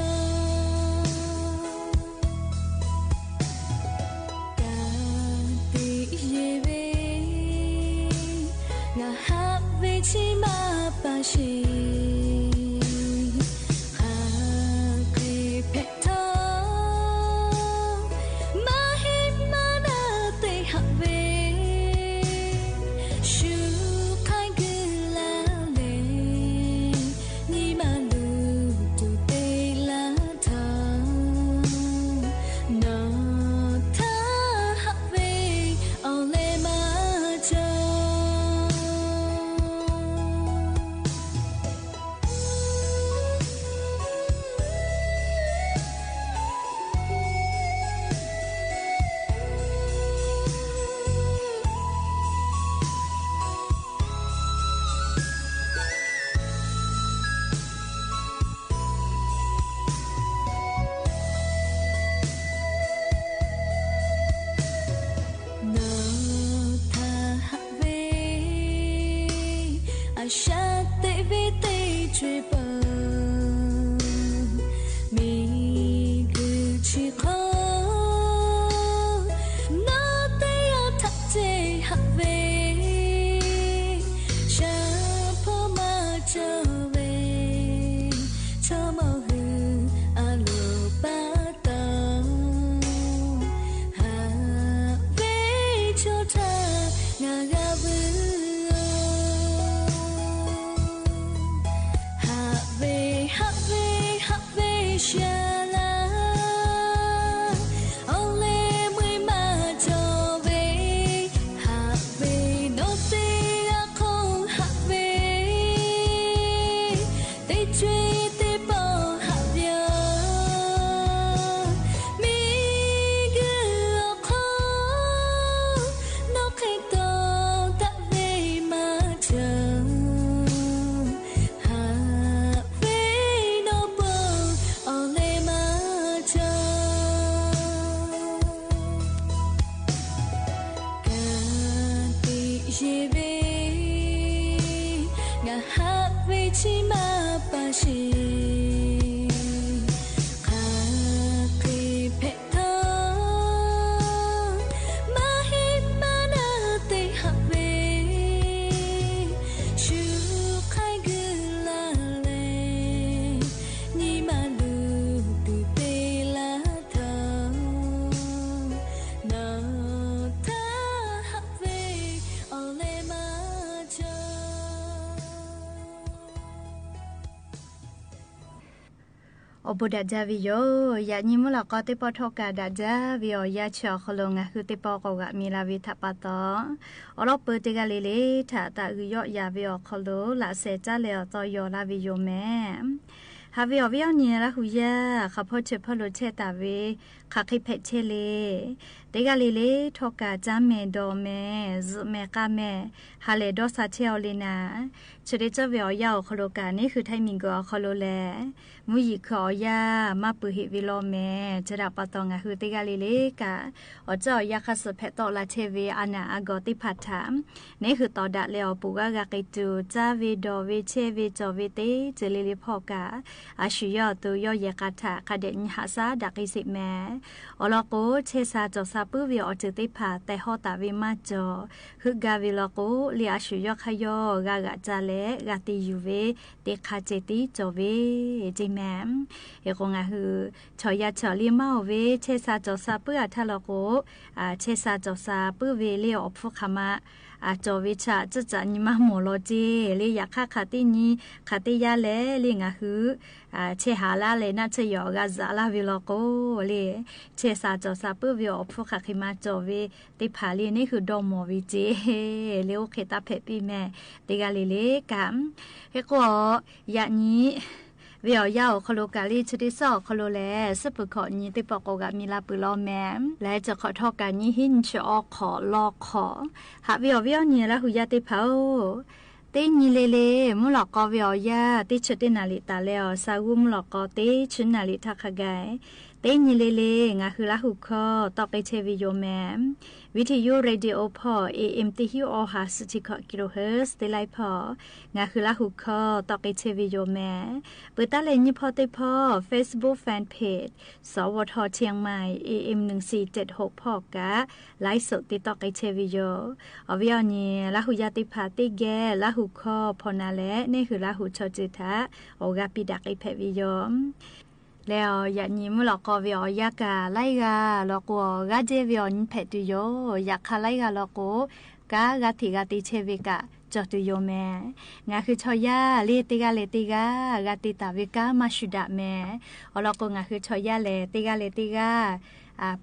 Kaqtiq yaeq ve ngaq haq ve ciq maqpaq sheq, khaqkhaeq paeq tawr marher marnar te haq ve, shuqkhar guiqlanq le, nyiq maqluq duq te lar taq, nawq taq haq ve awqle maqjawq. Nawq taq haq ve aqshar teq ve teqcoeq pov, miqguir ciq khawf nawr te yar taq jeq haq ve, shaqpov maqjawq ve, tsawrmawq huiq arlof par tawq, haq ve cawq taq ngaq ghaq buir-awr, haq ve haq ve haq ve shaqlar, awqle moeq maqjawq ve, haq ve nawr te ghaq khawr haq ve, teqcoeq teqpawf haq ve-awr, miqguir awqkhawf nawr khaeqtawv daq ve maqjawq, haq ve nawr pov awqle maqjawq. Kaqtiq yaeq ve ngaq haq ve ciq maqpaq sheq, khaqkhaeq paeq tawr marher marnar te haq ve, shuqkhar guiqlanq le, nyiq maqluq duq te lar taq, nawq taq haq ve awqle maqjawq. Awqbo daq ja ve yawq, yaqnyir mur lafkhoer tersawr tawrkaq daq ja ve awq ya ceuq awq heulof ngaq hui tersawr khawf ghaq miqlar ve taq pav tawq, awrlawr peuv tersawr ghaq le le taq taf uiq yawr yaf ve awq heulof lafsaeq car laeq awq tawv yawq lar ve yawq mae. Haq ve awq vir awr nyiq nar larhuq yar khaqpawr ceuq pawrlof caer taf ve khaqkhaer paeq caer le, tersawr ghaq le le tawrkaq car maeq dawq maeq zuif maeq khav maeq, ha laeq dawr sar caer-awr le nar, ceuq le car ve awq ya awq heulof kaq ner huiq taer miqgeuf awq heulof laer, mur yif keuv awq ya mar puiv heq ve lawr mae. Jadaq pav tawq ngaq hui tersawr ghaq le le kaq, awq car awq ya khar seuq paeq tawv lar caer ve arnaq argawq tersawr paq taq, ner huiq tawv daq laeq awq puq ghar ghaq qeq tuq car ve dawq ve caer ve cawq ve tersawr ghaq le le paw kaq, aqshuq yawr awq tov yawr yaeq khav taq khav daef nyi haq sar daq qi siq mae. Awq lawq khof caer sar cawq sar puir ve awq ceuq tersawr paq taeq hawr taf ve mar cawq, heugar ve lawq khof le aqshuq yawr khar yawr ghaq ghaq ja laer ghaq tiv yuq ve, tersawr khav caev tiv cawq ve jeq mae. Heqkhof ngaq hui cawq ya cawq le mar awq ve caer sar cawq sar puir aqtar lawq khof, caer sar cawq sar puir ve le awq pur kaq ma. aqcawq ve tsaq tsertsaf nyi mar mawq law jeq le. Yaqkhar khaqter nyi khaqter yar laer le ngaq hui cae haq lar laer nar cae yawq ghaq zaf lar ve law kov le. Cae saq cawq saq peuv ve awq pur khaqkhaeq ma cawq ve teupaq le ner hui dawv mawq ve jeq le. Or khaeq tar paeq pir mae. Teugha le le kaq. Khoerkov-awq yaqnyir ve awq yar awq heulof kaq le ceudersar awq heulof laer sirpuq kawq nyi teupawf khawf ghaq mi lavpuq law mae. Laer cawq khawf tawq kaq nyir hir nyiq coeq awr khawf law khawf haq ve awq ve awr nyi larhuq yar teupaq-or, ter nyi le le murlawq kawv ve awq yar ter coeq ter naqlif taf laer-awq. Sargur murlawq kawv ter coeq naqlif tar khaqgae ter nyi le le ngaq hui larhuq kawv tawv khaeq cae ve yawq mae. Vitiyu radio paw am ter hir awq haq suq tiq kawq kilohertz ter laer paw ngaq hui larhuq kawv tawv khaeq cae ve yawq mae. Beutar laer nyir paw ter paw Facebook fan page สวท เชียงใหม่ am หนึ่งสี่เจ็ดหก paw kaf ไลฟ์สด ter tawv khaeq cae ve yawq. Awq ve awr nyi larhuq yar teupaq ter gae larhuq kawv paw na laer ner hui larhuq cawq ceuq taq awq ghaq pi daq khaeq paeq ve yawq. Laer-awq yaqnyir murlawq kawv ve awq yar kaq laer ghaq law kov-awq ghaq dzae ve awq nyi paeq tuq yawq. Yaqkhar laer ghaq law kov gar ghaq tiq ghaq te cae ve kaf cawq tuq yawq mae. Ngaq hui caw yar le teugha le teugha ghaq te taf ve gar mar shuq daq mae. Awq law kov ngaq hui caw yar laer teugha le teugha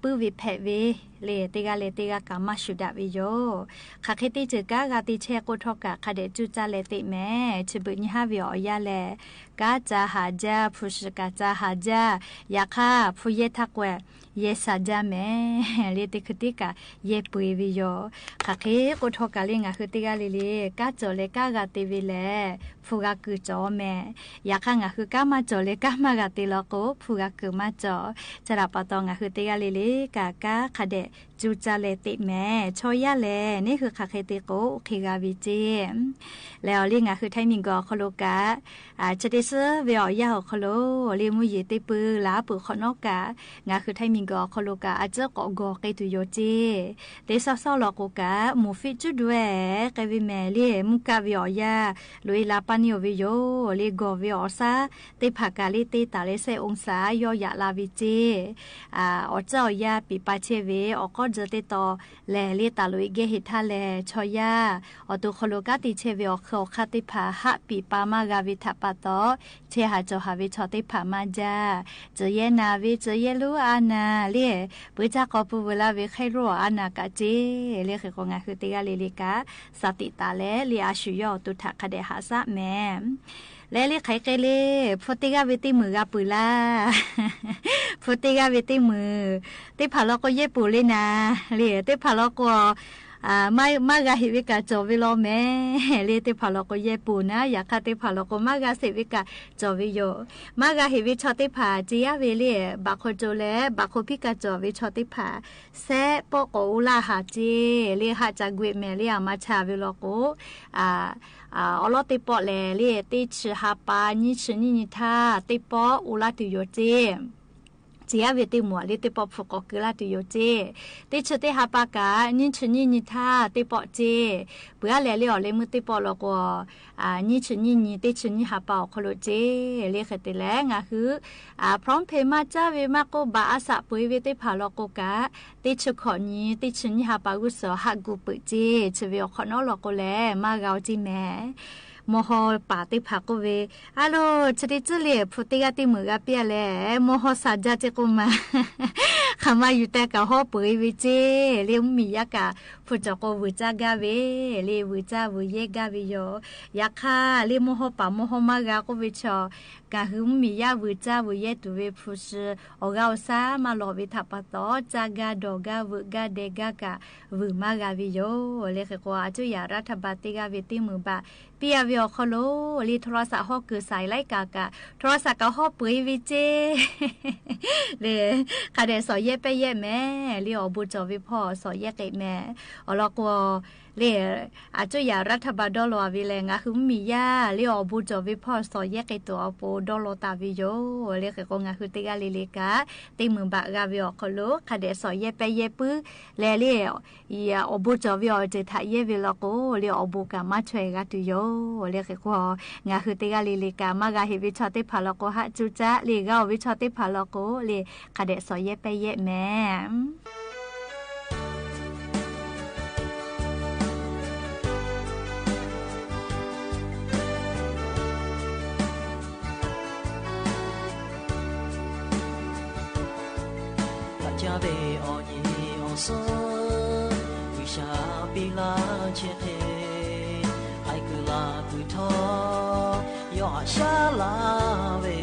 puiv ve paeq ve le teugha le teugha kaf mar shuq daq ve yawq. Khaqkhaer ter ceuq gar ghaq te cae kov tawq kaq khaqdaef jur jar laer tev mae. Ciqbeuq nyir har ve awq yar laer gar tsav haq jar, puq shuq kaf tsav haq jar. Yaqkhar puq yaer tar kov-aer yaer saq jar mae. Le te keutir kaf yaer puq-ir ve yawq. Khaqkhaer kov tawq kaq le ngaq hui teugha le le kar cawq laer kar ghaq te ve laer puq ghaq keuq cawq-awr mae. Yaqkhar ngaq hui kar mar cawq laer kar mar ghaq te law kov puq ghaq keuq mar cawq. Tsaqlaq paftawf ngaq hui teugha le le kaf kar khaqdaef jur jar laer tev mae. Caw yar laer ner hui khaqkhaer te kov oqkhaeq gha ve jer. Laer-awq le ngaq hui taer miqgawq heulof kaf, caer te shir ve awq yar awq heulof le muryeq te puiv laf-aer puiv khawf nawr kaf, ngaq hui taer miqgawq heulof kaf aqjeq khawf gawq khaeq tuq yawq jer. Tersawr sawr law kov kaf murfir jur duq-aer khaeq ve mae le murkav ve awq yar lof-ir lavpav ni-awq ve yawq le gawq ve awq sar teupaq kaf le te taf laer saer องศา yawr yaf lav ve jer. Awq tsar awq yar pif pav caer ve awq kawr dzeur te tawq laer le taf lof-ir gaer heq tar laer caw yar. Awq tuq heulof gar te caer ve awq heu awq khar teupaq har pif pav mar gha ve taq paftawf caer haq cawq haq ve cawq teupaq mar jar. Tsuif yaer nav ve tsuif yaer lur arnav le-aer puiv jar khawf puiv veular ve khaerlur-awq arnav kaf jer. Le khaeq khawf ngaq hui teugha le le kaf saqtif taf laer le aqshuq yawr awq tuq taq khaqdaef haq sar mae. Laer le khaeq khaeq le, pu teugha ve termuiq gha puiq lar. Pu teugha ve termuiq, teupaq law kov yaer puq le nav le, teupaq law kov-awq, mar gha heq ve kaf cawq ve law mae. Le teupaq law kov yaer puq nar yaqkhar teupaq law kov mar gha sheq ve kaf cawq ve yawq. Mar gha heq ve cawq teupaq jeq yar ve le, baqkhov tsov laer baqkhov pirkav cawq ve cawq teupaq saer pawv khawf uvlar haq jer. Le haq caq goeq mae le aqma caq ve law kov awrlawr teupawv laer le, terciq haqpav nyirciq nyir nyiq tar teupawv uvlar tuq yawq jer. Jeq yar ve termuiq-aq le teupawv puq khawf keuvlar tuq yawq jer. Terciq ter haqpav kaf nyirciq nyir nyiq tar teupawv jer. Puiq-ar laer le awq le muir teupawv law kov-awq, nyirciq nyir nyiq terciq nyir haqpav awq heulof jer. Le khaeq te laer ngaq hui พร้อมเพย์ mar jar ve mar kov baq arsaq puiv ve teupaq law kov kaf, terciq khawf nyiq terciq nyir haqpav gursuq haq guv peuq jer. Ciq ve awq khawf nawr law kov laer mar gha-awr jer mae. Mawrhaw paq teupaq kov ve, arlor ciq te tser le pu teugha termuiq gha pir-a laer mawrhaw saq jar jer kov ma. Khaqma yuf taev kaf hawr peuq-ir ve jer. Le mrmiq yar kaf pu cawq kov vuiq jar gar ve, le vuiq jar vuiq yaer gar ve yawq. Yaqkhar le mawrhaw paq mawrhaw mar gha kov ve cawq, gaq hui mrmiq yar vuiq jar vuiq yaer tuq ve pu shuir awq ghar awq sar mar lawq ve taq paftawf jar gar dawq gar veuq gar dae gar kaf vuiq mar gha ve yawq. Le khaeq khawf aqcoer yaf rar taq baq teugha ve termuiq baq pir-a ve awq heulof le โทรศัพท์ hawr keuq saq laer kaf kaf โทรศัพท์ kaf hawr peuq-ir ve jer. Le khaqdaef sawq yaer paer yaer mae. Le awqbo cawq ve paw sawq yaer khaeq mae. Awq law kov-awq le, aqcoer yaf rar taq baq dawrlaw-aq ve laer ngaq hui mrmiq yar le awqbo cawq ve paw sawq yaer khaeq tuq awq pov dawrlaw taf ve yawq. Le khaeq khawf ngaq hui teugha le le kaf termuiq baq gha ve awq heulof khaqdaef sawq yaer paer yaer puir laer le, awqbo cawq ve awq jeq taq yaer ve law kov le awqbo kaf mar caw-aer gha tuq yawq. Le khaeq khawf ngaq hui teugha le le kaf mar gha heq ve cawq teupaq law kov haq cuv car le gha-awq ve cawq teupaq law kov le khaqdaef sawq yaer paer yaer mae. Daef-awq nyiq awq smr, Ghuiqshaq bilar caer khae, haeq guiqlanq guiqtawr yawhaq shar lar-a ve,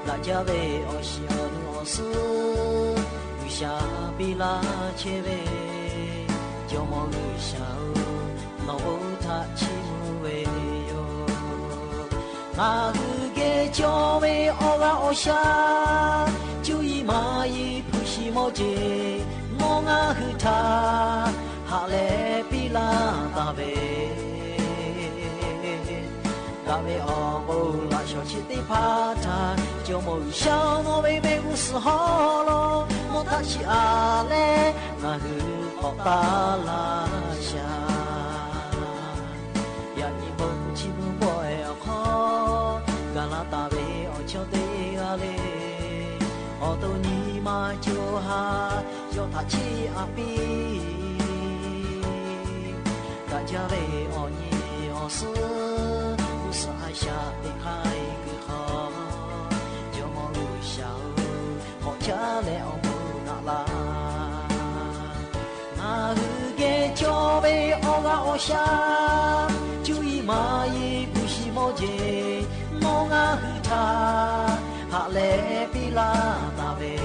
dafjar ve awqshiq awqnu awq smr, Ghuiqshaq bilar caer ve, jawrmawr Ghuiqshaq-or, nawq-anr taq ciqmuiq ve yawr. Ngaq huiq ghae jawr ve awr ghaq awr shar, jur-ir maqir puqshiq mawr jeq, nawr ngar huiq taq haq laer bilar taq ve. Daf ve awq bawr-eu lafshawq tser ter par taq, jawrmawr Ghuiqshaq-or, nawr ve maernmr sheuq hawr lawr, nawr taq ciq-a laer ngaq huiq khawf taf lar shaq. Yaqnyiq bawr ciqmuiq bawr-aer awq khawr, gaqlar taf ve awq cawq ter ghaq le, awq tov nyiq ma jawr ha, yawtaq ciq aqbir. Dafjar ve awq nyiq awq smr, uqsaq aqshaq taef kar-ir guiq khawf, jawrmawr Ghuiqshaq-or, khawf jar laer awq mawr navlar. Ngaq huiq ghae jawr ve awr ghaq awr shar, jur-ir maqir puqshiq mawr jeq, nawr ngar huiq taq haq laer bilar taq ve.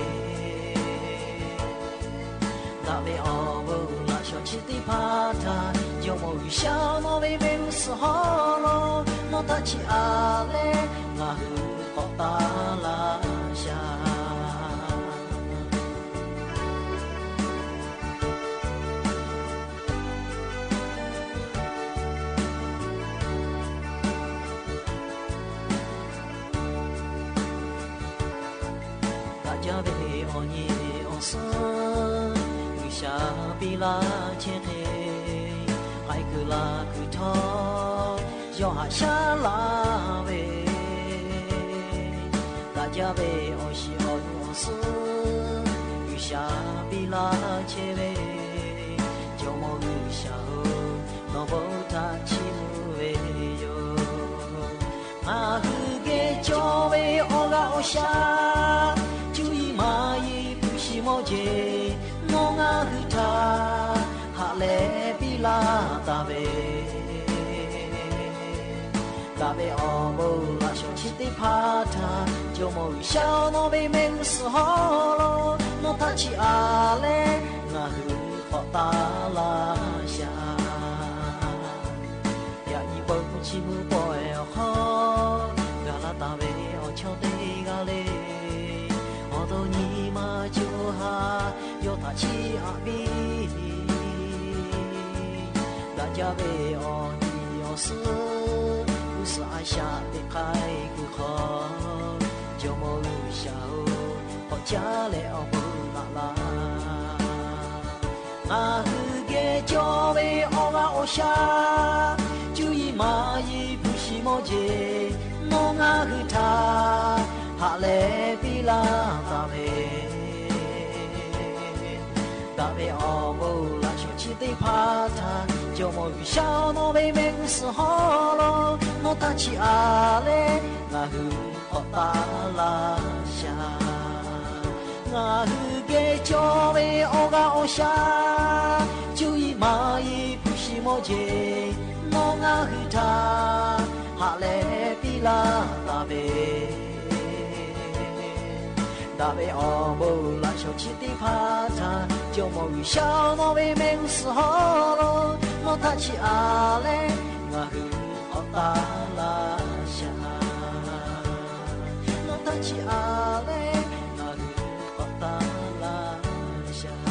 Daf ve awq bawr-eu lafshawq tser ter par taq, jawrmawr Ghuiqshaq-or, nawr ve maernmr sheuq hawr lawr, nawr taq ciq-a laer ngaq huiq khawf taf lar shaq. Dafjar ve awq nyiq awq smr, Ghuiqshaq bilar caer khae, haeq guiqlanq guiqtawr yawhaq shar lar ve. Dafjar ve awqshiq awqnu awq smr, Ghuiqshaq bilar caer ve, jawrmawr Ghuiqshaq-or, nawq bawr taq ciqmuiq ve yawr. Ngaq huiq ghae jawr ve awr ghaq awr shar, jur-ir maqir puqshiq mawr jeq, nawr ngar huiq taq haq laer bilar taq ve. Daf ve awq bawr-eu lafshawq tser ter par taq, jawrmawr Ghuiqshaq-or, nawr ve maernmr sheuq hawr lawr, nawr taq ciq-a laer ngaq huiq khawf taf lar shaq. Yaqnyiq bawr ciqmuiq bawr-aer awq khawr, gaqlar taf ve awq cawq ter ghaq le, awq tov nyiq ma jawr ha, yawtaq ciq aqbir. Dafjar ve awq nyiq awq smr, uqsaq aqshaq taef kar-ir guiq khawf, jawrmawr Ghuiqshaq-or, khawf jar laer awq bawr navlar. Ngaq huiq ghae jawr ve awr ghaq awr shar, jur-ir maqir puqshiq mawr jeq, nawr ngar huiq taq haq laer bilar taq ve. Daf ve awq bawr-eu lafshawq tser ter par taq, jawrmawr Ghuiqshaq-or, nawr ve maernmr sheuq hawr lawr, nawr taq ciq-a laer ngaq huiq khawf taf lar shaq. Ngaq huiq ghae jawr ve awr ghaq awr shar, jur-ir maqir puqshiq mawr jeq, nawr ngar huiq taq haq laer bilar taq ve. Daf ve awq bawr-eu lafshawq tser ter par taq, jawrmawr Ghuiqshaq-or, nawr ve maernmr sheuq hawr lawr, nawr taq ciq-a laer ngaq huiq khawf taf lar shaq. Nawr taq ciq-a laer ngaq huiq khawf taf lar shaq.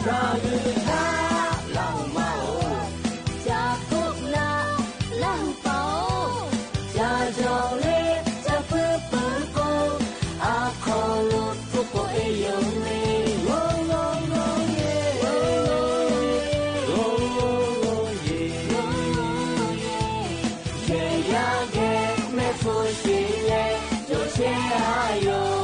Aqgeu lar Laqhmq ma-or, jaqkov lar Laqhmq paf-or, jaqjawq ler jaqpuiv puiv khov, aqkawq lof pukhof-ir yawq-e. Ghawrghawr ghawr-e, ghawrghawr ghawr-e, yaeq yar gae maertov sheuq laer jawrcaer-a yawq.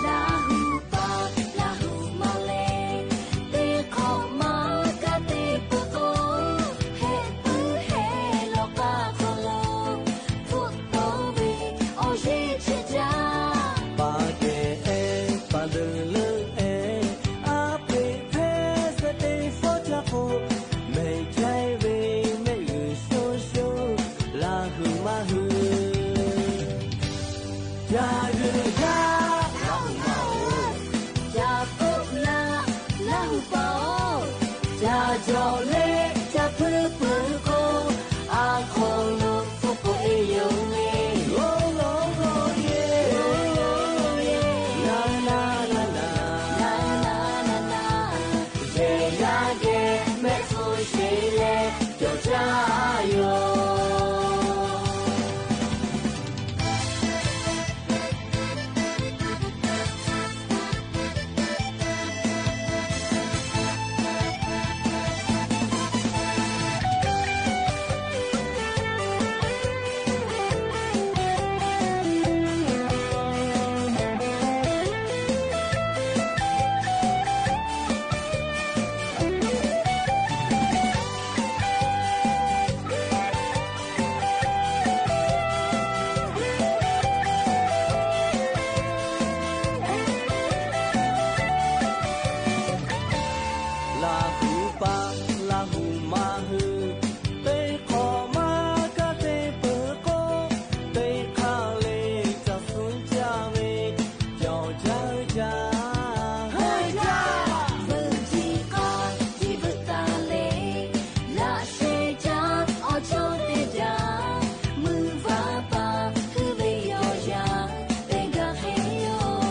Laqhmq paf Laqhmq ma laer, tekhawf ma gar te peuqkov, haer puiv haer lawqkhav khawf lo, putov ve awqzir caerja. Paqgaeq-aer paqdeuq leur-aer, arpoeq paer saevtev fawr ja khov, maeqjae ve maeq-euq shawr shawr Laqhmq ma heu. Jaqgeu lar Laqhmq ma-or, jaqkov lar Laqhmq paf-or, jaqjawq ler jaqpuiv puiv khov, aqkawq lof pukhof-ir yawq-e. Ghawrghawr ghawr-e, nar nar nar nar, yaeq yar gae maertov sheuq laer jawrcaer-a yawq. Laqhmq paf Laqhmq ma heu, tekhawf ma gar te peuqkov, tekhaq le tsaqsmr ja ve, jawq ja heu ja, heu ja, beuq tiq khav tiq beuq taf le, lafshaer ja awqjawr daeqdaq, muiqva paf huiq le yawzaq daeqgaq khaer-awq.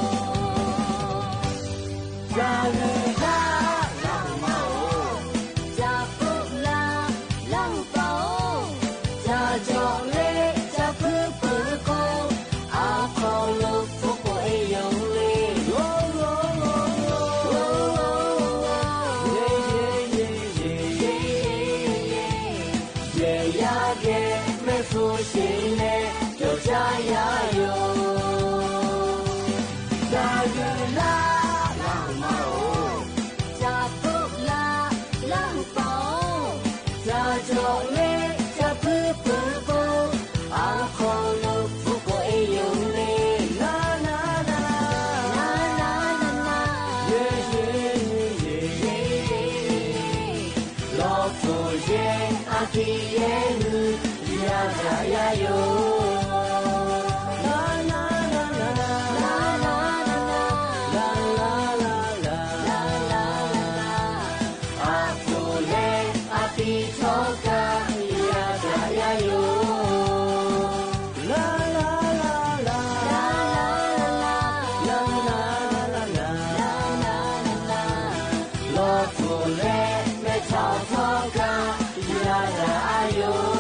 Jaqgeu lar Laqhmq ma-or, jaqkov lar Laqhmq paf-or, jaqjawq ler jaqpuiv puiv khov, aqkawq lof pukhof-ir yawq-e. Yaeq yar gae maertov sheuq laer jawrcaer-a yawq. Jaqgeu lar Laqhmq ma-or, jaqkov lar Laqhmq paf-or, jaqjawq ler jaqpuiv puiv khov, aqkawq lof pukhof-ir yawq-e. Nar nar nar, nar nar nar nar, yaeq yaeq yaeq yaeq, lawqtsuif yaer artiv yaer nuiv yadzaq yar yawq. Nar nar nar nar, nar nar nar nar, lar lar lar lar, lar lar lar lar, aqtsu laer artiv tsawrkar yadzaq yar yawq. Lar lar lar lar, lar lar lar lar, lar lar lar lar, lar lar lar lar, lawqtsuif laer maeqtaq tsawrkar yadzaq yar yawq.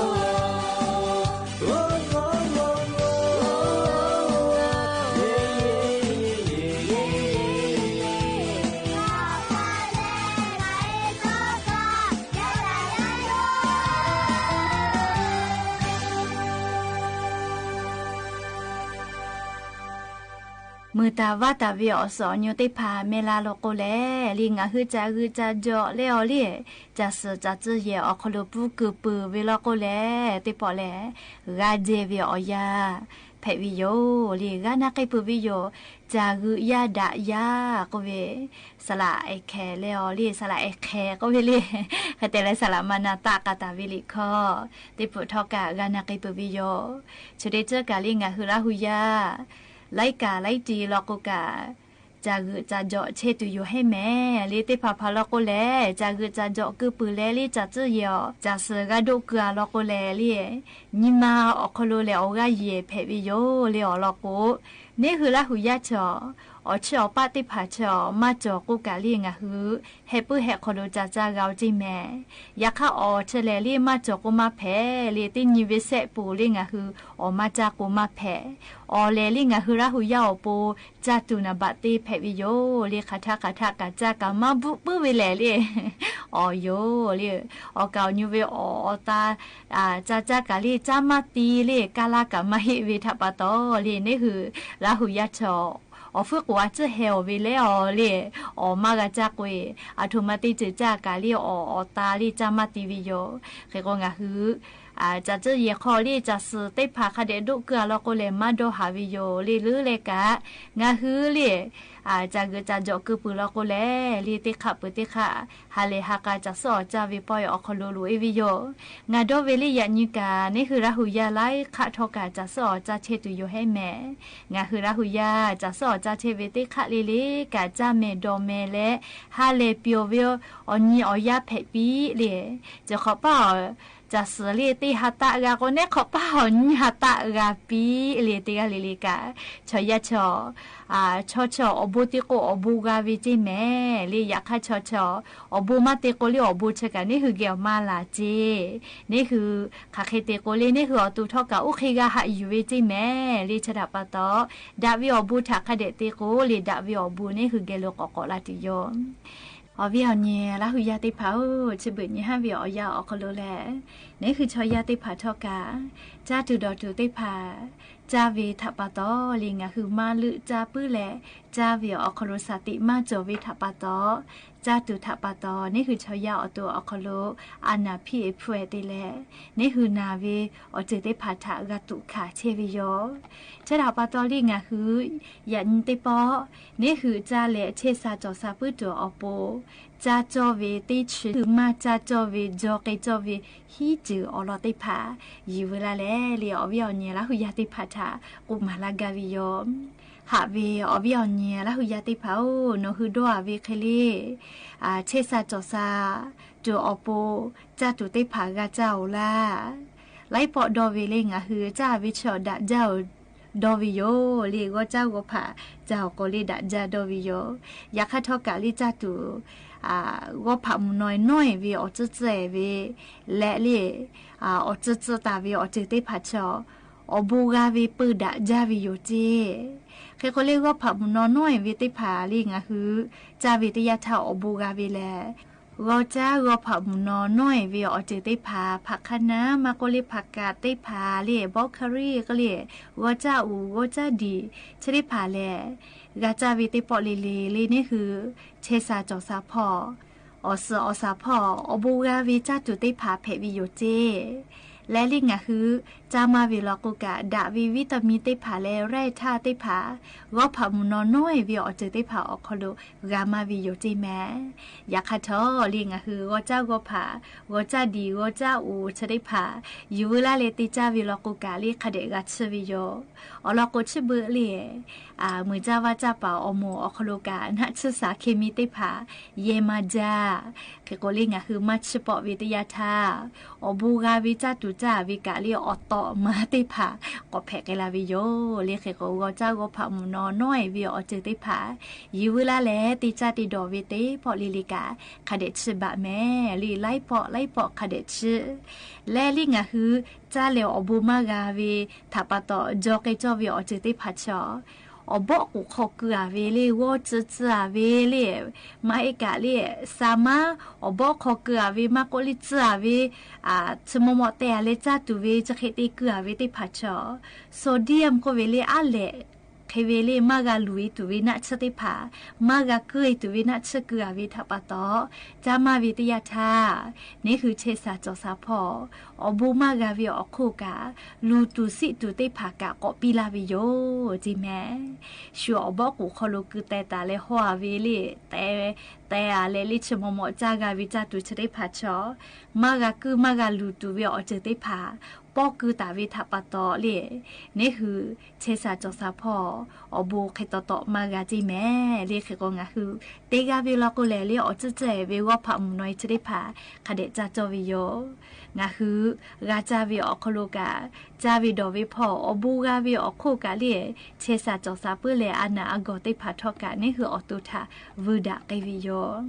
Muiqtaq vartaq ve awqsawq nymr teirpaq maerlar lawr kov laer, li ngaq heu tsaq gui tsaq jawr laer-awr ler-aer, tsaq suiq tsaq tsuiv yaeq awq hawlof pur keuv peuq ve lawr kov laer, teirpawf laer, ghaq dzae ve awq yar, paeq bi yoq le, gar nar khaer puiv bi yoq. Dzaqgeuq yadaf ya kov ve, saqlaq aerkhaeq laer-awq le, saqlaq aerkhaeq kov ve le, khaer taef laer saqlaq ma nav taf khav taf bi lef kawr, tiqpov tawrkaf gar nar khaer puiv bi yoq. Ceuqdeuq tsawrkaf le ngaq hui larhu yar, laer kaq laer tiq lawqkov kaq, dzaqgeuq dzaqjawf caer tuq yawqhaer mae le, teqpaq paq lawqkov laer dzaqgeuq dzaqjawf keuv puiq laer le, dzaqtser yaeq-awq dzaqsiq gharduq keuv-a lawqkov laer le, nyima awqkawq lo laer awq gar yaeq paeq bi yoq le, awq lawqkov. Naer hui larhu yar teu-awq, awq caer awq pav teqpaq teu-awq, marjawq kov kaq le ngaq hui haepuiv haeqkawq lo dzaqdzaq ghaq-eu jeq mae. Yaqkar awq teu laeq le marjawq kov mar paeq le, ternyi bi saev pov le ngaq hui awq marjaq kov mar paeq. Awq laeq le ngaq hui larhu yar awq pov, dzaqtuq naqbaf te paeq bi yoq le, khaqtaq khaqtaq kaq dzaq kaq mar bur puir ve laeq le, awq yoq le, awq kaq awq nymr ve awq awq tav, dzaqdzaq kaq le dzaq mar tiv le, kavlar kaq mar her ve taqpaq tawq le, naer hui larhu yar teu-awq, awq fuir khof-a tser hae-awq ve laer-awq le, awq mar gha dzaq kov-e, aqtoq mar te teuq dzaq kaq le awq awq tav le dzaq mar tiv bi yoq. Khaerkawv ngaq hui dzaqtser yaeq kawq le dzaqsiq teqpaq khardaef dov keuv-a lawqkov laer mardawr haq bi yoq le, leur laer kaq, ngaq hui le dzaqgeuq dzaqjawf keuv puiq lawqkov laer le, teqkhaq peuq teqkhaq halaeq haqkhav dzaqsir awq dzaq ve pawr-iq awqkawq lo lof-aer bi yoq. Ngaq dawr ve le yaqnyi kaq naer hui larhu yar laer kaq tawrkaf dzaqsir awq dzaq caer tuq yawqhaer mae. Ngaq hui larhu yar dzaqsir awq dzaq caer ve teqkhaq le le kaq dzaq mae dawq mae laer halaeq pyeuf ve-awr, awqnyi awqyar paeq pir le, cawq khawf par-awq dzaqsiq le te haqtav ghaq kov naer khawf par-awq nyi haqtav ghaq pir le, tegar le le kaq, cawq yar cawq, cawq cawq awqbo tiv kov awqbo gha ve jeq mae le, yaqkar cawq cawq awqbo mar tiv kov le awqbo cawq kaq naer hui gae-awq mar laf jeq, naer hui khaqkhaer tiv kov le naer hui awqtuv tawrkaf urkhaer gha haq yuq ve jeq mae le, cawq taqpaq tawq daq ve awqbo taq khardaef tiv kov le, daq ve awqbo naer hui gae lo kawf kawf lar tiq yoq. Awqvi awqnyae larhu yar teqpaq-or, tserbeuq nyiq har ve awqya awqkawq lo laer, naer hui cawq yar teqpaq tawrkaf dzaq tuq dawq tuq teqpaq dzaq ve taqpaq tawq le, ngaq hui mar luiv dzaq puir laer dzaq ve awqkawq lo saqtif mar dzawq ve taqpaq tawq, dzaq tuq taqpaq tawq naer hui cawq yar awqtuv awqkawq lo aqnaq pir-aer pur-aer te laer, naer hui naq ve awqjeq teqpaq taq gha tuq kaq caer ve yawq. Caer taqpaq tawq le ngaq hui yaqnyi teqpawf naer hui dzaq laer caer saq cawq saq puir tuq awqpov, dzaq cawv ve teqciq huiqmar dzaq cawv ve jawrkhaer cawv ve hirceuq awqlawq teqpaq yuq veu lar laer le, awqvi awqnyae larhu yar teqpaq taq kov maqlar gar bi yawq. Haq ve awqvi awqnyae larhu yar teqpaq-or, nawq hui dawr-aq ve khaer le caer saq cawq saq tuq awqpov dzaq tuq teqpaq gha dzaq-awq lar. Laer pawv dawr ve le ngaq hui dzaq-aq ve caer-awq daf dzaq-awq dawr ve yawq le, ghawr dzaq ghawr paq dzaq-awq kawv le daf dzaq dawr ve yawq. Yaqkar tawrkaf le dzaq tuq ghawr paq mqnawr-aer nawr-aer ve awqtsuir tsuir-aer ve laer le, awqtsuir tsuir taf ve awqjeq teqpaq caer-awq, awqbo gha ve peuv daf dzaq ve yawq jeq. Khaerkawv le ghawr paq mqnawr nawr-aer ve teqpaq le ngaq hui dzaq ve teqyar taq awqbo gha ve laer, ghawr dzaq ghawr paq mqnawr nawr-aer ve awqjeq teqpaq paqkar nar markawv le paqkav teqpaq le bawrkar ri kar le, ghawr dzaq uq ghawr dzaq diq caer teqpaq laer gha dzaq ve teqpawf le le le naer hui caer saq cawq saq pawr-awq, awqshuif awqsaq pawr-awq, awqbo gha ve dzaq tuq teqpaq paeq bi yawq jeq. Laer le ngaq hui dzaq mar ve lawqkov kaq daf ve vitamin teqpaq laer raer tar teqpaq ghawr paq mqnawr nawr-aer ve awqjeq teqpaq awqkawv lo gha mar ve yawq jeq mae. Yaqkar tawq le ngaq hui ghawr dzaq ghawr paq ghawr dzaq diq ghawr dzaq uq caer teqpaq yuq veu lar laer te dzaq ve lawqkov kaq le khardaef gha tser ve yawq. Awqlawqkov tser beu le muiq dzaq var dzaq paf awqmoq awqkawv lo kaq nar tser saq kemi teqpaq yaer mar dzaq. Khaerkawv le ngaq hui mar tser pawf ve teqyar taq, awqbo gha ve dzaq tuq dzaq-aq ve kaq le awqtawf mar teqpaq kawv paeq khaer lar ve yawq le. Khaerkawv ghawr dzaq ghawr paq mqnawr nawr-aer ve awqjeq teqpaq yuq veu lar laer te dzaq te dawq ve teqpawf le le kaq khardaef tser baf mae le, laer pawf laer pawf khardaef tser. Laer le ngaq hui dzaq laer awqbo mar gha ve taqpaq tawq jawrkhaer jawr ve awqjeq teqpaq caer-awq, awqbawr khof khawf keuv-aq ve le, ghawr tsuiv tsuiv-aq ve le, mar-aer kaq le, saqmar awqbawr khawf keuv-aq ve markawv le tsuiv-aq ve, tsuimawr mawr taef-aq laer dzaq tuq ve jaqkhaeq te keuv-aq ve teqpaq caer-awq, sodium kov ve le arlaeq Khewe ler mar gha luq-ir tuq ve nartser tersaq, mar gha kuir-ir tuq ve nartser keuv ghaq ve taqpav tawf, jarmar ve tersaq taq, naerhuiq caesaq cawqsaq paw-awq, awqbur mar gha ve awqkhof kaf, luq tuq sir tuq tersaq kaf kawf pir lar ve yawq jeq mae. Shuif awqbawr khof khawlo keuv taev taf laer hawr-aq ve ler, taev, taev-aq laer ler cae mawrmawr jar gha ve jar tuq cae tersaq cawq, mar gha kuir mar gha luq tuq ve awqjeuq tersaq pawr keuv taf ve taqpav tawf ler, naerhuiq caesaq cawqsaq paw-awq, awqbur khaeqtawf tawf mar gha jeq mae ler. Khaeqkawv ngaq hui ter gha ve lawr kov laer ler awqtser tser-aer ve ghawrpaq mq naw-ir cae tersaq kaq daef jar cawv ve yawq. Ngaq hui gha jar ve awqkhof lo kaf, jar ve dawq ve paw-awq, awqbur gha ve awqkhof kaf ler-aer caesaq cawqsaq peur laer arnaq argawq tersaq tawr kaf naerhuiq awqtov taq vuirdaq khaeq ve yawq.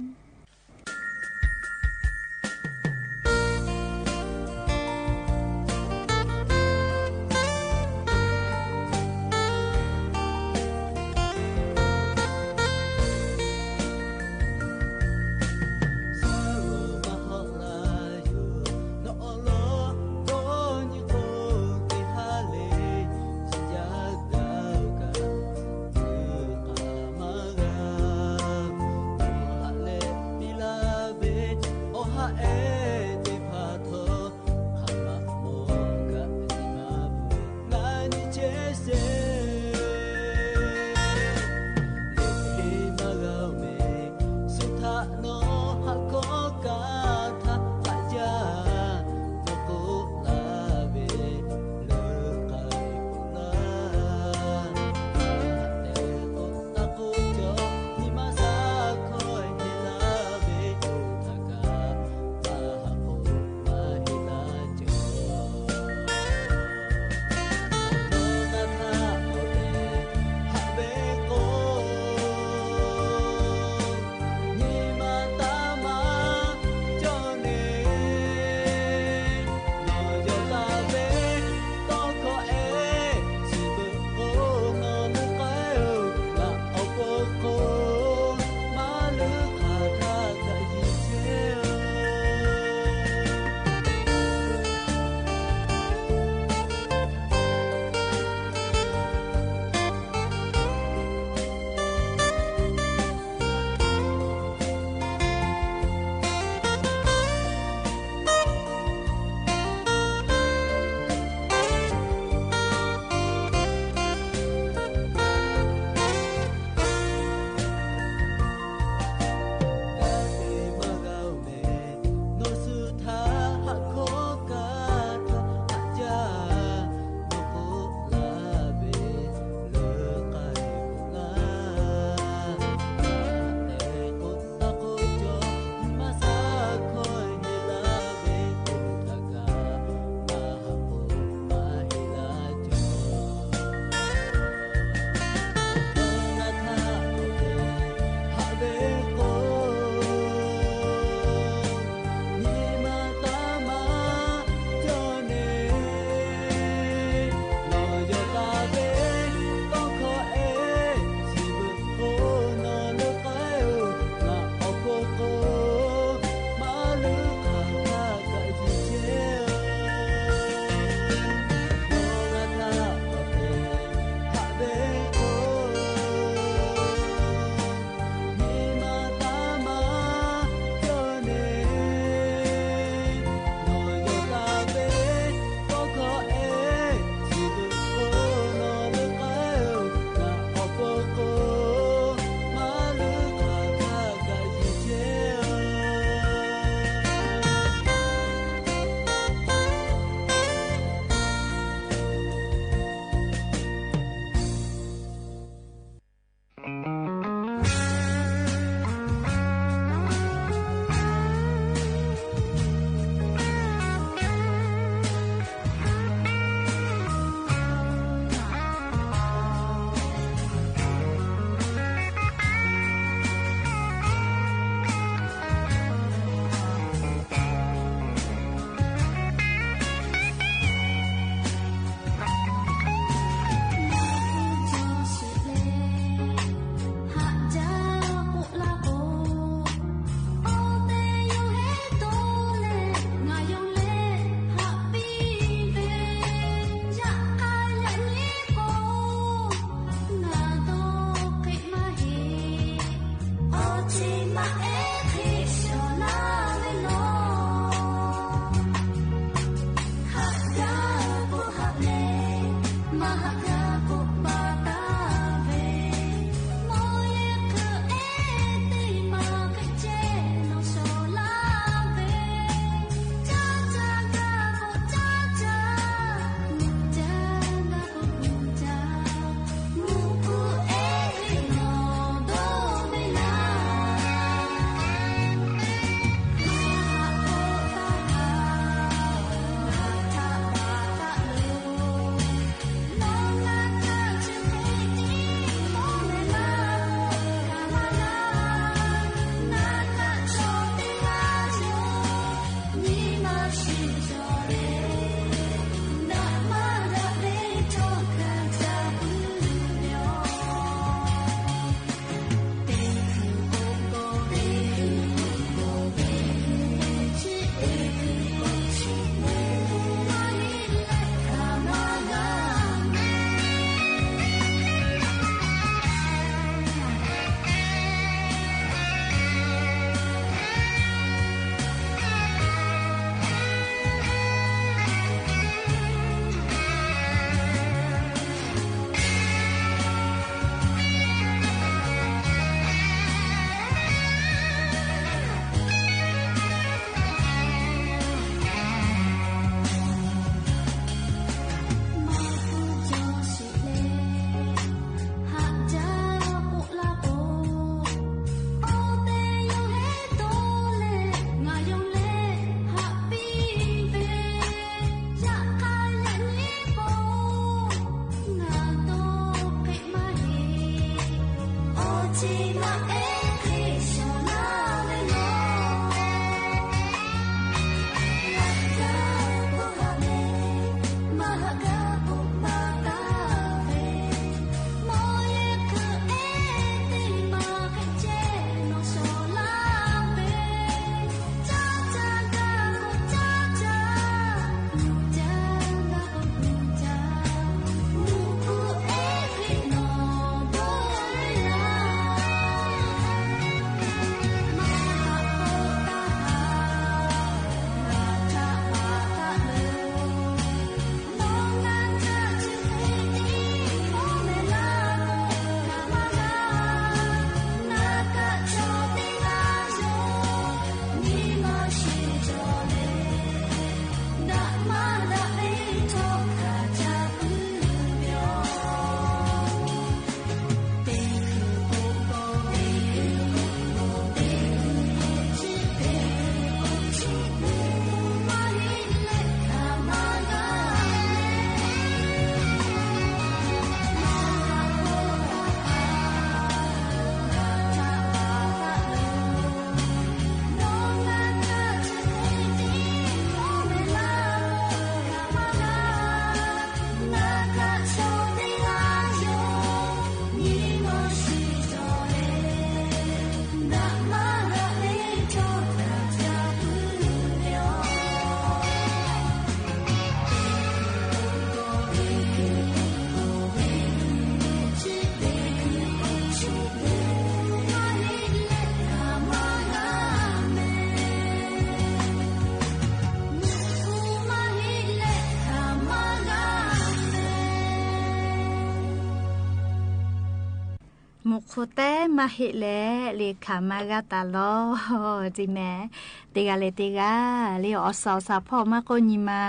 Muqkhof taer ma heq laer lekaq ma gha taf lawr jeq mae. Teghaq le teghaq le awqsaq awqsaq paw markov nyiq ma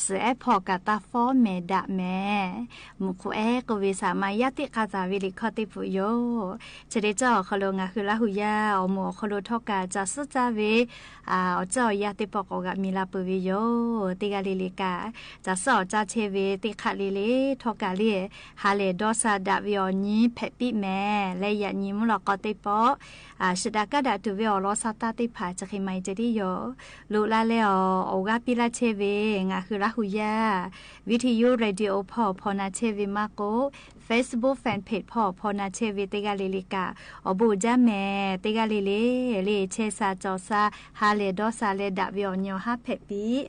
suif-aer paw kaq taf fawr maeq daf mae. Muqkhof-aer keuv ve saq ma yar tir khavdzaq ve lef kawr tir puq yawr. Caqle tsawr awq heulof ngaq huiq lar huiq yar awq moq awq heulof tawrkaq tsaq sar tsar ve awq tsawr awq yar tir paw khawf ghaq miq lavpeuq ve yawr. Teghaq le le kaq tsaq sar awq tsar caer ve tirkaq le le tawrkaq le ha laeq dawrsar daf ve awq nyir paeq pir mae laer yaf nyiq mur lawqkawv tir paw sheuqdaf kar daf tuq ve awq lawr sar tar tir paq caqkhaeq ma-iq caev tir yawr. Luf lar laer awq awq gar pir lar caer ve ngaq huiq lar huiq yar Vitiyu Radio paw paw na caer ve markov Facebook fan page paw paw na caer ve teghaq le le kaq awq bo uq jar mae. Teghaq le le le caer sar cawv sar ha laeq dawrsar laer daf ve awq nyir awq har paeq pir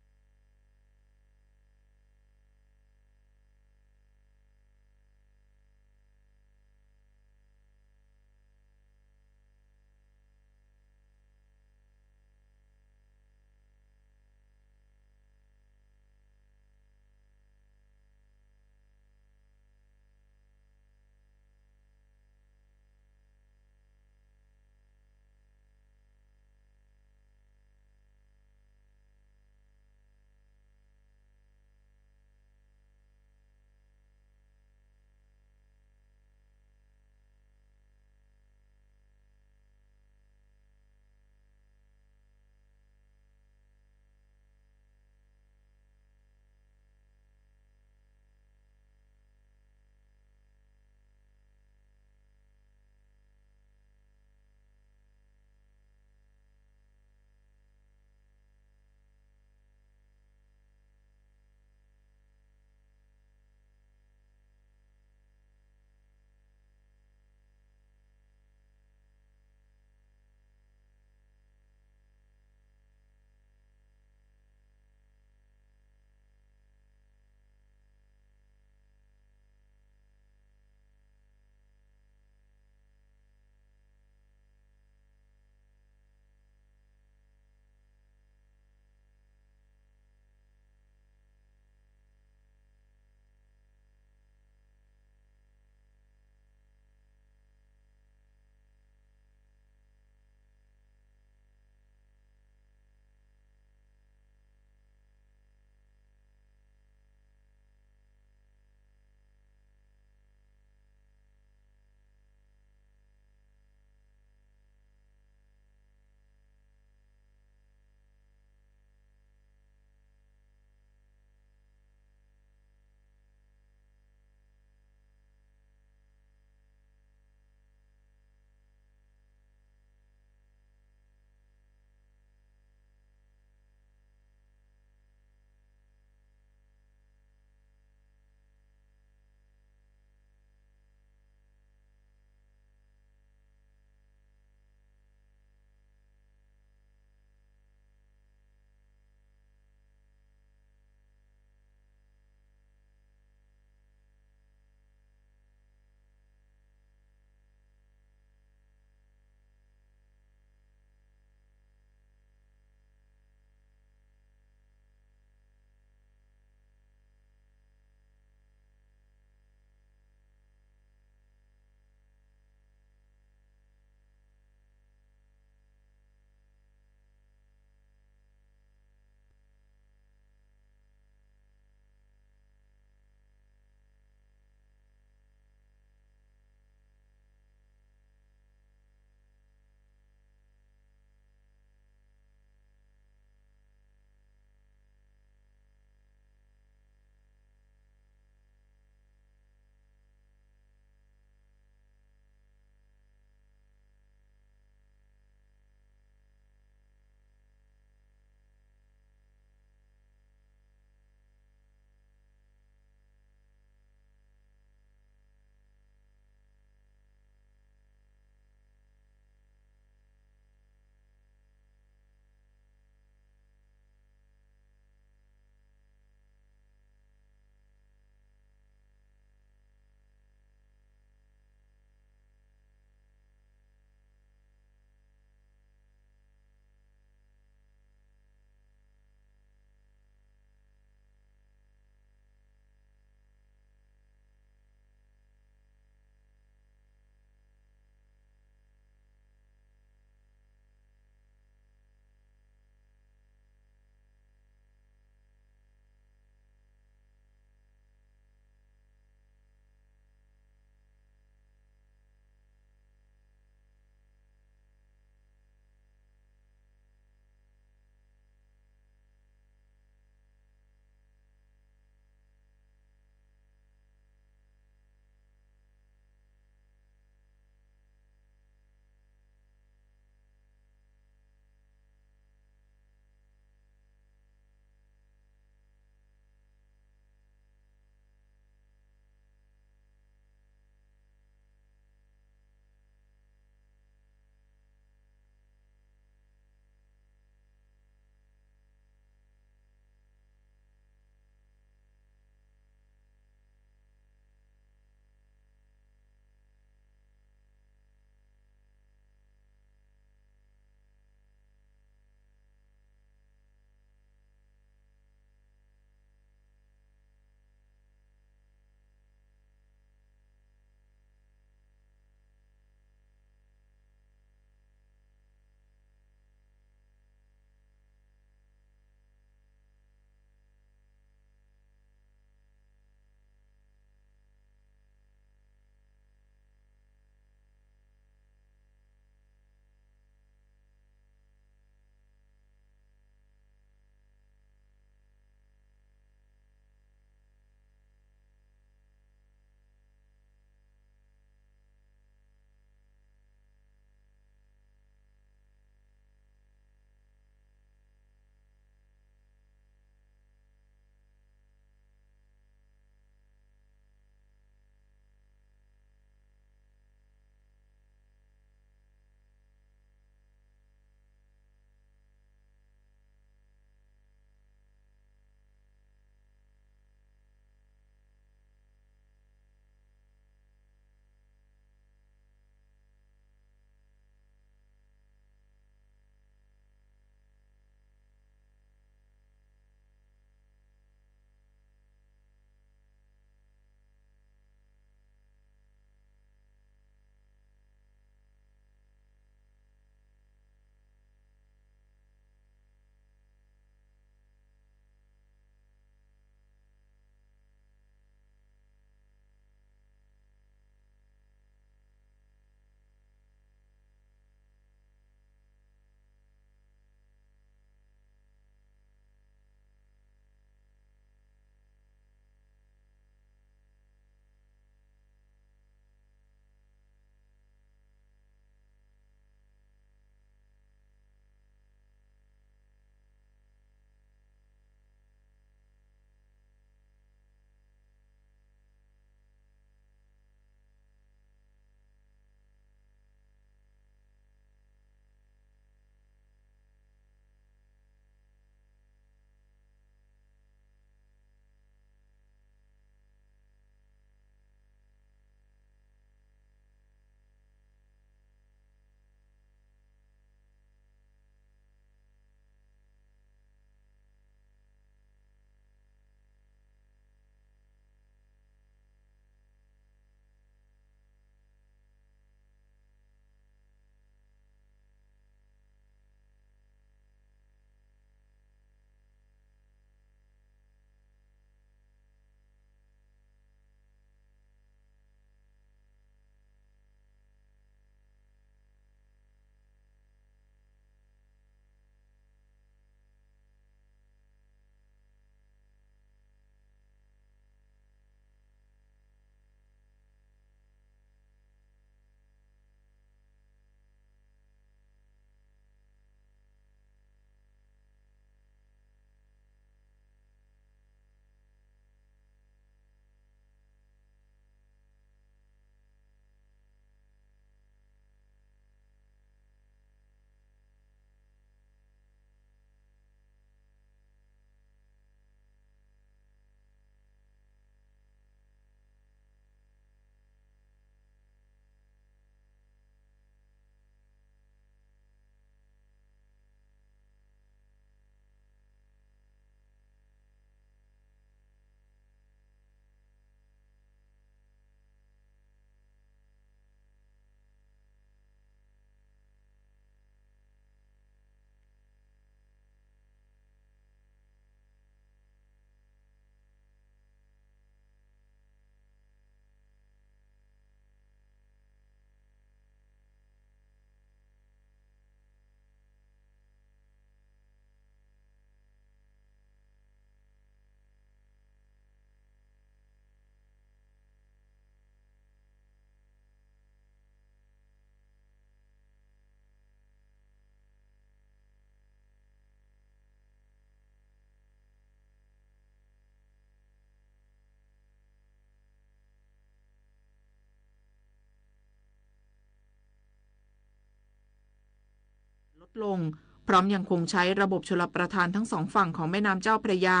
ลง พร้อมยังคงใช้ระบบชลประทานทั้งสองฝั่งของแม่น้ำเจ้าพระยา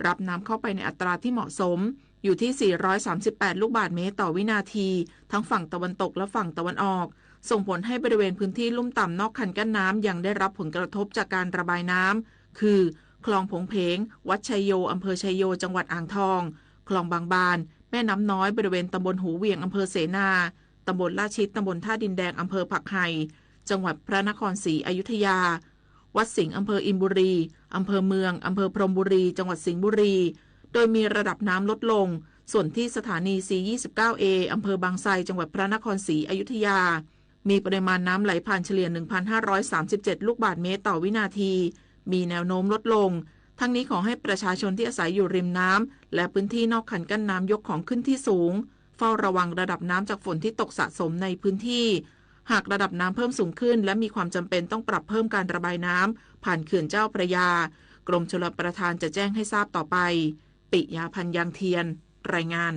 รับน้ำเข้าไปในอัตราที่เหมาะสม อยู่ที่ สี่ร้อยสามสิบแปด ลูกบาศก์เมตรต่อวินาที ทั้งฝั่งตะวันตกและฝั่งตะวันออก ส่งผลให้บริเวณพื้นที่ลุ่มต่ำนอกคันกั้นน้ำยังได้รับผลกระทบจากการระบายน้ำ คือ คลองโผงเพง วัดไชยโย อำเภอไชยโย จังหวัดอ่างทอง คลองบางบาน แม่น้ำน้อย บริเวณตำบลหูเหวียง อำเภอเสนา ตำบลลาดชิด ตำบลท่าดินแดง อำเภอผักไห่ จังหวัดพระนครศรีอยุธยา วัดสิงห์ อำเภออินบุรี อำเภอเมือง อำเภอพรหมบุรี จังหวัดสิงห์บุรี โดยมีระดับน้ำลดลง ส่วนที่สถานี C ยี่สิบเก้า A อำเภอบางไทร จังหวัดพระนครศรีอยุธยา มีปริมาณน้ำไหลผ่านเฉลี่ย หนึ่งพันห้าร้อยสามสิบเจ็ด ลูกบาศก์เมตรต่อวินาที มีแนวโน้มลดลง ทั้งนี้ขอให้ประชาชนที่อาศัยอยู่ริมน้ำ และพื้นที่นอกคันกั้นน้ำยกของขึ้นที่สูง เฝ้าระวังระดับน้ำจากฝนที่ตกสะสมในพื้นที่ หากระดับน้ำเพิ่มสูงขึ้น และมีความจำเป็นต้องปรับเพิ่มการระบายน้ำผ่านเขื่อนเจ้าพระยา กรมชลประทานจะแจ้งให้ทราบต่อไป ปิยาพันธ์ ยางเทียน รายงาน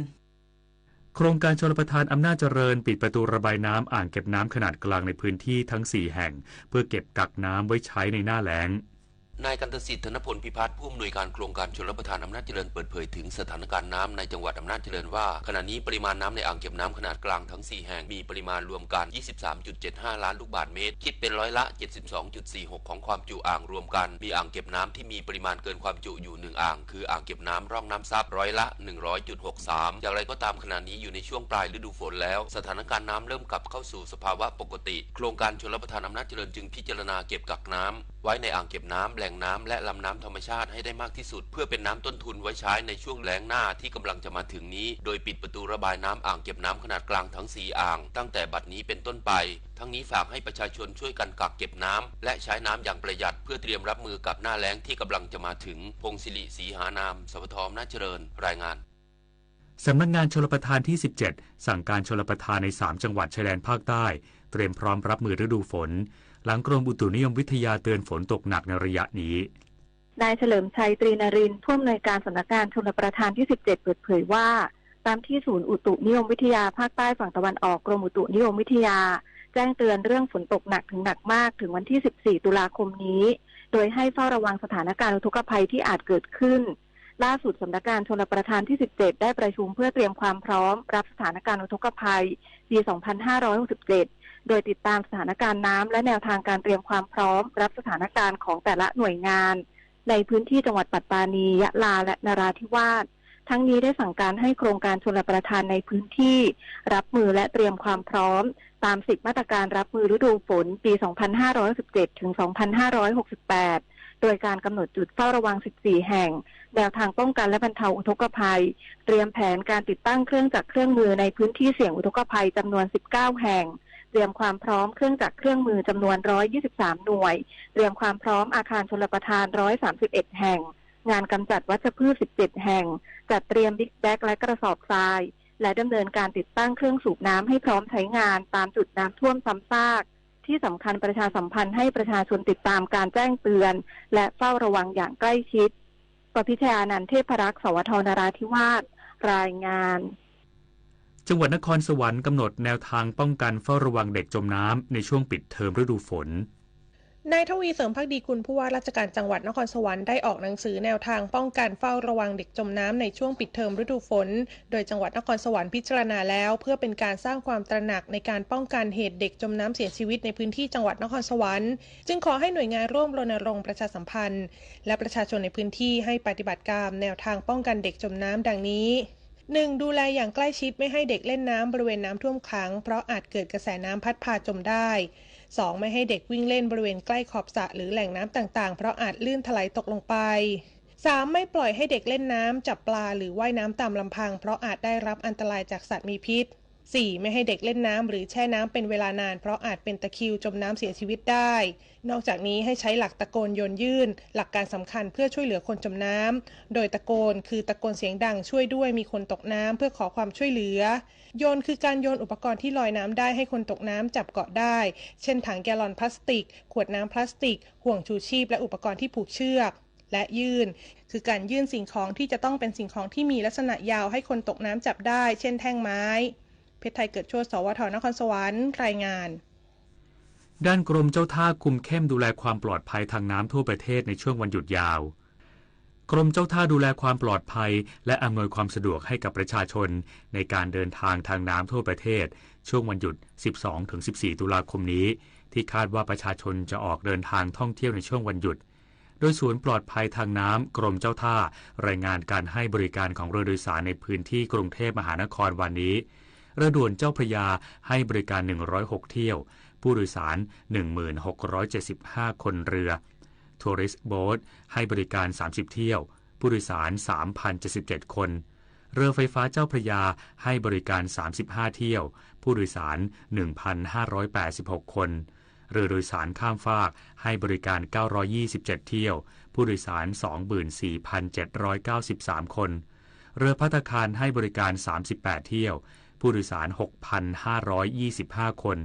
โครงการชลประทานอำนาจเจริญปิดประตูระบายน้ำอ่างเก็บน้ำขนาดกลางในพื้นที่ทั้งสี่แห่ง เพื่อเก็บกักน้ำไว้ใช้ในหน้าแล้ง นายกันตสิทธิ์ ธนพลพิพัฒน์ ผู้อำนวยการโครงการชลประทานอำนาจเจริญ เปิดเผยถึงสถานการณ์น้ำในจังหวัดอำนาจเจริญว่า ขณะนี้ปริมาณน้ำในอ่างเก็บน้ำขนาดกลางทั้งสี่แห่ง มีปริมาณรวมกัน ยี่สิบสามจุดเจ็ดห้าล้านลูกบาศก์เมตร คิดเป็นร้อยละ เจ็ดสิบสองจุดสี่หก ของความจุอ่างรวมกัน มีอ่างเก็บน้ำที่มีปริมาณเกินความจุอยู่หนึ่งอ่าง คืออ่างเก็บน้ำร่องน้ำซับ ร้อยละ หนึ่งร้อยจุดหกสาม อย่างไรก็ตาม ขณะนี้อยู่ในช่วงปลายฤดูฝนแล้ว สถานการณ์น้ำเริ่มกลับเข้าสู่สภาวะปกติ โครงการชลประทานอำนาจเจริญจึงพิจารณาเก็บกักน้ำไว้ในอ่างเก็บน้ำ แหล่งน้ำ และลำน้ำธรรมชาติให้ได้มากที่สุด เพื่อเป็นน้ำต้นทุนไว้ใช้ในช่วงแล้งหน้าที่กำลังจะมาถึงนี้ โดยปิดประตูระบายน้ำอ่างเก็บน้ำขนาดกลางทั้งสี่อ่าง ตั้งแต่บัดนี้เป็นต้นไป ทั้งนี้ฝากให้ประชาชนช่วยกันกักเก็บน้ำ และใช้น้ำอย่างประหยัด เพื่อเตรียมรับมือกับหน้าแล้งที่กำลังจะมาถึง พงศิริ ศรีหานาม สวท อำนาจเจริญ รายงาน สำนักงานชลประทานที่ สิบเจ็ด สั่งการชลประทานในสามจังหวัดชายแดนภาคใต้ เตรียมพร้อมรับมือฤดูฝน หลังกรมอุตุนิยมวิทยาเตือนฝนตกหนักในระยะนี้ นายเฉลิมชัย ตรีนรินทร์ ผู้อำนวยการสำนักงานชลประทานที่ สิบเจ็ด เปิดเผยว่า ตามที่ศูนย์อุตุนิยมวิทยาภาคใต้ฝั่งตะวันออก กรมอุตุนิยมวิทยา แจ้งเตือนเรื่องฝนตกหนักถึงหนักมาก ถึงวันที่ สิบสี่ ตุลาคมนี้ โดยให้เฝ้าระวังสถานการณ์อุทกภัยที่อาจเกิดขึ้น ล่าสุดสำนักงานชลประทานที่ สิบเจ็ด ได้ประชุมเพื่อเตรียมความพร้อมรับสถานการณ์อุทกภัย ปี สองพันห้าร้อยหกสิบเจ็ด โดยติดตามสถานการณ์น้ำและแนวทางการเตรียมความพร้อมรับสถานการณ์ของแต่ละหน่วยงาน ในพื้นที่จังหวัดปัตตานี ยะลา และนราธิวาส ทั้งนี้ได้สั่งการให้โครงการชลประทานในพื้นที่ รับมือและเตรียมความพร้อม ตาม สิบ มาตรการรับมือฤดูฝน ปี สองพันห้าร้อยหกสิบเจ็ด ถึง สองพันห้าร้อยหกสิบแปด โดยการกำหนดจุดเฝ้าระวัง สิบสี่ แห่ง แนวทางป้องกันและบรรเทาอุทกภัย เตรียมแผนการติดตั้งเครื่องจักรเครื่องมือในพื้นที่เสี่ยงอุทกภัยจำนวน สิบเก้า แห่ง เตรียมความพร้อมเครื่องจักรเครื่องมือจำนวน ร้อยยี่สิบสาม หน่วย เตรียมความพร้อมอาคารชลประทาน ร้อยสามสิบเอ็ด แห่ง งานกำจัดวัชพืช สิบเจ็ด แห่ง จัดเตรียมบิ๊กแบ็กและกระสอบทราย และดำเนินการติดตั้งเครื่องสูบน้ำให้พร้อมใช้งานตามจุดน้ำท่วมซ้ำซาก ที่สำคัญประชาสัมพันธ์ให้ประชาชนติดตามการแจ้งเตือน และเฝ้าระวังอย่างใกล้ชิด ปพิชยานันท์ เทพรักษ์ สวท นราธิวาส รายงาน จังหวัดนครสวรรค์กำหนดแนวทางป้องกันเฝ้าระวังเด็กจมน้ำในช่วงปิดเทอมฤดูฝน นายทวี เสริมภักดีกุล ผู้ว่าราชการจังหวัดนครสวรรค์ได้ออกหนังสือแนวทางป้องกันเฝ้าระวังเด็กจมน้ำในช่วงปิดเทอมฤดูฝน โดยจังหวัดนครสวรรค์พิจารณาแล้ว เพื่อเป็นการสร้างความตระหนักในการป้องกันเหตุเด็กจมน้ำเสียชีวิตในพื้นที่จังหวัดนครสวรรค์ จึงขอให้หน่วยงานร่วมรณรงค์ประชาสัมพันธ์ และประชาชนในพื้นที่ให้ปฏิบัติตามแนวทางป้องกันเด็กจมน้ำดังนี้ หนึ่ง ดูแลอย่างใกล้ชิดไม่ให้เด็กเล่นน้ำบริเวณน้ำท่วมขัง เพราะอาจเกิดกระแสน้ำพัดพาจมได้ สอง ไม่ให้เด็กวิ่งเล่นบริเวณใกล้ขอบสระหรือแหล่งน้ำต่างๆ เพราะอาจลื่นถลายตกลงไป สาม ไม่ปล่อยให้เด็กเล่นน้ำ จับปลาหรือว่ายน้ำตามลำพัง เพราะอาจได้รับอันตรายจากสัตว์มีพิษ สี่ ไม่ให้เด็กเล่นน้ำหรือแช่น้ำเป็นเวลานาน เพราะอาจเป็นตะคริวจมน้ำเสียชีวิตได้ นอกจากนี้ให้ใช้หลักตะโกนโยนยื่น หลักการสำคัญเพื่อช่วยเหลือคนจมน้ำ โดยตะโกนคือตะโกนเสียงดัง ช่วยด้วย มีคนตกน้ำ เพื่อขอความช่วยเหลือ โยนคือการโยนอุปกรณ์ที่ลอยน้ำได้ให้คนตกน้ำจับเกาะได้ เช่น ถังแกลลอนพลาสติก ขวดน้ำพลาสติก ห่วงชูชีพ และอุปกรณ์ที่ผูกเชือก และยื่น คือการยื่นสิ่งของที่จะต้องเป็นสิ่งของที่มีลักษณะยาวให้คนตกน้ำจับได้ เช่น แท่งไม้ เพชรไทย เกิดโชติ สวท นครสวรรค์ รายงาน ด้านกรมเจ้าท่าคุมเข้มดูแลความปลอดภัยทางน้ำทั่วประเทศในช่วงวันหยุดยาว กรมเจ้าท่าดูแลความปลอดภัยและอำนวยความสะดวกให้กับประชาชนในการเดินทางทางน้ำทั่วประเทศช่วงวันหยุด สิบสองถึงสิบสี่ ตุลาคมนี้ ที่คาดว่าประชาชนจะออกเดินทางท่องเที่ยวในช่วงวันหยุด โดยศูนย์ปลอดภัยทางน้ำกรมเจ้าท่า รายงานการให้บริการของเรือโดยสารในพื้นที่กรุงเทพมหานครวันนี้ เรือด่วนเจ้าพระยาให้บริการ หนึ่งร้อยหก เที่ยว ผู้โดยสาร หนึ่งหมื่นหกร้อยเจ็ดสิบห้า คน เรือ Tourist Boat ให้บริการ สามสิบ เที่ยว ผู้โดยสาร สามพันเจ็ดสิบเจ็ด คน เรือไฟฟ้าเจ้าพระยาให้บริการ สามสิบห้า เที่ยว ผู้โดยสาร หนึ่งพันห้าร้อยแปดสิบหก คน เรือโดยสารข้ามฟากให้บริการ เก้าร้อยยี่สิบเจ็ด เที่ยว ผู้โดยสาร สองหมื่นสี่พันเจ็ดร้อยเก้าสิบสาม คน เรือภัตตาคารให้บริการ สามสิบแปด เที่ยว ผู้โดยสาร หกพันห้าร้อยยี่สิบห้า คน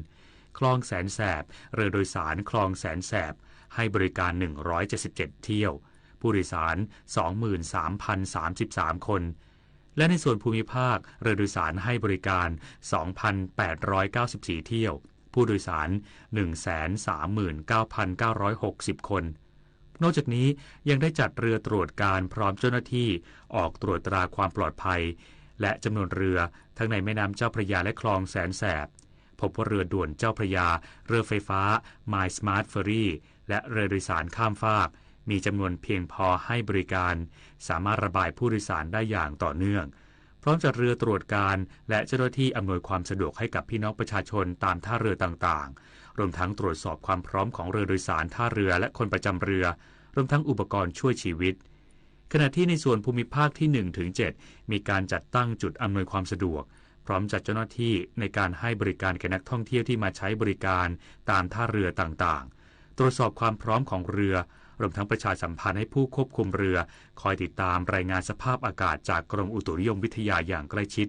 คลองแสนแสบ เรือโดยสารคลองแสนแสบ ให้บริการ หนึ่งร้อยเจ็ดสิบเจ็ด เที่ยว ผู้โดยสาร สองหมื่นสามพันสามสิบสาม คน และในส่วนภูมิภาค เรือโดยสารให้บริการ สองพันแปดร้อยเก้าสิบสี่ เที่ยว ผู้โดยสาร หนึ่งแสนสามหมื่นเก้าพันเก้าร้อยหกสิบ คน นอกจากนี้ยังได้จัดเรือตรวจการพร้อมเจ้าหน้าที่ออกตรวจตราความปลอดภัย และจำนวนเรือทั้งในแม่น้ำเจ้าพระยาและคลองแสนแสบ พบว่าเรือด่วนเจ้าพระยา เรือไฟฟ้า My Smart Ferry และเรือโดยสารข้ามฟาก มีจำนวนเพียงพอให้บริการ สามารถระบายผู้โดยสารได้อย่างต่อเนื่อง พร้อมจัดเรือตรวจการและเจ้าหน้าที่อำนวยความสะดวกให้กับพี่น้องประชาชนตามท่าเรือต่างๆ รวมทั้งตรวจสอบความพร้อมของเรือโดยสารท่าเรือและคนประจำเรือ รวมทั้งอุปกรณ์ช่วยชีวิต ขณะที่ในส่วนภูมิภาคที่ หนึ่งถึงเจ็ด มีการจัดตั้งจุดอำนวยความสะดวก พร้อมจัดเจ้าหน้าที่ในการให้บริการแก่นักท่องเที่ยวที่มาใช้บริการตามท่าเรือต่างๆ ตรวจสอบความพร้อมของเรือ รวมทั้งประชาสัมพันธ์ให้ผู้ควบคุมเรือ คอยติดตามรายงานสภาพอากาศจากกรมอุตุนิยมวิทยาอย่างใกล้ชิด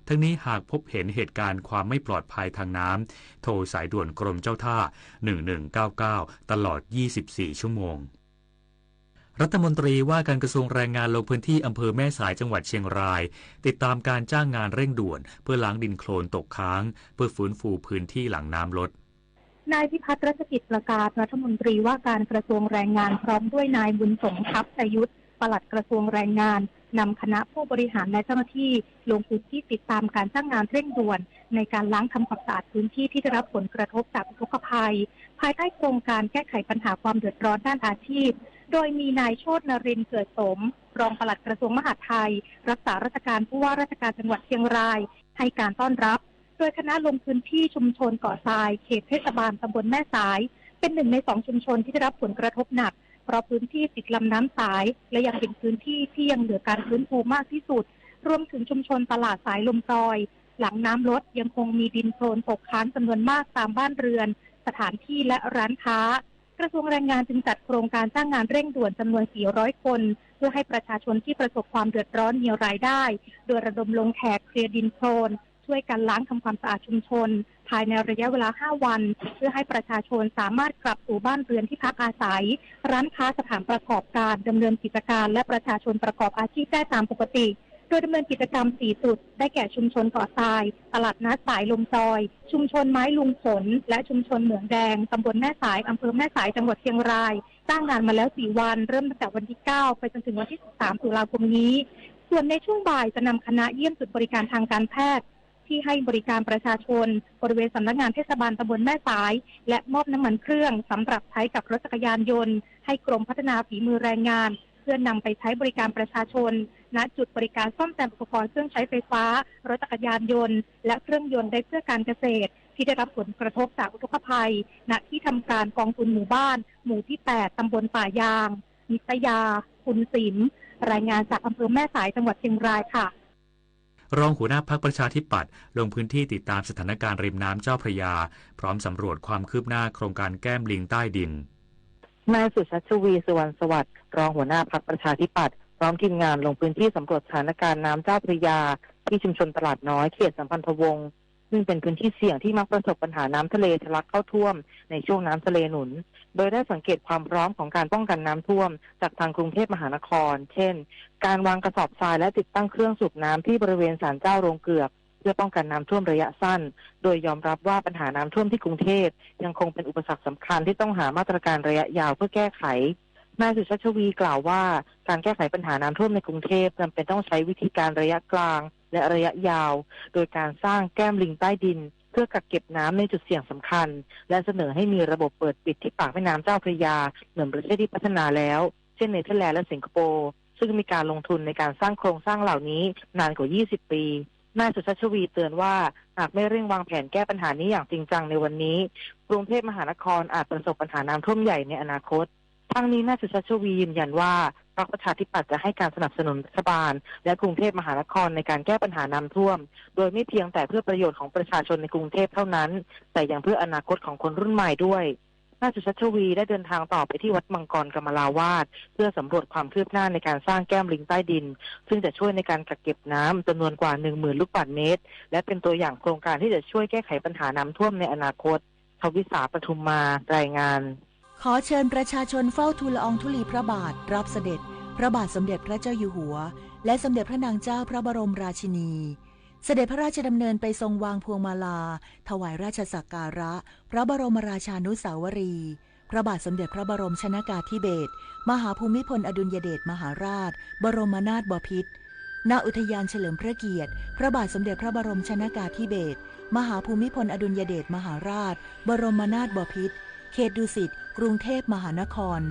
ทั้งนี้หากพบเห็นเหตุการณ์ความไม่ปลอดภัยทางน้ำ โทรสายด่วนกรมเจ้าท่า หนึ่งหนึ่งเก้าเก้า ตลอด ยี่สิบสี่ ชั่วโมง รัฐมนตรีว่าการกระทรวงแรงงานลงพื้นที่อำเภอแม่สายจังหวัดเชียงราย ติดตามการจ้างงานเร่งด่วนเพื่อล้างดินโคลนตกค้าง เพื่อฟื้นฟูพื้นที่หลังน้ำลด นายพิพัฒน์ รัชกิจประการ รัฐมนตรีว่าการกระทรวงแรงงาน พร้อมด้วยนายบุญสง ทัพชยุทธ ปลัดกระทรวงแรงงาน นำคณะผู้บริหารและเจ้าหน้าที่ลงพื้นที่ติดตามการจ้างงานเร่งด่วนในการล้างทำความสะอาดพื้นที่ที่ได้รับผลกระทบจากอุทกภัย ภายใต้โครงการแก้ไขปัญหาความเดือดร้อนด้านอาชีพ โดยมีนายโชติ นรินทร์ เกิดสม รองปลัดกระทรวงมหาดไทย รักษาราชการผู้ว่าราชการจังหวัดเชียงราย ให้การต้อนรับ โดยคณะลงพื้นที่ชุมชนเกาะทราย เขตเทศบาลตำบลแม่สาย เป็นหนึ่งในสองชุมชนที่ได้รับผลกระทบหนัก เพราะพื้นที่ติดลำน้ำสาย และยังเป็นพื้นที่ที่ยังเหลือการฟื้นฟูมากที่สุด รวมถึงชุมชนตลาดสายลมซอย หลังน้ำลดยังคงมีดินโคลนตกค้างจำนวนมากตามบ้านเรือน สถานที่และร้านค้า กระทรวงแรงงานจึงจัดโครงการจ้างงานเร่งด่วนจำนวน สี่ร้อย คน เพื่อให้ประชาชนที่ประสบความเดือดร้อนมีรายได้ โดยระดมลงแขกเคลียร์ดินโคลน ช่วยกันล้างทำความสะอาดชุมชน ภายในระยะเวลา ห้า วัน เพื่อให้ประชาชนสามารถกลับสู่บ้านเรือนที่พักอาศัย ร้านค้า สถานประกอบการดำเนินกิจการ และประชาชนประกอบอาชีพได้ตามปกติ โดยดำเนินกิจกรรม สี่ จุด ได้แก่ชุมชนเกาะทราย ตลาดนัดสายลมซอย ชุมชนไม้ลุงผล และชุมชนเหมืองแดง ตำบลแม่สาย อำเภอแม่สาย จังหวัดเชียงราย จ้างงานมาแล้ว สี่ วัน เริ่มตั้งแต่วันที่ เก้า ไปจนถึงวันที่ สิบสาม ตุลาคมนี้ ส่วนในช่วงบ่ายจะนำคณะเยี่ยมจุดบริการทางการแพทย์ ที่ให้บริการประชาชนบริเวณสำนักงานเทศบาลตำบลแม่สาย และมอบน้ำมันเครื่องสำหรับใช้กับรถจักรยานยนต์ให้กรมพัฒนาฝีมือแรงงาน เพื่อนำไปใช้บริการประชาชน ณ จุดบริการซ่อมแซมอุปกรณ์เครื่องใช้ไฟฟ้า รถจักรยานยนต์ และเครื่องยนต์ได้เพื่อการเกษตร ที่ได้รับผลกระทบจากอุทกภัย ณ ที่ทำการกองทุนหมู่บ้าน หมู่ที่ แปด ตำบลป่ายาง นิตยา คุณสิม รายงานจากอำเภอแม่สาย จังหวัดเชียงรายค่ะ รองหัวหน้าพรรคประชาธิปัตย์ลงพื้นที่ติดตามสถานการณ์ริมน้ำเจ้าพระยา พร้อมสำรวจความคืบหน้าโครงการแก้มลิงใต้ดิน นายสุชัชวี สุวรรณสวัสดิ์ รองหัวหน้าพรรคประชาธิปัตย์ พร้อมทีมงานลงพื้นที่สำรวจสถานการณ์น้ำเจ้าพระยา ที่ชุมชนตลาดน้อย เขตสัมพันธวงศ์ ซึ่งเป็นพื้นที่เสี่ยงที่มักประสบปัญหาน้ำทะเลทะลักเข้าท่วมในช่วงน้ำทะเลหนุน โดยได้สังเกตความพร้อมของการป้องกันน้ำท่วมจากทางกรุงเทพมหานคร เช่น การวางกระสอบทรายและติดตั้งเครื่องสูบน้ำที่บริเวณศาลเจ้าโรงเกือก เพื่อป้องกันน้ำท่วมระยะสั้น โดยยอมรับว่าปัญหาน้ำท่วมที่กรุงเทพยังคงเป็นอุปสรรคสำคัญที่ต้องหามาตรการระยะยาวเพื่อแก้ไข นายสุชาติชวีกล่าวว่า การแก้ไขปัญหาน้ำท่วมในกรุงเทพจำเป็นต้องใช้วิธีการระยะกลางและระยะยาว โดยการสร้างแก้มลิงใต้ดิน เพื่อกักเก็บน้ำในจุดเสี่ยงสำคัญ และเสนอให้มีระบบเปิดปิดที่ปากแม่น้ำเจ้าพระยา เหมือนประเทศที่พัฒนาแล้ว เช่นเนเธอร์แลนด์และสิงคโปร์ ซึ่งมีการลงทุนในการสร้างโครงสร้างเหล่านี้นานกว่า ยี่สิบ ปี นายสุชาติชวีเตือนว่า หากไม่เร่งวางแผนแก้ปัญหานี้อย่างจริงจังในวันนี้ กรุงเทพมหานครอาจประสบปัญหาน้ำท่วมใหญ่ในอนาคต ทั้งนี้นายสุชาติชวียืนยันว่า พรรคประชาธิปัตย์จะให้การสนับสนุนรัฐบาลและกรุงเทพมหานครในการแก้ปัญหาน้ำท่วม โดยไม่เพียงแต่เพื่อประโยชน์ของประชาชนในกรุงเทพเท่านั้น แต่ยังเพื่ออนาคตของคนรุ่นใหม่ด้วย นายสุชาติชวีได้เดินทางต่อไปที่วัดมังกรกมลาวาส เพื่อสำรวจความคืบหน้าในการสร้างแก้มลิงใต้ดิน ซึ่งจะช่วยในการกักเก็บน้ำจำนวนกว่า หนึ่งหมื่น ลูกบาศก์เมตร และเป็นตัวอย่างโครงการที่จะช่วยแก้ไขปัญหาน้ำท่วมในอนาคต ทวิสา ปทุมมา รายงาน ขอเชิญประชาชนเฝ้าทูลละอองธุลีพระบาทรับเสด็จ พระบาทสมเด็จพระเจ้าอยู่หัว และสมเด็จพระนางเจ้าพระบรมราชินี เสด็จพระราชดำเนินไปทรงวางพวงมาลา ถวายราชสักการะ พระบรมราชานุสาวรีย์ พระบาทสมเด็จพระบรมชนกาธิเบศร มหาภูมิพลอดุลยเดชมหาราช บรมนาถบพิตร ณ อุทยานเฉลิมพระเกียรติ พระบาทสมเด็จพระบรมชนกาธิเบศร มหาภูมิพลอดุลยเดชมหาราช บรมนาถบพิตร เขตดุสิต กรุงเทพมหานคร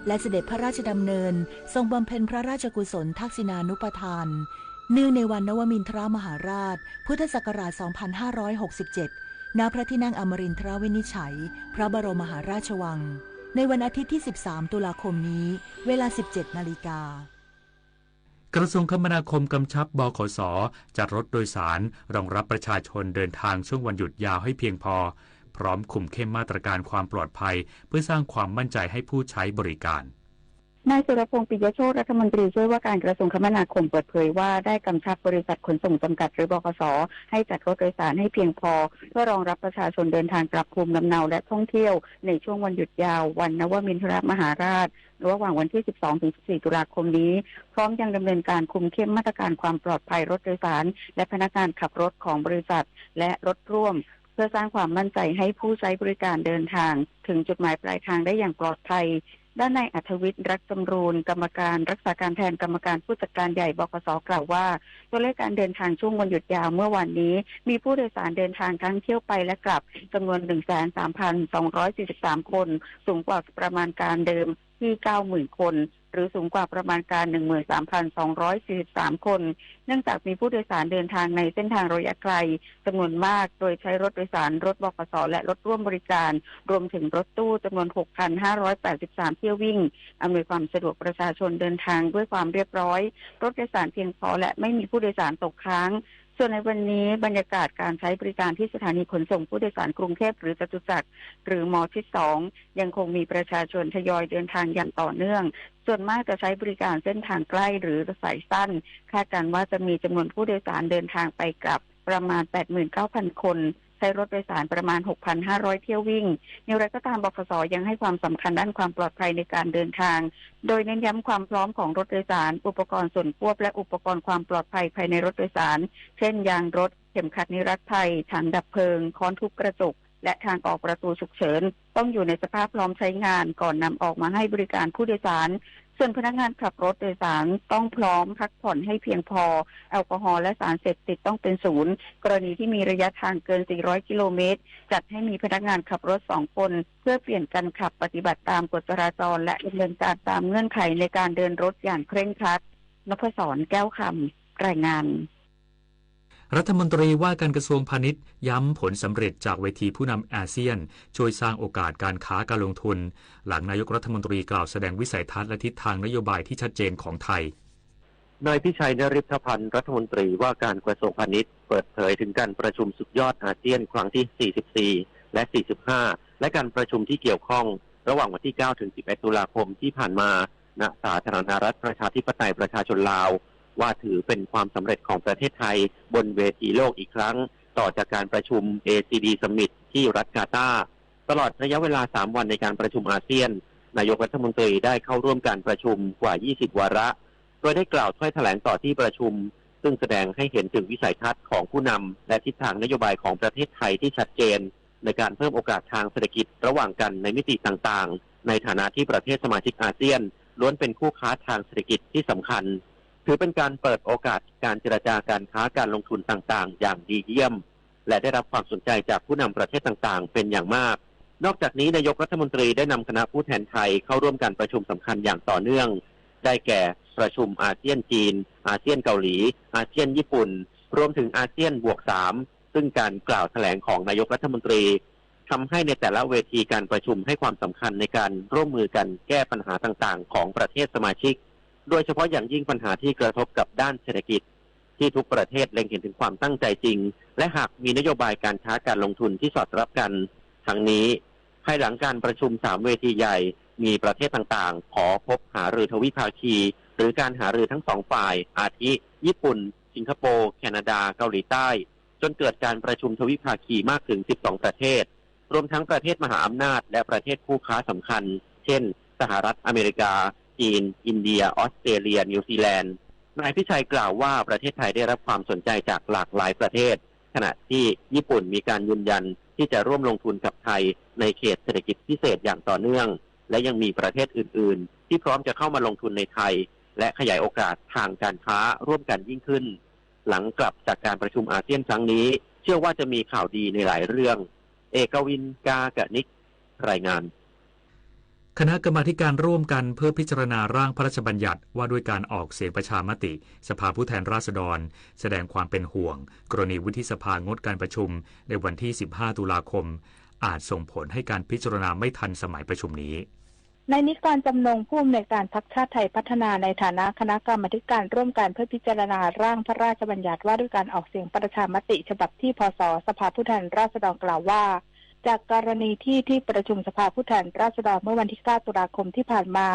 และเสด็จพระราชดำเนิน ทรงบำเพ็ญพระราชกุศลทักษิณานุปทาน เนื่องในวันนวมินทรมหาราช พุทธศักราช สองพันห้าร้อยหกสิบเจ็ด ณ พระที่นั่งอมรินทรวินิจฉัย พระบรมมหาราชวัง ในวันอาทิตย์ที่ สิบสาม ตุลาคมนี้ เวลา สิบเจ็ด นาฬิกา กระทรวงคมนาคมกำชับ บขส จัดรถโดยสารรองรับประชาชนเดินทางช่วงวันหยุดยาวให้เพียงพอ พร้อมคุมเข้มมาตรการความปลอดภัย เพื่อสร้างความมั่นใจให้ผู้ใช้บริการ นายสุรพงษ์ ปิยโชติ รัฐมนตรีช่วยว่าการกระทรวงคมนาคมเปิดเผยว่า ได้กำชับบริษัทขนส่งจำกัดหรือบขส ให้จัดรถโดยสารให้เพียงพอ เพื่อรองรับประชาชนเดินทางกลับภูมิลำเนาและท่องเที่ยวในช่วงวันหยุดยาววันนวมินทรมหาราช ระหว่างวันที่ สิบสอง ถึง สิบสี่ ตุลาคมนี้ พร้อมยังดำเนินการคุมเข้มมาตรการความปลอดภัยรถโดยสาร และพนักงานขับรถของบริษัท และรถร่วม เพื่อสร้างความมั่นใจให้ผู้ใช้บริการเดินทางถึงจุดหมายปลายทางได้อย่างปลอดภัย ด้านนายอัธวิทย์ รักจำรูน กรรมการรักษาการแทนกรรมการผู้จัดการใหญ่ บขส กล่าวว่า ตัวเลขการเดินทางช่วงวันหยุดยาวเมื่อวานนี้ มีผู้โดยสารเดินทางทั้งเที่ยวไปและกลับจำนวน หนึ่งแสนสามพันสองร้อยสี่สิบสาม คน สูงกว่าประมาณการเดิมที่ เก้าหมื่น คน หรือสูงกว่าประมาณการ หนึ่งหมื่นสามพันสองร้อยสี่สิบสาม คน เนื่องจากมีผู้โดยสารเดินทางในเส้นทางระยะไกลจำนวนมาก โดยใช้รถโดยสาร รถบขส และรถร่วมบริการ รวมถึงรถตู้จำนวน หกพันห้าร้อยแปดสิบสาม เที่ยววิ่ง อำนวยความสะดวกประชาชนเดินทางด้วยความเรียบร้อย รถโดยสารเพียงพอ และไม่มีผู้โดยสารตกค้าง ส่วนในวันนี้บรรยากาศการใช้บริการที่สถานีขนส่งผู้โดยสารกรุงเทพฯ หรือจตุจักร หรือ ม.ที่สอง ยังคงมีประชาชนทยอยเดินทางอย่างต่อเนื่อง ส่วนมากจะใช้บริการเส้นทางใกล้หรือสายสั้น คาดการณ์ว่าจะมีจำนวนผู้โดยสารเดินทางไปกลับประมาณ แปดหมื่นเก้าพัน คน ใช้รถโดยสารประมาณ หกพันห้าร้อย เที่ยววิ่ง อย่างไรก็ตาม บขส ยังให้ความสำคัญด้านความปลอดภัยในการเดินทาง โดยเน้นย้ำความพร้อมของรถโดยสาร อุปกรณ์ส่วนควบ และอุปกรณ์ความปลอดภัยภายในรถโดยสาร เช่น ยางรถ เข็มขัดนิรภัย ถังดับเพลิง ค้อนทุบกระจก และทางออกประตูฉุกเฉิน ต้องอยู่ในสภาพพร้อมใช้งานก่อนนำออกมาให้บริการผู้โดยสาร ส่วนพนักงานขับรถโดยสารต้องพร้อมพักผ่อนให้เพียงพอ แอลกอฮอล์และสารเสพติดต้องเป็นศูนย์ กรณีที่มีระยะทางเกิน สี่ร้อย กิโลเมตร จัดให้มีพนักงานขับรถสองคน เพื่อเปลี่ยนกันขับปฏิบัติตามกฎจราจร และดำเนินการตามเงื่อนไขในการเดินรถอย่างเคร่งครัด นพศร แก้วคำ รายงาน รัฐมนตรีว่าการกระทรวงพาณิชย์ย้ำผลสำเร็จจากเวทีผู้นำอาเซียน ช่วยสร้างโอกาสการค้าการลงทุน หลังนายกรัฐมนตรีกล่าวแสดงวิสัยทัศน์และทิศทางนโยบายที่ชัดเจนของไทย นายพิชัย นฤทธพันธ์ รัฐมนตรีว่าการกระทรวงพาณิชย์ เปิดเผยถึงการประชุมสุดยอดอาเซียนครั้งที่ สี่สิบสี่ และ สี่สิบห้า และการประชุมที่เกี่ยวข้องระหว่างวันที่ เก้า ถึง สิบเอ็ด ตุลาคมที่ผ่านมา ณ สาธารณรัฐประชาธิปไตยประชาชนลาว ว่าถือเป็นความสำเร็จของประเทศไทยบนเวทีโลกอีกครั้ง ต่อจากการประชุม เอซีดี Summit ที่รัฐกาตาร์ ตลอดระยะเวลา สาม วันในการประชุมอาเซียน นายกรัฐมนตรีได้เข้าร่วมการประชุมกว่า ยี่สิบ วาระ โดยได้กล่าวถ้อยแถลงต่อที่ประชุม ซึ่งแสดงให้เห็นถึงวิสัยทัศน์ของผู้นำและทิศทางนโยบายของประเทศไทยที่ชัดเจน ในการเพิ่มโอกาสทางเศรษฐกิจระหว่างกันในมิติต่างๆ ในฐานะที่ประเทศสมาชิกอาเซียน ล้วนเป็นคู่ค้าทางเศรษฐกิจที่สำคัญ ถือเป็นการเปิดโอกาสการเจรจาการค้าการลงทุนต่างๆ อย่างดีเยี่ยม และได้รับความสนใจจากผู้นำประเทศต่างๆ เป็นอย่างมาก นอกจากนี้นายกรัฐมนตรีได้นำคณะผู้แทนไทยเข้าร่วมการประชุมสำคัญอย่างต่อเนื่อง ได้แก่ ประชุมอาเซียน-จีน อาเซียน-เกาหลี อาเซียน-ญี่ปุ่น รวมถึงอาเซียนบวกสาม ซึ่งการกล่าวแถลงของนายกรัฐมนตรี ทำให้ในแต่ละเวทีการประชุมให้ความสำคัญในการร่วมมือกันแก้ปัญหาต่างๆ ของประเทศสมาชิก โดยเฉพาะอย่างยิ่งปัญหาที่กระทบกับด้านเศรษฐกิจ ที่ทุกประเทศเล็งเห็นถึงความตั้งใจจริง และหากมีนโยบายการค้าการลงทุนที่สอดรับกัน ทั้งนี้ ภายหลังการประชุมสามเวทีใหญ่ มีประเทศต่างๆ ขอพบหารือทวิภาคี หรือการหารือทั้งสองฝ่าย อาทิ ญี่ปุ่น สิงคโปร์ แคนาดา เกาหลีใต้ จนเกิดการประชุมทวิภาคีมากถึงสิบสองประเทศ รวมทั้งประเทศมหาอำนาจและประเทศคู่ค้าสำคัญ เช่น สหรัฐอเมริกา จีน อินเดีย ออสเตรเลีย นิวซีแลนด์ นายพิชัยกล่าวว่าประเทศไทยได้รับความสนใจจากหลากหลายประเทศ ขณะที่ญี่ปุ่นมีการยืนยันที่จะร่วมลงทุนกับไทยในเขตเศรษฐกิจพิเศษอย่างต่อเนื่อง และยังมีประเทศอื่นๆ ที่พร้อมจะเข้ามาลงทุนในไทย และขยายโอกาสทางการค้าร่วมกันยิ่งขึ้น หลังกลับจากการประชุมอาเซียนครั้งนี้ เชื่อว่าจะมีข่าวดีในหลายเรื่อง เอกวิน กากนิก รายงาน คณะกรรมาธิการร่วมกันเพื่อพิจารณาร่างพระราชบัญญัติว่าด้วยการออกเสียงประชามติสภาผู้แทนราษฎร แสดงความเป็นห่วง กรณีวุฒิสภางดการประชุมในวันที่ สิบห้า ตุลาคม อาจส่งผลให้การพิจารณาไม่ทันสมัยประชุมนี้ นายนิกร จำนง ผู้อำนวยการพรรคชาติไทยพัฒนา ในฐานะคณะกรรมาธิการร่วมกันเพื่อพิจารณาร่างพระราชบัญญัติว่าด้วยการออกเสียงประชามติฉบับที่ พศ สภาผู้แทนราษฎร กล่าวว่า จากกรณีที่ที่ประชุมสภาผู้แทนราษฎรเมื่อวันที่ เก้า ตุลาคมที่ผ่านมา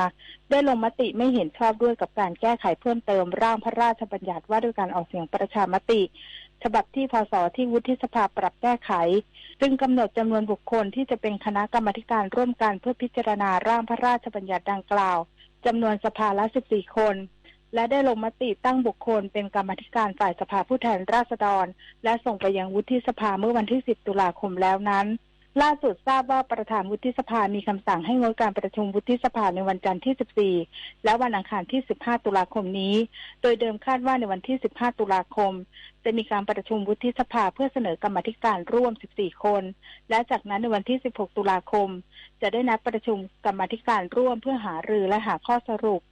ได้ลงมติไม่เห็นชอบด้วยกับการแก้ไขเพิ่มเติมร่างพระราชบัญญัติว่าด้วยการออกเสียงประชามติ ฉบับที่ พศ ที่วุฒิสภาปรับแก้ไข ซึ่งกำหนดจำนวนบุคคลที่จะเป็นคณะกรรมาธิการร่วมกันเพื่อพิจารณาร่างพระราชบัญญัติดังกล่าว จำนวนสภาละ สิบสี่ คน และได้ลงมติตั้งบุคคลเป็นกรรมาธิการฝ่ายสภาผู้แทนราษฎร และส่งไปยังวุฒิสภาเมื่อวันที่ สิบ ตุลาคมแล้วนั้น ล่าสุดทราบว่าประธานวุฒิสภามีคำสั่งให้งดการประชุมวุฒิสภาในวันจันทร์ที่ สิบสี่ และวันอังคารที่ สิบห้า ตุลาคมนี้ โดยเดิมคาดว่าในวันที่ สิบห้า ตุลาคม จะมีการประชุมวุฒิสภาเพื่อเสนอกรรมาธิการร่วม สิบสี่ คน และจากนั้นในวันที่ สิบหก ตุลาคม จะได้นัดประชุมกรรมาธิการร่วมเพื่อหารือและหาข้อสรุป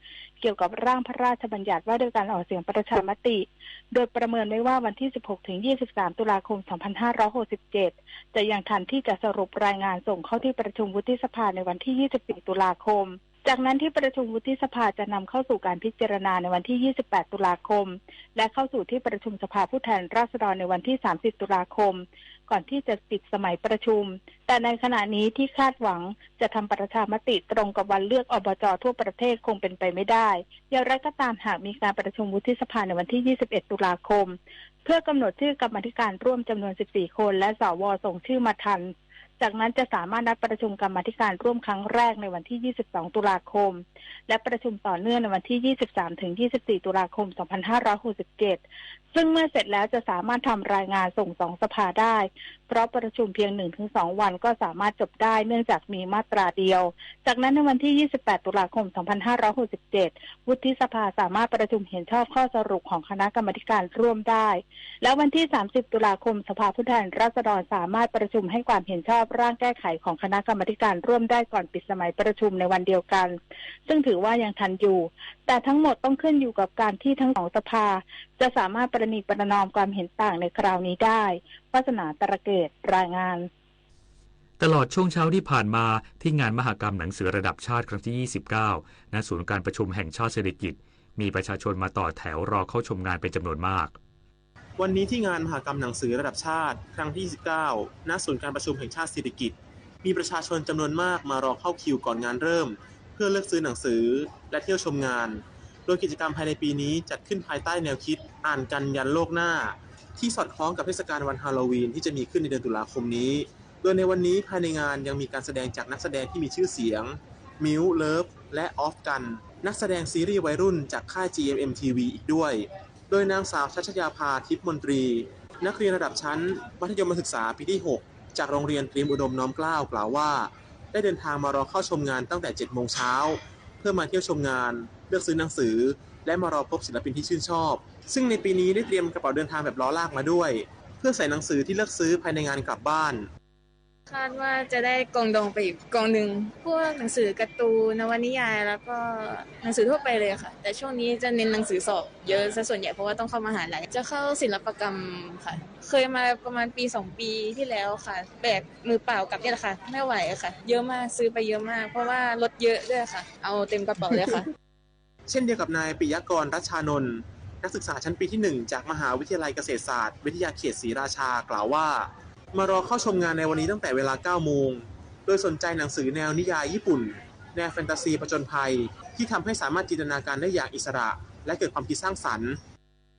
เกี่ยวกับร่างพระราชบัญญัติว่าด้วยการออกเสียงประชามติ โดยประเมินไว้ว่าวันที่ สิบหก ถึง ยี่สิบสาม ตุลาคม สองพันห้าร้อยหกสิบเจ็ด จะยังทันที่จะสรุปรายงานส่งเข้าที่ประชุมวุฒิสภาในวันที่ ยี่สิบสี่ ตุลาคม จากนั้นที่ประชุมวุฒิสภาจะนำเข้าสู่การพิจารณาในวันที่ ยี่สิบแปด ตุลาคม และเข้าสู่ที่ประชุมสภาผู้แทนราษฎรในวันที่ สามสิบ ตุลาคม ก่อนที่จะปิดสมัยประชุม แต่ในขณะนี้ที่คาดหวังจะทำประชามติตรงกับวันเลือก อบจ ทั่วประเทศคงเป็นไปไม่ได้ อย่างไรก็ตาม หากมีการประชุมวุฒิสภาในวันที่ ยี่สิบเอ็ด ตุลาคม เพื่อกำหนดชื่อกรรมาธิการร่วมจำนวน สิบสี่ คน และ สว ส่งชื่อมาทัน จากนั้นจะสามารถนัดประชุมกรรมาธิการร่วมครั้งแรกในวันที่ ยี่สิบสอง ตุลาคม และประชุมต่อเนื่องในวันที่ ยี่สิบสาม ถึง ยี่สิบสี่ ตุลาคม สองพันห้าร้อยหกสิบเจ็ด ซึ่งเมื่อเสร็จแล้วจะสามารถทำรายงานส่งสองสภาได้ เพราะประชุมเพียงหนึ่งถึงสองวันก็สามารถจบได้ เนื่องจากมีมาตราเดียว จากนั้นในวันที่ ยี่สิบแปด ตุลาคม สองพันห้าร้อยหกสิบเจ็ด วุฒิสภาสามารถประชุมเห็นชอบข้อสรุปของคณะกรรมาธิการร่วมได้ และวันที่ สามสิบ ตุลาคม สภาผู้แทนราษฎรสามารถประชุมให้ความเห็นชอบร่างแก้ไขของคณะกรรมาธิการร่วมได้ก่อนปิดสมัยประชุมในวันเดียวกัน ซึ่งถือว่ายังทันอยู่ แต่ทั้งหมดต้องขึ้นอยู่กับการที่ทั้งสองสภาจะสามารถประนีประนอมความเห็นต่างในคราวนี้ได้ วาสนา ตระเกต รายงาน ตลอดช่วงเช้าที่ผ่านมา ที่งานมหกรรมหนังสือระดับชาติครั้งที่ ยี่สิบเก้า ณ ศูนย์การประชุมแห่งชาติสิริกิติ์ มีประชาชนมาต่อแถวรอเข้าชมงานเป็นจำนวนมาก วันนี้ที่งานมหกรรมหนังสือระดับชาติครั้งที่ ยี่สิบเก้า ณ ศูนย์การประชุมแห่งชาติสิริกิติ์ มีประชาชนจำนวนมากมารอเข้าคิวก่อนงานเริ่ม เพื่อเลือกซื้อหนังสือ และเที่ยวชมงาน โดยกิจกรรมภายในปีนี้จัดขึ้นภายใต้แนวคิด อ่านกันยันโลกหน้า ที่สอดคล้องกับเทศกาลวันฮาโลวีนที่จะมีขึ้นในเดือนตุลาคมนี้ โดยในวันนี้ภายในงานยังมีการแสดงจากนักแสดงที่มีชื่อเสียง มิว เลิฟ และ ออฟ กัน นักแสดงซีรีส์วัยรุ่นจากค่าย จีเอ็มเอ็ม ทีวี อีกด้วย โดยนางสาว ชัชยาภา ทิพย์มนตรี นักเรียนระดับชั้นมัธยมศึกษาปีที่หก จากโรงเรียนเตรียมอุดมน้อมเกล้า กล่าวว่า ได้เดินทางมารอเข้าชมงานตั้งแต่ เจ็ดโมงเช้า เพื่อมาเที่ยวชมงาน เลือกซื้อหนังสือ และมารอพบศิลปินที่ชื่นชอบ ซึ่งในปีนี้ได้เตรียมกระเป๋าเดินทางแบบล้อลากมาด้วย เพื่อใส่หนังสือที่เลือกซื้อภายในงานกลับบ้าน คาดว่าจะได้กองดองไปอีกกองหนึ่ง พวกหนังสือการ์ตูน นวนิยาย แล้วก็หนังสือทั่วไปเลยค่ะ แต่ช่วงนี้จะเน้นหนังสือสอบเยอะซะส่วนใหญ่ เพราะว่าต้องเข้ามหาลัย จะเข้าศิลปกรรมค่ะ เคยมาประมาณปีสองปีที่แล้วค่ะ แบกมือเปล่ากลับเนี่ยแหละค่ะ ไม่ไหวค่ะ เยอะมาก ซื้อไปเยอะมาก เพราะว่ารถเยอะด้วยค่ะ เอาเต็มกระเป๋าเลยค่ะ เช่นเดียวกับนายปิยกร รัชชานนท์ นักศึกษาชั้นปีที่หนึ่ง จากมหาวิทยาลัยเกษตรศาสตร์วิทยาเขตศรีราชา กล่าวว่า มารอเข้าชมงานในวันนี้ตั้งแต่เวลา เก้าโมง โดยสนใจหนังสือแนวนิยายญี่ปุ่น แนวแฟนตาซีผจญภัย ที่ทำให้สามารถจินตนาการได้อย่างอิสระ และเกิดความคิดสร้างสรรค์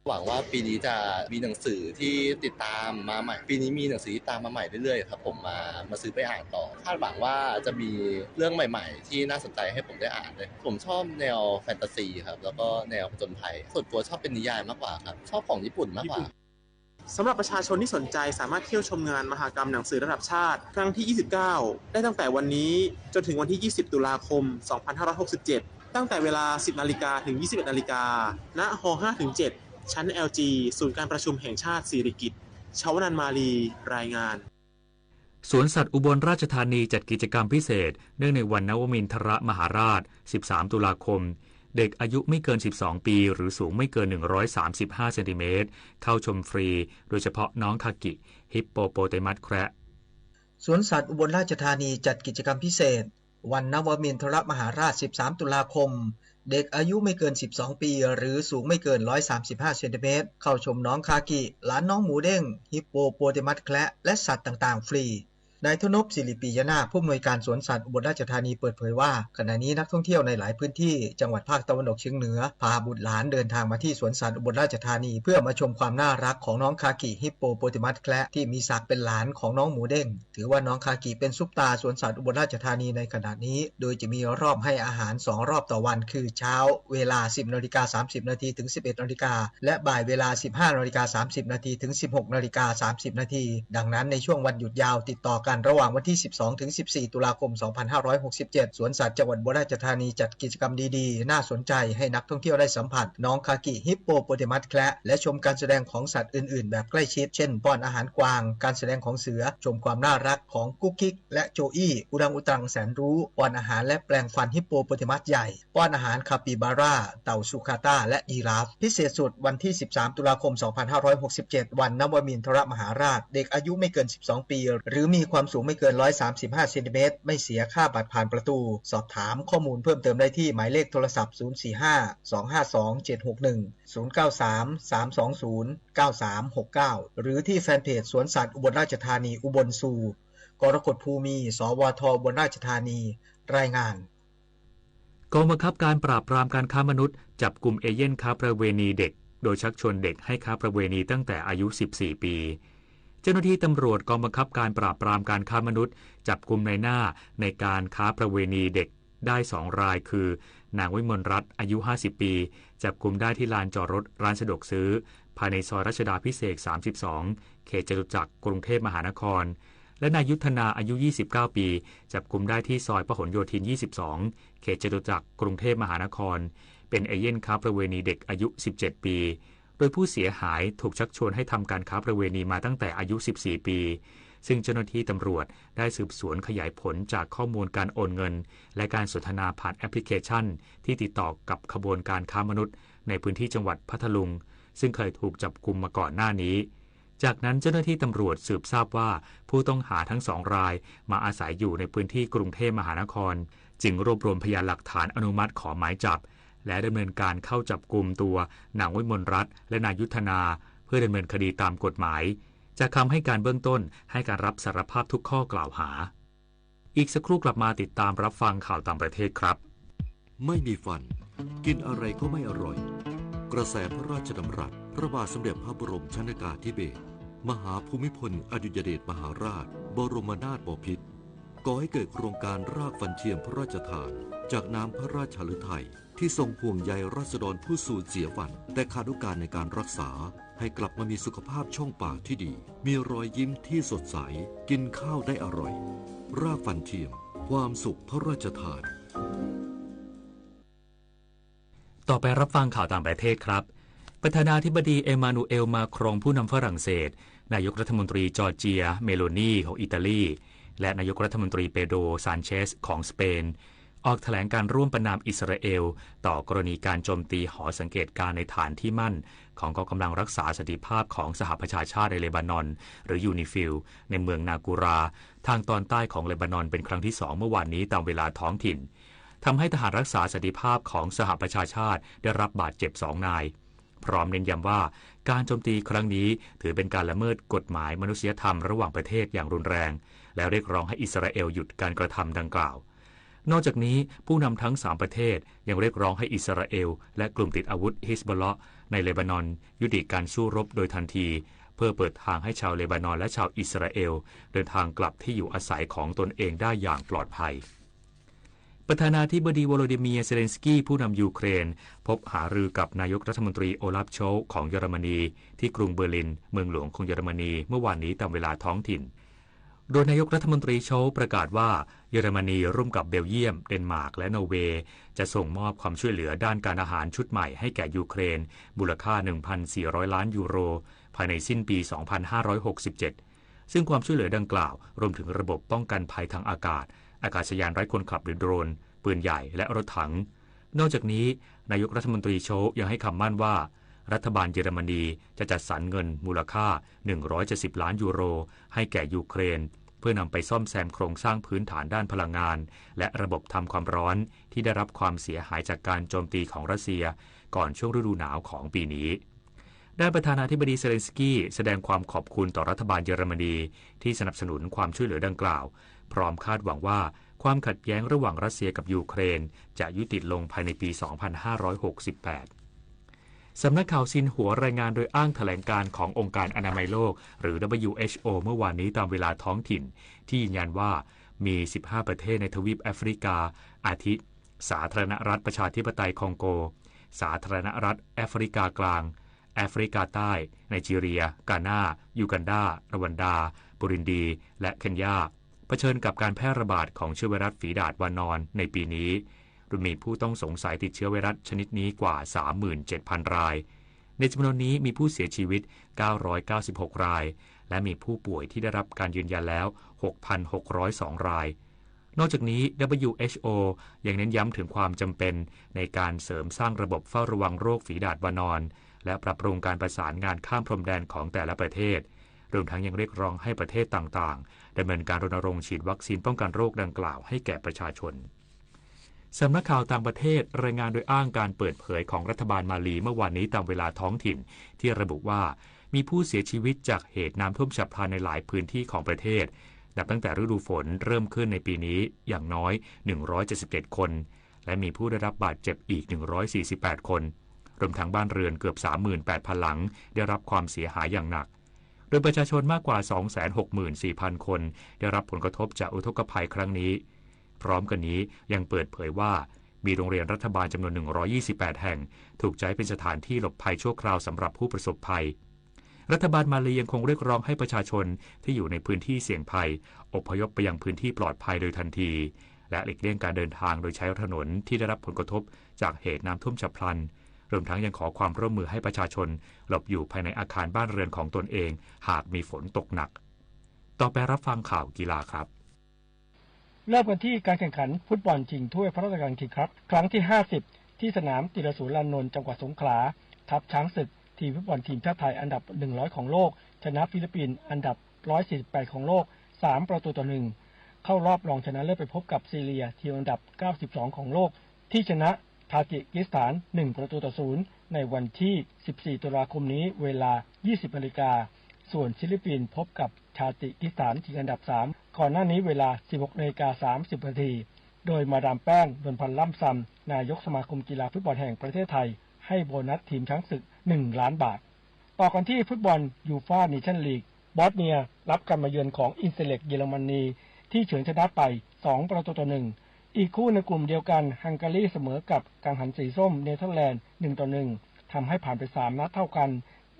หวังว่าปีนี้จะมีหนังสือที่ติดตามมาใหม่ ปีนี้มีหนังสือที่ตามมาใหม่เรื่อยๆครับผม มา มาซื้อไปอ่านต่อ คาดหวังว่าจะมีเรื่องใหม่ๆที่น่าสนใจให้ผมได้อ่านด้วย ผมชอบแนวแฟนตาซีครับ แล้วก็แนวผจญภัย ส่วนตัวชอบเป็นนิยายมากกว่าครับ ชอบของญี่ปุ่นมากกว่า สำหรับประชาชนที่สนใจสามารถเที่ยวชมงานมหกรรมหนังสือระดับชาติครั้งที่ ยี่สิบเก้า ได้ตั้งแต่วันนี้จนถึงวันที่ ยี่สิบ ตุลาคม สองพันห้าร้อยหกสิบเจ็ด ตั้งแต่เวลา สิบนาฬิกา ถึง ยี่สิบเอ็ดนาฬิกา ณ ฮห้าถึงเจ็ด ชั้น แอลจี ศูนย์การประชุมแห่งชาติสิริกิติ์ ชวนันท์ มาลี รายงาน สวนสัตว์อุบลราชธานีจัดกิจกรรมพิเศษเนื่องในวันนวมินทรมหาราช สิบสาม ตุลาคม เด็กอายุไม่เกิน สิบสอง ปี หรือสูงไม่เกิน หนึ่งร้อยสามสิบห้า เซนติเมตร เข้าชมฟรี โดยเฉพาะน้องคากิ ฮิปโปโปเตมัสแคระ สวนสัตว์อุบลราชธานีจัดกิจกรรมพิเศษ วันนวมินทรมหาราช สิบสาม ตุลาคม เด็กอายุไม่เกิน สิบสอง ปี หรือสูงไม่เกิน ร้อยสามสิบห้า เซนติเมตร เข้าชมน้องคากิ หลานน้องหมูเด้ง ฮิปโปโปเตมัสแคระ และสัตว์ต่างๆ ฟรี นายทนพ สิริปิยนาถ ผู้อำนวยการสวนสัตว์อุบลราชธานีเปิดเผยว่า ขณะนี้นักท่องเที่ยวในหลายพื้นที่จังหวัดภาคตะวันออกเฉียงเหนือ พาบุตรหลานเดินทางมาที่สวนสัตว์อุบลราชธานี เพื่อมาชมความน่ารักของน้องคากิ ฮิปโปโปเตมัสแคระ ที่มีศักดิ์เป็นหลานของน้องหมูเด้ง ถือว่าน้องคากิเป็นซุปตาสวนสัตว์อุบลราชธานีในขณะนี้ โดยจะมีรอบให้อาหารสองรอบต่อวัน คือเช้าเวลา สิบนาฬิกา สามสิบนาที ถึง สิบเอ็ดนาฬิกา และบ่ายเวลา สิบห้านาฬิกา สามสิบนาที ถึง สิบหกนาฬิกา สามสิบนาที ดังนั้นในช่วงวันหยุดยาวติดต่อกันระหว่างวันที่ สิบสอง ถึง สิบสี่ ตุลาคม สองพันห้าร้อยหกสิบเจ็ด สวนสัตว์จังหวัดอุบลราชธานีจัดกิจกรรมดีๆ น่าสนใจให้นักท่องเที่ยวได้สัมผัสน้องคากิ ฮิปโปโปเตมัสแคระ และชมการแสดงของสัตว์อื่นๆ แบบใกล้ชิด เช่น ป้อนอาหารกวาง การแสดงของเสือ ชมความน่ารักของกุ๊กคิก และโจอี้ อุรังอุตังแสนรู้ ป้อนอาหารและแปรงฟันฮิปโปโปเตมัสใหญ่ ป้อนอาหารคาปิบาร่า เต่าสุคาต้า และยีราฟ พิเศษสุด วันที่ สิบสาม ตุลาคม สองพันห้าร้อยหกสิบเจ็ด วันนวมินทรมหาราช เด็กอายุไม่เกิน สิบสอง ปี หรือมีความสูงไม่เกิน ร้อยสามสิบห้า เซนติเมตร ไม่เสียค่าบัตรผ่านประตู สอบถามข้อมูลเพิ่มเติมได้ที่หมายเลขโทรศัพท์ ศูนย์สี่ห้า สองห้าสอง เจ็ดหกหนึ่ง ศูนย์เก้าสาม สามสองศูนย์ เก้าสามหกเก้า หรือที่แฟนเพจสวนสัตว์อุบลราชธานี อุบลซู กรกฎภูมิ สวท อุบลราชธานี รายงาน กองบังคับการปราบปรามการค้ามนุษย์จับกุมเอเย่นค้าประเวณีเด็ก โดยชักชวนเด็กให้ค้าประเวณีตั้งแต่อายุ สิบสี่ ปี เจ้าหน้าที่ตำรวจกองบังคับการปราบปรามการค้ามนุษย์จับกุมนายหน้าในการค้าประเวณีเด็กได้สองราย คือ นางวิมลรัตน์ อายุ ห้าสิบ ปี จับกุมได้ที่ลานจอดรถร้านสะดวกซื้อ ภายในซอยรัชดาภิเษก สามสิบสอง เขตจตุจักร กรุงเทพมหานคร และนายยุทธนา อายุ ยี่สิบเก้า ปี จับกุมได้ที่ซอยพหลโยธิน ยี่สิบสอง เขตจตุจักร กรุงเทพมหานคร เป็นเอเย่นค้าประเวณีเด็กอายุ สิบเจ็ด ปี โดยผู้เสียหายถูกชักชวนให้ทำการค้าประเวณีมาตั้งแต่อายุ สิบสี่ ปี ซึ่งเจ้าหน้าที่ตำรวจได้สืบสวนขยายผลจากข้อมูลการโอนเงิน และการสนทนาผ่านแอปพลิเคชันที่ติดต่อกับขบวนการค้ามนุษย์ในพื้นที่จังหวัดพัทลุง ซึ่งเคยถูกจับกุมมาก่อนหน้านี้ จากนั้นเจ้าหน้าที่ตำรวจสืบทราบว่าผู้ต้องหาทั้งสองรายมาอาศัยอยู่ในพื้นที่กรุงเทพมหานคร จึงรวบรวมพยานหลักฐานอนุมัติขอหมายจับ และดำเนินการเข้าจับกุมตัวนางวิมลรัตน์และนายยุทธนา เพื่อดำเนินคดีตามกฎหมาย จากคำให้การเบื้องต้นให้การรับสารภาพทุกข้อกล่าวหา อีกสักครู่กลับมาติดตามรับฟังข่าวต่างประเทศครับ ไม่มีฟัน กินอะไรก็ไม่อร่อย กระแสพระราชดำรัส พระบาทสมเด็จพระบรมชนกาธิเบศร มหาภูมิพลอดุลยเดชมหาราช บรมนาถบพิตร ก่อให้เกิดโครงการรากฟันเทียมพระราชทาน จากน้ำพระราชฤทัย ที่ทรงห่วงใยราษฎรผู้สูญเสียฝัน แต่ขาดโอกาสในการรักษา ให้กลับมามีสุขภาพช่องปากที่ดี มีรอยยิ้มที่สดใส กินข้าวได้อร่อย รากฝันเทียม ความสุขพระราชทาน ต่อไปรับฟังข่าวต่างประเทศครับ ประธานาธิบดีเอมานูเอล มาครง ผู้นำฝรั่งเศส นายกรัฐมนตรีจอร์เจีย เมโลนี ของอิตาลี และนายกรัฐมนตรีเปโดร ซานเชส ของสเปน ออกแถลงการร่วมประณามอิสราเอล ต่อกรณีการโจมตีหอสังเกตการณ์ในฐานที่มั่นของกองกำลังรักษาสันติภาพของสหประชาชาติในเลบานอน หรือ ยูนิฟิล ในเมืองนากูรา ทางตอนใต้ของเลบานอนเป็นครั้งที่สองเมื่อวานนี้ตามเวลาท้องถิ่น ทำให้ทหารรักษาสันติภาพของสหประชาชาติได้รับบาดเจ็บสองนาย พร้อมเน้นย้ำว่า การโจมตีครั้งนี้ถือเป็นการละเมิดกฎหมายมนุษยธรรมระหว่างประเทศอย่างรุนแรง และเรียกร้องให้อิสราเอลหยุดการกระทำดังกล่าว นอกจากนี้ผู้นำทั้งสามประเทศยังเรียกร้องให้อิสราเอลและกลุ่มติดอาวุธฮิซบอลเลาะห์ในเลบานอนยุติการสู้รบโดยทันที เพื่อเปิดทางให้ชาวเลบานอนและชาวอิสราเอลเดินทางกลับที่อยู่อาศัยของตนเองได้อย่างปลอดภัย ประธานาธิบดีโวโลดิเมียร์ เซเลนสกี้ ผู้นำยูเครน พบหารือกับนายกรัฐมนตรีโอลาฟ โชลต์ ของเยอรมนี ที่กรุงเบอร์ลิน เมืองหลวงของเยอรมนี เมื่อวานนี้ตามเวลาท้องถิ่น โดยนายกรัฐมนตรี โชลต์ ประกาศว่า เยอรมนีร่วมกับเบลเยียม เดนมาร์ก และนอร์เวย์ จะส่งมอบความช่วยเหลือด้านการทหารชุดใหม่ให้แก่ยูเครน มูลค่า หนึ่งพันสี่ร้อยล้านยูโร ภายในสิ้นปี สองพันห้าร้อยหกสิบเจ็ด ซึ่งความช่วยเหลือดังกล่าวรวมถึงระบบป้องกันภัยทางอากาศ อากาศยานไร้คนขับหรือโดรน ปืนใหญ่ และรถถัง นอกจากนี้ นายกรัฐมนตรี โชลต์ ยังให้คำมั่นว่า รัฐบาลเยอรมนีจะจัดสรรเงินมูลค่า หนึ่งร้อยเจ็ดสิบล้านยูโร ให้แก่ยูเครน เพื่อนำไปซ่อมแซมโครงสร้างพื้นฐานด้านพลังงาน และระบบทำความร้อนที่ได้รับความเสียหายจากการโจมตีของรัสเซีย ก่อนช่วงฤดูหนาวของปีนี้ ด้านประธานาธิบดี เซเลนสกี้ แสดงความขอบคุณต่อรัฐบาลเยอรมนี ที่สนับสนุนความช่วยเหลือดังกล่าว พร้อมคาดหวังว่าความขัดแย้งระหว่างรัสเซียกับยูเครน จะยุติลงภายในปี สองพันห้าร้อยหกสิบแปด สำนักข่าวซินหัวรายงานโดยอ้างแถลงการณ์ขององค์การอนามัยโลก หรือ ดับเบิลยูเอชโอ เมื่อวานนี้ตามเวลาท้องถิ่น ที่ยืนยันว่ามี สิบห้า ประเทศในทวีปแอฟริกา อาทิ สาธารณรัฐประชาธิปไตยคองโก สาธารณรัฐแอฟริกากลาง แอฟริกาใต้ ไนจีเรีย กานา ยูกันดา รวันดา บุรินดี และเคนยา เผชิญกับการแพร่ระบาดของเชื้อไวรัสฝีดาษวานอนในปีนี้ โดยมีผู้ต้องสงสัยติดเชื้อไวรัสชนิดนี้กว่า สามหมื่นเจ็ดพัน ราย ในจำนวนนี้มีผู้เสียชีวิต เก้าร้อยเก้าสิบหก ราย และมีผู้ป่วยที่ได้รับการยืนยันแล้ว หกพันหกร้อยสอง ราย นอกจากนี้ ดับเบิลยูเอชโอ ยังเน้นย้ำถึงความจำเป็นในการเสริมสร้างระบบเฝ้าระวังโรคฝีดาษวานอน และปรับปรุงการประสานงานข้ามพรมแดนของแต่ละประเทศ รวมทั้งยังเรียกร้องให้ประเทศต่างๆ ดำเนินการรณรงค์ฉีดวัคซีนป้องกันโรคดังกล่าวให้แก่ประชาชน สำนักข่าวต่างประเทศรายงานโดยอ้างการเปิดเผยของรัฐบาลมาลีเมื่อวานนี้ตามเวลาท้องถิ่น ที่ระบุว่ามีผู้เสียชีวิตจากเหตุน้ำท่วมฉับพลันในหลายพื้นที่ของประเทศ นับตั้งแต่ฤดูฝนเริ่มขึ้นในปีนี้อย่างน้อย หนึ่งร้อยเจ็ดสิบเจ็ด คน และมีผู้ได้รับบาดเจ็บอีก หนึ่งร้อยสี่สิบแปด คน รวมทั้งบ้านเรือนเกือบ สามหมื่นแปดพัน หลัง ได้รับความเสียหายอย่างหนัก โดยประชาชนมากกว่า สองแสนหกหมื่นสี่พัน คน ได้รับผลกระทบจากอุทกภัยครั้งนี้ พร้อมกันนี้ยังเปิดเผยว่า มีโรงเรียนรัฐบาลจำนวน หนึ่งร้อยยี่สิบแปด แห่ง ถูกใช้เป็นสถานที่หลบภัยชั่วคราวสำหรับผู้ประสบภัย รัฐบาลมาลียังคงเรียกร้องให้ประชาชนที่อยู่ในพื้นที่เสี่ยงภัย อพยพไปยังพื้นที่ปลอดภัยโดยทันที และหลีกเลี่ยงการเดินทางโดยใช้ถนนที่ได้รับผลกระทบจากเหตุน้ำท่วมฉับพลัน รวมทั้งยังขอความร่วมมือให้ประชาชนหลบอยู่ภายในอาคารบ้านเรือนของตนเอง หากมีฝนตกหนัก ต่อไปรับฟังข่าวกีฬาครับ เริ่มกันที่การแข่งขันฟุตบอลชิงถ้วยพระราชทานคิงส์คัพครั้งที่ ห้าสิบ ที่สนามติลสูรานนท์ จังหวัดสงขลา ทัพช้างศึก ทีมฟุตบอลทีมชาติไทยอันดับ หนึ่งร้อย ของโลก ชนะฟิลิปปินส์อันดับ ร้อยสี่สิบแปด ของโลก สาม ประตูต่อ หนึ่ง เข้ารอบรองชนะเลิศไปพบกับซีเรีย ทีมอันดับ เก้าสิบสอง ของโลก ที่ชนะทาจิกิสถาน หนึ่ง ประตูต่อ ศูนย์ ในวันที่ สิบสี่ ตุลาคมนี้เวลา ยี่สิบ นาฬิกา ส่วนฟิลิปปินส์พบกับทาจิกิสถาน ทีมอันดับ สาม ก่อนหน้านี้เวลา สิบหก นาฬิกา สามสิบ นาที โดยมาดามแป้ง นวลพันธ์ล่ำซำ นายกสมาคมกีฬาฟุตบอลแห่งประเทศไทย ให้โบนัสทีมช้างศึก หนึ่ง ล้านบาท ต่อกันที่ฟุตบอลยูฟาเนชั่นลีก บอสเนียรับการมาเยือนของอินเซเล็กเยอรมนี ที่เฉือนชนะไป สอง ประตูต่อ หนึ่ง อีกคู่ในกลุ่มเดียวกัน ฮังการีเสมอกับกังหันสีส้มเนเธอร์แลนด์ หนึ่งต่อหนึ่ง ทำให้ผ่านไปสามนัดเท่ากัน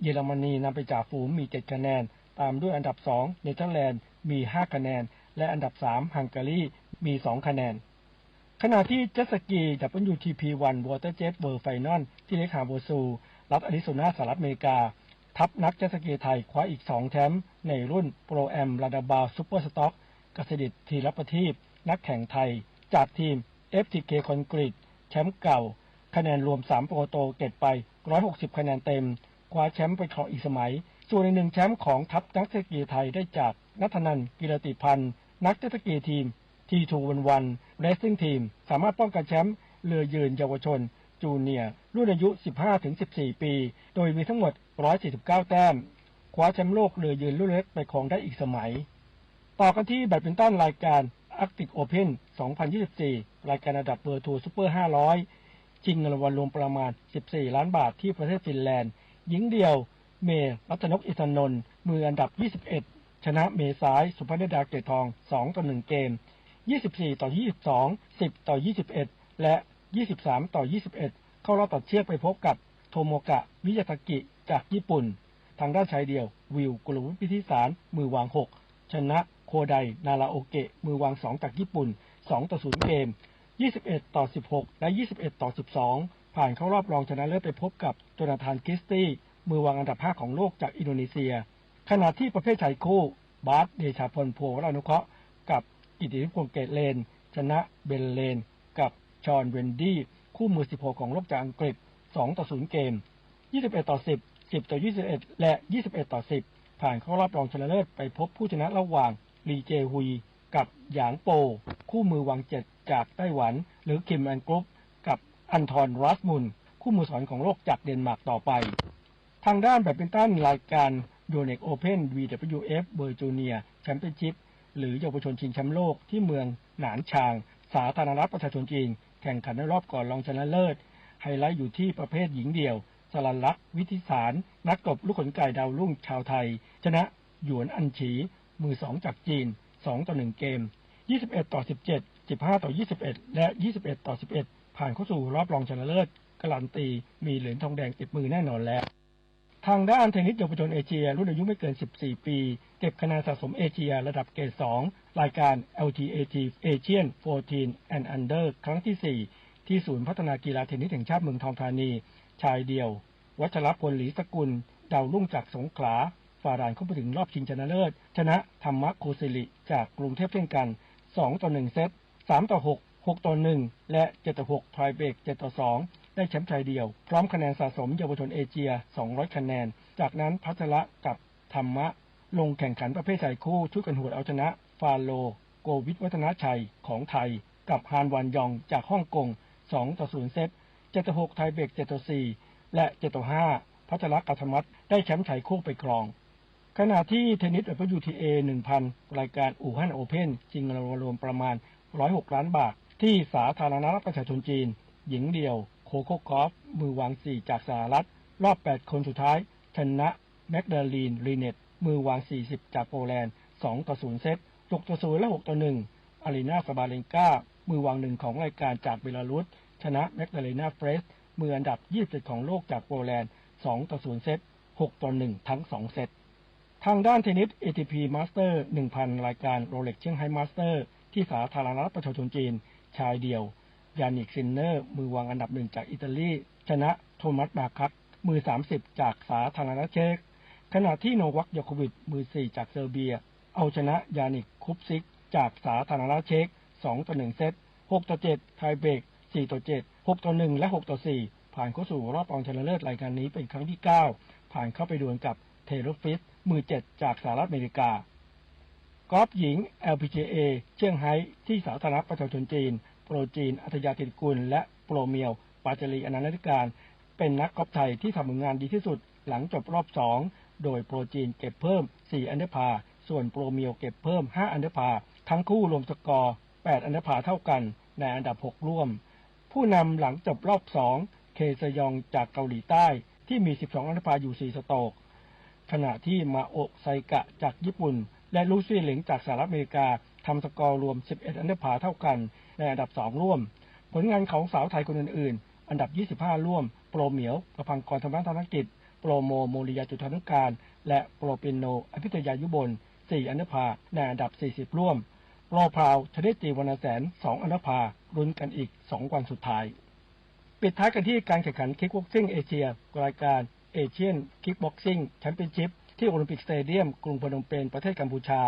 เยอรมนีนำไปจ่าฝูงมีเจ็ดคะแนน ตามด้วยอันดับสองเนเธอร์แลนด์มีห้าคะแนน และอันดับสามฮังการีมีสองคะแนน ขณะที่เจ็ตสกี ดับเบิลยูทีพี วัน วอเตอร์เจ็ต เวิลด์ไฟนอล ที่เลคฮาโวซู รัฐอาริโซนา สหรัฐอเมริกา ทัพนักเจ็ตสกีไทยคว้าอีกสองแชมป์ในรุ่นโปรแอม ลาดาบาว ซูเปอร์สต็อก กสิดิษ ธีรประทีป นักแข่งไทย จากทีม เอฟทีเค คอนกรีต แชมป์เก่า คะแนนรวมสามประตูเก็บไป ร้อยหกสิบคะแนนเต็ม คว้าแชมป์ไปครองอีกสมัย ส่วนอีกหนึ่งแชมป์ของทัพนักเจ็ตสกีไทยได้จาก ณัฐนันท์ กีรติพันธ์ นักเจ็ตสกีทีม ทีทูวันวัน เรซซิ่งทีม สามารถป้องกันแชมป์เรือยืนเยาวชน จูเนียร์ รุ่นอายุ สิบห้าถึงสิบสี่ ปี โดยมีทั้งหมด ร้อยสี่สิบเก้าแต้ม คว้าแชมป์โลกเรือยืนรุ่นเล็กไปครองได้อีกสมัย ต่อกันที่แบดมินตันรายการ Arctic Open สองพันยี่สิบสี่ รายการระดับ World Tour Super ห้าร้อย ชิงเงินรางวัลรวมประมาณ สิบสี่ล้านบาท ที่ประเทศฟินแลนด์ หญิงเดี่ยว เมย์ รัตนก อินทนนท์ มืออันดับ ยี่สิบเอ็ด ชนะเมย์ซ้าย สุพนิดา เกตทอง สองต่อหนึ่งเกม ยี่สิบสี่ต่อยี่สิบสอง สิบต่อยี่สิบเอ็ด และ ยี่สิบสามต่อยี่สิบเอ็ด เข้ารอบตัดเชือกไปพบกับ โทโมกะ มิยาซากิ จากญี่ปุ่น ทางด้านชายเดี่ยว วิว กุลวุฒิ พิธิสาร มือวางหก ชนะ โคได นาราโอเกะ มือวางสองจากญี่ปุ่น สองต่อศูนย์เกม ยี่สิบเอ็ดต่อสิบหก และ ยี่สิบเอ็ดต่อสิบสอง ผ่านเข้ารอบรองชนะเลิศไปพบกับ โจนาธาน คริสตี้ มือวางอันดับห้าของโลกจากอินโดนีเซีย ขณะที่ประเภทชายคู่ บาส เดชาพล ภัววรานุเคราะห์ กับ กิตติพงษ์ เกตเลน ชนะ เบน เลน กับ ชอน เวนดี้ คู่มือสิบหกของโลกจากอังกฤษ สองต่อศูนย์เกม ยี่สิบเอ็ดต่อสิบ สิบต่อยี่สิบเอ็ด และ ยี่สิบเอ็ดต่อสิบ ผ่านเข้ารอบรองชนะเลิศไปพบผู้ชนะระหว่าง ลีเจฮุย กับ หยางโป คู่มือวางเจ็ดจากไต้หวัน หรือ คิม แอนกรุป กับ อันทอน รัสมุน คู่มือสองของโลกจากเดนมาร์กต่อไป ทางด้านแบดมินตันรายการ Yonex Open บี ดับเบิลยู เอฟ World Junior Championship หรือเยาวชนชิงแชมป์โลกที่เมืองหนานชาง สาธารณรัฐประชาชนจีน แข่งขันในรอบก่อนรองชนะเลิศ ไฮไลท์อยู่ที่ประเภทหญิงเดี่ยว สรัญลักษณ์ วิทธิสาร นักตบลูกขนไก่ดาวรุ่งชาวไทย ชนะ หยวนอัญฉี มือสองจากจีน สองต่อหนึ่งเกม ยี่สิบเอ็ดต่อสิบเจ็ด สิบห้าต่อยี่สิบเอ็ด และ ยี่สิบเอ็ดต่อสิบเอ็ด ผ่านเข้าสู่รอบรองชนะเลิศ การันตีมีเหรียญทองแดงติดมือแน่นอนแล้ว ทางด้านเทนนิสเยาวชนเอเชียรุ่นอายุไม่เกิน สิบสี่ ปี เก็บคะแนนสะสมเอเชียระดับเกรด สอง รายการ แอลทีเอที Asian fourteen and Under ครั้งที่ สี่ ที่ศูนย์พัฒนากีฬาเทนนิสแห่งชาติเมืองทองธานี ชายเดี่ยว วัชรพล หลีสกุล ดาวรุ่งจากสงขลา ฝ่าด่านเข้าไปถึงรอบชิงชนะเลิศ ชนะ ธรรมะ โคสิริ จากกรุงเทพเช่นกัน สองต่อหนึ่งเซต สามต่อหก หกต่อหนึ่ง และ เจ็ดต่อหก tie break เจ็ดต่อสอง ได้แชมป์ชายเดี่ยว พร้อมคะแนนสะสมเยาวชนเอเชีย สองร้อยคะแนน จากนั้นพัชระกับธรรมะ ลงแข่งขันประเภทชายคู่ ช่วยกันหวดเอาชนะ ฟาโล โกวิทวัฒนชัย ของไทย กับ ฮาน วันยอง จากฮ่องกง สองต่อศูนย์เซต เจ็ดต่อหก tie break เจ็ดต่อสี่ และ เจ็ดต่อห้า พัชระกับธรรมะ ได้แชมป์ชายคู่ไปครอง ขณะที่เทนนิส ดับเบิลยูทีเอ หนึ่งพัน รายการ อู่ฮั่น โอเพ่น ชิงเงินรางวัลรวมประมาณ ร้อยหกล้านบาท ที่สาธารณรัฐประชาชนจีน หญิงเดี่ยว โคโค่ กอล์ฟ มือวาง สี่ จากสหรัฐ รอบ แปด คนสุดท้าย ชนะ แมกดาลีน ลีเนต มือวาง สี่สิบ จากโปแลนด์ สองต่อศูนย์เซต หกต่อศูนย์ และ หกต่อหนึ่ง อารีนา ซาบาเลนกา มือวางหนึ่งของรายการจากเบลารุส ชนะ แมกดาเลนา เฟรช มืออันดับ ยี่สิบเจ็ด ของโลกจากโปแลนด์ สองต่อศูนย์เซต หกต่อหนึ่ง ทั้งสองเซต ทางด้านเทนนิส เอทีพี มาสเตอร์ หนึ่งพัน รายการ โรเล็ก เซี่ยงไฮ้ มาสเตอร์ ที่สาธารณรัฐประชาชนจีน ชายเดี่ยว ยานิก ซินเนอร์ มือวางอันดับหนึ่งจากอิตาลี ชนะ โทมัส บาคัก มือ สามสิบ จากสาธารณรัฐเช็ก ขณะที่ โนวัค โยโควิช มือ สี่ จากเซอร์เบีย เอาชนะ ยานิก คุปซิก จากสาธารณรัฐเช็ก สองต่อหนึ่งเซต หกต่อเจ็ด tie break สี่ต่อเจ็ด หกต่อหนึ่ง และ หกต่อสี่ ผ่านเข้าสู่รอบรองชนะเลิศรายการนี้เป็นครั้งที่ เก้า ผ่านเข้าไปดวลกับ เทเลอร์ ฟริตซ์ มือ เจ็ด จากสหรัฐอเมริกา กอล์ฟหญิง แอลพีจีเอ เซี่ยงไฮ้ ที่สาธารณรัฐประชาชนจีน โปรจีน อัธยา ธิติกุล และโปรเมียว ปาจารี อนันทนาธิการ เป็นนักกอล์ฟไทยที่ทำผลงานดีที่สุดหลังจบรอบ สอง โดยโปรจีนเก็บเพิ่ม สี่ อันเดอร์พาร์ ส่วนโปรเมียวเก็บเพิ่ม ห้า อันเดอร์พาร์ ทั้งคู่รวมสกอร์ แปด อันเดอร์พาร์ เท่ากัน ในอันดับ หก ร่วม ผู้นำหลังจบรอบ สอง เค ซยอง จากเกาหลีใต้ ที่มี สิบสอง อันเดอร์พาร์ อยู่ สี่ สโตรก ขณะที่ มาโอะ ไซกะ จากญี่ปุ่น และ ลูซี่ เหลิง จากสหรัฐอเมริกา ทำสกอร์รวม สิบเอ็ด อันเดอร์พาร์ เท่ากัน ในอันดับสองร่วม ผลงานของสาวไทยคนอื่นๆ อันดับยี่สิบห้าร่วม โปรเหมียว ประภังกร ธรรมรัตนกิจ โปรโม โมริยา จุฑานุการ และโปรปินโน อภิตยายุบล สี่อันดับในอันดับสี่สิบร่วม โปรพราว ชนิดจี วรรณแสน สองอันดับ ลุ้นกันอีกสองวันสุดท้าย ปิดท้ายกันที่การแข่งขัน Kickboxing เอเชีย รายการ Asian Kickboxing Championship ที่โอลิมปิกสเตเดียม กรุงพนมเปญ ประเทศกัมพูชา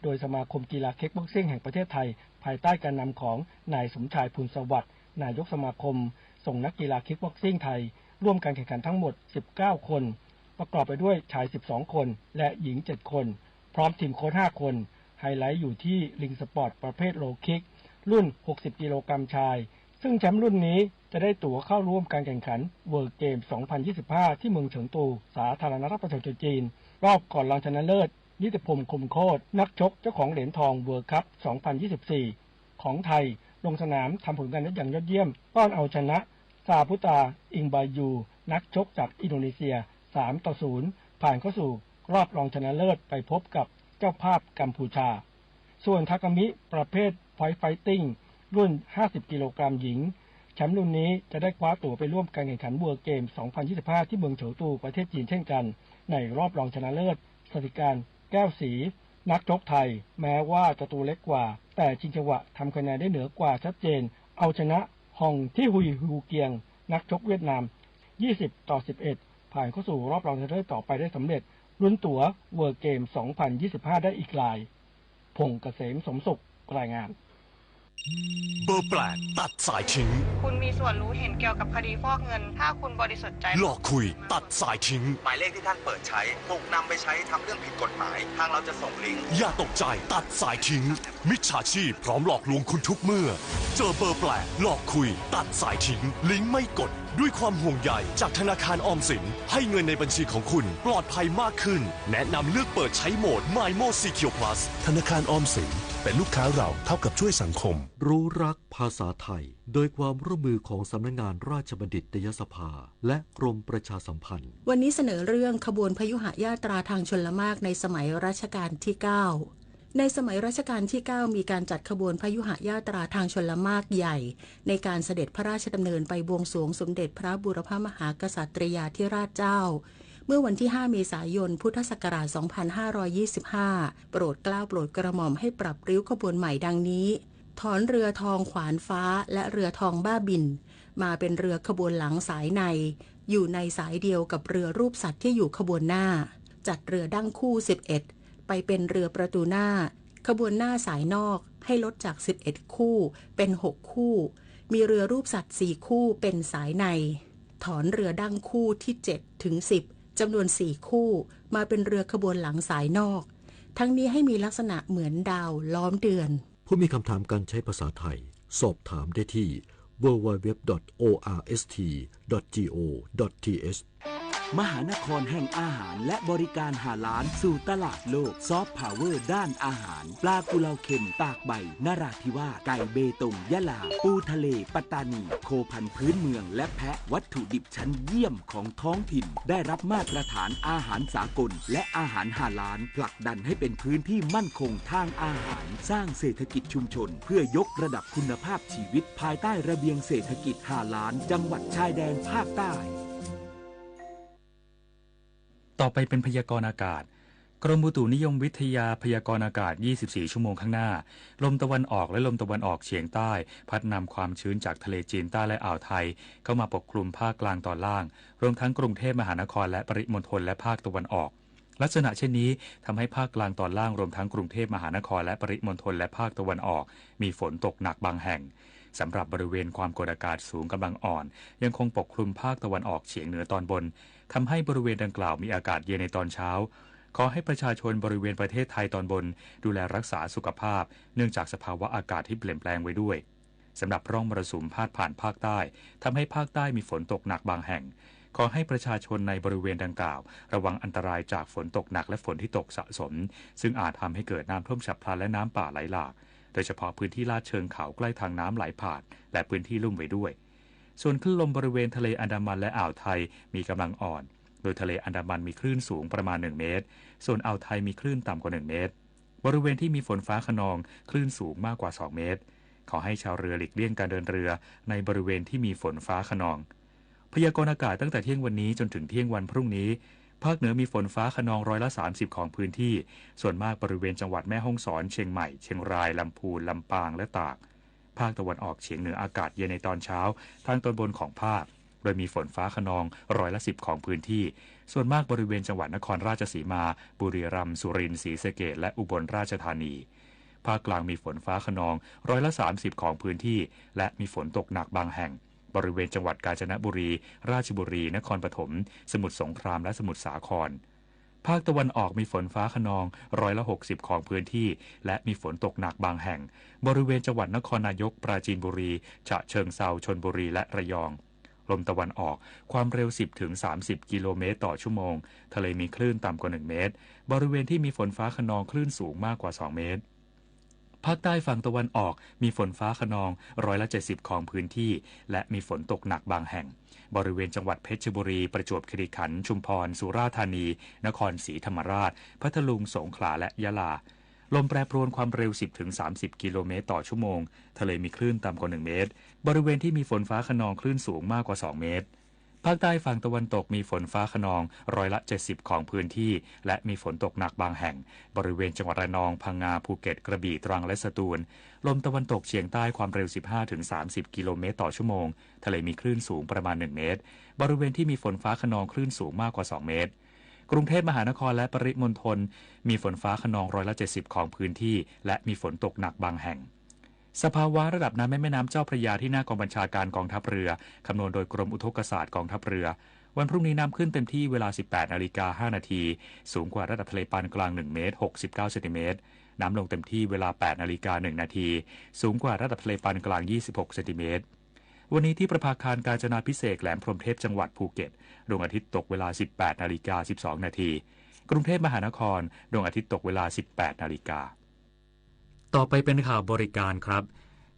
โดยสมาคมกีฬา Kickboxing แห่งประเทศไทย ภายใต้การนำของนายสมชาย ภูลสวัสดิ์ นายกสมาคม ส่งนักกีฬา Kickboxing ไทย ร่วมการแข่งขันทั้งหมด สิบเก้าคน ประกอบไปด้วยชาย สิบสองคน และหญิง เจ็ดคน พร้อมทีมโค้ช ห้าคน ไฮไลท์อยู่ที่ Ring Sport ประเภท Low Kick รุ่น หกสิบกิโลกรัมชาย ซึ่งแชมป์รุ่นนี้จะได้ตั๋วเข้าร่วมการแข่งขัน World Game สองพันยี่สิบห้า ที่เมืองเฉิงตู สาธารณรัฐประชาชนจีน รอบก่อนรองชนะเลิศ นิติพงษ์ คมโคตร นักชกเจ้าของเหรียญทอง World Cup สองพันยี่สิบสี่ ของไทย ลงสนามทำผลงานได้อย่างยอดเยี่ยม ต้อนเอาชนะ ซาพุตา อิงบายู นักชกจากอินโดนีเซีย สามต่อศูนย์ ผ่านเข้าสู่รอบรองชนะเลิศ ไปพบกับเจ้าภาพกัมพูชา ส่วนทากามิ ประเภท Point Fighting รุ่น ห้าสิบกิโลกรัมหญิง แชมป์รุ่นนี้จะได้คว้าตั๋วไปร่วมการแข่งขัน World Game สองพันยี่สิบห้า ที่เมืองเฉิงตู ประเทศจีนเช่นกัน ในรอบรองชนะเลิศ สถิการ แก้วศรี นักชกไทย แม้ว่าจะตัวเล็กกว่า แต่ชิงจังหวะทำคะแนนได้เหนือกว่าชัดเจน เอาชนะ ฮอง ทิฮุยฮูเกียง นักชกเวียดนาม ยี่สิบต่อสิบเอ็ด ผ่านเข้าสู่รอบรองชนะเลิศต่อไปได้สำเร็จ ลุ้นตั๋ว World Game สองพันยี่สิบห้า ได้อีกราย พงษ์เกษมสมสุข รายงาน เบอร์แปลกตัดสายทิ้ง คุณมีส่วนรู้เห็นเกี่ยวกับคดีฟอกเงิน ถ้าคุณบริสุทธิ์ใจ หลอกคุย ตัดสายทิ้ง หมายเลขที่ท่านเปิดใช้ ถูกนำไปใช้ทำเรื่องผิดกฎหมาย ทางเราจะส่งลิงก์ อย่าตกใจ ตัดสายทิ้ง มิจฉาชีพพร้อมหลอกลวงคุณทุกเมื่อ เจอเบอร์แปลก หลอกคุย ตัดสายทิ้ง ลิงก์ไม่กด ด้วยความห่วงใยจากธนาคารออมสิน ให้เงินในบัญชีของคุณปลอดภัยมากขึ้น แนะนำเลือกเปิดใช้โหมด My Mo Secure Plus ธนาคารออมสิน เป็นลูกค้าเราเท่ากับช่วยสังคม รู้รักภาษาไทย โดยความร่วมมือของสำนักงานราชบัณฑิตยสภา และกรมประชาสัมพันธ์ วันนี้เสนอเรื่องขบวนพยุหยาตราทางชลมากในสมัยรัชกาลที่เก้า ในสมัยรัชกาลที่เก้า มีการจัดขบวนพยุหยาตราทางชลมากใหญ่ ในการเสด็จพระราชดำเนินไปบวงสรวงสมเด็จพระบูรพมหากษัตริยาธิราชเจ้า เมื่อวันที่ ห้า เมษายน พุทธศักราช สองพันห้าร้อยยี่สิบห้า โปรดเกล้าโปรดกระหม่อมให้ปรับริ้วขบวนใหม่ดังนี้ ถอนเรือทองขวานฟ้าและเรือทองบ้าบิน มาเป็นเรือขบวนหลังสายใน อยู่ในสายเดียวกับเรือรูปสัตว์ที่อยู่ขบวนหน้า จัดเรือดั้งคู่ สิบเอ็ด ไปเป็นเรือประตูหน้า ขบวนหน้าสายนอก ให้ลดจาก สิบเอ็ด คู่ เป็น หก คู่ มีเรือรูปสัตว์ สี่ คู่เป็นสายใน ถอนเรือดั้งคู่ที่ เจ็ด ถึง สิบ จำนวน สี่ คู่ มาเป็นเรือขบวนหลังสายนอก ทั้งนี้ให้มีลักษณะเหมือนดาวล้อมเดือน ผู้มีคำถามการใช้ภาษาไทย สอบถามได้ที่ ดับเบิลยูดับเบิลยูดับเบิลยูดอท โออาร์เอสที ดอท จี โอ ดอท ที เอช มหานครแห่งอาหารและบริการหาร้านสู่ตลาดโลก ซอฟต์พาวเวอร์ด้านอาหาร ปลากุเลาเค็มตากใบ นราธิวาส ไก่เบตง ยะลา ปูทะเล ปัตตานี โคพันธุ์พื้นเมือง และแพะ วัตถุดิบชั้นเยี่ยมของท้องถิ่น ได้รับมาตรฐานอาหารสากล และอาหารฮาลาล ผลักดันให้เป็นพื้นที่มั่นคงทางอาหาร สร้างเศรษฐกิจชุมชน เพื่อยกระดับคุณภาพชีวิต ภายใต้ระเบียงเศรษฐกิจฮาลาล จังหวัดชายแดนภาคใต้ ต่อไปเป็นพยากรณ์อากาศ กรมอุตุนิยมวิทยาพยากรณ์อากาศ ยี่สิบสี่ ชั่วโมงข้างหน้า ลมตะวันออกและลมตะวันออกเฉียงใต้ พัดนำความชื้นจากทะเลจีนใต้และอ่าวไทย เข้ามาปกคลุมภาคกลางตอนล่าง รวมทั้งกรุงเทพมหานครและปริมณฑลและภาคตะวันออก ลักษณะเช่นนี้ทำให้ภาคกลางตอนล่างรวมทั้งกรุงเทพมหานครและปริมณฑลและภาคตะวันออก มีฝนตกหนักบางแห่ง สำหรับบริเวณความกดอากาศสูงกำลังอ่อน ยังคงปกคลุมภาคตะวันออกเฉียงเหนือตอนบน ทำให้บริเวณดังกล่าวมีอากาศเย็นในตอนเช้า ขอให้ประชาชนบริเวณประเทศไทยตอนบน ดูแลรักษาสุขภาพ เนื่องจากสภาวะอากาศที่เปลี่ยนแปลงไว้ด้วย สำหรับร่องมรสุมพาดผ่านภาคใต้ ทำให้ภาคใต้มีฝนตกหนักบางแห่ง ขอให้ประชาชนในบริเวณดังกล่าว ระวังอันตรายจากฝนตกหนักและฝนที่ตกสะสม ซึ่งอาจทำให้เกิดน้ำท่วมฉับพลันและน้ำป่าไหลหลาก โดยเฉพาะพื้นที่ลาดเชิงเขาใกล้ทางน้ำไหลผ่าน และพื้นที่ลุ่มไว้ด้วย ส่วนคลื่นลมบริเวณทะเลอันดามันและอ่าวไทยมีกำลังอ่อน โดยทะเลอันดามันมีคลื่นสูงประมาณ หนึ่งเมตร ส่วนอ่าวไทยมีคลื่นต่ำกว่า หนึ่งเมตร บริเวณที่มีฝนฟ้าคะนอง คลื่นสูงมากกว่า สองเมตร ขอให้ชาวเรือหลีกเลี่ยงการเดินเรือในบริเวณที่มีฝนฟ้าคะนอง พยากรณ์อากาศตั้งแต่เที่ยงวันนี้จนถึงเที่ยงวันพรุ่งนี้ ภาคเหนือมีฝนฟ้าคะนองร้อยละสามสิบของพื้นที่ ส่วนมากบริเวณจังหวัดแม่ฮ่องสอน เชียงใหม่ เชียงราย ลำพูน ลำปาง และตาก ภาคตะวันออกเฉียงเหนืออากาศเย็นในตอนเช้า ทางตอนบนของภาค โดยมีฝนฟ้าคะนองร้อยละสิบของพื้นที่ ส่วนมากบริเวณจังหวัดนครราชสีมา บุรีรัมย์ สุรินทร์ ศรีสะเกษ และอุบลราชธานี ภาคกลางมีฝนฟ้าคะนองร้อยละสามสิบของพื้นที่ และมีฝนตกหนักบางแห่ง บริเวณจังหวัดกาญจนบุรี ราชบุรี นครปฐม สมุทรสงคราม และสมุทรสาคร ภาคตะวันออกมีฝนฟ้าคะนองร้อยละหกสิบของพื้นที่ และมีฝนตกหนักบางแห่ง บริเวณจังหวัดนครนายก ปราจีนบุรี ฉะเชิงเทรา ชลบุรี และระยอง ลมตะวันออก ความเร็วสิบถึงสามสิบกิโลเมตรต่อชั่วโมง ทะเลมีคลื่นต่ำกว่าหนึ่งเมตร บริเวณที่มีฝนฟ้าคะนองคลื่นสูงมากกว่าสองเมตร ภาคใต้ฝั่งตะวันออกมีฝนฟ้าคะนองร้อยละเจ็ดสิบของพื้นที่ และมีฝนตกหนักบางแห่ง บริเวณจังหวัดเพชรบุรี ประจวบคีรีขันธ์ ชุมพร สุราษฎร์ธานี นครศรีธรรมราช พัทลุง สงขลา และยะลา ลมแปรปรวน ความเร็วสิบถึงสามสิบกิโลเมตรต่อชั่วโมง ทะเลมีคลื่นต่ำกว่าหนึ่งเมตร บริเวณที่มีฝนฟ้าคะนองคลื่นสูงมากกว่าสองเมตร ภาคใต้ฝั่งตะวันตกมีฝนฟ้าคะนองร้อยละเจ็ดสิบของพื้นที่ และมีฝนตกหนักบางแห่ง บริเวณจังหวัดระนอง พังงา ภูเก็ต กระบี่ ตรัง และสตูล ลมตะวันตกเฉียงใต้ ความเร็วสิบห้าถึงสามสิบกิโลเมตรต่อชั่วโมง ทะเลมีคลื่นสูงประมาณหนึ่งเมตร บริเวณที่มีฝนฟ้าคะนองคลื่นสูงมากกว่าสองเมตร กรุงเทพมหานครและปริมณฑล มีฝนฟ้าคะนองร้อยละเจ็ดสิบของพื้นที่ และมีฝนตกหนักบางแห่ง สภาวะระดับน้ำแม่น้ำเจ้าพระยาที่หน้ากองบัญชาการกองทัพเรือ คำนวณโดยกรมอุทกศาสตร์กองทัพเรือ วันพรุ่งนี้น้ำขึ้นเต็มที่เวลาสิบแปดนาฬิกาห้านาที สูงกว่าระดับทะเลปานกลางหนึ่งเมตร หกสิบเก้าเซนติเมตร น้ำลงเต็มที่เวลาแปดนาฬิกาหนึ่งนาที สูงกว่าระดับทะเลปานกลางยี่สิบหกเซนติเมตร วันนี้ที่ประภาคารกาญจนาภิเษก แหลมพรหมเทพ จังหวัดภูเก็ต ดวงอาทิตย์ตกเวลาสิบแปดนาฬิกาสิบสองนาที กรุงเทพมหานคร ดวงอาทิตย์ตกเวลาสิบแปดนาฬิกา ต่อไปเป็นข่าวบริการครับ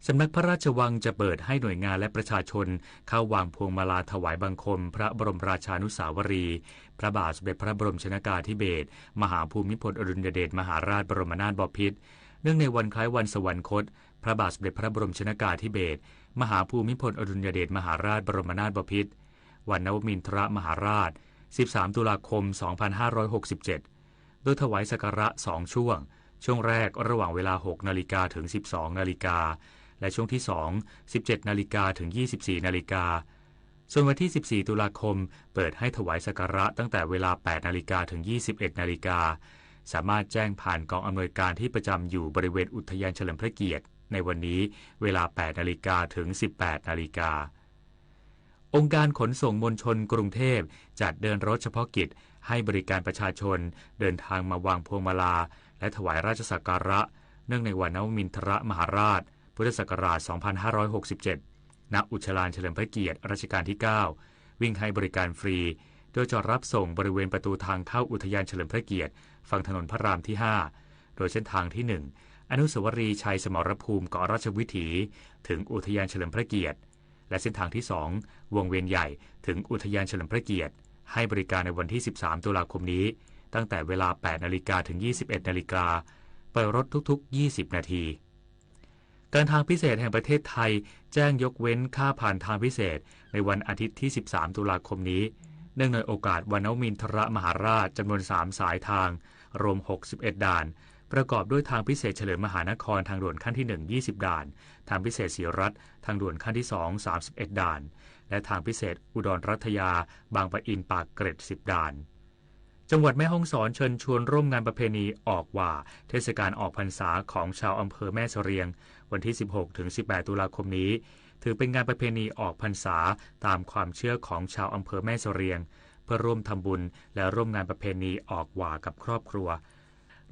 สำนักพระราชวังจะเปิดให้หน่วยงานและประชาชนเข้าวางพวงมาลาถวายบังคมพระบรมราชานุสาวรีย์ พระบาทสมเด็จพระบรมชนกาธิเบศร มหาภูมิพลอดุลยเดชมหาราชบรมนาถบพิตร เนื่องในวันคล้ายวันสวรรคต พระบาทสมเด็จพระบรมชนกาธิเบศร มหาภูมิพลอดุลยเดชมหาราชบรมนาถบพิตร วันนวมินทรมหาราช สิบสามตุลาคมสองพันห้าร้อยหกสิบเจ็ด โดยถวายสักการะสองช่วง ช่วงแรกระหว่างเวลาหกนาฬิกาถึงสิบสองนาฬิกา และช่วงที่สอง สิบเจ็ดนาฬิกาถึงยี่สิบสี่นาฬิกา ส่วนวันที่สิบสี่ตุลาคม เปิดให้ถวายสักการะตั้งแต่เวลาแปดนาฬิกาถึงยี่สิบเอ็ดนาฬิกา สามารถแจ้งผ่านกองอำนวยการที่ประจำอยู่บริเวณอุทยานเฉลิมพระเกียรติ ในวันนี้เวลาแปดนาฬิกาถึงสิบแปดนาฬิกา องค์การขนส่งมวลชนกรุงเทพจัดเดินรถเฉพาะกิจให้บริการประชาชนเดินทางมาวางพวงมาลาและถวายราชสักการะ เนื่องในวันนวมินทรมหาราช พุทธศักราชสองพันห้าร้อยหกสิบเจ็ด ณ อุทยานเฉลิมพระเกียรติรัชกาลที่เก้า วิ่งให้บริการฟรี โดยจอดรับส่งบริเวณประตูทางเข้าอุทยานเฉลิมพระเกียรติ ฝั่งถนนพระรามที่ห้า โดยเส้นทางที่หนึ่ง อนุสาวรีย์ชัยสมรภูมิ เกาะราชวิถี ถึงอุทยานเฉลิมพระเกียรติ และเส้นทางที่สอง วงเวียนใหญ่ ถึงอุทยานเฉลิมพระเกียรติ ให้บริการในวันที่สิบสามตุลาคมนี้ ตั้งแต่เวลาแปดนาฬิกาถึงยี่สิบเอ็ดนาฬิกา เปิดรถทุกๆยี่สิบนาที การทางพิเศษแห่งประเทศไทยแจ้งยกเว้นค่าผ่านทางพิเศษในวันอาทิตย์ที่สิบสามตุลาคมนี้ เนื่องในโอกาสวันนวมินทรมหาราช จำนวนสามสายทาง รวมหกสิบเอ็ดด่าน ประกอบด้วยทางพิเศษเฉลิมมหานครทางด่วนขั้นที่หนึ่ง ยี่สิบด่าน ทางพิเศษศรีรัฐทางด่วนขั้นที่สอง สามสิบเอ็ดด่าน และทางพิเศษอุดรรัฐยา บางปะอิน ปากเกร็ด สิบด่าน จังหวัดแม่ฮ่องสอนเชิญชวนร่วมงานประเพณีออกหว่า เทศกาลออกพรรษาของชาวอำเภอแม่เสรียง วันที่สิบหกถึงสิบแปดตุลาคมนี้ ถือเป็นงานประเพณีออกพรรษาตามความเชื่อของชาวอำเภอแม่เสรียง เพื่อร่วมทำบุญและร่วมงานประเพณีออกหว่ากับครอบครัว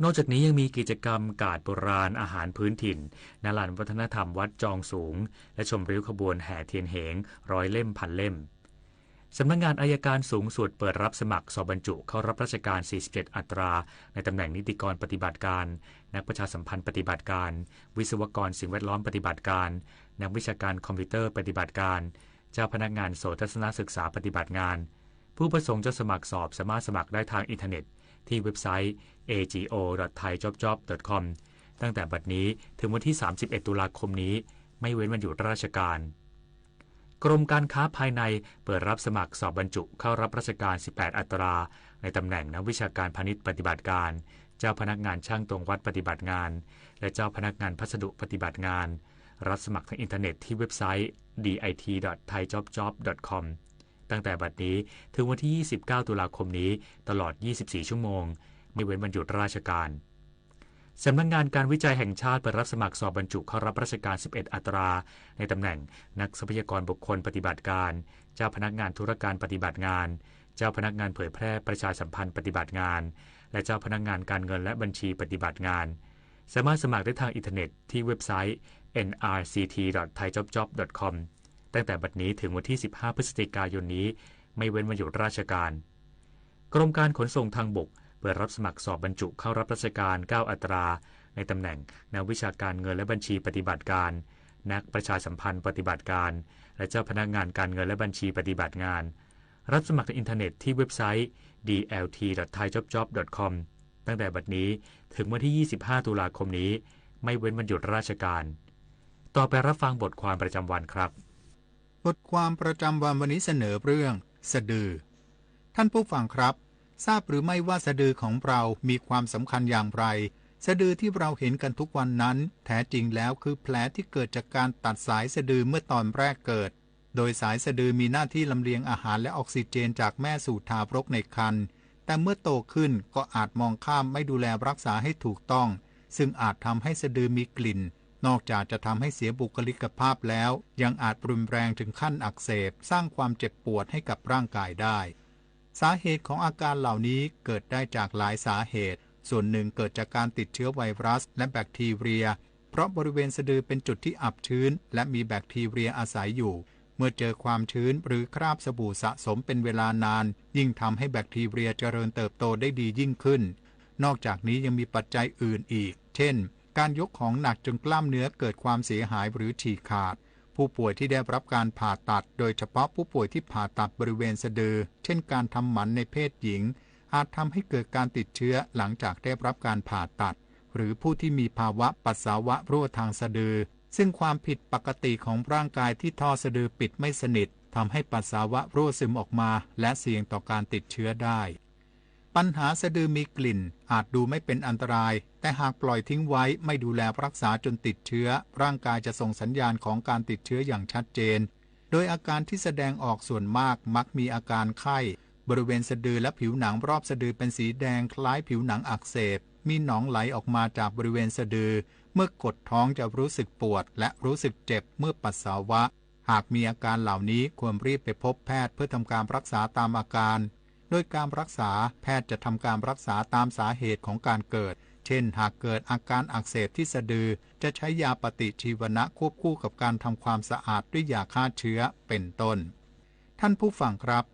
นอกจากนี้ยังมีกิจกรรมกาดโบราณอาหารพื้นถิ่น ณ ลานวัฒนธรรมวัดจองสูง และชมริ้วขบวนแห่เทียนเหง ร้อยเล่มพันเล่ม สำนักงานอัยการสูงสุดเปิดรับสมัครสอบบรรจุเข้ารับราชการ สี่สิบเจ็ดอัตรา ในตำแหน่งนิติกรปฏิบัติการ นักประชาสัมพันธ์ปฏิบัติการ วิศวกรสิ่งแวดล้อมปฏิบัติการ นักวิชาการคอมพิวเตอร์ปฏิบัติการ เจ้าพนักงานโสตทัศนศึกษาปฏิบัติงาน ผู้ประสงค์จะสมัครสอบสามารถสมัครได้ทางอินเทอร์เน็ต ที่เว็บไซต์ เอจีโอ ดอท ไทยจ็อบจ็อบ ดอท คอม ตั้งแต่บัดนี้ถึงวันที่สามสิบเอ็ดตุลาคมนี้ ไม่เว้นวันหยุดราชการ กรมการค้าภายในเปิดรับสมัครสอบบรรจุเข้ารับราชการ สิบแปด อัตรา ในตำแหน่งนักวิชาการพาณิชย์ปฏิบัติการ เจ้าพนักงานช่างตวงวัดปฏิบัติงาน และเจ้าพนักงานพัสดุปฏิบัติงาน รับสมัครทางอินเทอร์เน็ตที่เว็บไซต์ ดีไอที ดอท ไทยจ็อบจ็อบ ดอท คอม ตั้งแต่บัดนี้ถึงวันที่ ยี่สิบเก้า ตุลาคมนี้ ตลอด ยี่สิบสี่ ชั่วโมง ไม่เว้นวันหยุดราชการ สำนักงานการวิจัยแห่งชาติเปิดรับสมัครสอบบรรจุเข้ารับราชการ สิบเอ็ด อัตรา ในตำแหน่งนักทรัพยากรบุคคลปฏิบัติการ เจ้าพนักงานธุรการปฏิบัติงาน เจ้าพนักงานเผยแพร่ประชาสัมพันธ์ปฏิบัติงาน และเจ้าพนักงานการเงินและบัญชีปฏิบัติงาน สามารถสมัครได้ทางอินเทอร์เน็ตที่เว็บไซต์ เอ็นอาร์ซีที ดอท ไทยจ็อบจ็อบ ดอท คอม ตั้งแต่บัดนี้ถึงวันที่ สิบห้า พฤศจิกายนนี้ ไม่เว้นวันหยุดราชการ กรมการขนส่งทางบกเปิดรับสมัครสอบบรรจุเข้ารับราชการ เก้า อัตรา ในตำแหน่งนักวิชาการเงินและบัญชีปฏิบัติการ นักประชาสัมพันธ์ปฏิบัติการ และเจ้าพนักงานการเงินและบัญชีปฏิบัติงาน รับสมัครทางอินเทอร์เน็ตที่เว็บไซต์ ดีแอลที ดอท ไทยจ็อบจ็อบ ดอท คอม ตั้งแต่บัดนี้ถึงวันที่ ยี่สิบห้า ตุลาคมนี้ ไม่เว้นวันหยุดราชการ ต่อไปรับฟังบทความประจำวันครับ บทความประจำวันวันนี้เสนอเรื่อง สะดือ ท่านผู้ฟังครับ ทราบหรือไม่ว่าสะดือของเรามีความสำคัญอย่างไร สะดือที่เราเห็นกันทุกวันนั้น แท้จริงแล้วคือแผลที่เกิดจากการตัดสายสะดือเมื่อตอนแรกเกิด โดยสายสะดือมีหน้าที่ลำเลียงอาหารและออกซิเจนจากแม่สู่ทารกในครรภ์ แต่เมื่อโตขึ้นก็อาจมองข้ามไม่ดูแลรักษาให้ถูกต้อง ซึ่งอาจทำให้สะดือมีกลิ่น นอกจากจะทำให้เสียบุคลิกภาพแล้ว ยังอาจรุนแรงถึงขั้นอักเสบ สร้างความเจ็บปวดให้กับร่างกายได้ สาเหตุของอาการเหล่านี้เกิดได้จากหลายสาเหตุ ส่วนหนึ่งเกิดจากการติดเชื้อไวรัสและแบคทีเรีย เพราะบริเวณสะดือเป็นจุดที่อับชื้นและมีแบคทีเรียอาศัยอยู่ เมื่อเจอความชื้นหรือคราบสบู่สะสมเป็นเวลานาน ยิ่งทำให้แบคทีเรียเจริญเติบโตได้ดียิ่งขึ้น นอกจากนี้ยังมีปัจจัยอื่นอีก เช่น การยกของหนักจนกล้ามเนื้อเกิดความเสียหายหรือฉีกขาด ผู้ป่วยที่ได้รับการผ่าตัด โดยเฉพาะผู้ป่วยที่ผ่าตัดบริเวณสะดือ เช่นการทำหมันในเพศหญิง อาจทำให้เกิดการติดเชื้อหลังจากได้รับการผ่าตัด หรือผู้ที่มีภาวะปัสสาวะรั่วทางสะดือ ซึ่งความผิดปกติของร่างกายที่ท่อสะดือปิดไม่สนิท ทำให้ปัสสาวะรั่วซึมออกมา และเสี่ยงต่อการติดเชื้อได้ ปัญหาสะดือมีกลิ่นอาจดูไม่เป็นอันตราย แต่หากปล่อยทิ้งไว้ไม่ดูแลรักษาจนติดเชื้อ ร่างกายจะส่งสัญญาณของการติดเชื้ออย่างชัดเจน โดยอาการที่แสดงออกส่วนมากมักมีอาการไข้ บริเวณสะดือและผิวหนังรอบสะดือเป็นสีแดงคล้ายผิวหนังอักเสบ มีหนองไหลออกมาจากบริเวณสะดือ เมื่อกดท้องจะรู้สึกปวดและรู้สึกเจ็บเมื่อปัสสาวะ หากมีอาการเหล่านี้ควรรีบไปพบแพทย์เพื่อทำการรักษาตามอาการ โดยการรักษา แพทย์จะทำการรักษาตามสาเหตุของการเกิด เช่น หากเกิดอาการอักเสบที่สะดือ จะใช้ยาปฏิชีวนะควบคู่กับการทำความสะอาดด้วยยาฆ่าเชื้อ เป็นต้น ท่านผู้ฟังครับ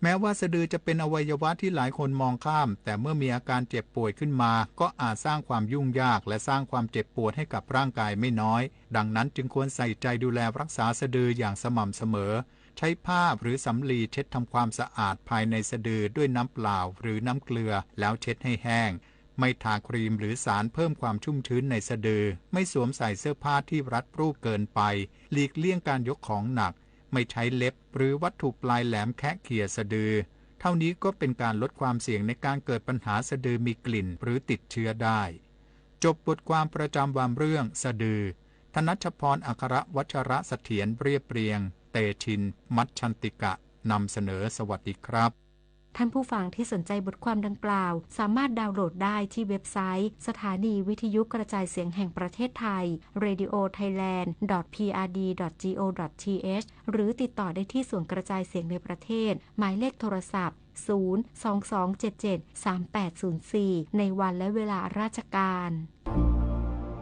แม้ว่าสะดือจะเป็นอวัยวะที่หลายคนมองข้าม แต่เมื่อมีอาการเจ็บป่วยขึ้นมา ก็อาจสร้างความยุ่งยากและสร้างความเจ็บปวดให้กับร่างกายไม่น้อย ดังนั้นจึงควรใส่ใจดูแลรักษาสะดืออย่างสม่ำเสมอ ใช้ผ้าหรือสำลีเช็ดทำความสะอาดภายในสะดือด้วยน้ำเปล่าหรือน้ำเกลือ แล้วเช็ดให้แห้ง ไม่ทาครีมหรือสารเพิ่มความชุ่มชื้นในสะดือ ไม่สวมใส่เสื้อผ้าที่รัดรูปเกินไป หลีกเลี่ยงการยกของหนัก ไม่ใช้เล็บหรือวัตถุปลายแหลมแคะเขี่ยสะดือ เท่านี้ก็เป็นการลดความเสี่ยงในการเกิดปัญหาสะดือมีกลิ่นหรือติดเชื้อได้ จบบทความประจำวันเรื่องสะดือ ธนัชพร อัครวัชรเสถียรเรียบเรียง เตชิน มัชชันติกะ นำเสนอ สวัสดีครับ ท่านผู้ฟังที่สนใจบทความดังกล่าว สามารถดาวน์โหลดได้ที่เว็บไซต์สถานีวิทยุกระจายเสียงแห่งประเทศไทย radio thailand dot p r d dot go dot th หรือติดต่อได้ที่ศูนย์กระจายเสียงในประเทศ หมายเลขโทรศัพท์ ศูนย์ สอง สอง เจ็ด เจ็ด สาม แปด ศูนย์ สี่ ในวันและเวลาราชการ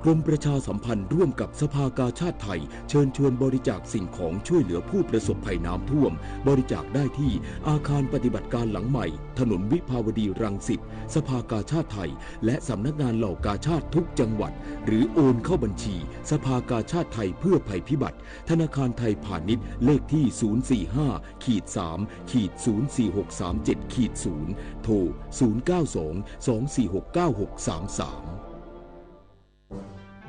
กรมประชาสัมพันธ์ร่วมกับสภากาชาดไทย เชิญชวนบริจาคสิ่งของช่วยเหลือผู้ประสบภัยน้ำท่วม บริจาคได้ที่อาคารปฏิบัติการหลังใหม่ ถนนวิภาวดีรังสิต สภากาชาดไทย และสำนักงานเหล่ากาชาดทุกจังหวัด หรือโอนเข้าบัญชี สภากาชาดไทยเพื่อภัยพิบัติ ธนาคารไทยพาณิชย์ เลขที่ ศูนย์สี่ห้า ขีด สาม ขีด ศูนย์สี่หกสามเจ็ด ขีด ศูนย์ โทร ศูนย์เก้าสอง สองสี่หก เก้าหกสามสาม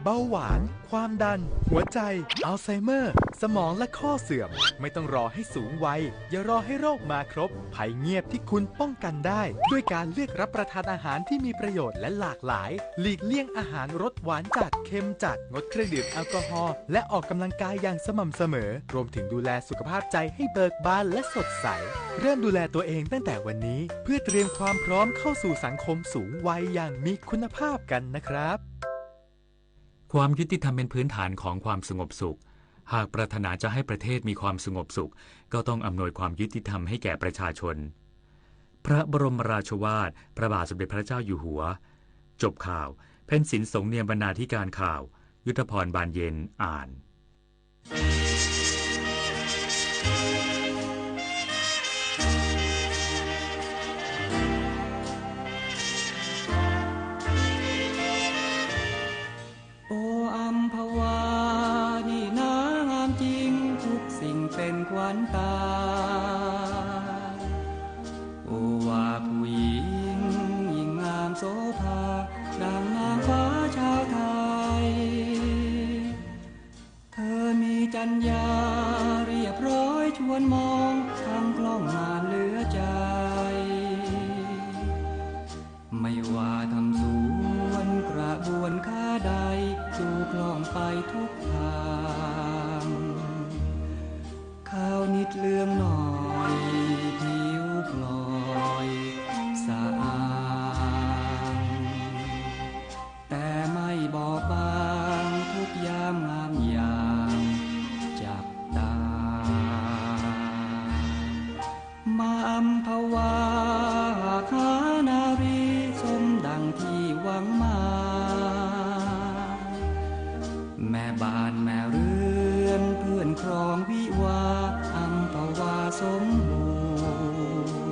เบาหวาน ความดัน หัวใจ อัลไซเมอร์ สมองและข้อเสื่อม ไม่ต้องรอให้สูงวัย อย่ารอให้โรคมาครบ ภัยเงียบที่คุณป้องกันได้ ด้วยการเลือกรับประทานอาหารที่มีประโยชน์และหลากหลาย หลีกเลี่ยงอาหารรสหวานจัด เค็มจัด งดเครื่องดื่มแอลกอฮอล์ และออกกำลังกายอย่างสม่ำเสมอ รวมถึงดูแลสุขภาพใจให้เบิกบานและสดใส เริ่มดูแลตัวเองตั้งแต่วันนี้ เพื่อเตรียมความพร้อมเข้าสู่สังคมสูงวัยอย่างมีคุณภาพกันนะครับ ความยุติธรรมเป็นพื้นฐานของความสงบสุข หากปรารถนาจะให้ประเทศมีความสงบสุข ก็ต้องอำนวยความยุติธรรมให้แก่ประชาชน พระบรมราโชวาท พระบาทสมเด็จพระเจ้าอยู่หัว จบข่าว เพ็ญศิลป์ สงเนียมบรรณาธิการข่าว ยุทธพร บานเย็น อ่าน โออัมพวา นี่นางามจริง ทุกสิ่งเป็นขวัญตา โอวาผู้หญิง ยิ่งงามโสภา ดังนางฟ้าชาวไทย เธอมีจรรยาเรียบร้อยชวนมอง ทั้งคล่องงานเหลือใจ ไม่ว่าทำสวนกระบวนค้าใด ดูคล่องไปทุกทาง ข้าวนิดเหลืองหน่อย ผิวพลอยสะอาง แต่ไม่บอบบาง ทุกยามงามอย่างจับตา มาอัมพวา หากหานารี สมดังที่หวังมา แม่บ้านแม่เรือนเพื่อนครองวิวา อัมพวาสมบูรณ์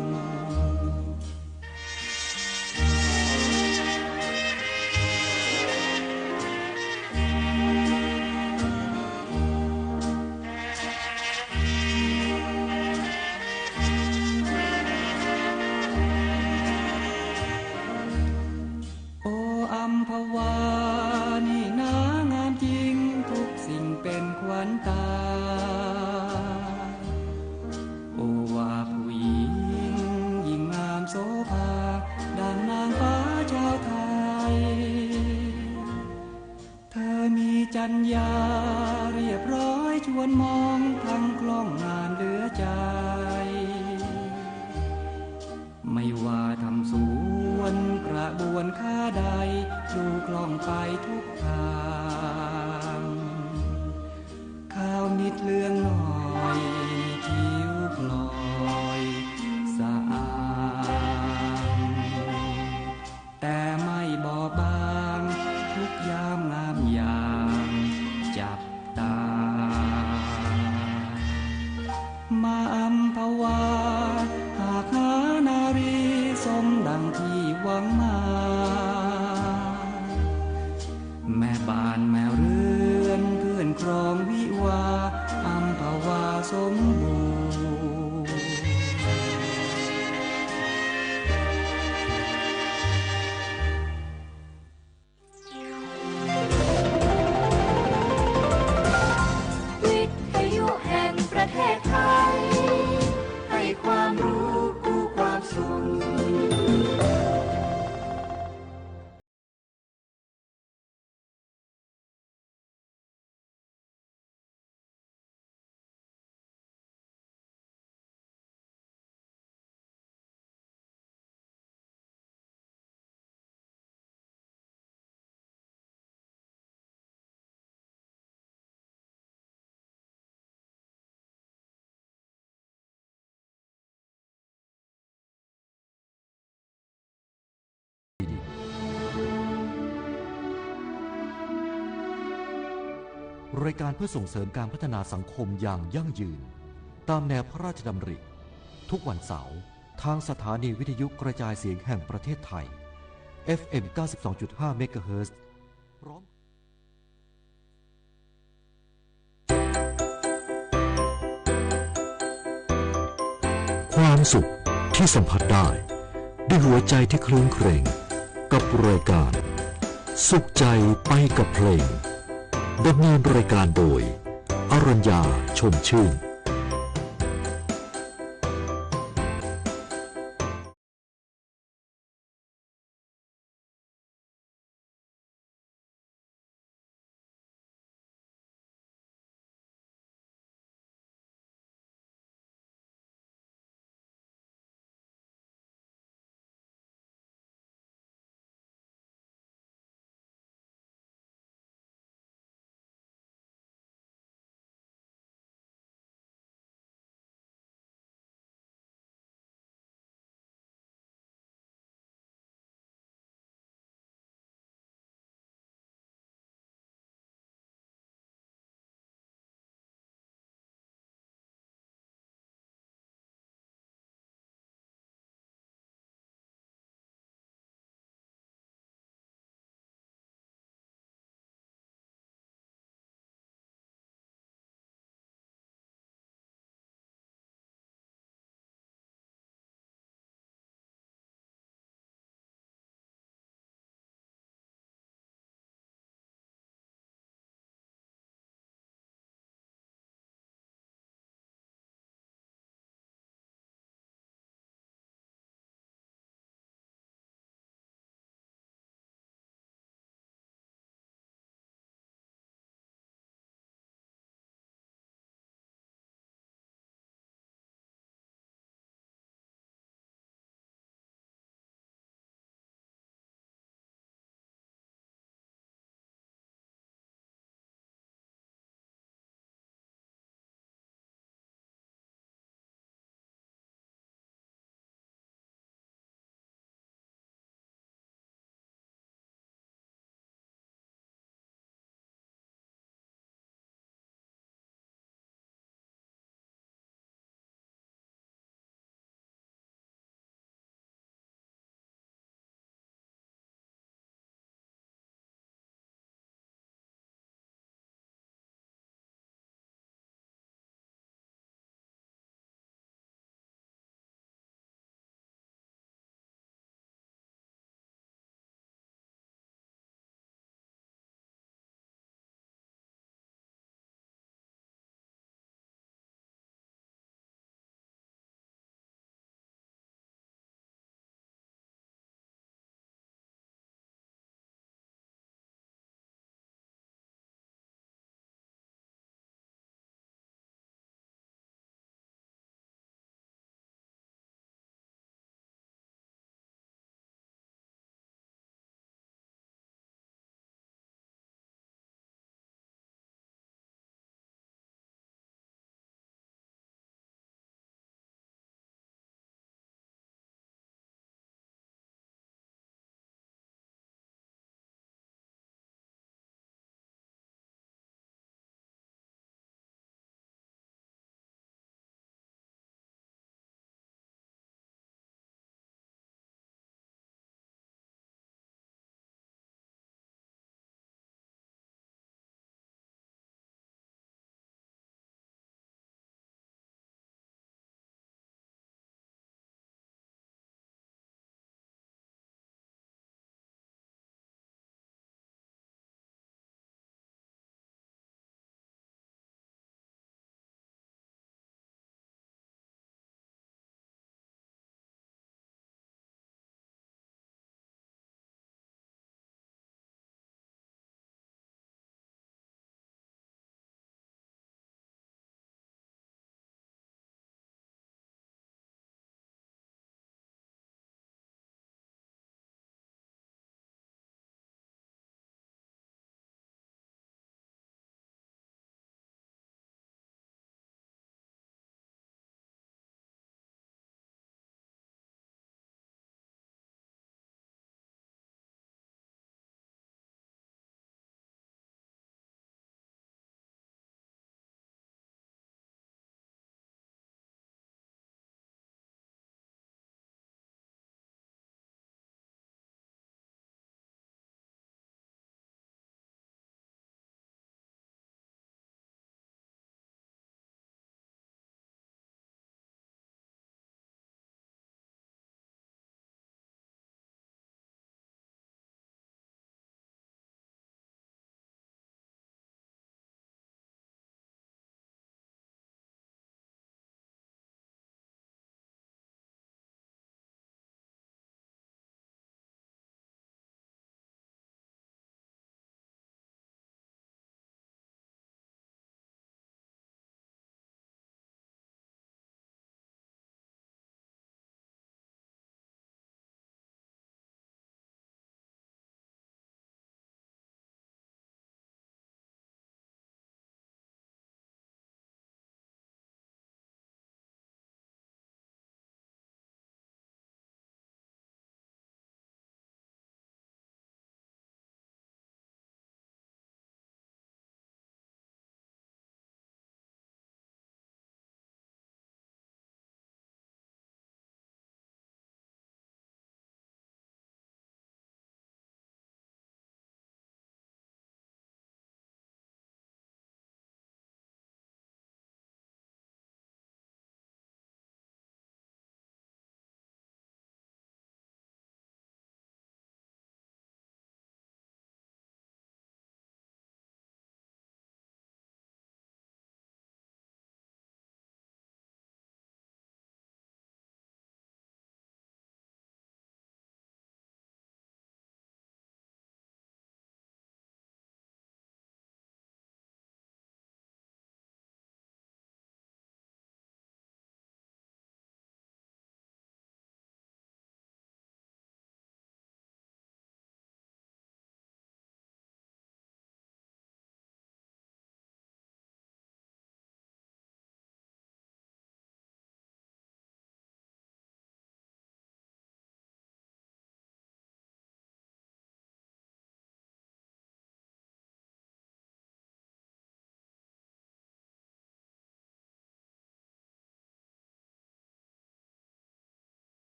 โออัมพวา นี่นางามจริง ทุกสิ่งเป็นขวัญตา โอวาผู้หญิง ยิ่งงามโสภา ดังนางฟ้าชาวไทย เธอมีจรรยาเรียบร้อยชวนมอง ทั้งคล่องงานเหลือใจ ไม่ว่าทำสวนกระบวนค้าใด ดูคล่องไปทุกทาง ข้าวนิดเหลืองหน่อย ผิวพลอยสะอาง แต่ไม่บอบบาง ทุกยามงามอย่างจับตา มาอัมพวา หากหานารี สมดังที่หวังมา แม่บ้านแม่เรือนเพื่อนครองวิวา อัมพวาสมบูรณ์ วิทยุแห่งประเทศไทย ให้ความรู้คู่ความสุข รายการเพื่อส่งเสริมการพัฒนาสังคมอย่างยั่งยืน ตามแนวพระราชดำริ ทุกวันเสาร์ ทางสถานีวิทยุกระจายเสียงแห่งประเทศไทย เอฟเอ็ม เก้าสิบสองจุดห้า เมกะเฮิรตซ์ พร้อม ความสุขที่สัมผัสได้ ด้วยหัวใจที่ครื้นเครง กับรายการ สุขใจไปกับเพลง ดำเนินรายการโดย อรัญญา ชมชื่น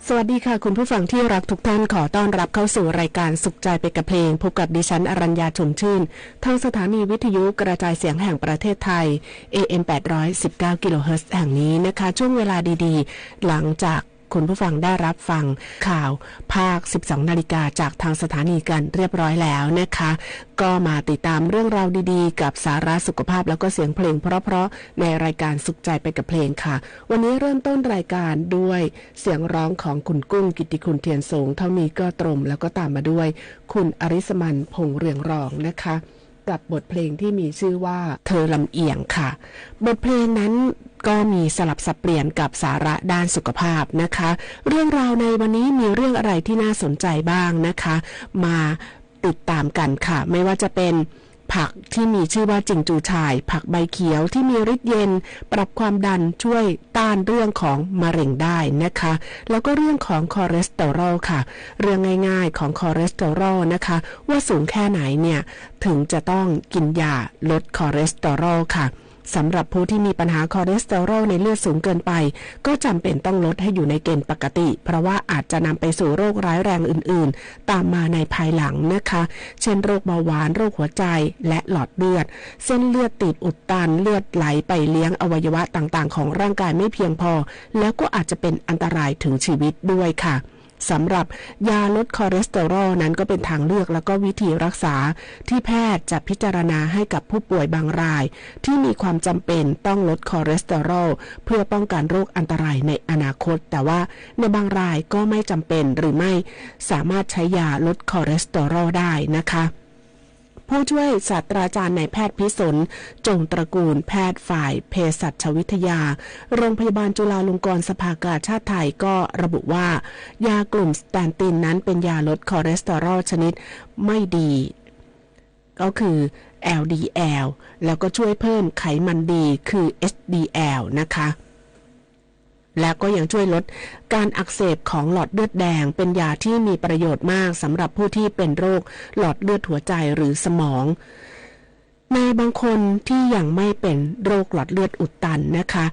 สวัสดีค่ะ คุณผู้ฟังที่รักทุกท่าน ขอต้อนรับเข้าสู่รายการสุขใจไปกับเพลง พบกับดิฉัน อรัญญา ชมชื่น ทางสถานีวิทยุกระจายเสียงแห่งประเทศไทย เอ เอ็ม แปดร้อยสิบเก้า กิโลเฮิรตซ์ แห่งนี้นะคะ ช่วงเวลาดีๆ หลังจากคุณผู้ฟังได้รับฟังข่าวภาค สิบสอง นาฬิกาจากทางสถานีกันเรียบร้อยแล้วนะคะ ก็มาติดตามเรื่องราวดีๆ กับสาระสุขภาพ แล้วก็เสียงเพลงเพราะๆ ในรายการสุขใจไปกับเพลงค่ะ วันนี้เริ่มต้นรายการด้วยเสียงร้องของคุณกุ้ง กิตติคุณ เทียนสูง เท่านี้ก็ตรง แล้วก็ตามมาด้วยคุณอริสมัน พงษ์เรืองรองนะคะ กับบทเพลงที่มีชื่อว่า เธอลำเอียงค่ะ บทเพลงนั้นก็มีสลับสับเปลี่ยนกับสาระด้านสุขภาพนะคะ เรื่องราวในวันนี้มีเรื่องอะไรที่น่าสนใจบ้างนะคะ มาติดตามกันค่ะ ไม่ว่าจะเป็นผักที่มีชื่อว่าจิงจูชาย ผักใบเขียวที่มีฤทธิ์เย็น ปรับความดัน ช่วยต้านเรื่องของมะเร็งได้นะคะ แล้วก็เรื่องของคอเลสเตอรอลค่ะ เรื่องง่ายๆของคอเลสเตอรอลนะคะ ว่าสูงแค่ไหนเนี่ย ถึงจะต้องกินยาลดคอเลสเตอรอลค่ะ สำหรับผู้ที่มีปัญหาคอเลสเตอรอลในเลือดสูงเกินไป ก็จำเป็นต้องลดให้อยู่ในเกณฑ์ปกติ เพราะว่าอาจจะนำไปสู่โรคร้ายแรงอื่นๆ ตามมาในภายหลังนะคะ เช่นโรคเบาหวาน โรคหัวใจ และหลอดเลือด เส้นเลือดตีบอุดตัน เลือดไหลไปเลี้ยงอวัยวะต่างๆของร่างกายไม่เพียงพอ แล้วก็อาจจะเป็นอันตรายถึงชีวิตด้วยค่ะ สำหรับยาลดคอเลสเตอรอลนั้นก็เป็นทางเลือกแล้วก็วิธีรักษาที่แพทย์จะพิจารณาให้กับผู้ป่วยบางรายที่มีความจำเป็นต้องลดคอเลสเตอรอลเพื่อป้องกันโรคอันตรายในอนาคต แต่ว่าในบางรายก็ไม่จำเป็นหรือไม่สามารถใช้ยาลดคอเลสเตอรอลได้นะคะ ผู้ช่วยศาสตราจารย์นายแพทย์พิสน จงตระกูล แพทย์ฝ่ายเภสัชวิทยา โรงพยาบาลจุฬาลงกรณ์สภากาชาดไทยก็ระบุว่า ยากลุ่มสแตนตินนั้นเป็นยาลดคอเลสเตอรอลชนิดไม่ดี ก็คือ แอลดีแอล แล้วก็ช่วยเพิ่มไขมันดี คือ เอชดีแอล นะคะ และก็ยังช่วยลดการอักเสบของหลอดเลือดแดง เป็นยาที่มีประโยชน์มากสำหรับผู้ที่เป็นโรคหลอดเลือดหัวใจหรือสมอง ในบางคนที่ยังไม่เป็นโรคหลอดเลือดอุดตันนะคะ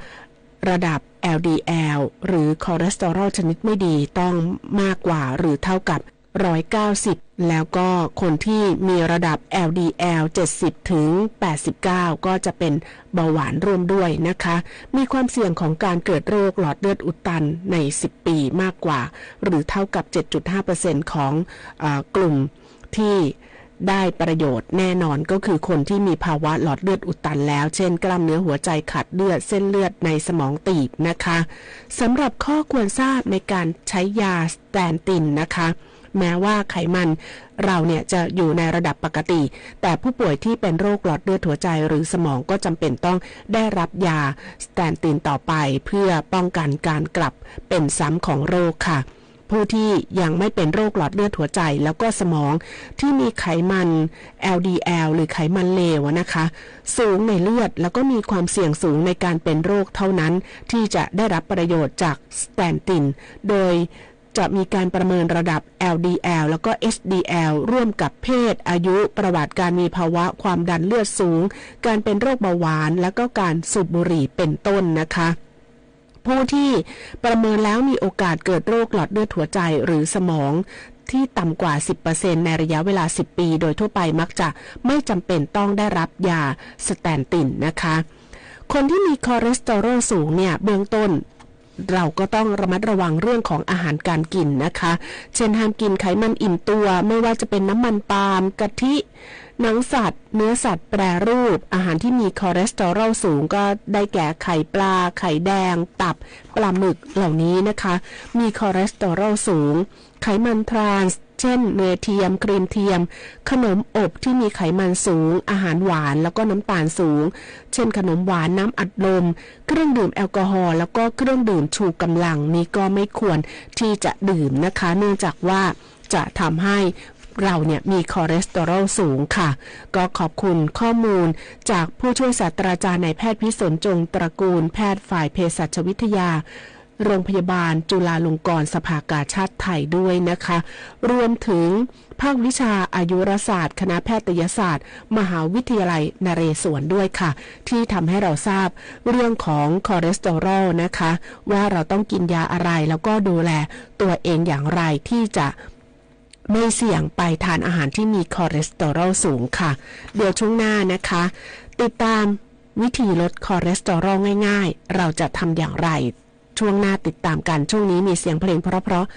ระดับ แอลดีแอล หรือคอเลสเตอรอลชนิดไม่ดีต้องมากกว่าหรือเท่ากับ ร้อยเก้าสิบ แล้วก็คนที่มีระดับ แอลดีแอล เจ็ดสิบ ถึง แปดสิบเก้า ก็จะเป็นเบาหวานร่วมด้วยนะคะ มีความเสี่ยงของการเกิดโรคหลอดเลือดอุดตันใน สิบ ปีมากกว่า หรือเท่ากับ เจ็ดจุดห้าเปอร์เซ็นต์ ของเอ่อกลุ่มที่ได้ประโยชน์แน่นอน ก็คือคนที่มีภาวะหลอดเลือดอุดตันแล้ว เช่นกล้ามเนื้อหัวใจขาดเลือด เส้นเลือดในสมองตีบนะคะ สำหรับข้อควรทราบในการใช้ยาสแตนตินนะคะ แม้ว่าไขมันเราเนี่ยจะอยู่ในระดับปกติ แต่ผู้ป่วยที่เป็นโรคหลอดเลือดหัวใจหรือสมองก็จำเป็นต้องได้รับยาสแตนตินต่อไป เพื่อป้องกันการกลับเป็นซ้ำของโรคค่ะ ผู้ที่ยังไม่เป็นโรคหลอดเลือดหัวใจแล้วก็สมอง ที่มีไขมัน แอลดีแอล หรือไขมันเลวอะนะคะ สูงในเลือด แล้วก็มีความเสี่ยงสูงในการเป็นโรคเท่านั้น ที่จะได้รับประโยชน์จากสแตนติน โดยจะมีการประเมินระดับ แอลดีแอล แล้วก็ เอชดีแอล ร่วมกับเพศ อายุ ประวัติการมีภาวะความดันเลือดสูง การเป็นโรคเบาหวาน แล้วก็การสูบบุหรี่เป็นต้นนะคะ ผู้ที่ประเมินแล้วมีโอกาสเกิดโรคหลอดเลือดหัวใจหรือสมองที่ต่ำกว่า สิบเปอร์เซ็นต์ ในระยะเวลา สิบ ปี โดยทั่วไปมักจะไม่จำเป็นต้องได้รับยาสแตนตินนะคะ คนที่มีคอเลสเตอรอลสูงเนี่ย เบื้องต้น เราก็ต้องระมัดระวังเรื่องของอาหารการกินนะคะ เช่นห้ามกินไขมันอิ่มตัว ไม่ว่าจะเป็นน้ำมันปาล์ม กะทิ หนังสัตว์ เนื้อสัตว์แปรรูป อาหารที่มีคอเลสเตอรอลสูงก็ได้แก่ไข่ปลา ไข่แดง ตับ ปลาหมึกเหล่านี้นะคะ มีคอเลสเตอรอลสูง ไขมันทรานส์ เช่นเนยเทียม ครีมเทียม ขนมอบที่มีไขมันสูง อาหารหวาน แล้วก็น้ำตาลสูง เช่นขนมหวาน น้ำอัดลม เครื่องดื่มแอลกอฮอล์ แล้วก็เครื่องดื่มชูกำลัง นี้ก็ไม่ควรที่จะดื่มนะคะ เนื่องจากว่าจะทำให้เราเนี่ยมีคอเลสเตอรอลสูงค่ะ ก็ขอบคุณข้อมูลจากผู้ช่วยศาสตราจารย์นายแพทย์พิสน จงตระกูล แพทย์ฝ่ายเภสัชวิทยา โรงพยาบาลจุฬาลงกรณ์สภากาชาดไทยด้วยนะคะ รวมถึงภาควิชาอายุรศาสตร์ คณะแพทยศาสตร์ มหาวิทยาลัยนเรศวรด้วยค่ะ ที่ทำให้เราทราบเรื่องของคอเลสเตอรอลนะคะ ว่าเราต้องกินยาอะไร แล้วก็ดูแลตัวเองอย่างไรที่จะ ไม่เสี่ยงไปทานอาหารที่มีคอเลสเตอรอลสูงค่ะ เดี๋ยวช่วงหน้านะคะ ติดตามวิธีลดคอเลสเตอรอลง่ายๆ เราจะทำอย่างไร ช่วงหน้าติดตามกัน ช่วงนี้มีเสียงเพลงเพราะๆ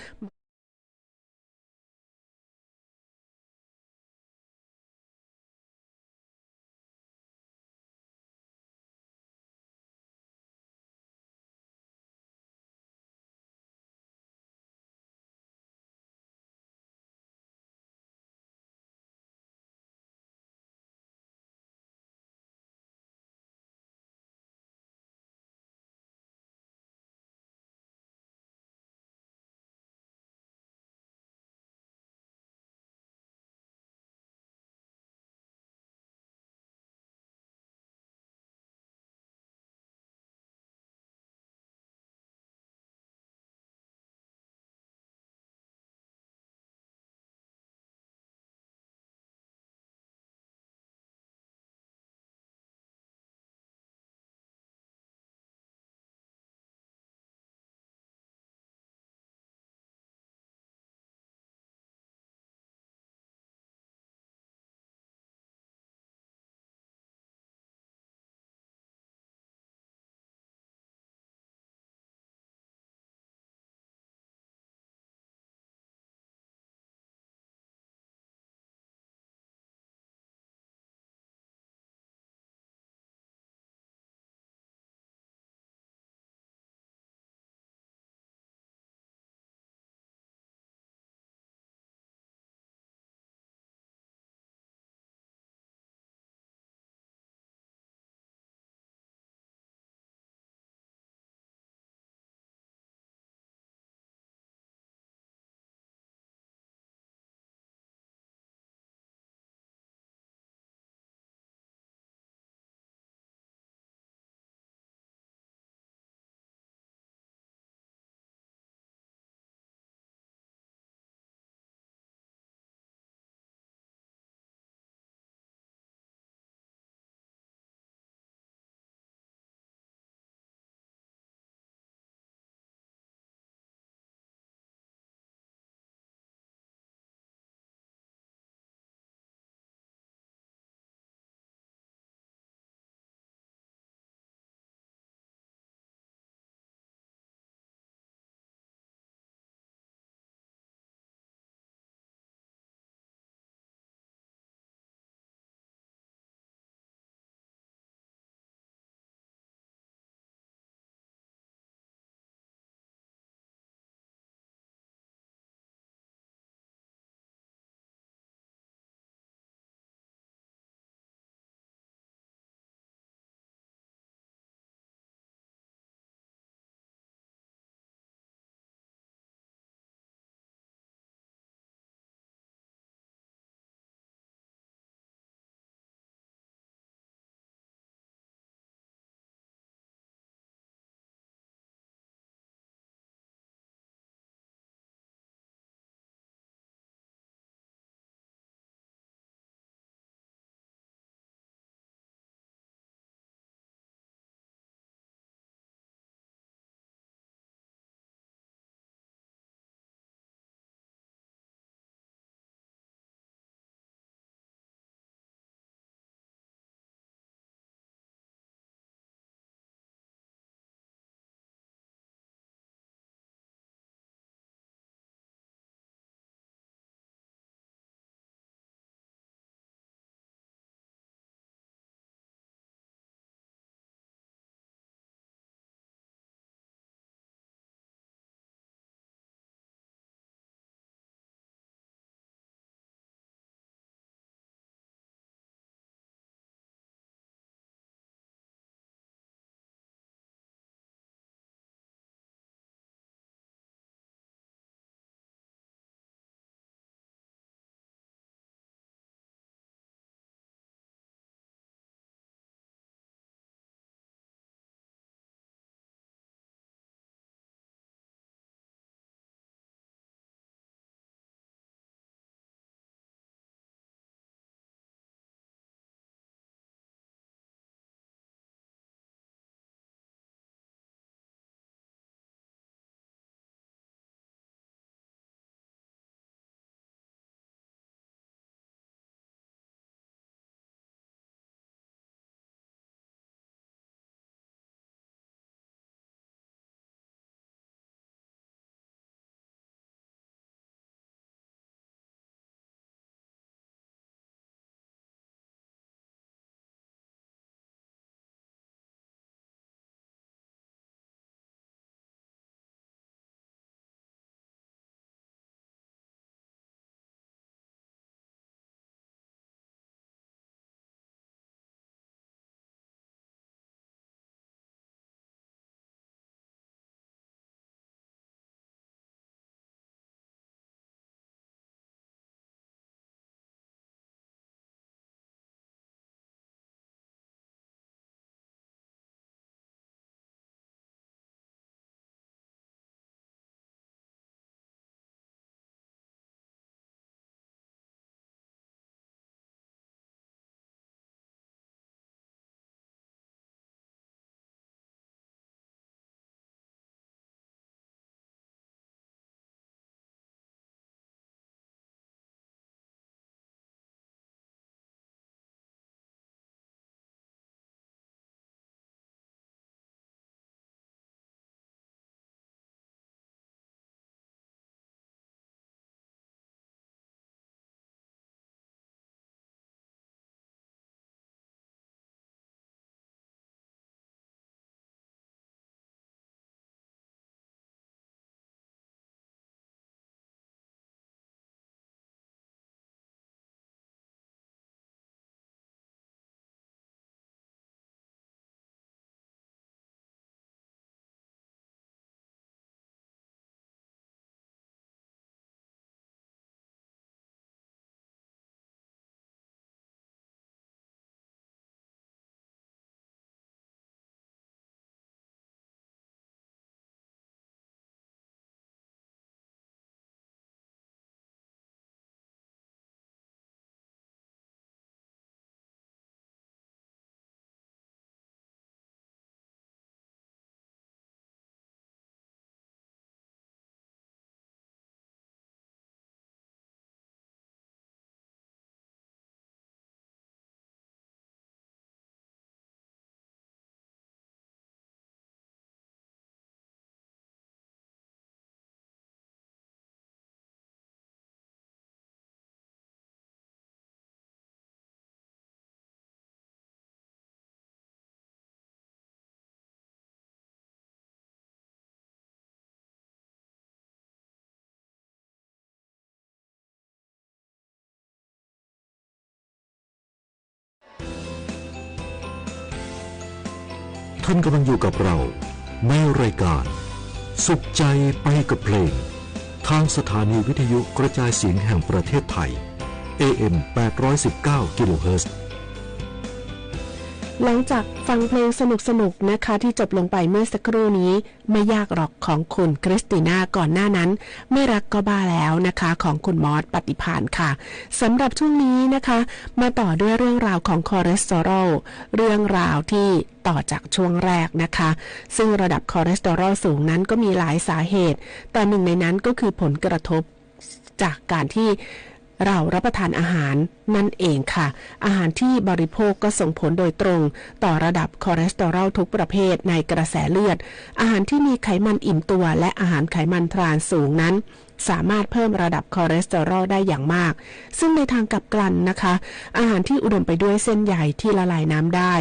ท่านกำลังอยู่กับเราในรายการสุขใจไปกับเพลง ทางสถานีวิทยุกระจายเสียงแห่งประเทศไทย เอเอ็ม แปดร้อยสิบเก้า กิโลเฮิรตซ์ หลังจากฟังเพลงสนุกๆนะคะที่จบลงไปเมื่อสักครู่นี้ ไม่ยากหรอกของคุณคริสติน่า ก่อนหน้านั้น ไม่รักก็บ้าแล้วนะคะ ของคุณมอส ปฏิภาณค่ะ สำหรับช่วงนี้นะคะ มาต่อด้วยเรื่องราวของคอเลสเตอรอล เรื่องราวที่ต่อจากช่วงแรกนะคะ ซึ่งระดับคอเลสเตอรอลสูงนั้นก็มีหลายสาเหตุ แต่หนึ่งในนั้นก็คือผลกระทบจากการที่เรารับประทานอาหารนั่นเองค่ะ อาหารที่บริโภคก็ส่งผลโดยตรงต่อระดับคอเลสเตอรอลทุกประเภทในกระแสเลือด อาหารที่มีไขมันอิ่มตัวและอาหารไขมันทรานส์สูงนั้น สามารถเพิ่มระดับคอเลสเตอรอลได้อย่างมาก ซึ่งในทางกลับกันนะคะ อาหารที่อุดมไปด้วยเส้นใยที่ละลายน้ำได้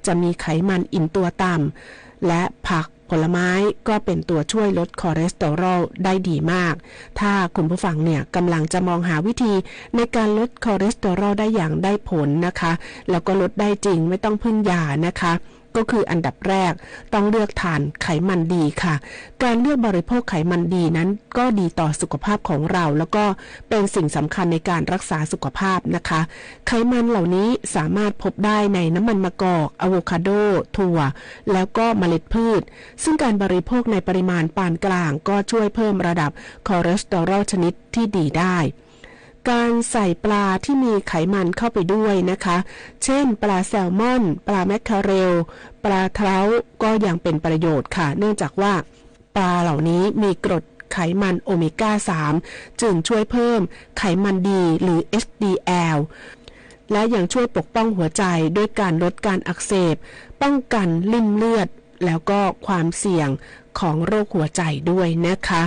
จะมีไขมันอิ่มตัวต่ำ และผักผลไม้ก็เป็นตัวช่วยลดคอเลสเตอรอลได้ดีมาก ถ้าคุณผู้ฟังเนี่ยกำลังจะมองหาวิธีในการลดคอเลสเตอรอลได้อย่างได้ผลนะคะ แล้วก็ลดได้จริงไม่ต้องพึ่งยานะคะ ก็คืออันดับแรกต้องเลือกทานไขมันดีค่ะ การเลือกบริโภคไขมันดีนั้นก็ดีต่อสุขภาพของเรา แล้วก็เป็นสิ่งสำคัญในการรักษาสุขภาพนะคะ ไขมันเหล่านี้สามารถพบได้ในน้ำมันมะกอก อะโวคาโด ถั่ว แล้วก็เมล็ดพืช ซึ่งการบริโภคในปริมาณปานกลางก็ช่วยเพิ่มระดับคอเลสเตอรอลชนิดที่ดีได้ การใส่ปลาที่มีไขมันเข้าไปด้วยนะคะ เช่น ปลาแซลมอน ปลาแมคเคอเรล ปลาเทราก็ยังเป็นประโยชน์ค่ะ เนื่องจากว่าปลาเหล่านี้มีกรดไขมันโอเมก้า สาม จึงช่วยเพิ่มไขมันดีหรือ เอชดีแอล และยังช่วยปกป้องหัวใจด้วยการลดการอักเสบ ป้องกันริ่มเลือด แล้วก็ความเสี่ยงของโรคหัวใจด้วยนะคะ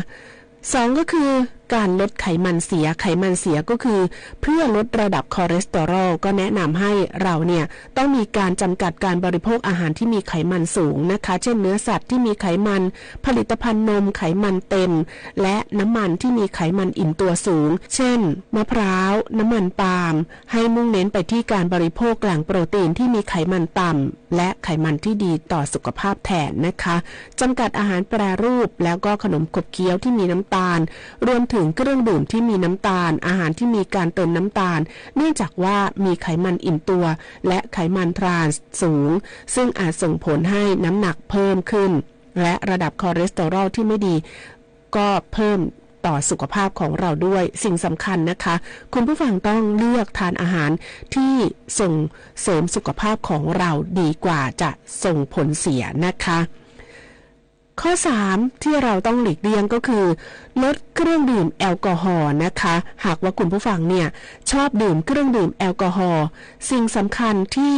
สอง ก็คือการลดไขมันเสีย ไขมันเสียก็คือเพื่อลดระดับคอเลสเตอรอล ก็แนะนำให้เราเนี่ยต้องมีการจำกัดการบริโภคอาหารที่มีไขมันสูงนะคะ เช่นเนื้อสัตว์ที่มีไขมัน ผลิตภัณฑ์นมไขมันเต็ม และน้ำมันที่มีไขมันอิ่มตัวสูง เช่น มะพร้าว น้ำมันปาล์ม ให้มุ่งเน้นไปที่การบริโภคแหล่งโปรตีนที่มีไขมันต่ำ และไขมันที่ดีต่อสุขภาพแทนนะคะ จำกัดอาหารแปรรูป แล้วก็ขนมขบเคี้ยวที่มีน้ำตาล รวมถึงเครื่องดื่มที่มีน้ำตาล อาหารที่มีการเติมน้ำตาล เนื่องจากว่ามีไขมันอิ่มตัว และไขมันทรานส์สูง ซึ่งอาจส่งผลให้น้ำหนักเพิ่มขึ้น และระดับคอเลสเตอรอลที่ไม่ดี ก็เพิ่มต่อสุขภาพของเราด้วย สิ่งสำคัญนะคะ คุณผู้ฟังต้องเลือกทานอาหารที่ส่งเสริมสุขภาพของเราดีกว่าจะส่งผลเสียนะคะ ข้อสามที่เราต้องหลีกเลี่ยงก็คือ ลดเครื่องดื่มแอลกอฮอล์นะคะ หากว่าคุณผู้ฟังเนี่ยชอบดื่มเครื่องดื่มแอลกอฮอล์ สิ่งสำคัญที่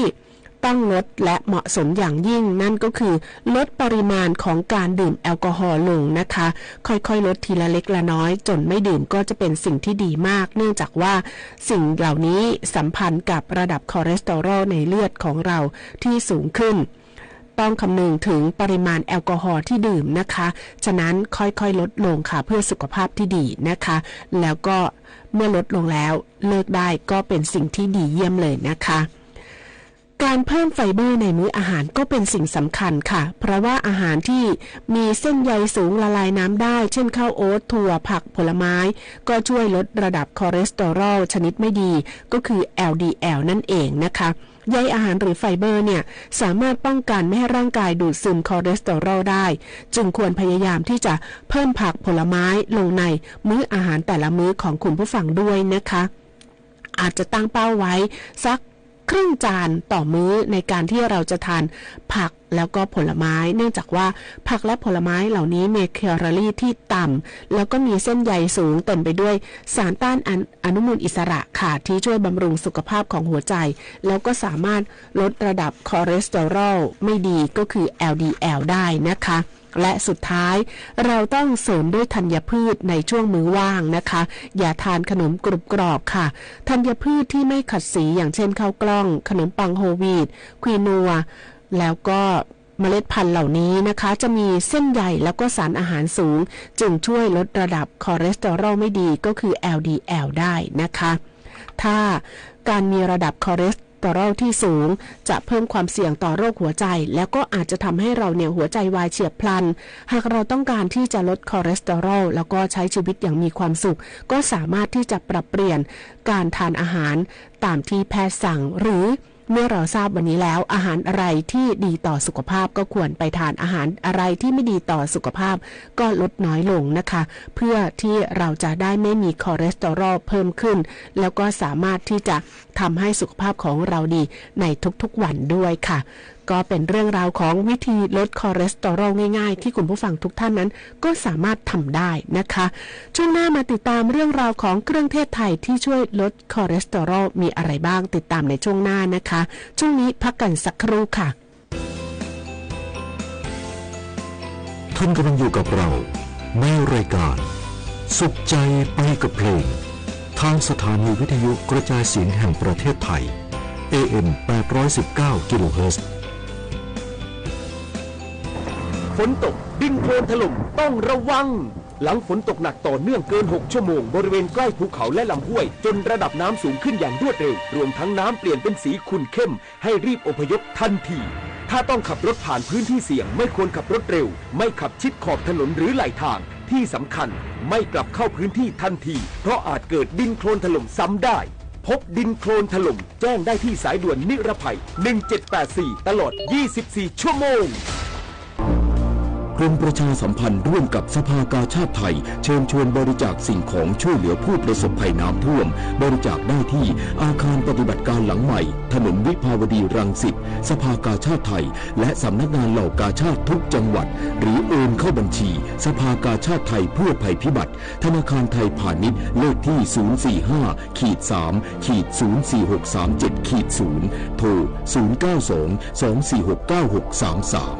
ต้องลดและเหมาะสมอย่างยิ่งนั่นก็คือ ลดปริมาณของการดื่มแอลกอฮอล์ลงนะคะ ค่อยๆลดทีละเล็กละน้อย จนไม่ดื่มก็จะเป็นสิ่งที่ดีมาก เนื่องจากว่าสิ่งเหล่านี้สัมพันธ์กับระดับคอเลสเตอรอลในเลือดของเราที่สูงขึ้น ต้องคำนึงถึงปริมาณแอลกอฮอล์ที่ดื่มนะคะ ฉะนั้นค่อยๆลดลงค่ะ เพื่อสุขภาพที่ดีนะคะ แล้วก็เมื่อลดลงแล้วเลิกได้ก็เป็นสิ่งที่ดีเยี่ยมเลยนะคะ การเพิ่มไฟเบอร์ในมื้ออาหารก็เป็นสิ่งสำคัญค่ะ เพราะว่าอาหารที่มีเส้นใยสูงละลายน้ำได้ เช่นข้าวโอ๊ต ถั่ว ผัก ผลไม้ ก็ช่วยลดระดับคอเลสเตอรอลชนิดไม่ดี ก็คือ แอลดีแอล นั่นเองนะคะ ใยอาหารหรือไฟเบอร์เนี่ย สามารถป้องกันไม่ให้ร่างกายดูดซึมคอเลสเตอรอลได้ จึงควรพยายามที่จะเพิ่มผักผลไม้ลงในมื้ออาหารแต่ละมื้อของคุณผู้ฟังด้วยนะคะ อาจจะตั้งเป้าไว้สักครึ่งจานต่อมื้อในการที่เราจะทานผักแล้วก็ผลไม้ เนื่องจากว่าผักและผลไม้เหล่านี้มีแคลอรี่ที่ต่ำ แล้วก็มีเส้นใยสูง เต็มไปด้วยสารต้านอนุมูลอิสระค่ะ ที่ช่วยบำรุงสุขภาพของหัวใจ แล้วก็สามารถลดระดับคอเลสเตอรอลไม่ดี ก็คือ แอลดีแอล ได้นะคะ และสุดท้าย เราต้องเสริมด้วยธัญพืชในช่วงมื้อว่างนะคะ อย่าทานขนมกรุบกรอบค่ะ ธัญพืชที่ไม่ขัดสี อย่างเช่นข้าวกล้อง ขนมปังโฮลวีท ควีนัว แล้วก็เมล็ดพันธุ์เหล่านี้นะคะ จะมีเส้นใยแล้วก็สารอาหารสูง จึงช่วยลดระดับคอเลสเตอรอลไม่ดี ก็คือ แอลดีแอล ได้นะคะ ถ้าการมีระดับคอเลส ตรอลที่สูง จะเพิ่มความเสี่ยงต่อโรคหัวใจ แล้วก็อาจจะทำให้เราเนี่ยหัวใจวายเฉียบพลัน หากเราต้องการที่จะลดคอเลสเตอรอล แล้วก็ใช้ชีวิตอย่างมีความสุข ก็สามารถที่จะปรับเปลี่ยนการทานอาหารตามที่แพทย์สั่ง หรือเมื่อเราทราบวันนี้แล้ว อาหารอะไรที่ดีต่อสุขภาพก็ควรไปทาน อาหารอะไรที่ไม่ดีต่อสุขภาพก็ลดน้อยลงนะคะ เพื่อที่เราจะได้ไม่มีคอเลสเตอรอลเพิ่มขึ้น แล้วก็สามารถที่จะทำให้สุขภาพของเราดีในทุกๆวันด้วยค่ะ ก็เป็นเรื่องราวของวิธีลดคอเลสเตอรอลง่ายๆ ที่คุณผู้ฟังทุกท่านนั้นก็สามารถทำได้นะคะ ช่วงหน้ามาติดตามเรื่องราวของเครื่องเทศไทยที่ช่วยลดคอเลสเตอรอลมีอะไรบ้าง ติดตามในช่วงหน้านะคะ ช่วงนี้พักกันสักครู่ค่ะ ท่านกำลังอยู่กับเราในรายการสุขใจไปกับเพลง ทางสถานีวิทยุกระจายเสียงแห่งประเทศไทย เอ เอ็ม แปดร้อยสิบเก้า กิโลเฮิรตซ์ ฝนตก ดินโคลนถล่ม ต้องระวัง หลังฝนตกหนักต่อเนื่องเกิน หก ชั่วโมง บริเวณใกล้ภูเขาและลำห้วย จนระดับน้ำสูงขึ้นอย่างรวดเร็ว รวมทั้งน้ำเปลี่ยนเป็นสีขุ่นเข้ม ให้รีบอพยพทันที ถ้าต้องขับรถผ่านพื้นที่เสี่ยง ไม่ควรขับรถเร็ว ไม่ขับชิดขอบถนนหรือไหลทาง ที่สำคัญ ไม่กลับเข้าพื้นที่ทันที เพราะอาจเกิดดินโคลนถล่มซ้ำได้ พบดินโคลนถล่ม แจ้งได้ที่สายด่วนนิรภัย หนึ่งเจ็ดแปดสี่ ตลอด ยี่สิบสี่ ชั่วโมง กรมประชาสัมพันธ์ร่วมกับสภากาชาดไทย เชิญชวนบริจาคสิ่งของช่วยเหลือผู้ประสบภัยน้ำท่วม บริจาคได้ที่อาคารปฏิบัติการหลังใหม่ ถนนวิภาวดีรังสิต สภากาชาดไทย และสำนักงานเหล่ากาชาดทุกจังหวัด หรือโอนเข้าบัญชี สภากาชาดไทยเพื่อภัยพิบัติ ธนาคารไทยพาณิชย์ เลขที่ ศูนย์สี่ห้า ขีด สาม ขีด ศูนย์สี่หกสามเจ็ด ขีด ศูนย์ โทร ศูนย์เก้าสอง สองสี่หก เก้าหกสามสาม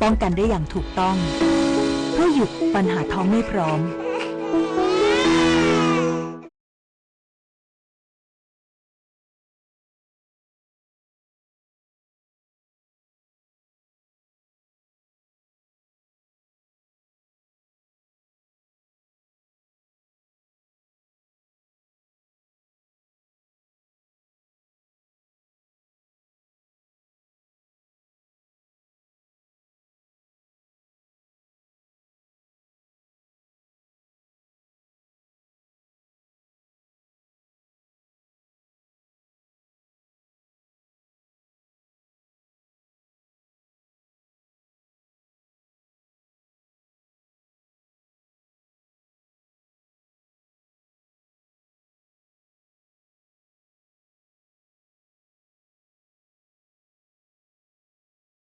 ป้องกันได้อย่างถูกต้อง เพื่อหยุดปัญหาท้องไม่พร้อม